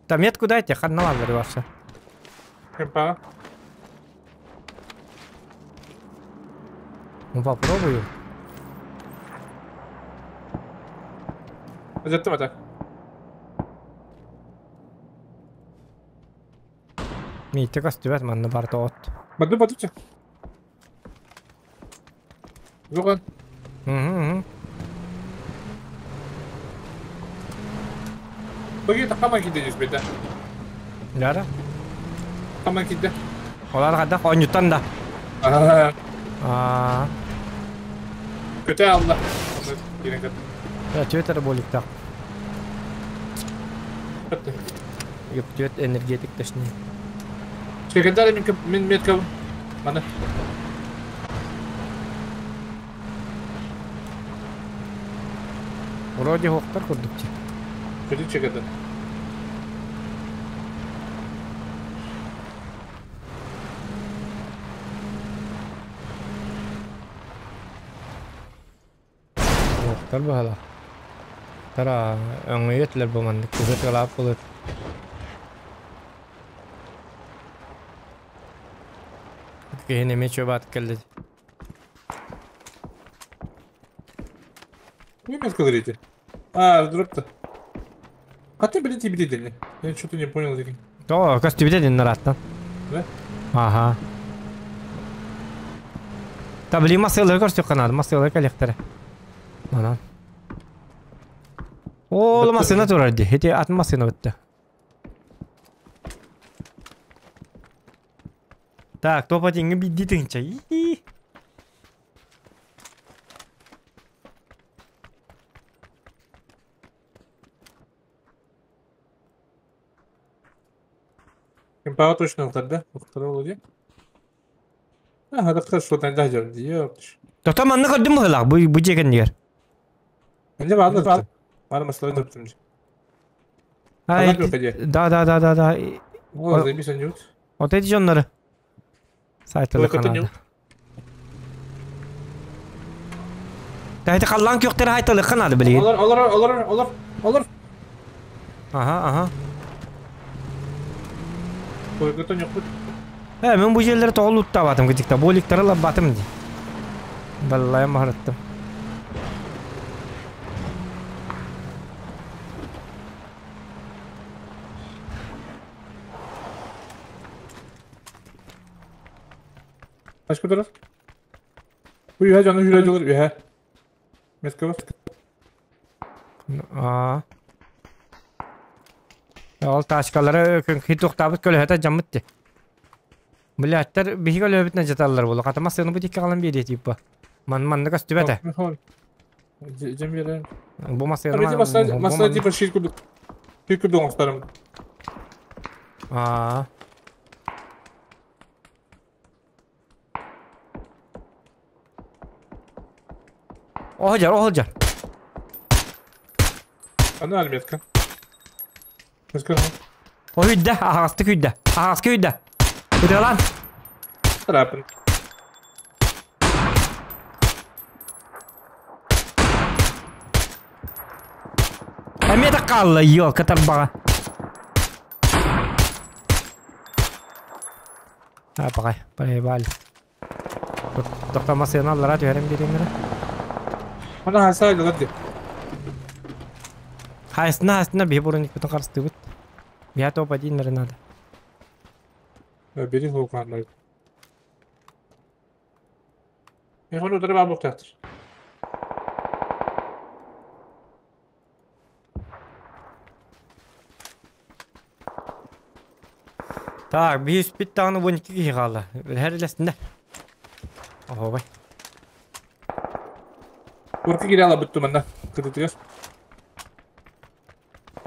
Там метку дайте, ханна лазер ваша. Кемпа. Ну попробую. Заттым это. Миитте костюбет манна барта от. Баду бадуча. Зухан. Угу. Быги такама киде жүз беде. Яра. Такама киде. Олар када ойнутан да. Аа. Көтө алла. Я Твиттер болик так. Ёптет энергетик точнее. Секретарь мин метка. Мана. Вроде хоктар курдукчу. Көтү чекеде. Хоктар бахала. Тара өңөйөтлөр бу маннык күзөт калаап болот. Кehine мечө бат келди. Не метка говорите? А, дроп-то. А ты, блядь, тебе дели. Я что-то не понял. То, костюмде ден нараттан. Да? Ага. Та били масылар көрсө канады, масылар коллекторы. Манан. Ол масына турар ди. Хете атын масына бітті. Так, топа теңгі бидди тыңча. Кемпаға точно ұқтар да? Ұқтар ол де? А, это хорошо, тогда ждем. Ёптш. Тота манны көрдүм быһылаах бу бу жеген дигер. Менде барды. Бар масылар төптүм. Ай, да да да да да. О, заебись они. Вот эти жоннары. Сайтылы канады. Тахты қаллан көктер айтылы канады билген. Олар, олар, олар, олар, олар. Ага, ага. Койготон yok. Э, мен бу жерлер тоғыл уттабатым кытыкта. Боликтары лаббатым ди. Баллай махараттым. Başka taraf. Bu ühe canı hüreci olur ühe. Meske var. Аа. Ол тачкалары хитуктабыт көлөһөтө жаммыт ди. Блядьтар биһи көлөһөбүтүнэн жаталлар болу. Катама сыны бу тикке калан биэри типа. Ман манны көстүбөтө. Жембере. Бу масыны. Масса масса типа шир кубик. Шир кубик оңстарым. Аа. Оһожар, оһожар. Аны алметка. Meske О үйдэ, аһаҕастык үйдэ. Аһаҕаска үйдэ. Ытыалаан. Тарапын. Эмиэ да хаалла, ёлка тарбаҕа. А, пакай, проебали. Тоқтамасыны аллара түһэрэн биэриэмнэрэ. Ана хаса ди. Хайсына хайсына биһи бронникпытын харыстыыбыт. Биһа топ один надо. Бери хоқанлар. Мехон удары бар боқтақтыр. Так, биһи үспит даҕаны 12 киһи хаалла. Һэр илэстиннэр. Оһуобай. Уркы кире ала бүттү манна. Кытытыгар.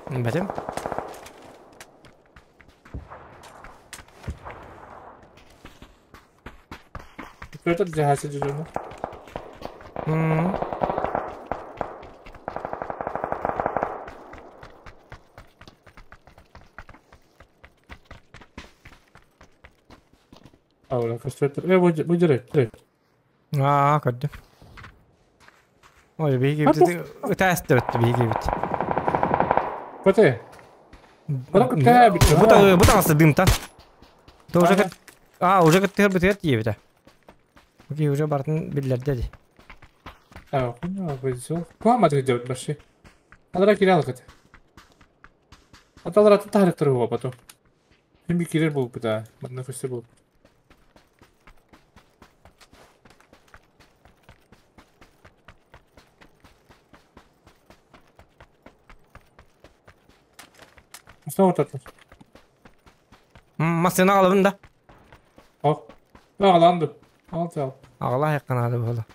Бэтим. Көтөр жахасы жүзүнү. Аула, көстөр. Э, бу жере. Аа, көрдүм. Ой, биһиги ытаасты битти биһиги бит. Көтө. Бара көтө бит. Бу бу таңасы дымтан. То уже а, уже көттөр битер тиебит. Окей, уже бартын биллерде ди. А, хуйня, позиция. Куама делать баши. Алара кире алгыт. Аталар аты тарыктыр буга потом. Хим кирер болуп да, мында көстө болуп. Снова татар. Масына алабын да. Ак. Агаланды. Ал ал. Ағала якканады болу.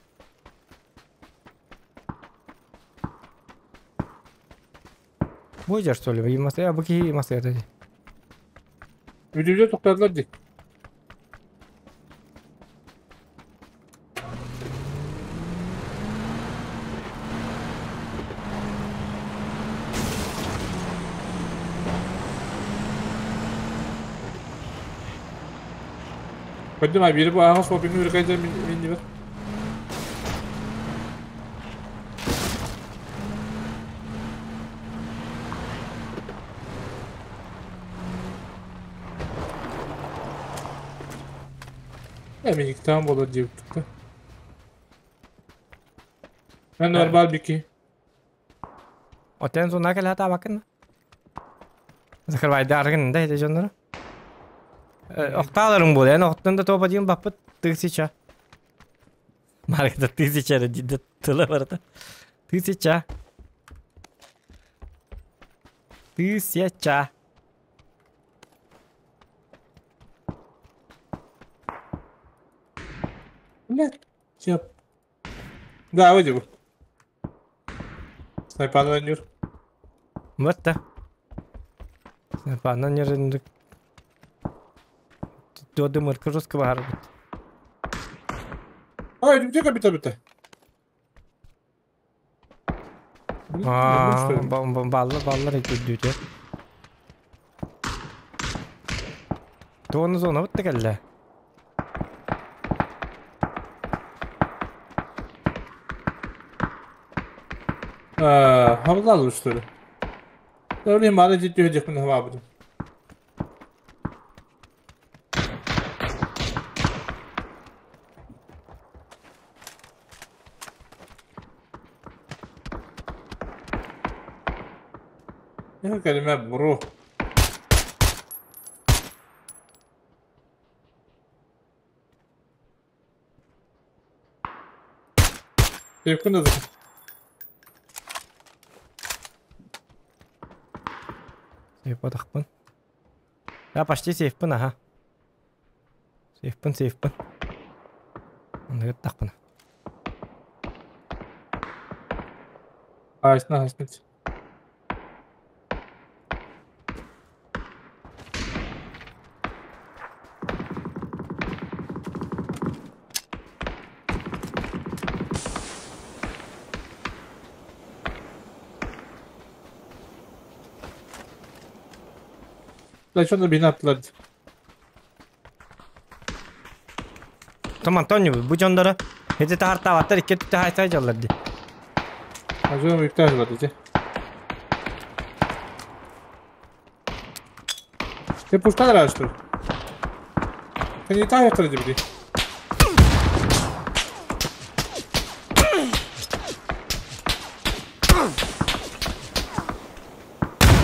Бу жер что ли? Маса, бу ки маса ди. Үдүдө токтодулар ди. Көрдүм а бири бу ага сопини үркайда мен дибер. Мен иктан болор деп тутту. Мен нормал бики. Отен зона кэлэ табакын. Закрывай даргын да эти жоннору. Охтааларың буолуо, эн охтон да тоҕо диэн баппыт тысяча. Маркета тысяча эрэ диир тыла барыта. Тысяча. Тысяча. Блядь. Чеп. Да, выйди. Снайпан Нюр. Вот да. Снайпан Нюр. Додымыр жестко баар. Ай, где капитан это? Аа, баллар баллар өйдүүтэ. Туону зона бытта кэллэ. Аа, хабылал что ли? Öyle mara ciddi ödeyecek bunu hava buldum. Ne kelime bro. Yakın da Сейф Я почти сейфпын, ага. Сейфпын, сейфпын. Онны тахпын. Айсна, айсна. Lan beni attılar. Tamam Antonio, bu canlara hedi taharta vattar iki tütte hayta jallar di. Acaba yükler var diye. Te pushtan araştır. Sen ithal yatırıcı bir.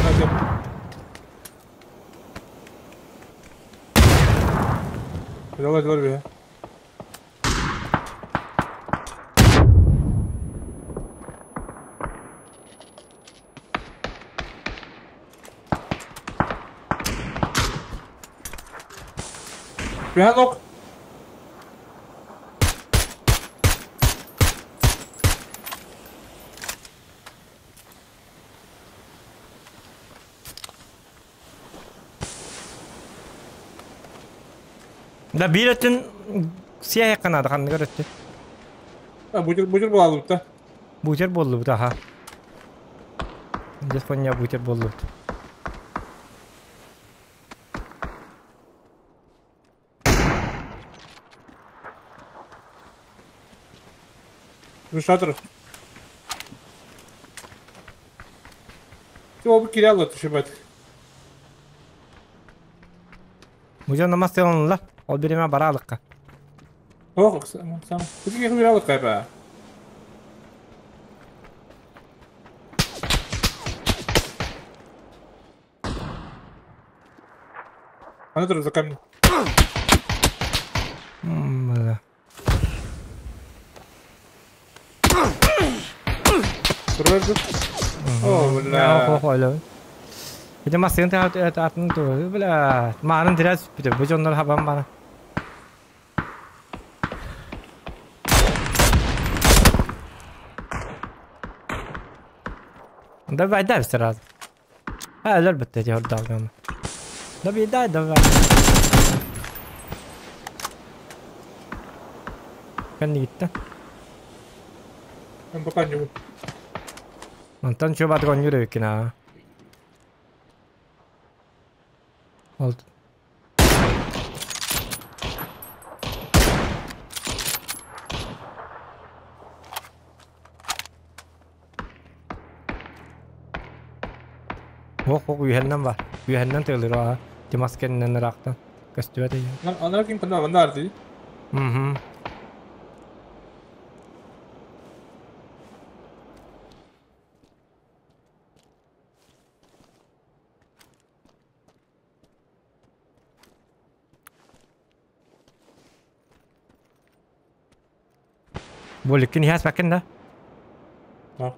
Hadi. Yola doğru bir. Bir ok. Да bir ötün siyah yakanadı kanını göröttü. Ha bucur bucur bulalım da. Бутер болду бут аха. Здесь фоня бутер болду. Шатр. Ты оба кирялла түшебет. Мужан намаз тылынла. Ол биреме баралыкка. Ох, сам. Бизге киряллык кайба. Ана тур за камень. Бля. Турар О, бля. Ох, ох, Бите масын та атын ту. Бля, марын дираз бите бу жоннор хабам бана. Давай, дай сразу. А, лер битте жор далган. Давай, дай, давай. Кэнни гитте. Мен пока не Онтон чубат гон жүрөккүн Oldu. Ох, ох, үйәннен бар. Үйәннен тыгылыр а. Демаскеннен ырактан. Көстүбә дия. Анар ким кында вандар ди. Мгм. Боликкин иһээс баккын да? А.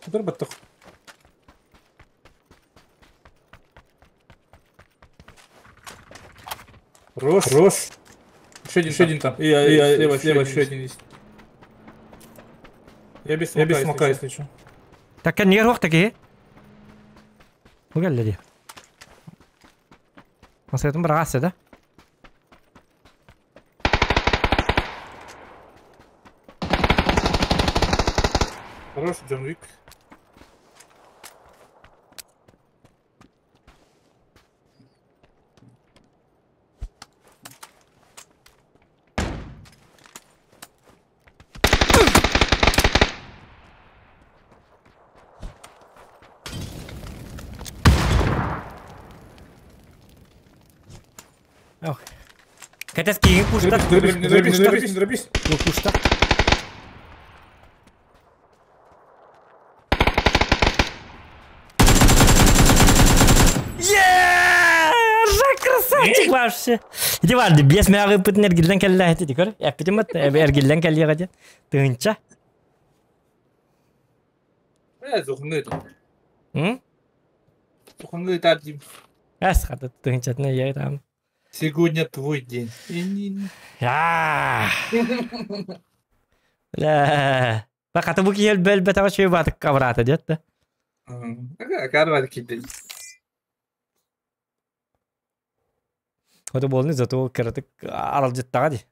ضربت. Хорош, хорош. Еще один там. И, слева, слева, еще один есть. Я без смока, если что. Такка нигер хуох таки. Бу кэллэ дии. Масыгытын быраҕаасса да? Хорош, Джон Уик. Ох. Кэтес киигин пушта. Дробись, дробись, дробись, дробись. Бу пушта. Жак красавчик вообще. Иди барды, без мяғы пытын эргиллен кэллэ эти көр. Эппитим ат, эргиллен кэллиэҕэ диэн. Тыһынча. Зухны это. М? Зухны это. Эс хата тыһынчатына я там. Сегодня твой день. Я. Ла. Баката бу киһи бэл бэтаҕа чүй баатык кабыраата диэт да. Карвар кидей. Ото буолны зато кыратык аралдьыттаҕа ди.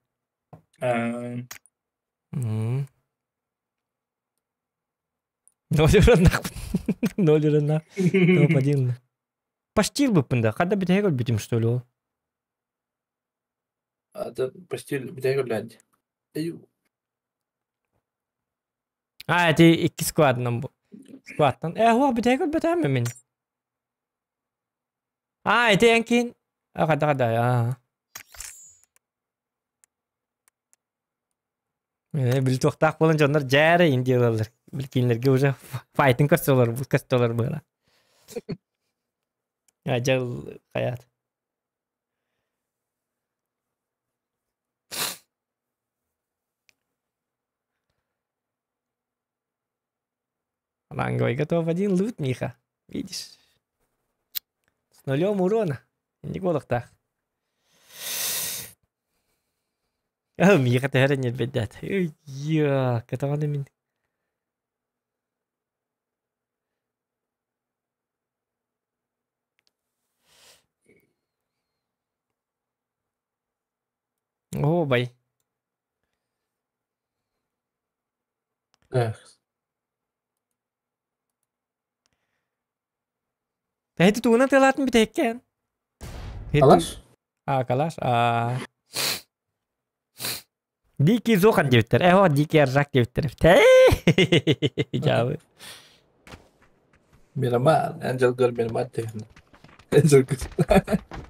Ноль ураннах. Ноль ураннах. Топ один. Почти быппын да. Хада бүтэһик өлбүтүм что ли ол? Почти бүтэһик өллөөн. А, эти икки складынан бу. Складтан. Хуа бүтэһик өлбөтөм мин. А, эти энкин. А, хада хада. А. Бил туохтаах буолан дьоннор дьээрэ индиялалар. Бил кинилэргэ уже файтын көрсөлөр, бу көрсөлөр быара. Ажал хаят. Ранговый готов один лут, Миха. Видишь? С нулем урона. Не голохтах. Миха тэһэрэн ньирбэйдэт. Йа, катаҕаны мин. Оо, бай. Эх. Тэһити тугунан тыалаатын бүтэһиккээн. Калаш? А, калаш. А. Дикий зохан диэбиттэр. Э, дикий аржак диэбиттэр. Дьаабы. Мирамар, Энджел Гөр Мирамар деген. Энджел Гөр.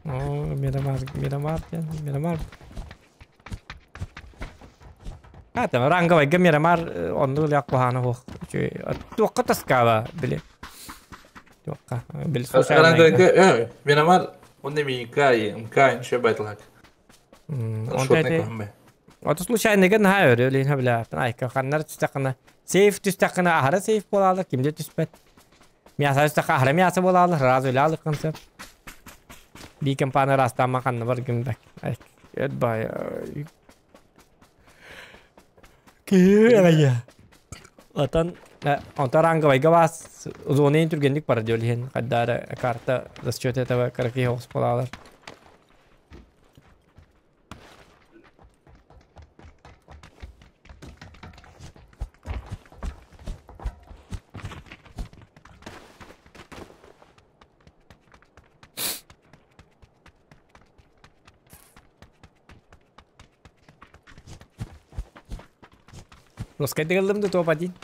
О, Мирамар, Мирамар, Мирамар. А, там ранговайга Мирамар онну ляк кухана хуох. Туохха таскаба били. Туохха. Били случайно. Мирамар, он не МК, ничего байтлак. Он Ото случайно ген наһаа өрө лин хабла. Айка ханнар түстәкына. Сейф түстәкына ахара сейф болалы, кимде түспәт. Мяса түстәк ахара мяса болалы, разу лалы кынсып. Би компания растама ханна бар кимдә. Ай, эт бай. Кие Отан онта ранговайга бас зонын түргендик бар диолин. Каддара карта за счет этого караки хос болалар. Лоскай дыгыллым да топ один.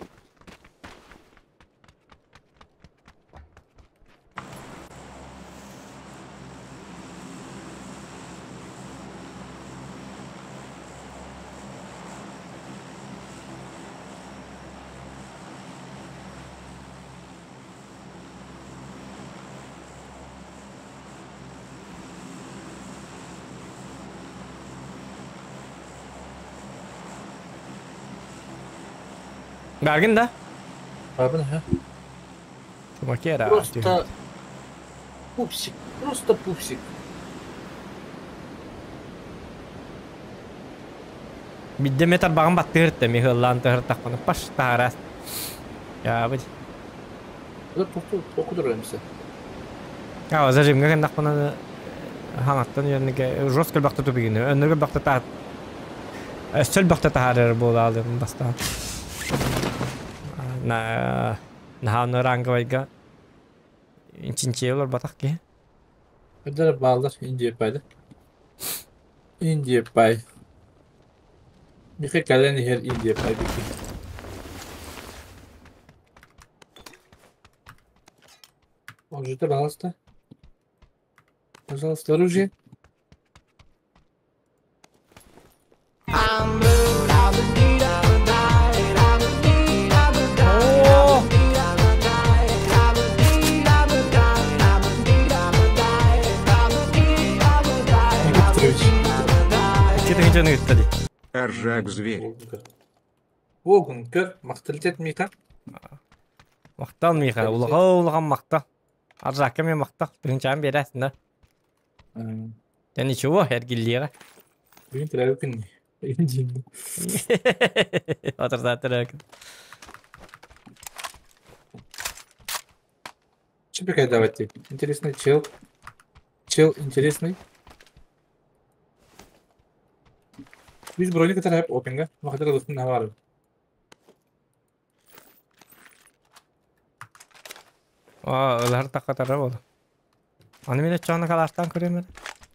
Баргын да? Бабын, ха. Чумакера. Просто пупсик, просто пупсик. Бидде метр багын баттырты, михыллан тыртақпаны паш тарас. Я бит. Это тохту эмсе. А, зажимга кендақпаны хаңаттан yerine жестко бакта тупигини. Өнөргө бакта та. Өстөл бакта тахарыр болалым бастан. На на ранговайга. Инчинче олар батақ ки. Ödere bağlar Индия payda. Индия pay. Михе кален her Индия pay бики. Оружие, пожалуйста. Пожалуйста, оружие. Петрович. Кетен жаны. Аржак зверь. Волгун көр, мақталитет Миха. Мақтал Миха, улаға улаға мақта. Аржакка мен мақта. Бірінші берәсін да. Да ничего, эргиллиэҕэ. Бүгүн төрөөбүт күн. Отурсаат төрөөбүт. Че давайте. Интересный чел. Чел интересный. Biz броник тарап опенга. Махатара дустун хавары. Аа, ылар таккатара болду. Аны мен чоңна калаштан көрөмөр.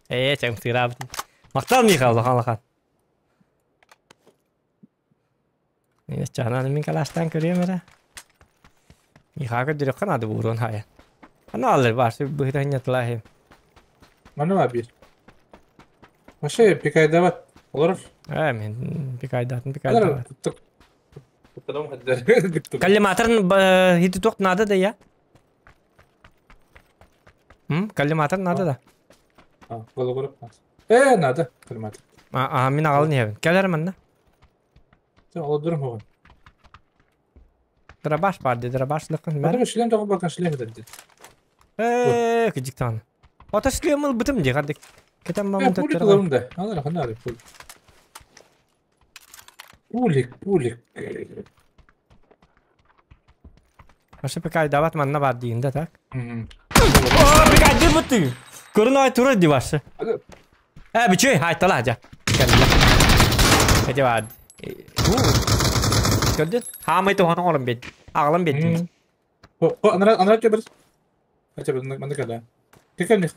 Э, чаң сыйрап. Мактал Михаил улахан. Мен чоңна мен калаштан көрөмөр. Михаил жүрөк канады бурун хая. Ана алыр бар, быһыта тылахы. Мана бир. Вообще пикайдават. Олар. Э, мен пикайдатын пикайдават. Коллиматорын хити тоқ надо да я. Коллиматор надо да. А, голову Э, надо, коллиматор. А, мен ағалын ебін. Келер да. Сен алып дұрым оған. Дробаш бар де, дробаш лықын. Бары шлем тағып бақан шлем деді. Э, кежиктан. Ата шлем ыл бітім де, қардек. Кетем мамын Пулик алырым да. Алыр, қана пулик. Пулик, пулик. Вообще пикай дават манна бар дейін да, так? О, пикай дыр бұтты. Көрін ай тура ди башы. Э, бичүй, айтала жа. Кәде бар. Көрдün? Хамай туған оғлым бет. Ағлым бет. О, анара, анара чөбір. Ача бір, манда кәлі. Кекел не?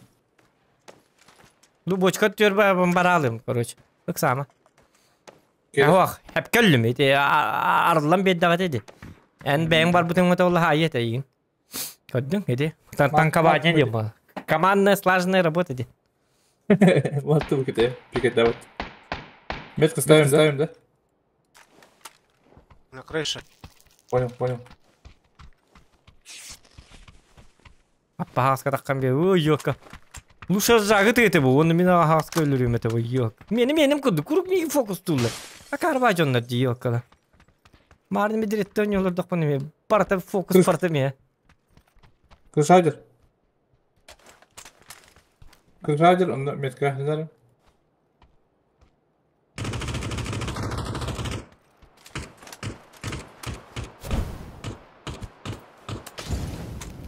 Ну, бочка төр баралым, короче. Ыксама. Ох, хеп көллүм, эти арылан бет дагат эди. Эн бэң бар бутын мата олла хайет эйин. Көрдүң, эди. Танкование деп. Командная слаженная работа ди. Вот ты выкидай, пикет Метку ставим, ставим, да? На крыше. Понял, понял. Аппа хаска таккан бе, ой, ёка. Лучше жагы ты бу, оны мен хаска өлүрүм это бу, ёк. Мени меним куду, курук ми фокус тулы. А карба жоннар ди ёкала. Марды ми директор не олар докпон эме. Парта фокус парта ме. Крышадер. Крышадер, он метка, не знаю.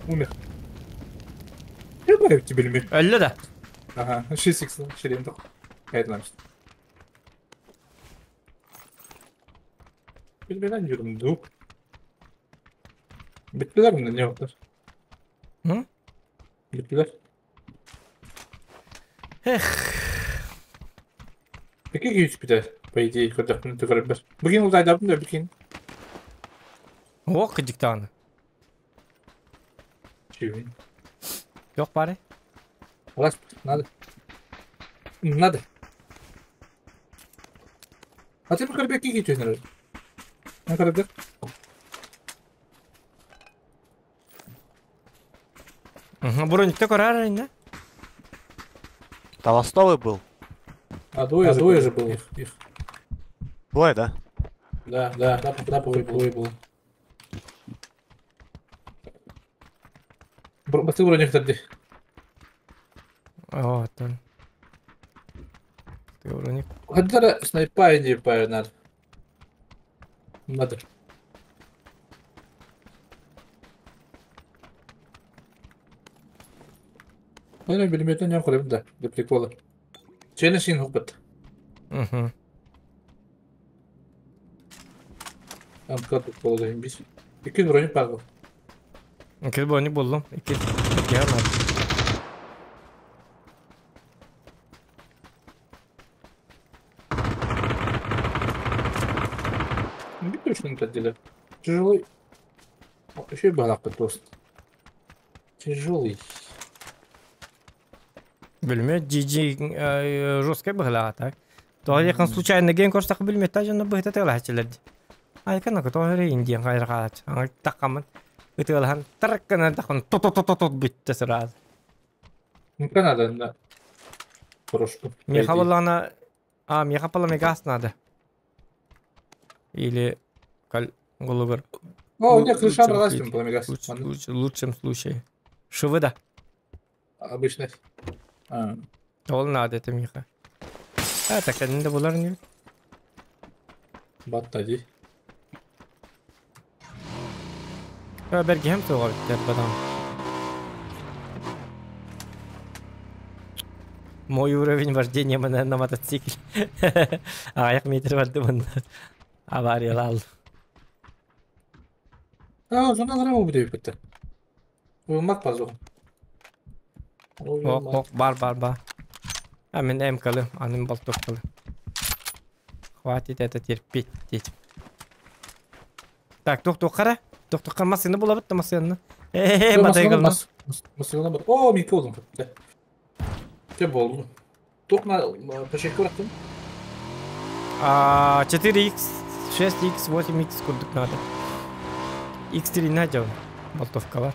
Умер. Я знаю, тебе мир. Өллө да. Ага, 6 шерем тоқ. Кайтламыз. Билбеген жүрүм дук. Биттилер мында не болду? М? Биттилер. Эх. Пеки güç битер. По идее, көрдөкмүн түгөрүп бер. Бүгүн ул айдабым да бүгүн. О, кыжыктааны. Чүбүн. Жок бары. Алаш, надо. Надо. А ты пока беки кетесің. На карабер. Угу, броник көрөр да? Толстовый был. А двое же был их. Двое, да? Да, да, да, да, двое был. Басты броник тарди. О, оттон. Ты броник. Хаддара снайпа не пая надо. Надо. Билметен не көрөм да, для прикола. Чена син хупат. Угу. Амка прикола да бис. Икки броник бар. Икки броник булдум. Икки. Икки надо. Не точно не делать. Тяжелый. Еще и балак просто. Тяжелый. Билмет GG жесткая была, так. То я случайно ген корстак билмет тажы быһыта тыгалаачылар. Ай кана то индиан кайргач. Аңа такамын. Ытыгалхан таркана тахан то то то то то битте сразу. Ну надо, да. Хорошо. Меха была А, меха пала надо. Или каль голубер. О, у меня крыша бралась, пламегаз. В лучшем случае. Шивы да. Обычно. Ол надо это Миха. А, так они да булар не. Баттади. Бергем туға биттер бадам. Мой уровень вождения на мотоцикле. Аяқ метр барды мұнда. Авариялал. А, зона грамма будет бітті. Уймак пазу. Ок, ок, бар, бар, бар. А мен М-калы, аным болтовкалы. Хватит это терпеть, дети. Так, тоқ, қара. Тоқ, тоқ, масыны бола бітті, масыны. Э, мотоциклны. Масыны бар. О, мен болдым. Те болду. Тоқ на пешекке бұрақтым. 4х, 6х, 8х курдук надо. X3 надо, болтовка бар.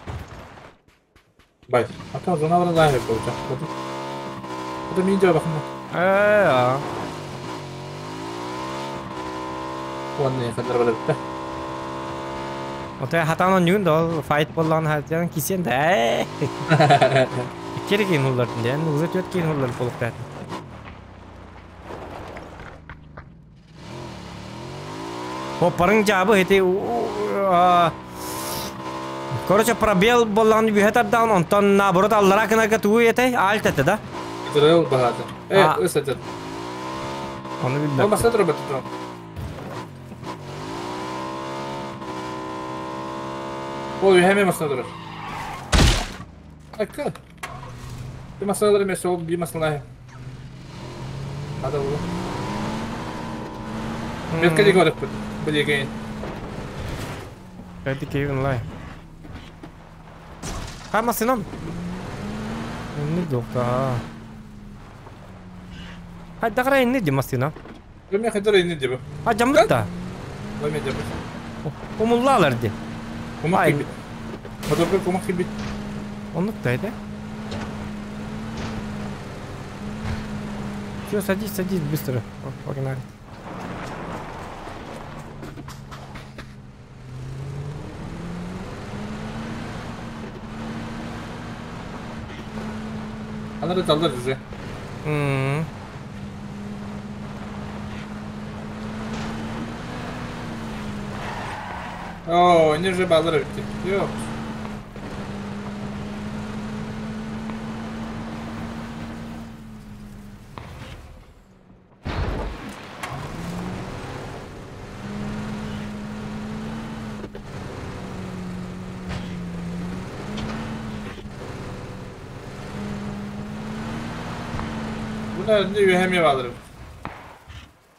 Бай. А там зона бар лайве получа. Это мен жауап бақым. Э, Ладно, хаддар бар бітті. Ота хатан нүн дол файт боллан хатан кисен да. Керек ин улар ден, уже төт кин улар болуктар. О, парың жабы эти Короче, пробел боллан бүйетардан, онтон наоборот аллара кынага тугу эте, альт эте, да? Израил багаты. Э, өс этет. Оны билбеп. Ол масада робот тур. Ол hemen masada durur. Akka. Bir masada durur mesela bir masada. Hadi oğlum. Bir kere görüp bu diye Hadi keyfin lay. Ха масынам. Не доктор. Хай дагра не ди масына. Мен хадыр не ди. А жамытта. Мен жамыт. Умуллалар ди. Кумак бит. Мадурга кумак бит. Онук да. Все, садись, садись быстро. Погнали. Анары талдар уже. О, они же баллары бітті. Yok. Bunlar ne ühemiye alırım.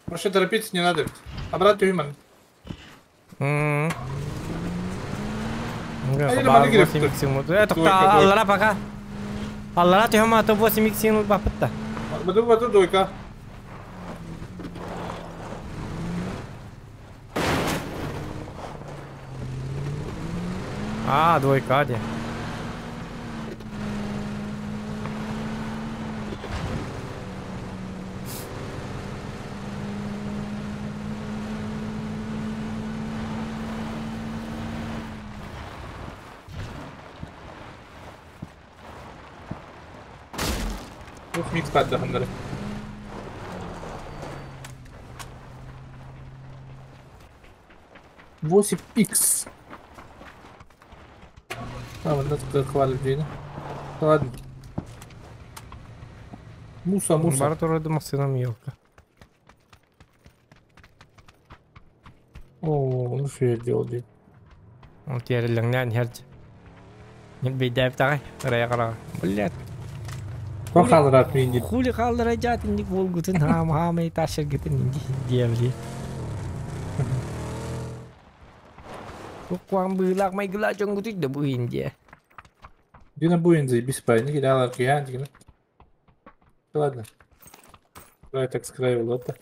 Вообще торопиться не надо. Обратно human. Это Аллара пока. Аллара ты хама то 8 икс бапытта. Буду буду двойка. А, двойка, де. Ух, микс паддахыннары. 8 икс. А, вот это хвалит людей. Ладно. Муса, муса. Бар турады машинам елка. О, ну что я делал, дед? Ол тиэриллэҥнээн иһэрдь. Бейдээп таҕай, ырайа хараҕа. Блядь. Кто халрат минди? Хули хааллара дьаат инник буолгутун хаам хаамай ташыргытын инди диэбли. Куан быылаах майгылаа дьонгутуй да бу индия. Дина буин заебись парень, кидала киян, дина. Ладно. Давай так с краю лота.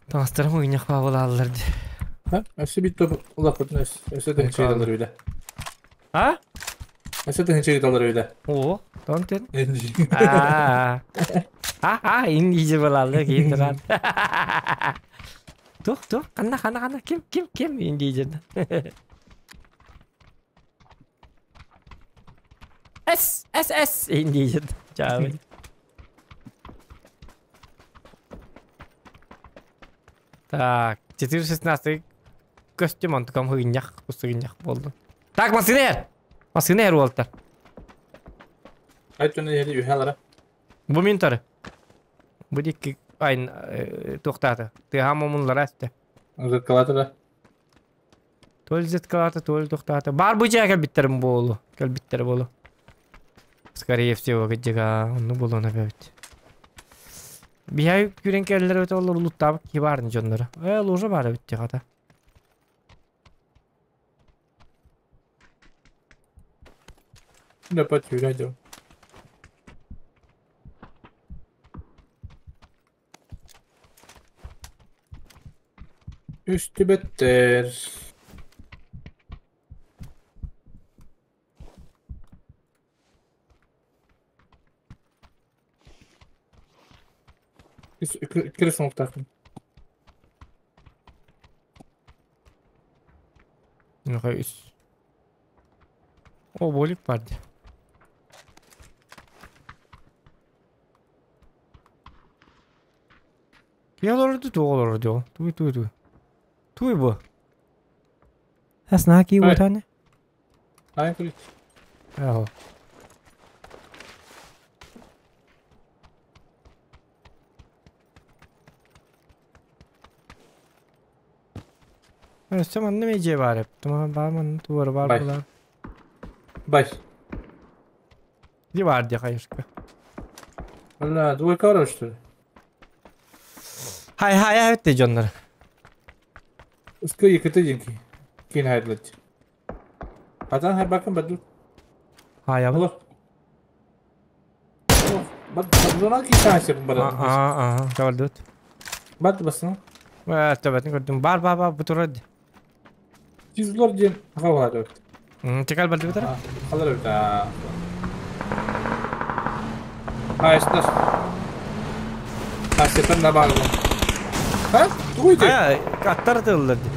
Таҥастарым ыгынньах баабылааллар дии. Ha? Өссө бит топ улаппытын өссө тыһынча ыыталлар үдэ. А? Өссө тыһынча ыыталлар үдэ. О, тон тен. А. А, а, инди балалар киин туран. Тух, тух, ханна, ханна, ханна, ким, ким, ким инди С, С, С, инди Чао. Так, 4.16 костюм онтукам хыгынньах, кусыгынньах болду. Так, массына Массына эр уолтар. Айт оны ери үһэлара. Бу мин тары. Бу дикки айн туохтаата. Тыаһаам омунлара эстэ. Зыткалатыра. Туол зыткалаата, туол туохтаата. Бар бу дьээ кэлбиттерим буолу. Кэлбиттер буолу. Скорее всего, кыдьыга, онну буолуона бэбит. Биһай күрен кэллэр өтө олор улуттаабыт ки баарын дьонноро. Э, лужа баар эбит хата. Да потюря дел. Үстүбэттэр. Кире соңуктакын. Ну-ка, үс. О, болик бар ди. Кие олорду, туох олорду ол? Туй, туй, туй. Туй бу. Асна ки Ай. утаны? Ай, күрит. Аho. Өссө манна меже бар эп. Тума бар манна туара бар Бай. булар. Бай. Ди бар ди хайышка. Бля, двойка орор, что ли? Хай хай хай битте дьоннор. Үскө екіті денки. Кейін хайдылат. Атан хай бакын баду. Хай абы. Алло. Бад бадуна ки шансе бара. Аа аа, табалдут. Бад басын. Ва, табатын көрдүм. Бар бар бар бу турар ди. Тизлор ден хавар. Чекал барды бутара. Халар бит. Хайстар. Хайстар на бар. А? Туйте. А, аттар тыллар ди.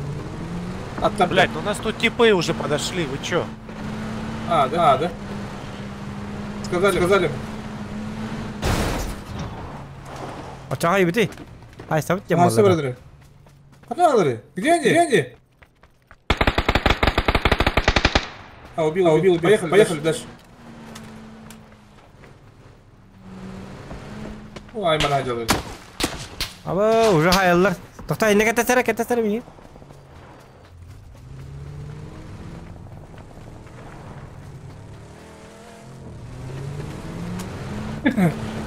Аттар. Блять, ну у нас тут типы уже подошли, вы чё? А, да, а, да. Сказали, сказали. Ачага бити. Хай сабыт А, жем все, брадры. Каналары, где они? Где они? А, убил, а, убил, убил. Поехали, поехали дальше. Ой, мана делали. Аба, уже хаяллар. Токта, инне кетесере, кетесере мени.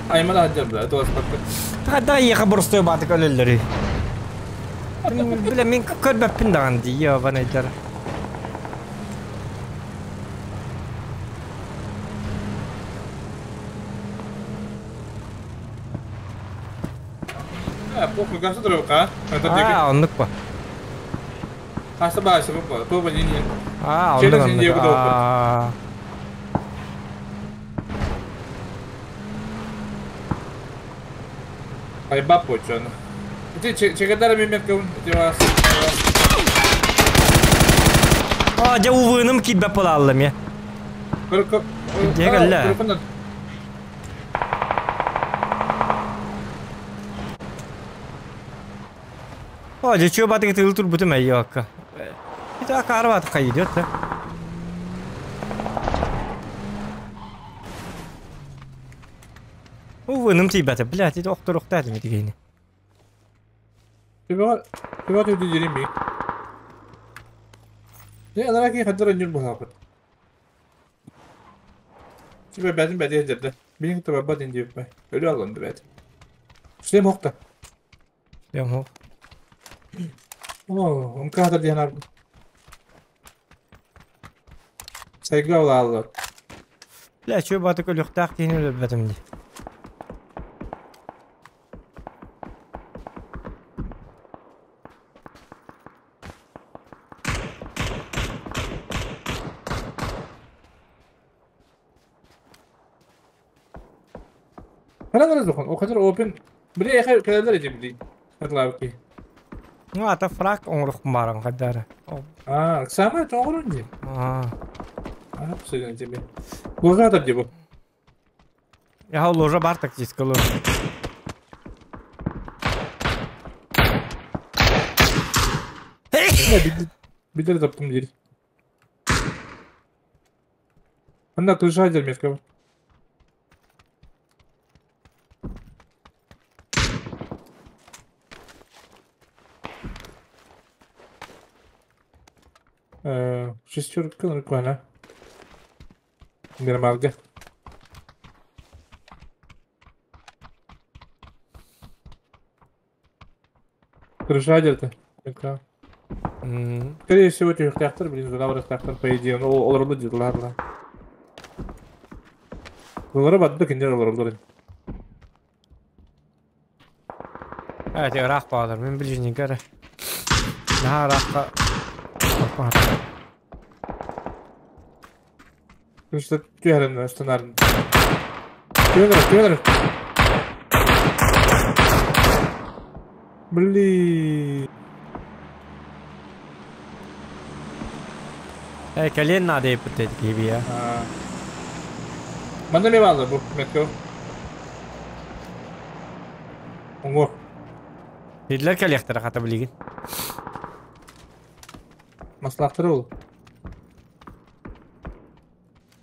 Ай, мана делали, это у вас как-то. Тага еха борстой батык өлөллөрү. Биле мен көрбөппүн даган ди, ебанайдар. А, похуй, компьютер а? Это А, оннук ба. А, собака, собака, то не не. А, Через оннук неделю оннук. буду А. Ай, баб чё. Ты чекадар ми метка, где вас. А, дьэ УВ-ным киирбэт буолаалла эмиэ. Дьэ кэллэ. О, дьэ чүө батыгы тыыл турбутум эйиокка. Это акарват хайдет, да? УВ-ным тиийбэтэ, блядь, ити охторуохтаа этим итигини. Төбөҕө төбөҕө түбүтү диэрим миин. Дьэ, анараа киһи хаддар онньур быһаапыт. Сибэ бээтин бэти сылдьарда. Билин кытта барбат ин диэбиппэ. Өлө аллан да бэт. Шлем хохта. Шлем хох. О, МК диэн арбы. Сайга улааллар. Бля, чүө батык өлүөхтээх киһини өлөрбөтүм дии. Ханан эрэ О хатыр open. Били эхэ кэлэлэр эдим дии. Хатлаабыт Ну, ата фраг оҥоруохпун бааран хайдары. Аа, самое тоҕорун дии. Аа. Аа, сыгын тебе. Ложа дии бу. Я ложа бар тактическая ложа. Бидер таптым диир. Анда крыша дер метка бар. Шестерка нормально. Нормально. Крыша где-то. Скорее всего, трехтактор, блин, задавар по идее. Ну, олорбу дейді, ладно. Олорбу бадды киндер олорбу. Evet, ыраах баалар. Мен ближний гары. Наһаа ыраахха. Крыша түһәрін, станарын. Түһәрін, түһәрін. Блин. Э, кэлиэн наада эппит киһи я. Манна ме баалар бу, метко. Оңор. Дидлер кэлиэхтэрэ хата билигин. Маслахтары ол.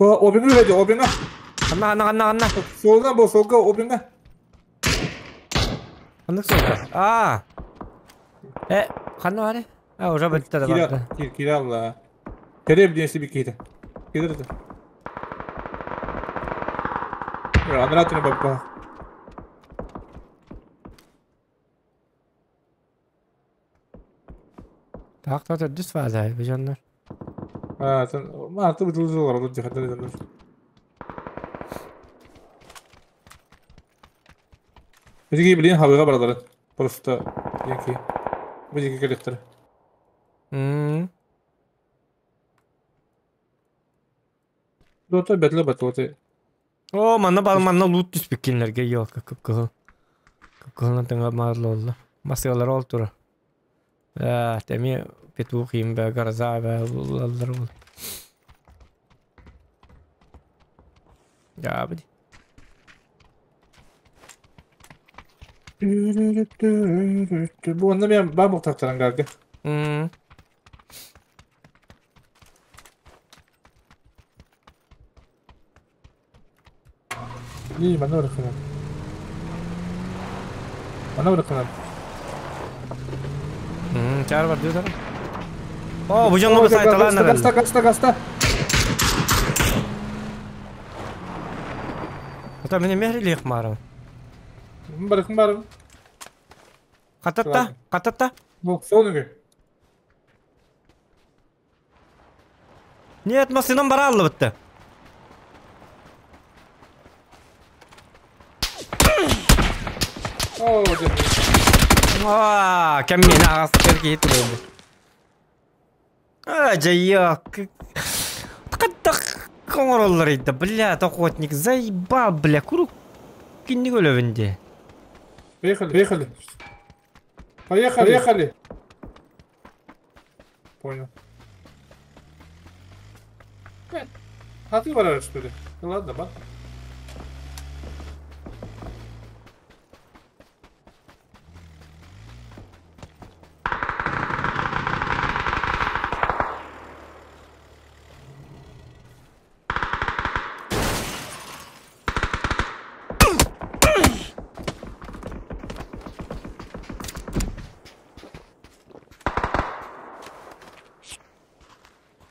О, обиңа үләде, обиңа. Ханна, ханна, ханна, ханна. Солга бу, солга, обиңа. Ханнык солга. А. Э, ханна бары? А, уже бітті да барды. Кира, кира алла. Тереп диэн себе киһитэ. Кидер Анратыны баппа. Так, так, дүс фаза, бижаннар. А, ма, ты бутылзылар, вот дихатар. Бизге билин хабыга баралар. Просто яки. Бизге келектер. Дота бәтле бәтле. О, манна бал манна лут түспүк кинилерге ёлка кып-кыһыл. Кып-кыһылынан тыҥа маарла олла. Масыалар ол тура. Э, теми петух им бэ гарза бэ улаллар ол. Я бди. Бу онна мен ба муктактаран галга. И, манна бараханам. Манна бараханам. Чар бар дүйсің. О, бу жонго сайталар Гаста, гаста, гаста, гаста. Ата мени мехрилих марым. Барахын барым. Кататта, кататта. Бу, сол нүгө. Нет, машинам бара алды бітті. О, Аа, кем мени ағасы кетіп өлді. А, жайық. Қаттақ қоңыролар еді, бля, охотник, заебал, бля, куру кинник өлөвінде. Поехали, поехали. Поехали, поехали. Понял. А ты варишь, что ли? Ну ладно, ба.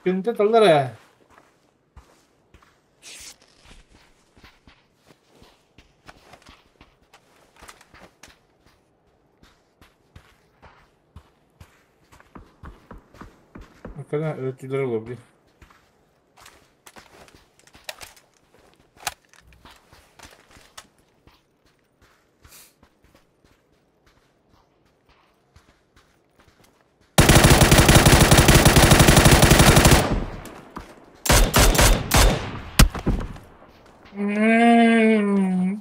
Кимте таллар ээ. Когда ötüleri olabilir.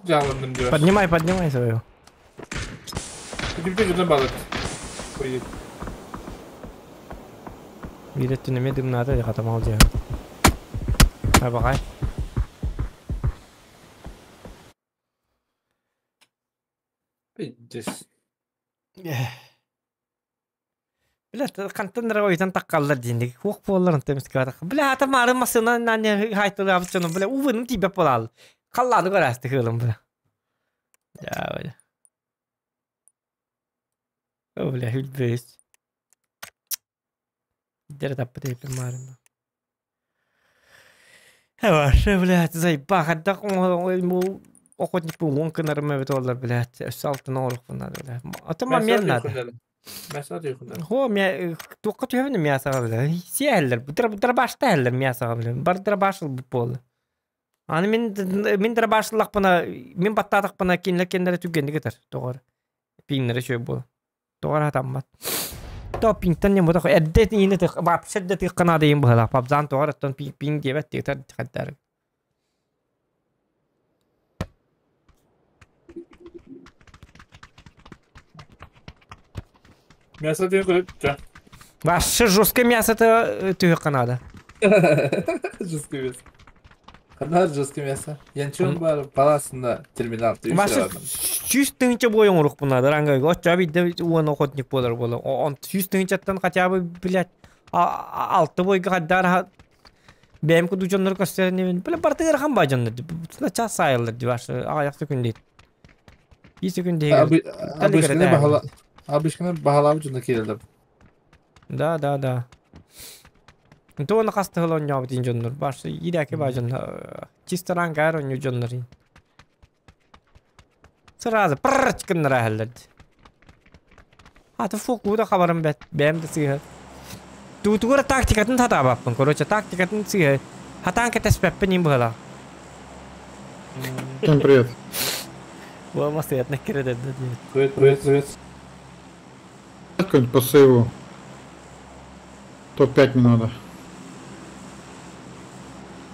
Жалынным diyor. Поднимай, поднимай свою. Кимте жудun balık. Поедет. Биир өттүн эмиэ дымнаата дии хатамал дьиэ. Абаҕай. Пиздец. Бля, хантан эрэ ойутан таххаллар диэн хуох буоллар онто эмискэ Бля, хата маарын массыына нанне хайтылаабыт дьону бля увыным тиийбэт буолаал. Халлааны көрөөстү кыылым бля. Я бля. О, бля, хүлбэс. Дere таппыт эпир маарына. Вообще, блядь, заебал, хаддах охотник бу уон кынарым эбит олар, блядь, өссө алтын оҥоруохпун надо, блядь. Ото момент надо. Мясо түйхүннэр. Хо, мя туохха түһэбин мясоҕа, бля. Сиэһэллэр, дробашта иһэллэр мясоҕа, бля. Бар дробашыл буолла. Аны мин мин дробашыллахпына, мин баттаатахпына кинилэр кэннэрэ түргэнник ытар, тоҕор. Пиҥнэрэ үчүгэй буолар. Тоҕор хатаммат. То пиҥтэн не ботох эрдэ иинэ тых вообще эрдэ тыахха наада иин быһалаах пабзаан тоҕор оттон пиҥ пиҥ диэбэт тыытар хаддар. Мясо түйхүннэр. Ча. Вообще жесткое мясо-то түһүөххэ наада. Жесткое мясо. Ханар жесткое мясо. Янчун бар паласында терминал. Вообще сүүс тыһыынча буой оҥоруохпун наада ранга оччо биирдэ уон охотник буолар буола. Он сүүс тыһыынчаттан хотя бы блядь алты бойга хаддар бэйэм курдук дьоннору көрсөр бля бартыгар хан баа дьоннор час саайыллар дии вообще аҕыйах секунд биир секунд Обычно бахала. Обычно бахалабы жунда келелер. Да, да, да. Туона хастыһыл оонньообут дьоннор башы иирээки баа дьоннор чисто рангаар оонньуу дьоннор сразу прррр гыннара иһэллэр дии. Аты фокууда хабарым бэт бэйэм да сыыһа. Туутугура тактикатын сатаабаппын короче тактикатын сыыһа хатаан кэтэспэппин иин быһалаах. Всем привет. Буолма сыятна кирэдэр да диэбит. Привет, привет, привет. Какой-нибудь по сейву. Топ-5 мне надо.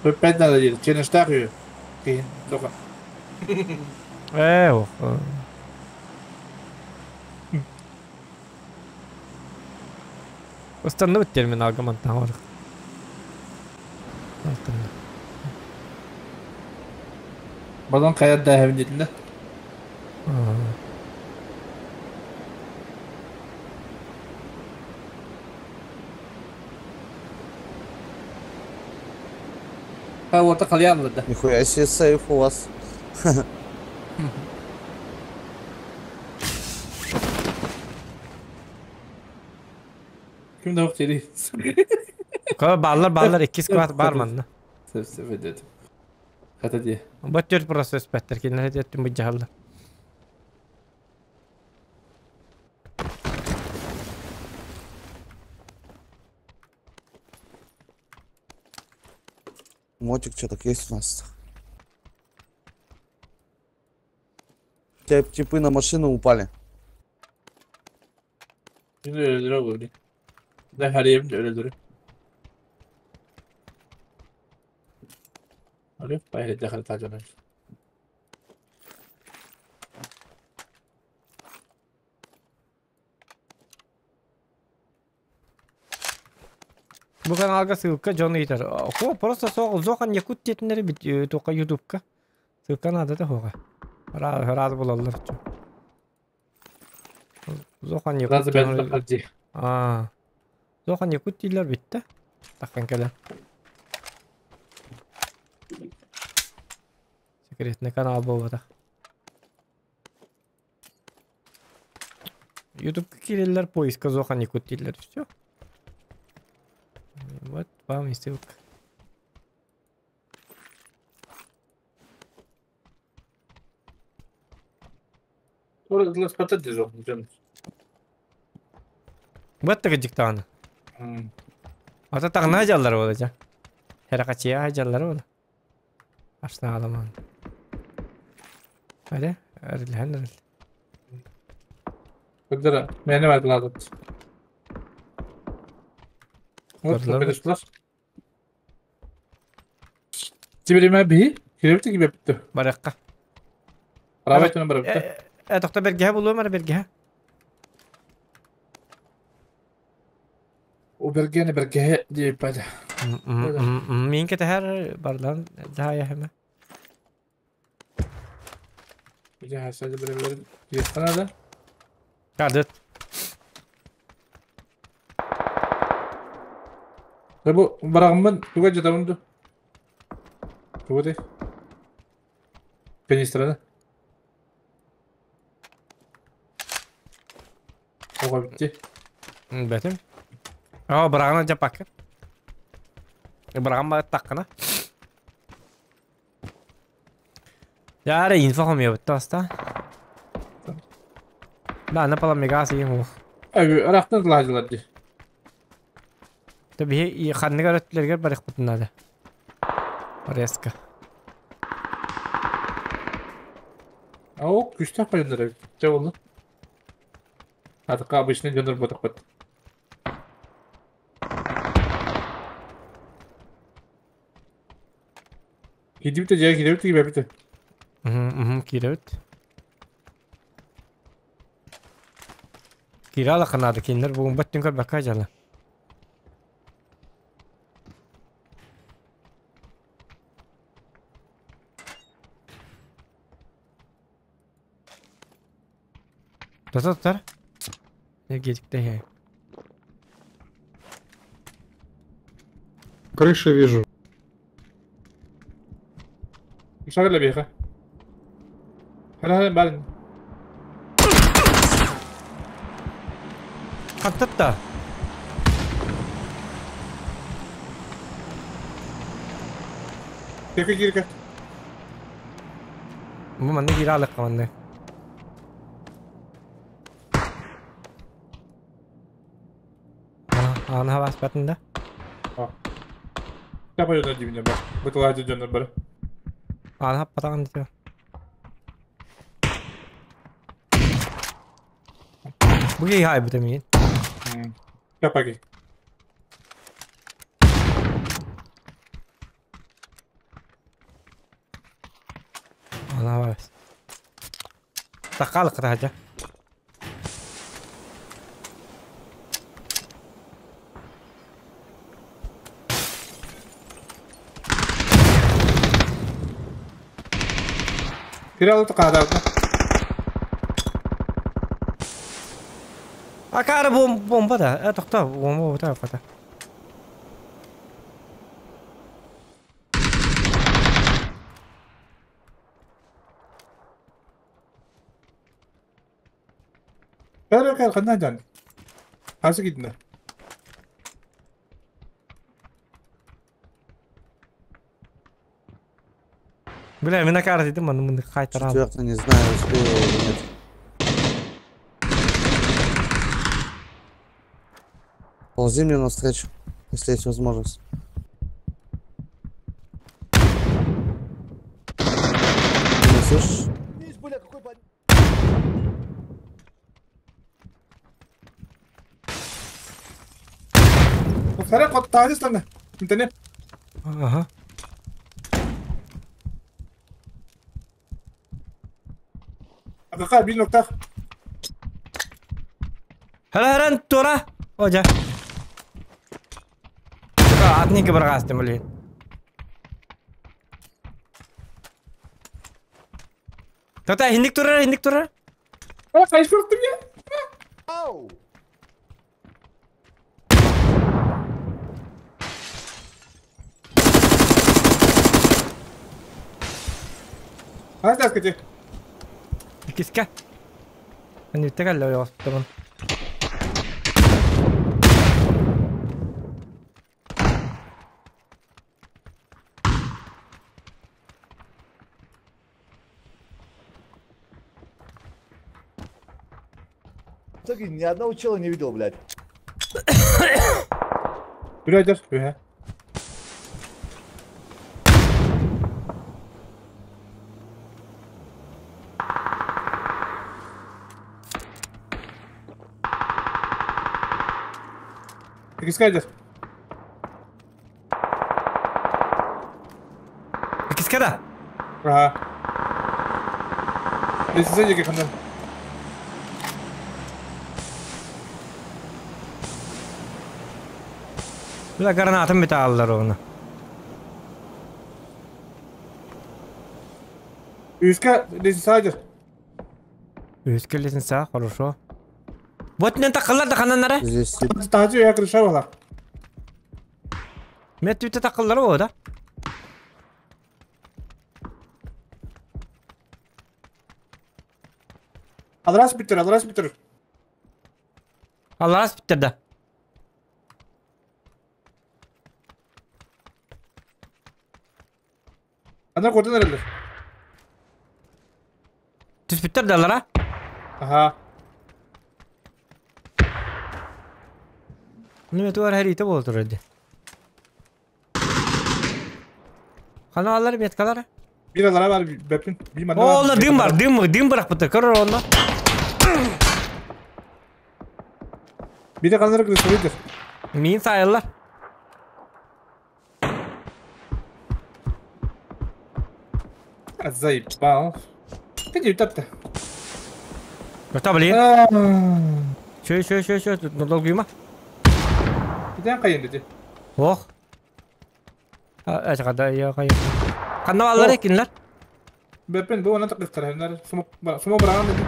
Топ-5 надо делать. Челлендж так ее. Только. Ээ, ох. Установить терминал гамантан орых. Балон каят да хәбин Ha orta kalyanlı da. Нихуя себе сейф у вас. Kim de yok dedi. Баллар баллар икки скват бар манна. Сөп сөп dedim. Хата дии. Бу төрт процесс бэттэр кинилэр этиэттин быдьаһаллар. Мотик что так есть у нас? Те типы на машину упали. Şimdi öldürüyor olabilir. Ne her yerim de öldürüyor. Алло, поехали, دخلت على Бу каналга ссылка дьон ыйытар. Хо, просто суох Зохан Якут диэтиннэри бит туохха Ютубка. Ссылка наадата суоҕа. Раз булаллар. Зохан Якут. Разы бәрін тақар Аа. Зохан Якут дииллэр бүттэ. Таххан кэлэн. Секретный канал буолбатах. Ютубка киирэллэр поиска Зохан Якут дииллэр. Все. Вот вам и ссылка. Баттага диктааны. Ата тагна жаллар бола жа. Херакачия жаллар бола. Ашна аламан. Аре, эрилһэн эрил. Кырдара, мени бардылар. Вот, көдүстүлэр. Тибириме би, киребити кибепти. Баракка. Рабайтын барабыта. Э, тохто бергеһэ булуом ара бергеһэ. У бергени бергеһэ диэппэдэ. Мин кэтэһэр барлан дьаһайа Дьаһайса биребер диэххэ Кадыт. Бу барагыммын туга жатабын ду? Тугу дей? Канистраны. Оға битти. Бэтим. О, барагына жапакка. Барагын ба таққына. Яра инфо хомьё битте аста. Да, на пала мегас иң ух. Әгү, арақтан лажылар ди. Таби и ханныгар өттүләргә барых бутунады. Резко. Ау, күстә кайындар. Чә булды. Атыка обычный донор ботак бит. Кидип те жай кидип те бепте. Угу, киребит. Кирала канады киндер бүгүн баттын көр бакка жала. Тотор. Не гедикте я. Крыши вижу. Шагыла беха. Хара барын. Хаттатта. Тека кирка. Бу манны киралык манны. Ана бас батында. Тапа жона дибине бар. Бутылажы жона бар. Ана патаган дите. Буги хай бите мин. Тапа ки. Ана бас. Такалык кытажа. Киралы тукада. Акары бом бомба да. Э токта бомба бата бата. Кара кара кандай жан. Касы китинде. Бля, мен акары дедим, маны мынды кайтарам. Четвертый не знаю, успею или нет. Ползи мне навстречу, если есть возможность. Ты меня слышишь? Кара кот тажы Интернет. Ага. Акака бир нокта. Хара харан тура. Ожа. Атын кыбырҕаастым блин. Тота иһинник турар, иһинник турар. А, хайшуртым я. Хас кете? Иккискэ. Энниттэ кэллэ ойоҕоспутабын. Так ни одного чела не видел, блядь. Бирәдер, үһә. Иккискә Иккискэ да? Ага. Лестница диэки ханна. Бля, гранатым бүтэ ааллар уонна. Үскә лестница дир. Үскә лестница, хорошо. Вот нен такыллар да хананнара. Здесь Таһырдьа үһэ крыша буолар. Мен түтэ такыллар о да. Алрас бүтэр, алрас бүтэр. Алрас бүтэр да. Ана куотан эрэллэр. Түспүттэр да алара? Аха. Ну, это харита буола турар дии. Хана алар меткалар. Биир алара бар бэппин. Биир манна О, онно дым бар, дым, дым бырахпыттар. Көрөр онно. Биир ханнары крысовыйдыр. Миин саайыллар. Заебал. Ты не тапта. Это блин. Чё, чё, чё, чё, тут долгуйма. Китен кайын деди. Ох. Ачкада я кайын. Ханна баллар экинлер. Бэппин бу онан такыктар. Смок смок бараган деди.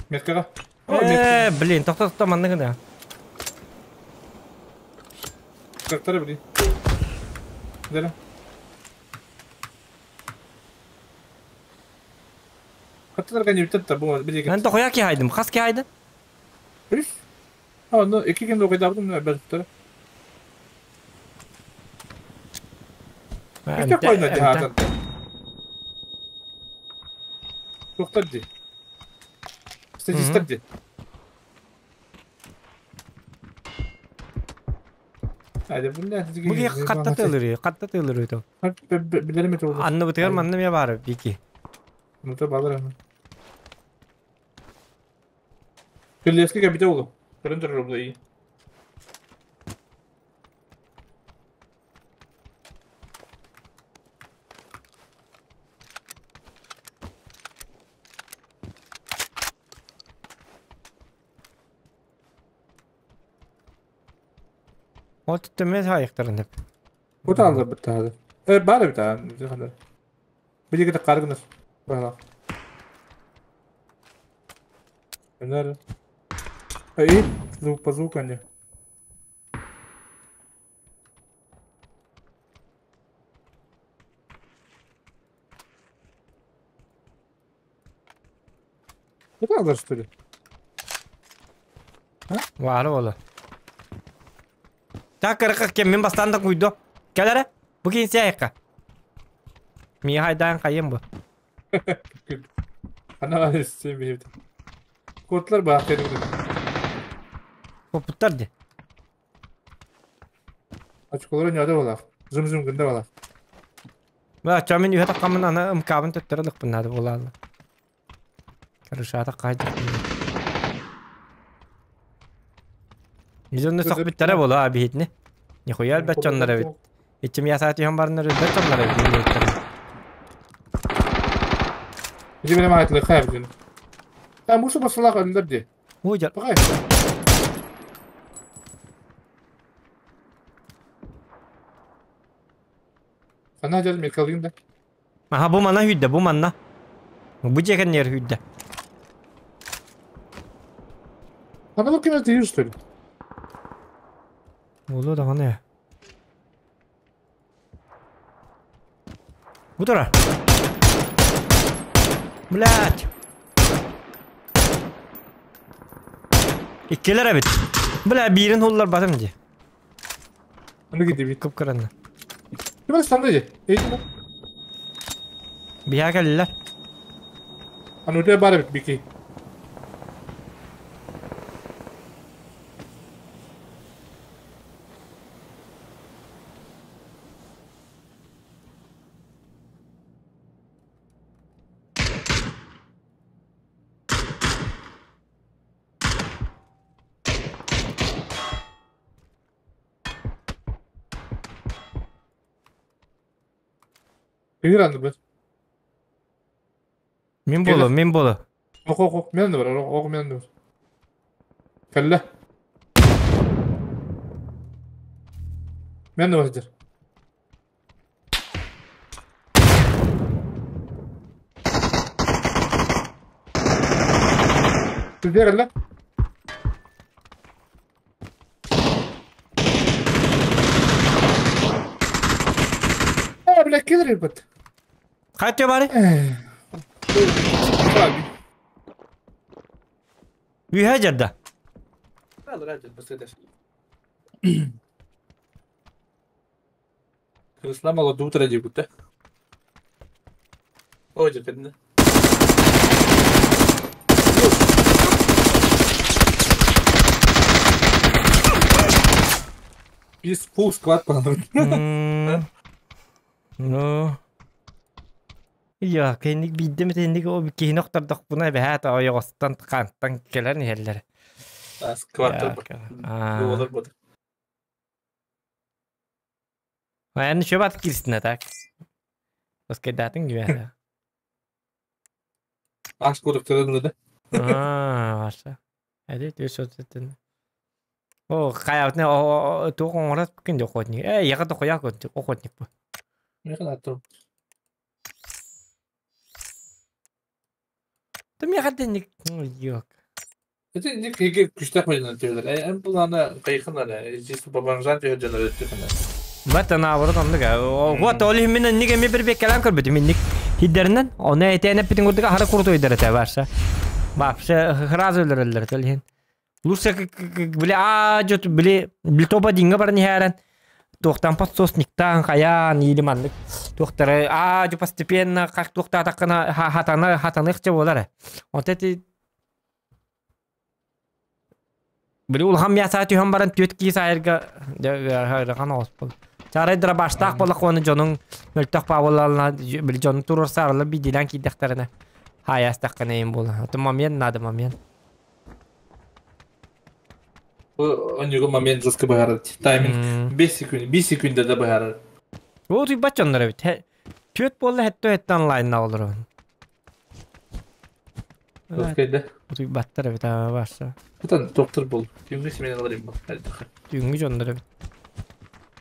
Меткага. Э, блин, тохто тохто маннык гына. Трактор блин. Дәле. Хаттар кан бу бир Мен тохуя ки хайдым, хас ки хайдым. Үс. А, ну, икки кем докайдабытым бер туттар. Икки койна дихатан. Туктар ди. Статистик ди. Hadi bunu Бу ки хатта тылыры, хатта тылыры то. Билерим это Анны бутыгар манны ме бар бики. Ну то балар. Көллески кабите oldu. Көрөн турар бу iyi. Ол түттемес айыктарын деп. Bu da aldı bir tane. Evet bari bir tane. Bir de kargınır. Bana. Öner. Эй, звук по звуку они. Это надо, что ли? Бар ола. Так кырыкка кем мен бастан да куйду. Келере. Бу кин айыкка. Ми хайдан кайым бу. Ана сен Kodlar bak dedim. Koputlar di. Açık olur ne ola. Zım zım günde ola. Ба, чамин үйе таққамын ана ымкабын төттөрөлүк буннады булалы. Карышата кайды. Мизонны сок биттере бола абихитни. Нихуя элбет чоннар бит. Ичим ясаат юхан барынар элбет чоннар бит. Иди benim ayetli хайр дин. Та мушу басылак öldür di. Уйдер. Бакай. Ана дьэр Михалин да. Аха бу манна хүйдэ, бу манна. Бу дьиэ кэннигэр хүйдэ. Ана бу ким это что ли? Буолуо даҕаны. Бу тура. Блять. Иккилэр эбит. Бля, биирин хулларбатым дии. Аны кидибит. Кып-кыранна. Ким станды дии? Эйдин. Биһа кэллилэр. Аны үтэ бар эбит бики. Игранды бит. Мин болу, мин болу. Ок, ок, ок, мен бар, ок, мен бар. Кэллэ. Мен бар дер. Түдер кэллэ. Э, бля, кидер бит. Хайты бары? Үйе жерде. Ислам ала утра дебут, да? Ой, декадны. Без фул склад понадобится. Ну. Я, кэнник биирдэ мэтинник о киһини охтордохпуна эбэһээт ойоҕостон хаантан кэлэн иһэллэр. Скваттар болар болды. Эн чөп ат кирсинэ так. Оскайдаатыҥ дьүөһэ. Аш курдук да? Аа, ваша. Эди түс өттүн. О, хайабытны о туох оҥорот күн охотник. Э, яга тохуяк охотник бу. Механатор. Тым яга денник yok. Это не кеге күчтәк белән төйләр. Эм буланы кайхын ана, здесь по бомжам төйләр өттү. Бата наоборот оннук. Вот ол именно ниге ми бир беккелем көрбүтүм минник. Хиддеринен оны этене питин курдук хара курту өйдер эте барса. Вообще сразу өлөрөллөр төлген. Лучше били а жот били билтоба динге бар нихәрен. Туохтан подсосниктан хаян или маннык. Туохтары а жо постепенно как туохта такына хатана хатаныхча болар. Вот эти Били улхам яса түһөн баран түөт кии сайырга хан оспол. Чарайдыра баштаах болах оны жонун мөлтөх пабылална били жонун турur сарылы бидилен кийдехтерine. Хаястаккана эм бол. Это момент надо момент. У него момент жестко быгарат. Тайминг 5 секунд, 5 секунд да быгарат. Ол туйбат жоннор бит. Түөт болла хетто хетте онлайнна олор. Жестко Туйбаттар бит барса. Бұтан доктор бол. Түнгі семен аларым бол. Түнгү жоннор бит.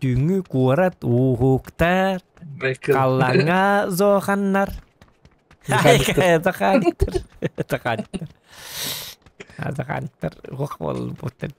Түнгү куарат ухуктар. Каллаңа зоханнар. Заханиктар. Заханиктар. Заханиктар. Ох бол буттар.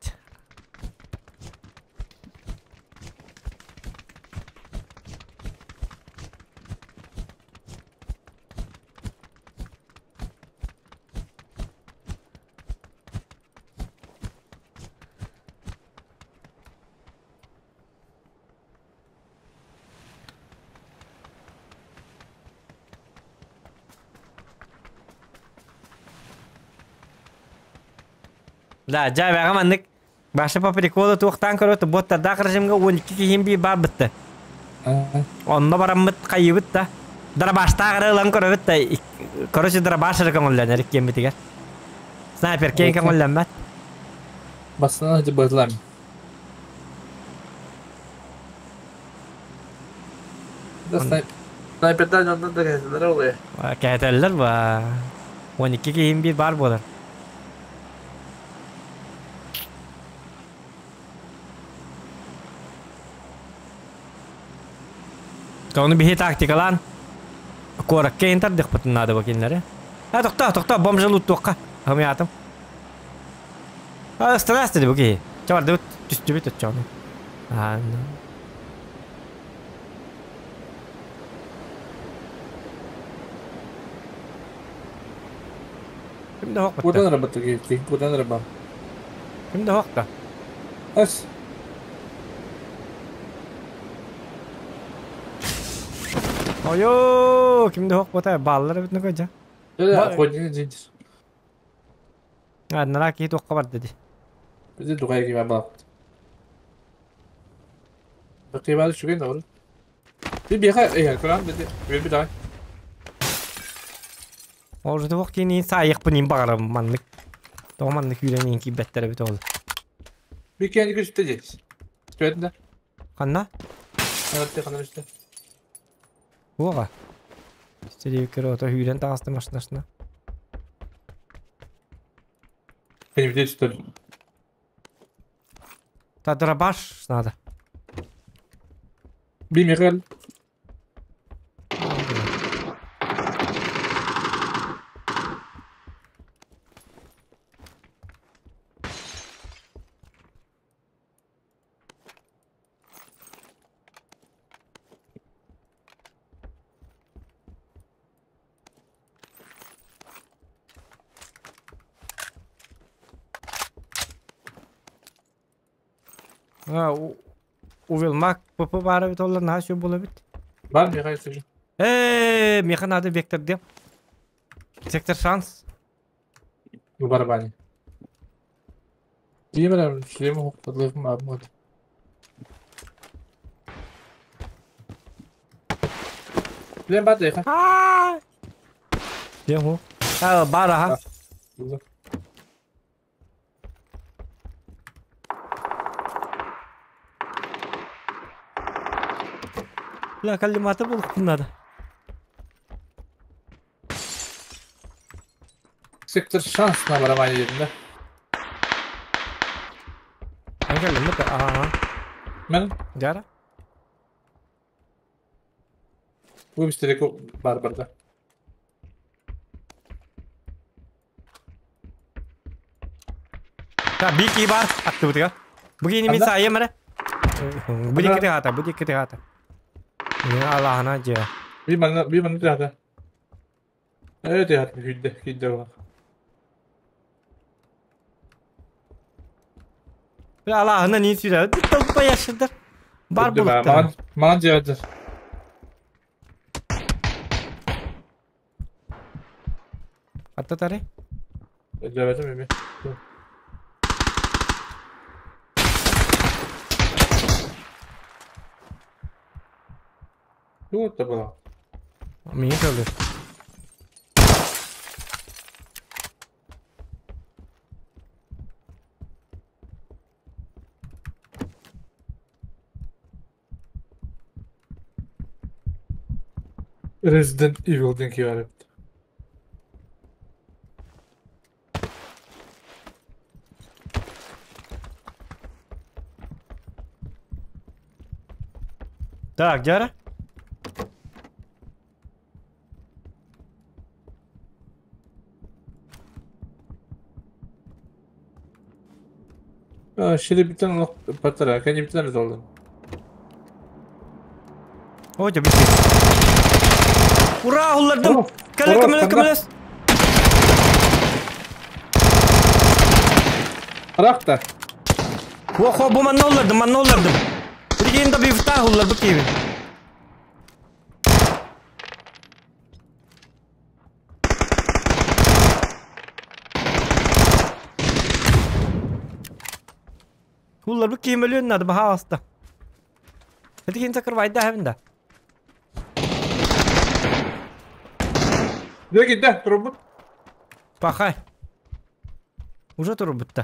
Да, жай бәҕэ Баша по приколу туохтаан көрөт боттардаах режимге 12 киһин би бар бытты. Онно бараммыт хайыбыт да. Дарабаштаах ылан көрөбүт да. Короче, дарабаш эрэ көҥүллэнэр иккиэммитигэр. Снайпер киэн көҥүллэммэт. Бастана хати базлам. Да снайп. Снайпердан ондан да кәсілер олы. Кәтеллер ба. 12 киһин би бар болар. Ону биһи тактикалаан куоракка иһин тардыахпытын наада бу кинилэри. А тохтоо, тохтоо, бомжа луттуохха. Хамыйаатым. А, ыстана астыды бу киһи. Чабардыбыт, түстүбүт оччоҕуна. А, Ким да хоқпатта. Кудан рабата киһи, кудан раба. Ким да хоқта. Ас. Ойоо, ким да хоқпата, баллар эбит нөкөжө. Да, ходин динс. А, нара киһи туохха барда ди. Бизи дугай киме баапт. Бакыйбады шүген да ол. Би биха э көрөн биди бир дай. Ол туох кини саайыхпын ин баҕарам маннык. Тоҕо маннык күүрэн ин киирбэттэр эбит ол. Би кени күстэ дьиз. Түөтүндэ. Ханна? Ханна ханна үстэ. Уоҕа. Стереокер ото хүүрэн таҕыста машинасына. Кени үстэ. Та дробаш надо. Би Михаил. А, Увелмак ПП бары бит олар наһаа сүр буола бит. Бар Михаил сөжү. Ээ, миэхэ наада вектор диэн. Сектор шанс. Бу барабани. Димер шлем хоқпадлыгым абмод. Билен бат эха. Диэн ху. А, бар аха. Бля, коллиматор булуохпун наада. Сектор шанс на барабане дедим да. Коллиматор, ага. Мен? Дьара. Бу бистерек бар барда. Та бики бар аттыбытыгар. Бу кини мин саайым эрэ. Бу диэки хата, бу диэки хата. Аллахына дьэ. Би манна би манна тахата. Э тахата хүдде кидде бар. Аллахына не сүрэ. Толпа яшыдыр. Бар булуктар. Ман жаадыр. Атта тары. Жабатым эми. Туут да була. Миин көлү. Resident Evil диэн киһи бар эбит. Так, дьара. Шири бүтэн олох батара, кэни бүтэн олдум. О, дьэ бүтэ. Ура, уллардым! Кэлэ, көмөлөс, көмөлөс! Рахта. Охо, бу манна уллардым, манна уллардым. Билигин да бифта уллар бу киһи. Уллар бу киһи мөлүөн надо баһаалыста. Этигин закрывай да хэвин да. Дэ кидде, турбут. Пахай. Уже турбутта.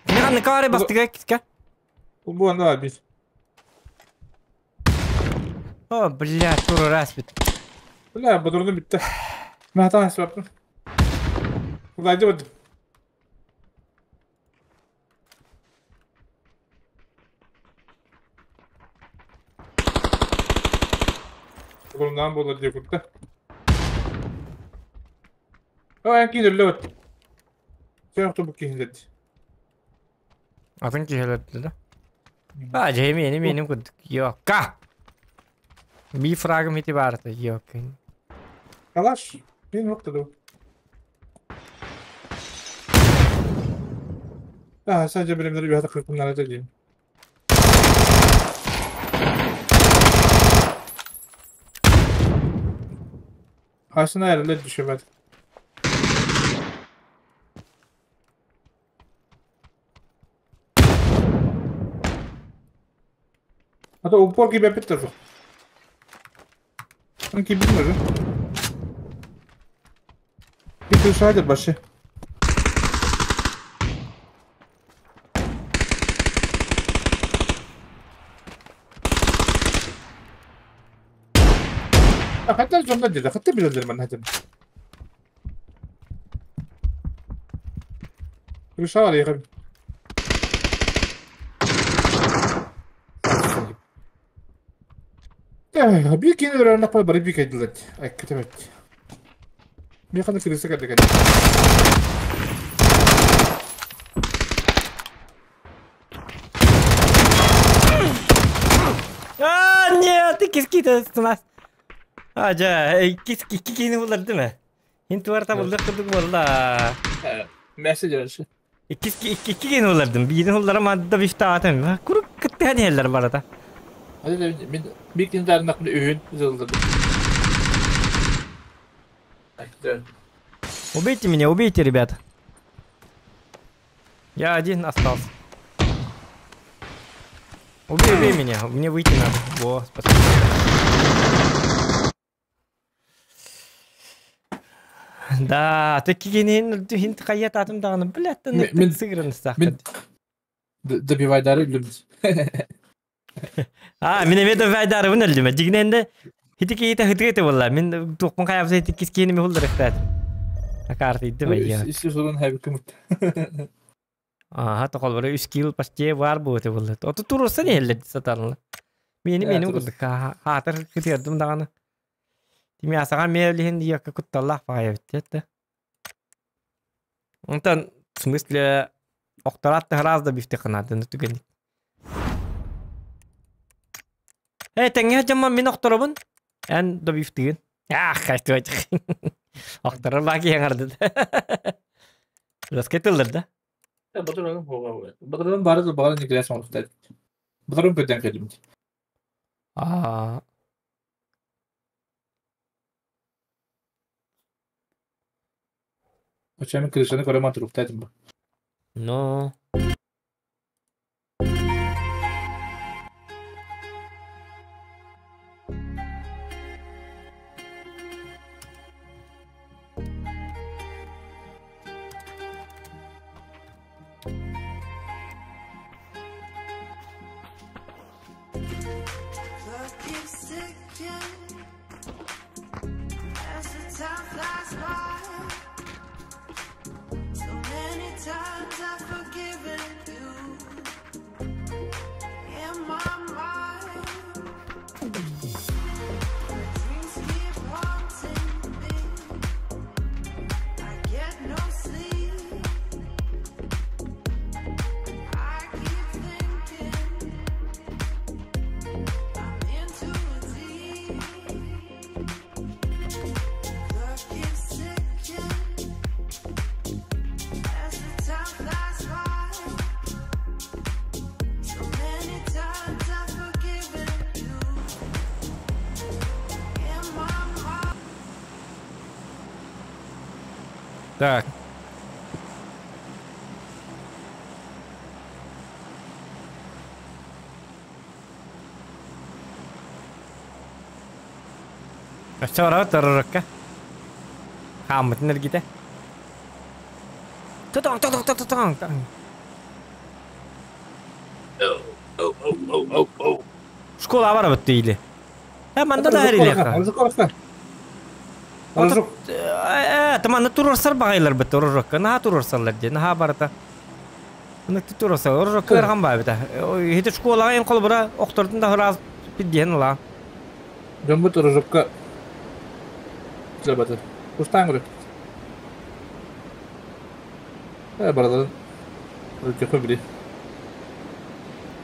Кини каары бастыга киска. Бу анда бис. О, бля, туру распит. Бля, бодурну битте. Мен хатан асып Куда вот. Олорунан буолар диye курда. О, эн киин өллөбөт. Сен тобук киһилет. Атын киһилерді да. А, же мени меним курдук. Йокка. Би фрагым ити барыта. Йокка. Калаш. Мен yoktu da. Ah, sadece benimleri bir hata kırpımlara diyeyim. Aslında herhalde düşemedi. Hatta упор gibi yapıp da. Sanki bilmiyorum. Bir kırşaydır başı. Hatta zonda dedi. Hatta bilirler ben hadi. Kırşay ya. Bir kere öğrenmek var, bir kere Ay kötü. Bir kadar kırısı kadar kadar. А, нет, ты киски-то нас. А, жа, киски кикини булар değil mi? Hint var tabullar kurduk valla. Mesaj arası. İki iki iki bullardым. Birini hullara madda bir taatım. Kuru kıttı hani eller barata. Hadi de bir kere daha nakli öğün zıldırdı. Убейте меня, убейте, ребята. Я один остался. Убей, убей меня, мне выйти надо. Во, спасибо. Да, ты кигенин хинт хаят атым даганы, блядь, ты сыгран Мен добивайдары үлүм. А, мен эме добивайдары өлдүм. Дигненде хити кейте хытыгete болла. Мен тукмун каябы хити кискени хулдар ихтат. Акарты идди бай. Исси сурун хэби кымыт. Ага, токол бара 3 килл почти бар бу болла. Ото туруса не элле сатанла. Мени мени курдук. Хатыр кытердим даганы. Тими асага мевлихин якка кутталлах багая битти. Онтан, в смысле, охторат раз да бифте кынады, түген. Э, теңге жаман мен охторобун. Эн да бифтиген. Ах, кайтып айтык. Охторор баки яңарды. Biraz кетилдер да. Батырым Батырым бары да бары никлес оңуктайт. Батырым көтен келдим. А. Очами крышаны көрөмөн туруктайтым. Но. Так. Өссө барабыт торорокка. Хааммытын эргите. Тутоң, тутоң, тутоң, тутоң. Школа барабыт дейли. Э, манда да эриле. Э, таманы турорсар багайлар бит торорокка. Наха турорсарлар де, наха барата. Ны турорсар, оророкка эрган ба бит. Хите школага эн кол бура октордун да хыраз бидден ла. Дьоммут Рожокка Забаты. Кустаан көрө. Э барыларын өлтөхө били.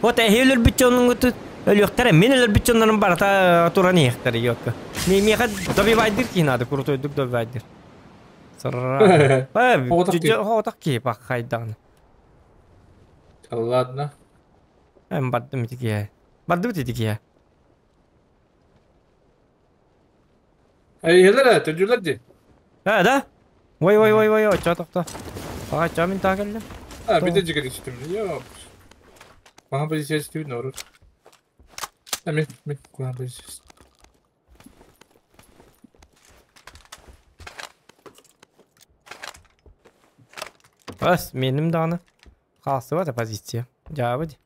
Вот эһи өлөрбүт дьонуҥут өлүөхтэрэ, мин өлөрбүт дьоннорум барыта туран иһиэхтэрэ йокка. Миэхэ добивайдыр киһи наада, крутойдук добивайдыр. Сарра. Оҕотох киһи паххайдаҕына. Ладно. Эм бардым ити киһи. Бардыбыт ити киһи. Эйэлэр ээ, төдүлэр дии. Э, да? Ой, ой, ой, ой, оччо тохто. Аға, ча мин таа кэллим. А, бите жиге түстүм. Йоо. Мага позиция түстүбүт нору. А мен, мен куан позиция. Бас, меним даҕаны хаалсыбата позиция. Дьаабы ди.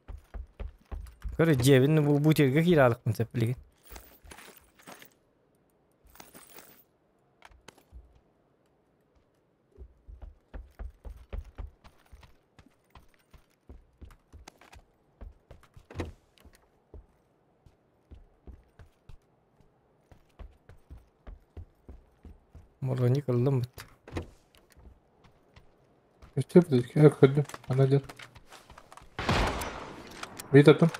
Көрө дьиэбин бу бу терге кииралыкпын сөп билигин. Мороник ыллым бит. Өстөп дик, көрдүм. Ана дер. Бит аттым.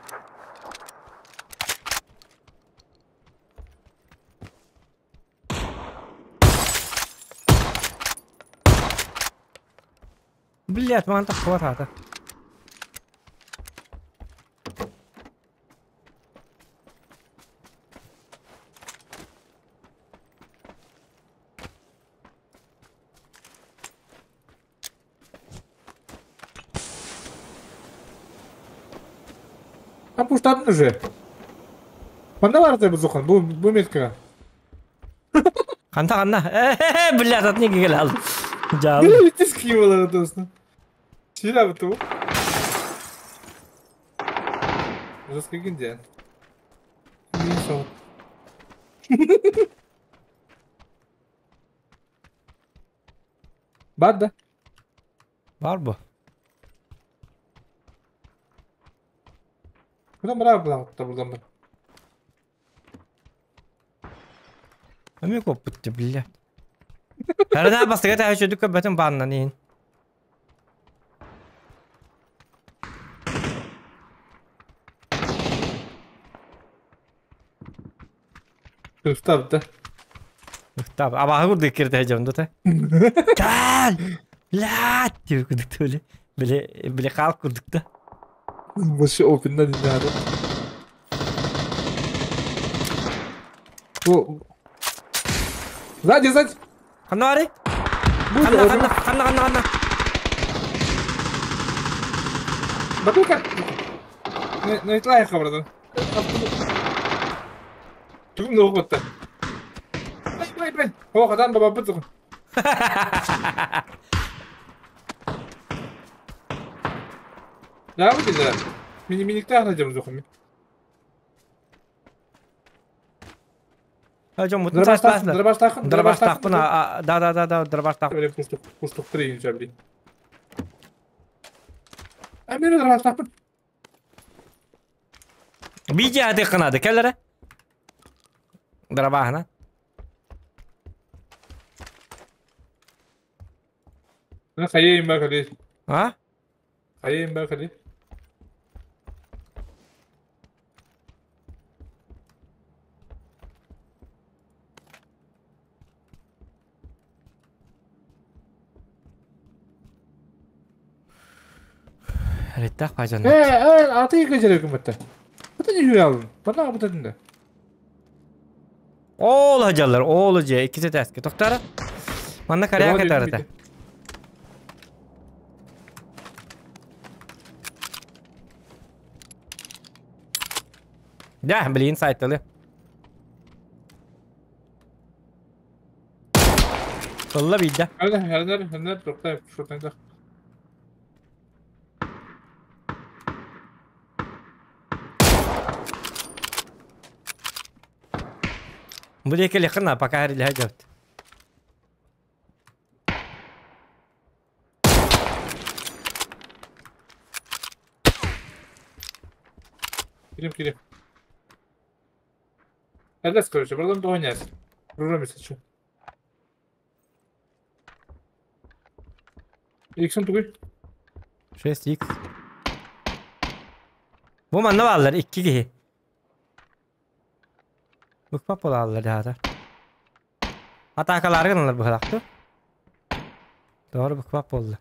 Блять, маған таққы ата. А пуштатын уже. Манда бар бу зохан, бу бу метка. Қанда қанда? Блять, ат неге келе алды. Жабы. Били скивалар достно. Сила бу. Жестко гинде. Не шел. Бар да? Бар бу. Куда бара була булам бар. Эми көппүттү, блять. Харана бастыга та хөчөдүк көбөтүн бааннан иин. Устап да. Устап. Абаһы курдук кирде жомду та. Кал! Блять! Деп курдук төле. Биле биле калк курдук да. Вообще опенна не надо. О. Сзади, сзади. Ханна бары? Ханна, ханна, ханна, ханна, ханна. Бабука. Не итлай хабардан. Түгүм ногу батта. Бай, бай, бай. О, кадан баба бут. Да, вот это. Мини миниктах найдем зохами. Жон мутун саспасына. Дробаштахын. Дробаштахпын. Да, да, да, да, дробаштах. Кустук, кустук три жабли. А мен дробаштахпын. Бижи аты кынады келлere. Дробахна. Мен хайым ба кали. А? Хайым ба кали. Реттах бажан. Э, э, аты кежерек бітті. Бітті не жүре алдым. Бана бітті. Ол хажалар, ол же иккisi täske. Тоқтара. Манна карая катарата. Да, блин, сайталы. Солла бидда. Хәлдә, хәлдә, хәлдә, тоқтай, шотаңда. Бу диэки лехына, пока хәрилэһэ дьэбит. Кирем, кирем. Элес, короче, бардам догоняешь. Руром если что. Иксен тугуй. 6x. Бу манна бааллар икки киһи. Быкпап буолаллар дьаата. Атаакалаары гыналар быһалаахтар. Doğru быкпап буолла.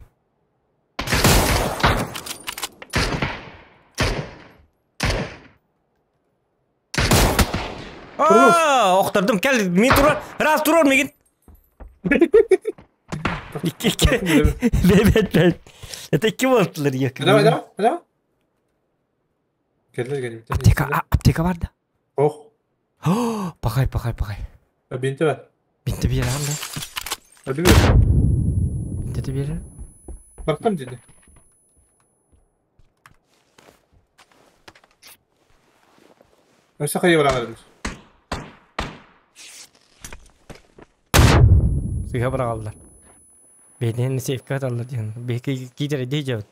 Аа, охтордум. Кел, мин турар. Раз турар мигин. Икки, икки. Бэт, бэт. Это икки болтулар екі. Давай, давай, давай. Кэллэр кэлбиттэр. Аптека, аптека бар да. Ох. Пахай, пахай, пахай. Бинти бар. Бинти берем да. Hadi bir. Бинти берем. Барктым dedi. Өссө хайа баралар. Сыга бырагаллар. Беден сейфке аталлар диэн. Беки китере дейжебит.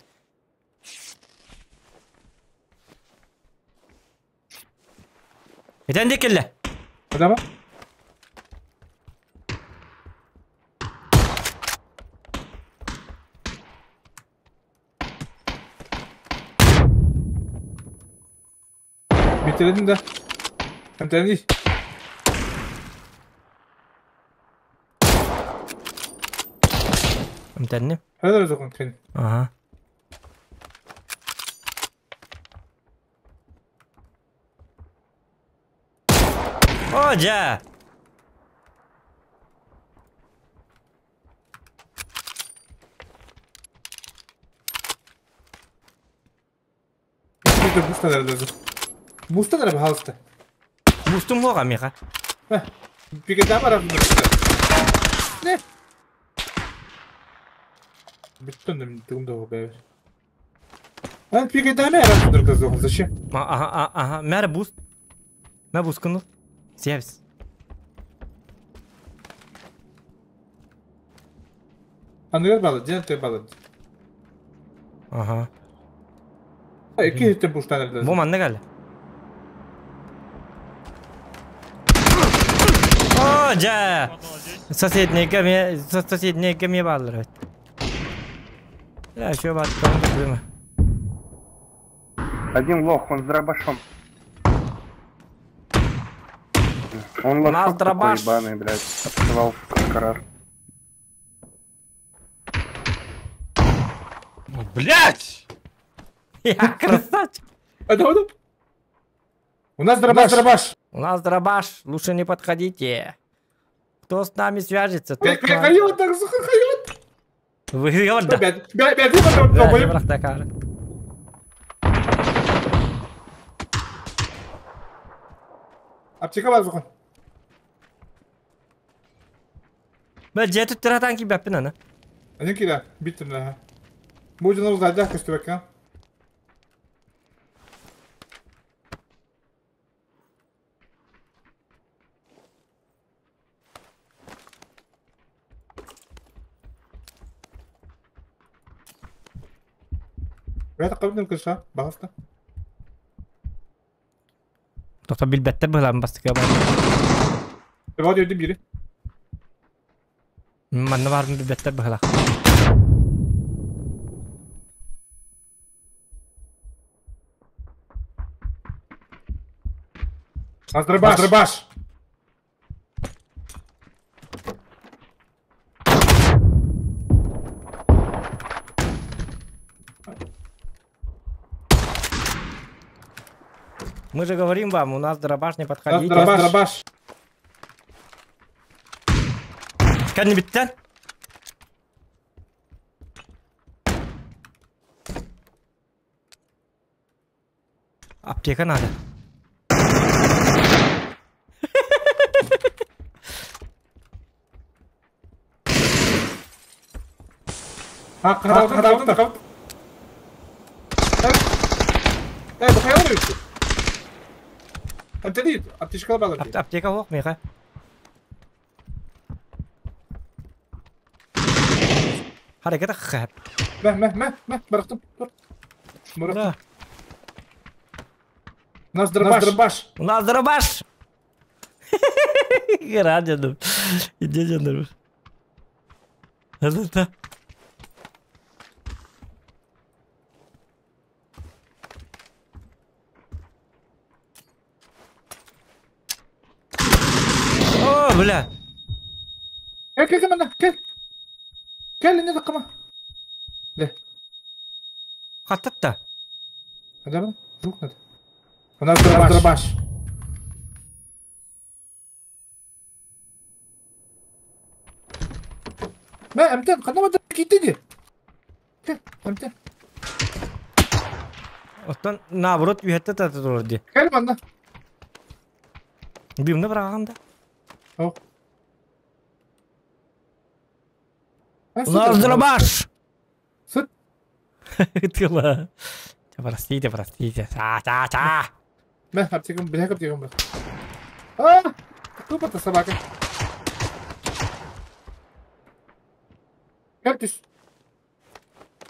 Этен декелле. Adama. Bitirdin de. Hem değil. Эмтенни. Helal olsun senin. Ага. О, жа! Bir de busta nerede? Busta nerede halsta? Бустум хоға меха. Bir daha var abi. Ne? Bitti de da be. Ben bir daha ne arasında kızı зачем? Ага, ага, мәрі буст. Мә буст кыныл. Сервис. Anlıyor balı, cennet balı. Ага. İki hitte busta nerede? Бу манна кәлі. О, жа! Соседний кеме, соседний кеме баллар. Я еще баттым. Один лох, он с дробашом. Он У нас лошок такой дробаш. ебаный, блядь, открывал сколько раз. Блять! Я красавчик. У нас дробаш. дробаш. У нас дробаш, лучше не подходите. Кто с нами свяжется, тот к нам- Хайот, так, хайот. Вы говорите. Бя, бя, бя, Да, бірақ такары. Аптека бар зохан. Бә жеті тұратан ки бәппін аны. Один киля, биттим да. Bu ucuna uzayacak üstü bakın. Бәрі қабылдым кырша, бағыста. Тоқта билбәттер бұларын бастыққа бар. Бар жерде biri. Манна барын билбәттер бұла. Аздырбаш. Аздырбаш. Мы же говорим вам, у нас дробаш не подходите. Дробаш. Дробаш. Кәдімгі биттен. Аптека надо. Ha, қарауды, қарауды, қарауды. Эй, bu hayal uyusu. Ante değil, аптечка bağlı. Аптека жоқ, меха. Харекет хәп. Мә, мә, мә, мә, bıraktım. Dur. Bıraktım. У нас дробаш. У нас дробаш. Гра дьонум. Иде дьоннорум. Это. О, бля. Кел, кел, кел, кел. Кел, не такама. Де. Хаттатта. Адам, звук надо. У нас дробаш. Ма, амтан, ханна ма китти. Кел, амтан. Оттон наоборот үһэтте тата турар ди. Кел манна. Бимне быраганда. О. У нас дробаш. Сыт. Тыла. Простите, простите. Та та та. Мә, аптекам, бля, аптекам бар. А! Тупо-то собака. Как ты?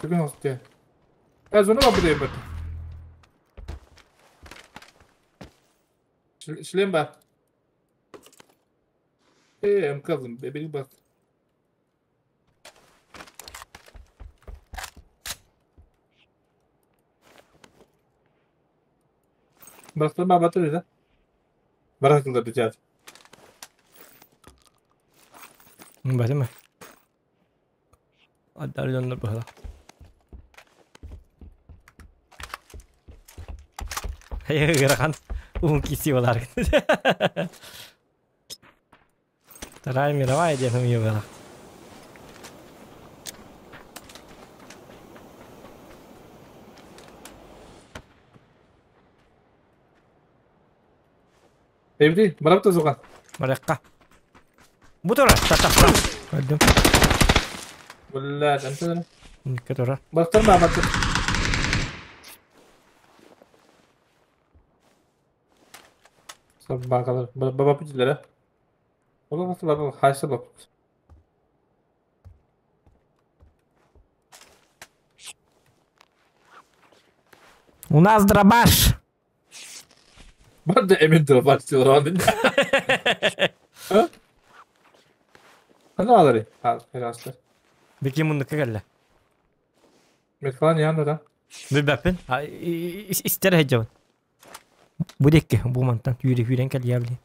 Ты тебе. Я звоню об этом. Шлем бар. Э, МК, бебек бар. Бырахтырма батыр да. Барахтылар битят. Бәлеме. Отдаленный было. Ыарахан уун киси болар. Вторая мировая диэн умие было. Эбди, барапта зуган. Баракка. Бу тура, та-та-та. Көрдүм. Бля, амтан. Никке тура. Барахтырма батыр. Собакалар, баба путилер. Ола басты баба хайсы бап. У нас дробаш. Барды эмин дробаш дилер. Ана алары. Ha, herastır. Беки муннукка кэллэ. Меткалан ян да. Билбэппин. Истер хэджабын. Бу декки бу мантан түүрэ хүүрэн кэлиэ били.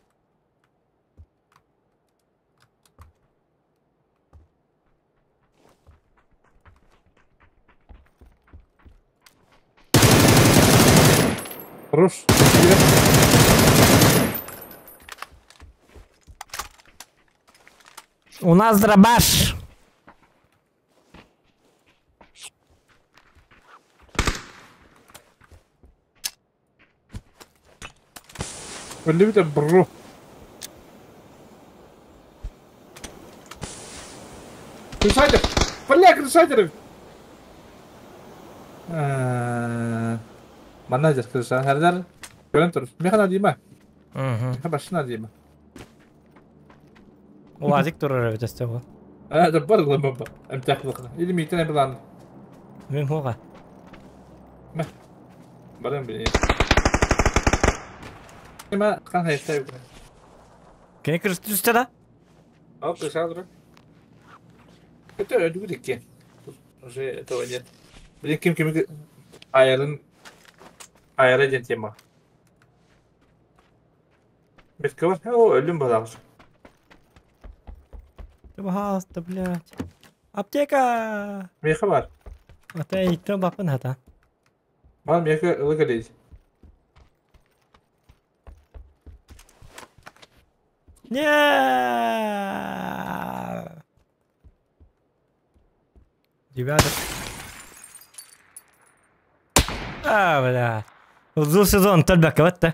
Хорош. У нас дробаш. Өллүбүтэ бро. Крышатер! Бля, крышатер! Манна дер крыша. Хәрдәр. Көрөн тур. Механа дима. Меха башына дима. Уазик турар эбит өстө бу. А, да бар гла баба. Эмтях лыкна. Или митен билан. Мин хуга. Мә. Барам били. Эма кан хайта. Кини кырыс түстэ да? Ал крыша дура. Это өлүгү Уже этого нет. Блин, ким ким айырын айыры ден тема. Метке бар. О, өлүм балагыз. Пожалуйста, блядь. Аптека! Меха бар. Ата иттен бапын хата. Бар меха ылык элейт. Не! Ребята. А, бля. Лучший сезон төлбәккә бетте.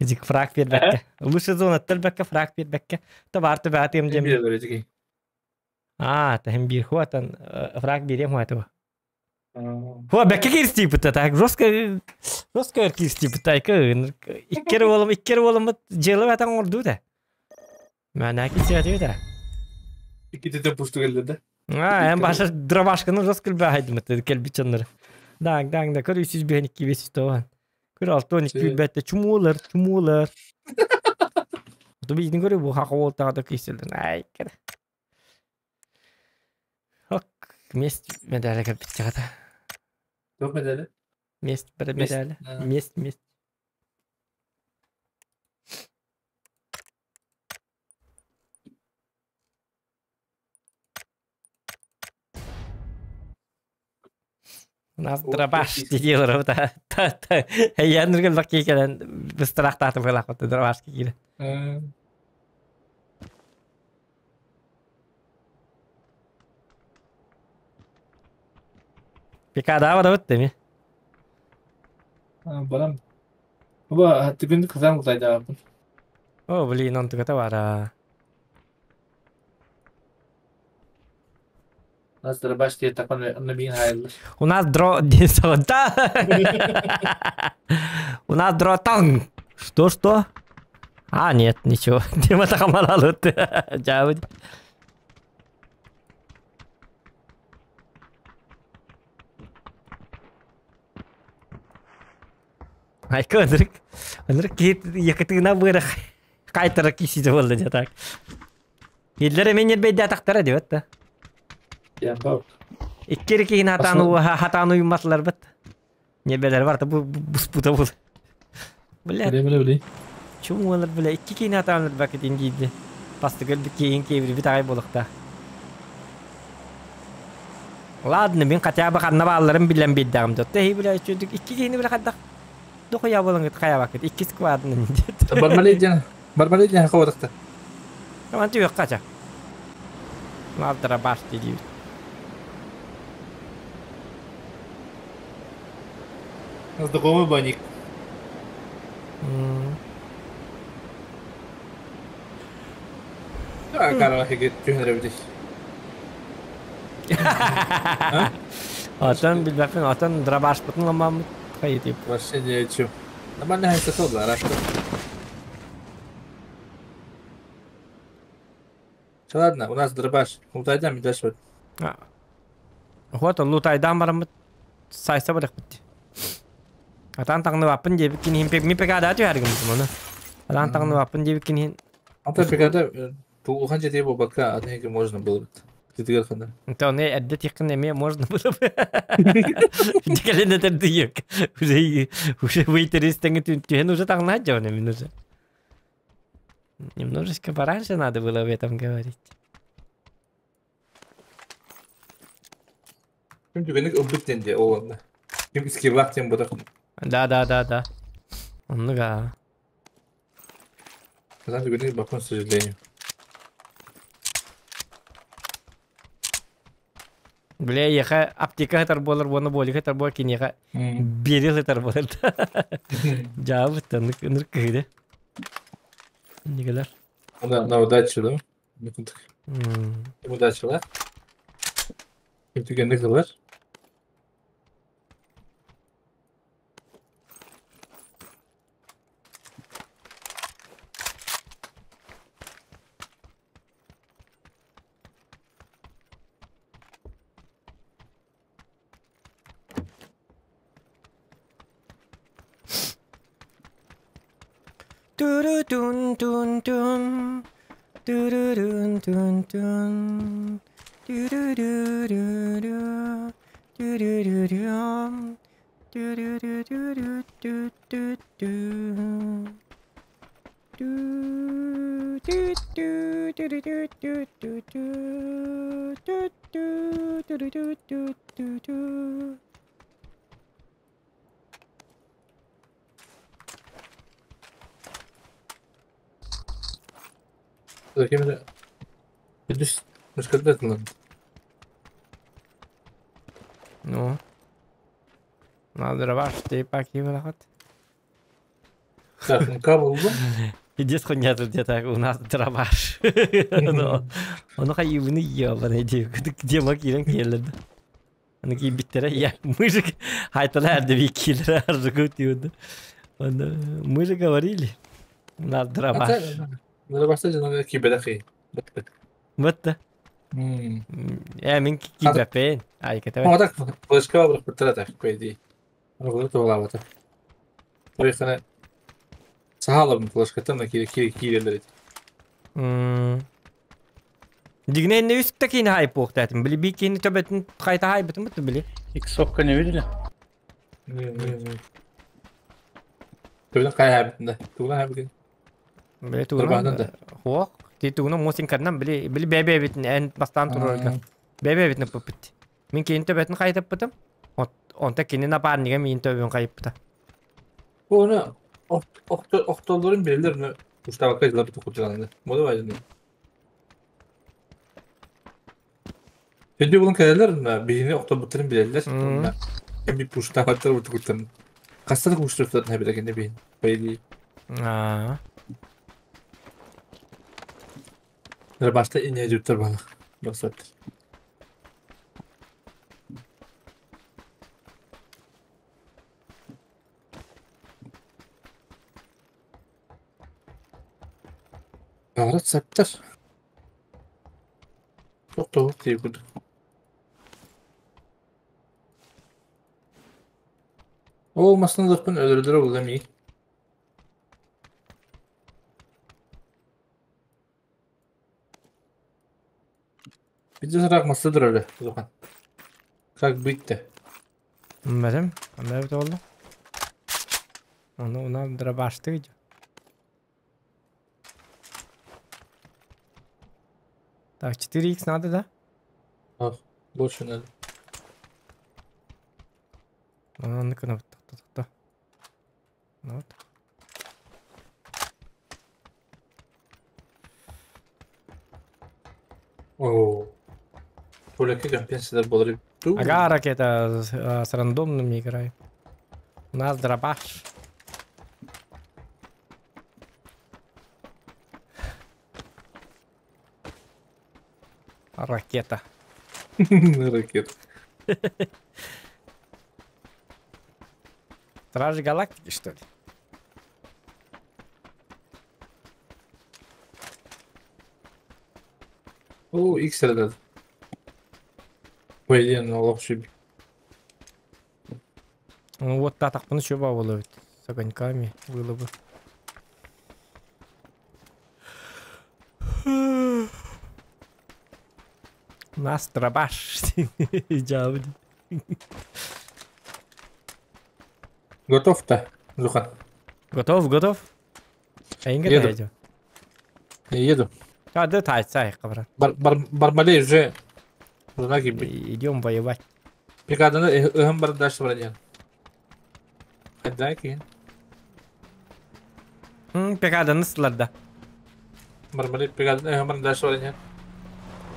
Изик фраг бирбәккә. Лучший сезон төлбәккә фраг бирбәккә. Табар төбәтем дем. А, тахим бир хуатан фраг бирем хуату. Хуа бәккә кирсти бит так жестко жестко кирсти бит так. Иккер болым, иккер болым жылып атан орду да. Мәнә кисә да. Иките пусту келди да. А, эм баша дробашканы жестко бәһәйдем келбиченнер. Даг, даг, да, көр 305 290. Көр 6 12 бәтте чумулар, чумулар. Ту билигин көрү бу хака уолтаҕа да киирсэллэр. Ай, кэрэ. Ок, месть медали кэлбиттэҕэ. Туох медали? Месть бір Месть, медали. а. Месть, месть. У нас дробаш дедилер та та та я нургел бакки келен быстрахтатып кылакпы дробаш кире. Пикада бар бит ми. Барам. Бу түгүн кызам кутайда. О, блин, он тугата бара. У нас дробаш тебе такой набин хайылыр. У нас дро... Да! У нас дротан. Что-что? А, нет, ничего. Дима тахамалалут. Жабыт. Айка ынырык. Ынырык кит якытыгына бырах. Кайтара кисиде болду же так. Еллер мен ербейде атактара деп да. Я бау. Иккери кийин хатану хатану юматлар бит. Небелер бар бу буспута бул. Бля. Биле биле биле. Чуң олар бля икки кийин хатану бакет ингийди. Пасты көлбү кийин кейбир бит агай болукта. Ладно, мен хотя бы ханна бааларым билен биддагым деп. Тей бля чөдүк икки кийини бля кадак. Дохуя болоңут кая бакет икки сквадны. Бармалей жана. Бармалей жана кабадыкта. Таман түйөк кача. Малтыра баш дейбит. Знакомый баник. А, карахи түһәрә бит. Атан билбәпен, атан дробаш бутын ламам кай дип. Вообще ни о чем. Нормально хайса солда, хорошо. Ладно, у нас дробаш. Лутайдан дальше. Вот лутайдан барамыт сайса барак бит. Атан таңны вапын деп кинин пек ми пекада түһәргем моны. Атан таңны вапын деп кинин. Ата пекада тулхан жете бу бака, атнеге можно было бы. Титгер хана. То не әдде тиккин эме можно было бы. Дикелене тердиек. Уже уже выйтеристең түн уже таңна жауны мин уже. Немножечко пораньше надо было об этом говорить. Ким түгенек ылбыт денде ол. Ким искилак тем бодак. Да, да, да, да. Оннуга. Казан түгенек бакын, к сожалению. Бля, яха аптека хатар болар, боны болик хатар бол кин яха бери хатар болар. Жабыт ныр кыйды. Нигелер. На, на удачу, да? Удачу, да? Ким түгенек кылар? Ту-ру-тун-тун-тун. Ту-ру-рун-тун-тун. Ту-ру-ру-ру-ру. Ту-ру-ру-рум. Ту-ру-ру-ру-ру-ту-ту-ту. Ту-ту-ту-ту-ру-ту-ту-ту. Ту-ту-ту-ру-ту-ту-ту. Заким Видишь, когда Ну. Надо дробаш, ты пакивала Так, ну кабел был? Иди хуйня тут где-то у нас дробаш. Он хайыбыны ебаный где макирен келді. Аны ки биттере я мы же хайтала әрді киллер аржы Мы же говорили. У нас дробаш. Дробашта жана кибедахи. Бытты. Э, мен кибепен. Ай, кете. Ну, так флешка бар биттере по идее. Ну, это была вот. Поехали. Сахалым флешка там на кире кире кире. Дигне не үс такие хайп похтатым. Били бикини төбөтүн хайта хайбытым бут били. Иксовка не видели? Не. Төбөтүн кай хайбытын да. Тугунан хайбытын. Били тугунан да. Хуок. Ти тугунан мосин карнан били били бебе битин эн бастан турарга. Бебе битин пыпыт. Мин кин төбөтүн хайытыппытым. Онта кини напарнига мин төбөтүн хайыппыта. Оны охтолорун билелер, уштабакка жылап бит курчаланды. Мода байдын. Şimdi bunun keleler birini oktobuttарын bilirler. Hem bir puştavatlar utukuttan. Kastana kuşturtlar ne bile kendi beyin. Bayılıyor. Aa. Başta ineye cüptür bana. Basat. Baharat saptır. Çok doğru diye buldum. O olmasına da ben öldürür oğlum iyi. Bir de sırakmasıdır öyle Zokan. Как быть-то? Bilmem. Ne oldu? Onu ona дробашты идет. Так, 4х надо, да? А, больше надо. А, ну-ка, ну, так. Вот. О, Поляки компенсия болары. Ага, ракета с рандомными играет. У нас дробаш. Ракета. Ракета. Стражи Галактики, что ли? О, X этот. Ой, ну лох. Ну вот так, ну что было с огоньками было бы. У нас дробаш. Готов-то, Зухан? Готов, готов. Еду. Я еду. А, да, тай, брат. Бармалей уже. Идем воевать. Бригаданы ыхым бар дальше брать. Дай Бригаданы сыларда. Бармалей бригаданы ыхым бар дальше брать.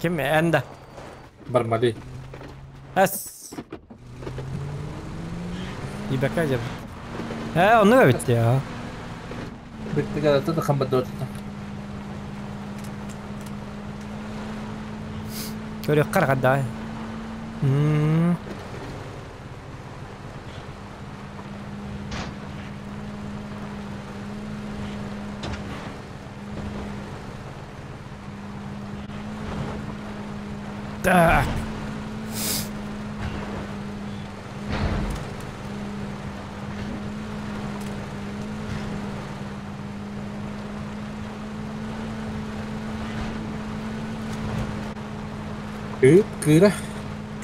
Ким энда? Бармалей. Эс. İbeka acaba. He onu da bitti ya. Bitti kadar da kambat dört. Көрө каргада. Так. Кыра.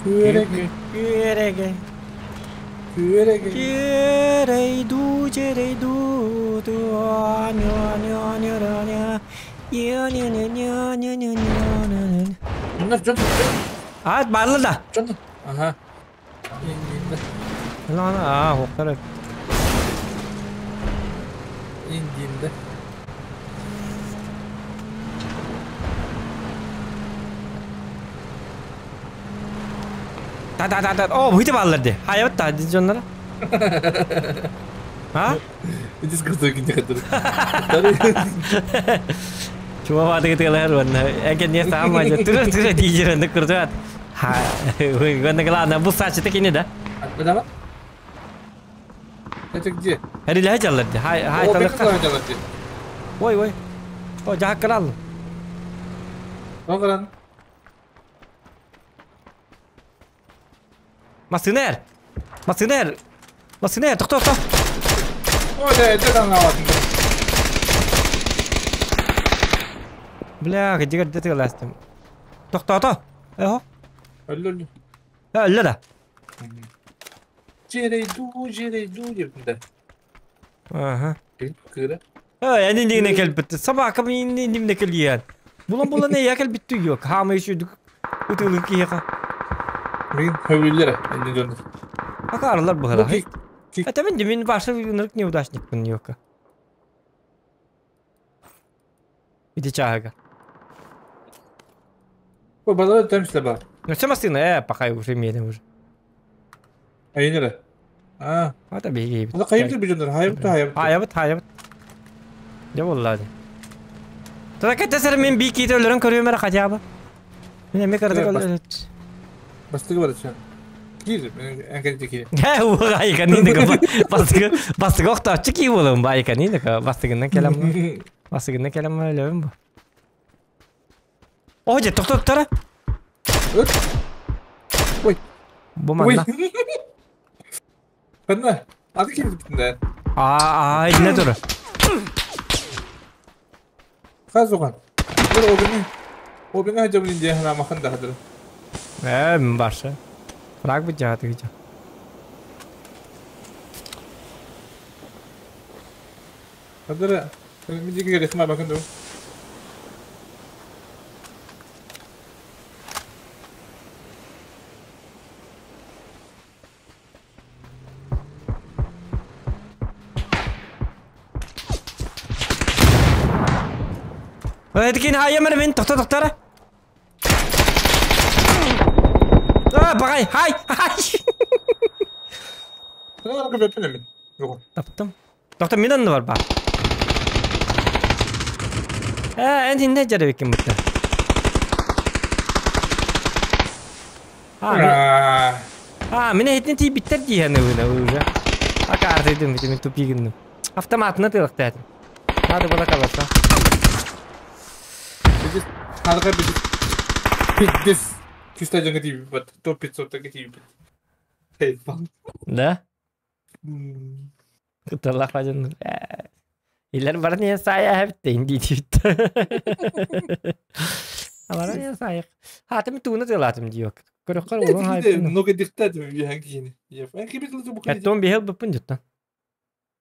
Күреге. Күреге. Күреге. Керейду, черейду, ту, ню, ню, ню, ню, ню, ню, ню, ню, ню, ню, ню, ню. Bunlar John. А, барлы да. John. Ага. Lan, а, хоктар. İndiğimde. Да, да, да, да. О, выйди балларды. Hayat da diyeceğim Ha? Иди скажи, не хотел. Чума бады гытылар ванна. Эген не сам ажа. Түрө түрө дижеренди кырдат. Ха, ванна главное бу сачы такини да. Откуда? Это где? Хәриле жалларды. Хай, хай талыкка. Ой, ой. О, жак крал. Оғран. Масынер. Масынер. Масынер, токто, токто. Ой, да, это там нават. Бля, кыдьыгар да тыалаастым. Тохтоото. Эхо. Өллө өллө. Өллө да. Жерейду, жерейду диэбитин да. Аха. Кыыра. Эй, эн иннигine кэлбит. Собака мин иннимне кэлиэн. Булан булан эйя кэлбит yok. Хаама үшүдүк. Ытылы киһиэхэ. Мин хөвлүллэр инни дьон. Акаарылар быһыла. Это мен мин башы ынырык неудачникпын ёка. Иди чаага. Ой, балар тэмсле бар. Ну все машина, пока уже имели уже. Айнера. А. Это беги. Ана кайып бижондар, хайып та хайып. Хайабыт, хайабыт. Дьэ буолла дии. Тура кэтэсэр мин бии киитэ өлөрөн көрүөм эрэ хотя бы. Мин эмиэ кыратык өлөрөт. Бастыгы бар чан. Киир, эҥкэрдэ киир. Һэ, уҕайканыыныка бастыгы бастыгы охтооччу кии буолуом байканыыныка бастыгынан кэлэм бастыгынан кэлэм өлөбүм бу. О, дьэ, тохтоттара. Ой. Бу манна. Ханна? Аты киирбитин да. Аа, инне тур. Хазуган. Бир обини. Обини хажабын дие хана махан да хадыр. Ээ, баршы. Фраг бит жааты гича. Хадыр. Мидиге керек ма бакын ду. Эдикин хайамар мен тохто тохтара. А, багай, хай, хай. Таптым. Тохто мен анны бар ба. Э, эн хинне жарабеккен бутта. А, мен хитин ти биттер дияны уже. А карты дым, мен тупигинdim. Автоматына тылыктадым. Надо было колоса. Надо пиздец. Чисто жаңа тип бат. Топ 500 таки тип. Да? Кыталах бажын. Илер бар не сая хепте инди тип. Алар не сая. Хатым туна тылатым диок. Көрөккөр улун хайп. Много диктат бихан кини. Я кибит луту букни. Эттон бихел бупун жуттан.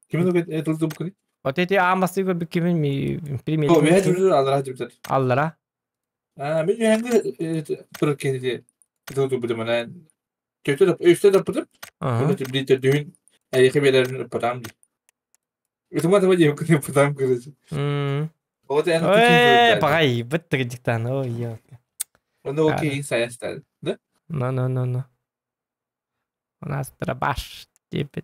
Кимин это луту букни? Вот эти амасы көр кимин ми пример. О, бихан жур аллара жур. Аллара. А, мен жур тур кини. Луту бу мана. Kötü de üstte de pıtıp. Bunu tübli düğün ayıkı belerin pıtam di. Үтүмә таба жеп күнә пытам көрөсү. Вот это Э, пагай, быттык жиктан. Ой, ё. Оны окей саястар, да? No, no, no, no. У нас дробаш деп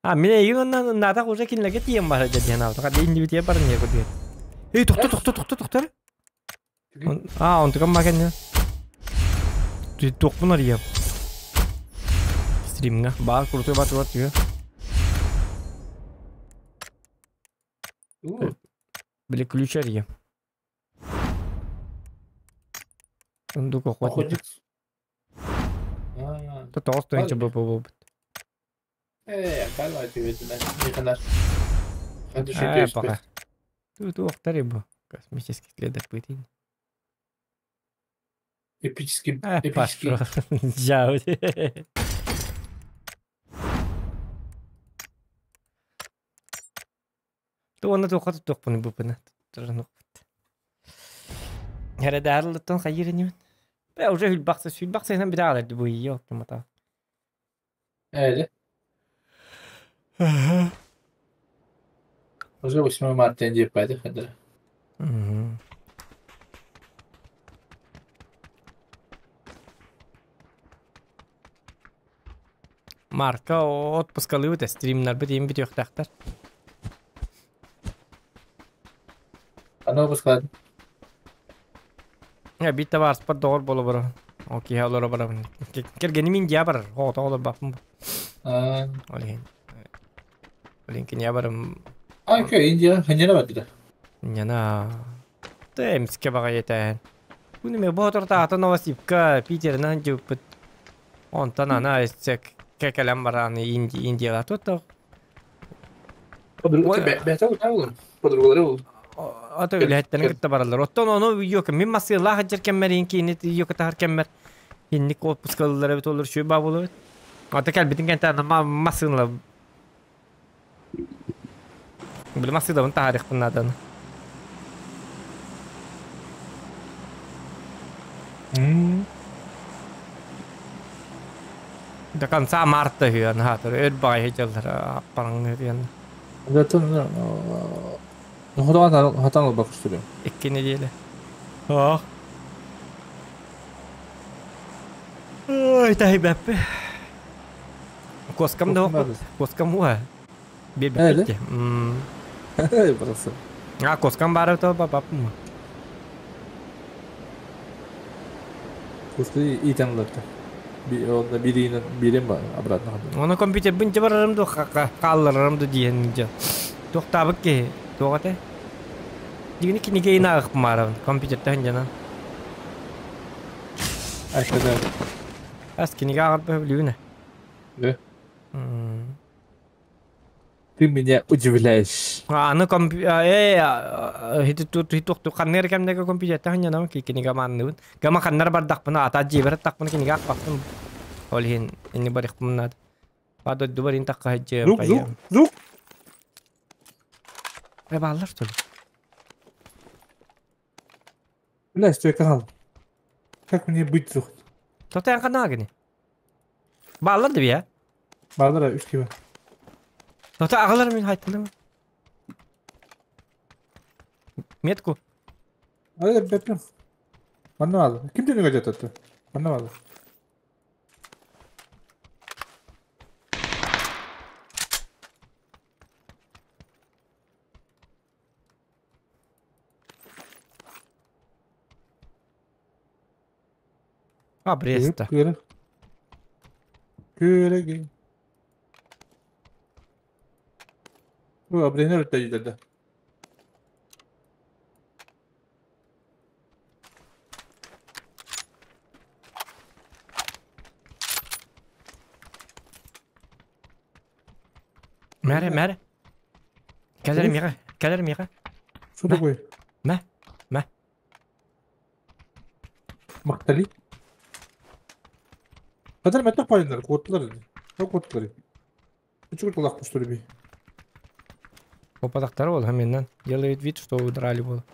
А, мен егін надақ уже кинлеге тием бар деден алдыға. Дейін деп бар не көрген. Эй, тоқта, тоқта, тоқта, тоқта. А, он туган макен. Тоқпын ария. Стримга. Бар, крутой бар, бар, түйе. Били ключ ария. Сундук охотник. Тоғыз тойынча бұл бұл бұл. Э, калла тебе не канаш. Э, пока. Тут охтари бу. Космический следопыт. Эпический, эпический. Жау. Туона туохат туохпун бупына. Туран Хәрә дәрлеттон хайыр немен. Бә уже хүлбаксы, хүлбаксы һәм бит алар бу yok мата. Әле. Уже 8 марта деп байды хәдер. Марка отпускалы өтә стримнар бит им бит юктактар. Ана отпускалады. Я бит бар спорт догор боло бара. Окей, олор бара. Келгени мин я бар. О, тоолор бапым. А. Олин. Олин кен я барым. А, окей, Индия, ханьяна барды. Няна. Тэмске бага етән. Күні ме ботор та ата Новосибка, Питернан жупыт. Онтан ана эсек кекелем бараны Индияла тут. Подругалары ол. Ата үлэһиттэрин кытта бараллар. Оттон ону йока мин массыылаах сылдьар кэммэр иин киини йока таһар кэммэр инник отпуска ыллар эбит олор үчүгэй баа буолар эбит. Ата кэлбитин кэнтэ массыынала Били массыынабын таһаарыахпын нааданы. До конца марта үһү анаатар өр баҕайы дьаллар аппараҥныыр диэн. Хотон хатан ылбак үстүрүм. Икки неделя. Ох. Ой, таһибэппи. Коскам да опыт. Коскам уа. Биэрбиппит. Барасы. А, коскам баар то баппым. Коска иитэн ыларта. Онно бириинен биирин обратно. Оны компьютербин барарым ду хаалларарым ду диэн дьэ. Туохтаабыт киһи туох этэ? Дигини кинигэ ааҕыппын баарабын компьютертан дьанан. Айкада. Ас кинигэ ааҕарбы билүүнэ. Да. Ты меня удивляешь. Аны э хити тут хитукту ханнер кэмнеге компьютертан дьанам ки кинигэ маанныбын. Гама ханнар бардахпына ата дьиэбэр тахпына кинигэ аахпаппын. Ол иһин инни барыхпын наада. Ба дойдубар ин тахха дьиэм Звук, звук, звук. Э бааллар что ли? Бля, стой, канал. Как мне быть, звук? Тотоян ханаа гини. Бааллар да бия. Бааллар үс киһи. Тото аҕалар мин хайтылым. Метку. Ай, бэппин. Манна бааллар. Ким төнүгө жататты? Манна бааллар. А, Бреста. Күөрэ. Бу абренер өттө Мәрэ, мәрэ. Кэлэр миэхэ, кэлэр миэхэ. Что такое? Мэ, мэ. Мактали. Кадar меток пайындар, куоттулар. Yok куоттулар. Үчүгүр тулак что ли? Попадактар бол, хаменнан. Делает вид, что удрали было.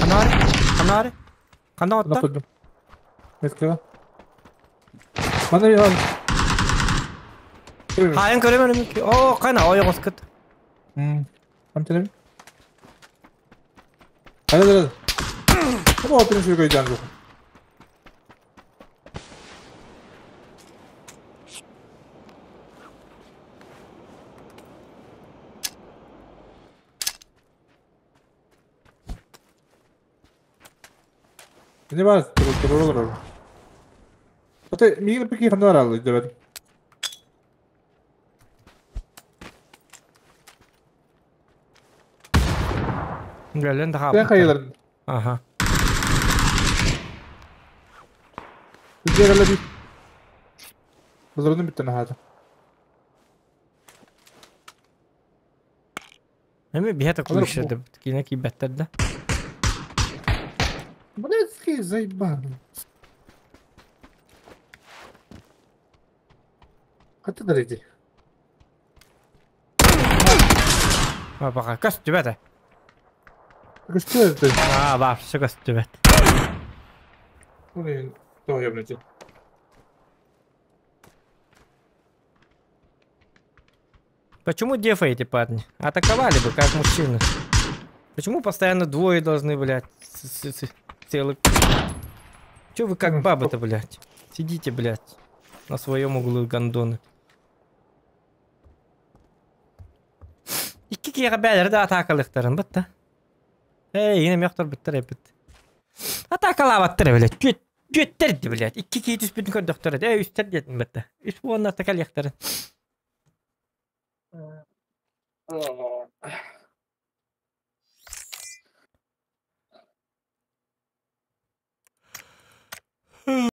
Канары, канары. Кана отта? Меткага. Мана я. Хайын көрөмөр. О, кана ой госкыт. М. Там телем. Hadi hadi. Ama o benim koyacağım yok. Ne var? Dur dur olur. Ate мигин пики хандар алды дебет. Гэлен да Sen kayıların. Ага. Bizlere bir. Базарны биттен хата. Эми биһэ кулышады. Кине кибеттер да. Блядский заебан. Хата дарите. А бака кас түбәтэ. Көстү А, вообще кас түбәт. Блин, то я, блядь. Почему дефаете, парни? Атаковали бы, как мужчины. Почему постоянно двое должны, блядь, целый... Чё вы как бабы-то, блядь? Сидите, блядь, на своем углу гондоны. Икки киэхэ бээлэри да атаакалыктарын бытта. Эй, ине мехтор быттар эпит. Атаакалаабаттар, блядь. Түөт, түөттэр блядь. Икки кии түспүтүн көрдөхтөр. Эй, үстэр диэтин бытта. Үс буоннар такалыктарын.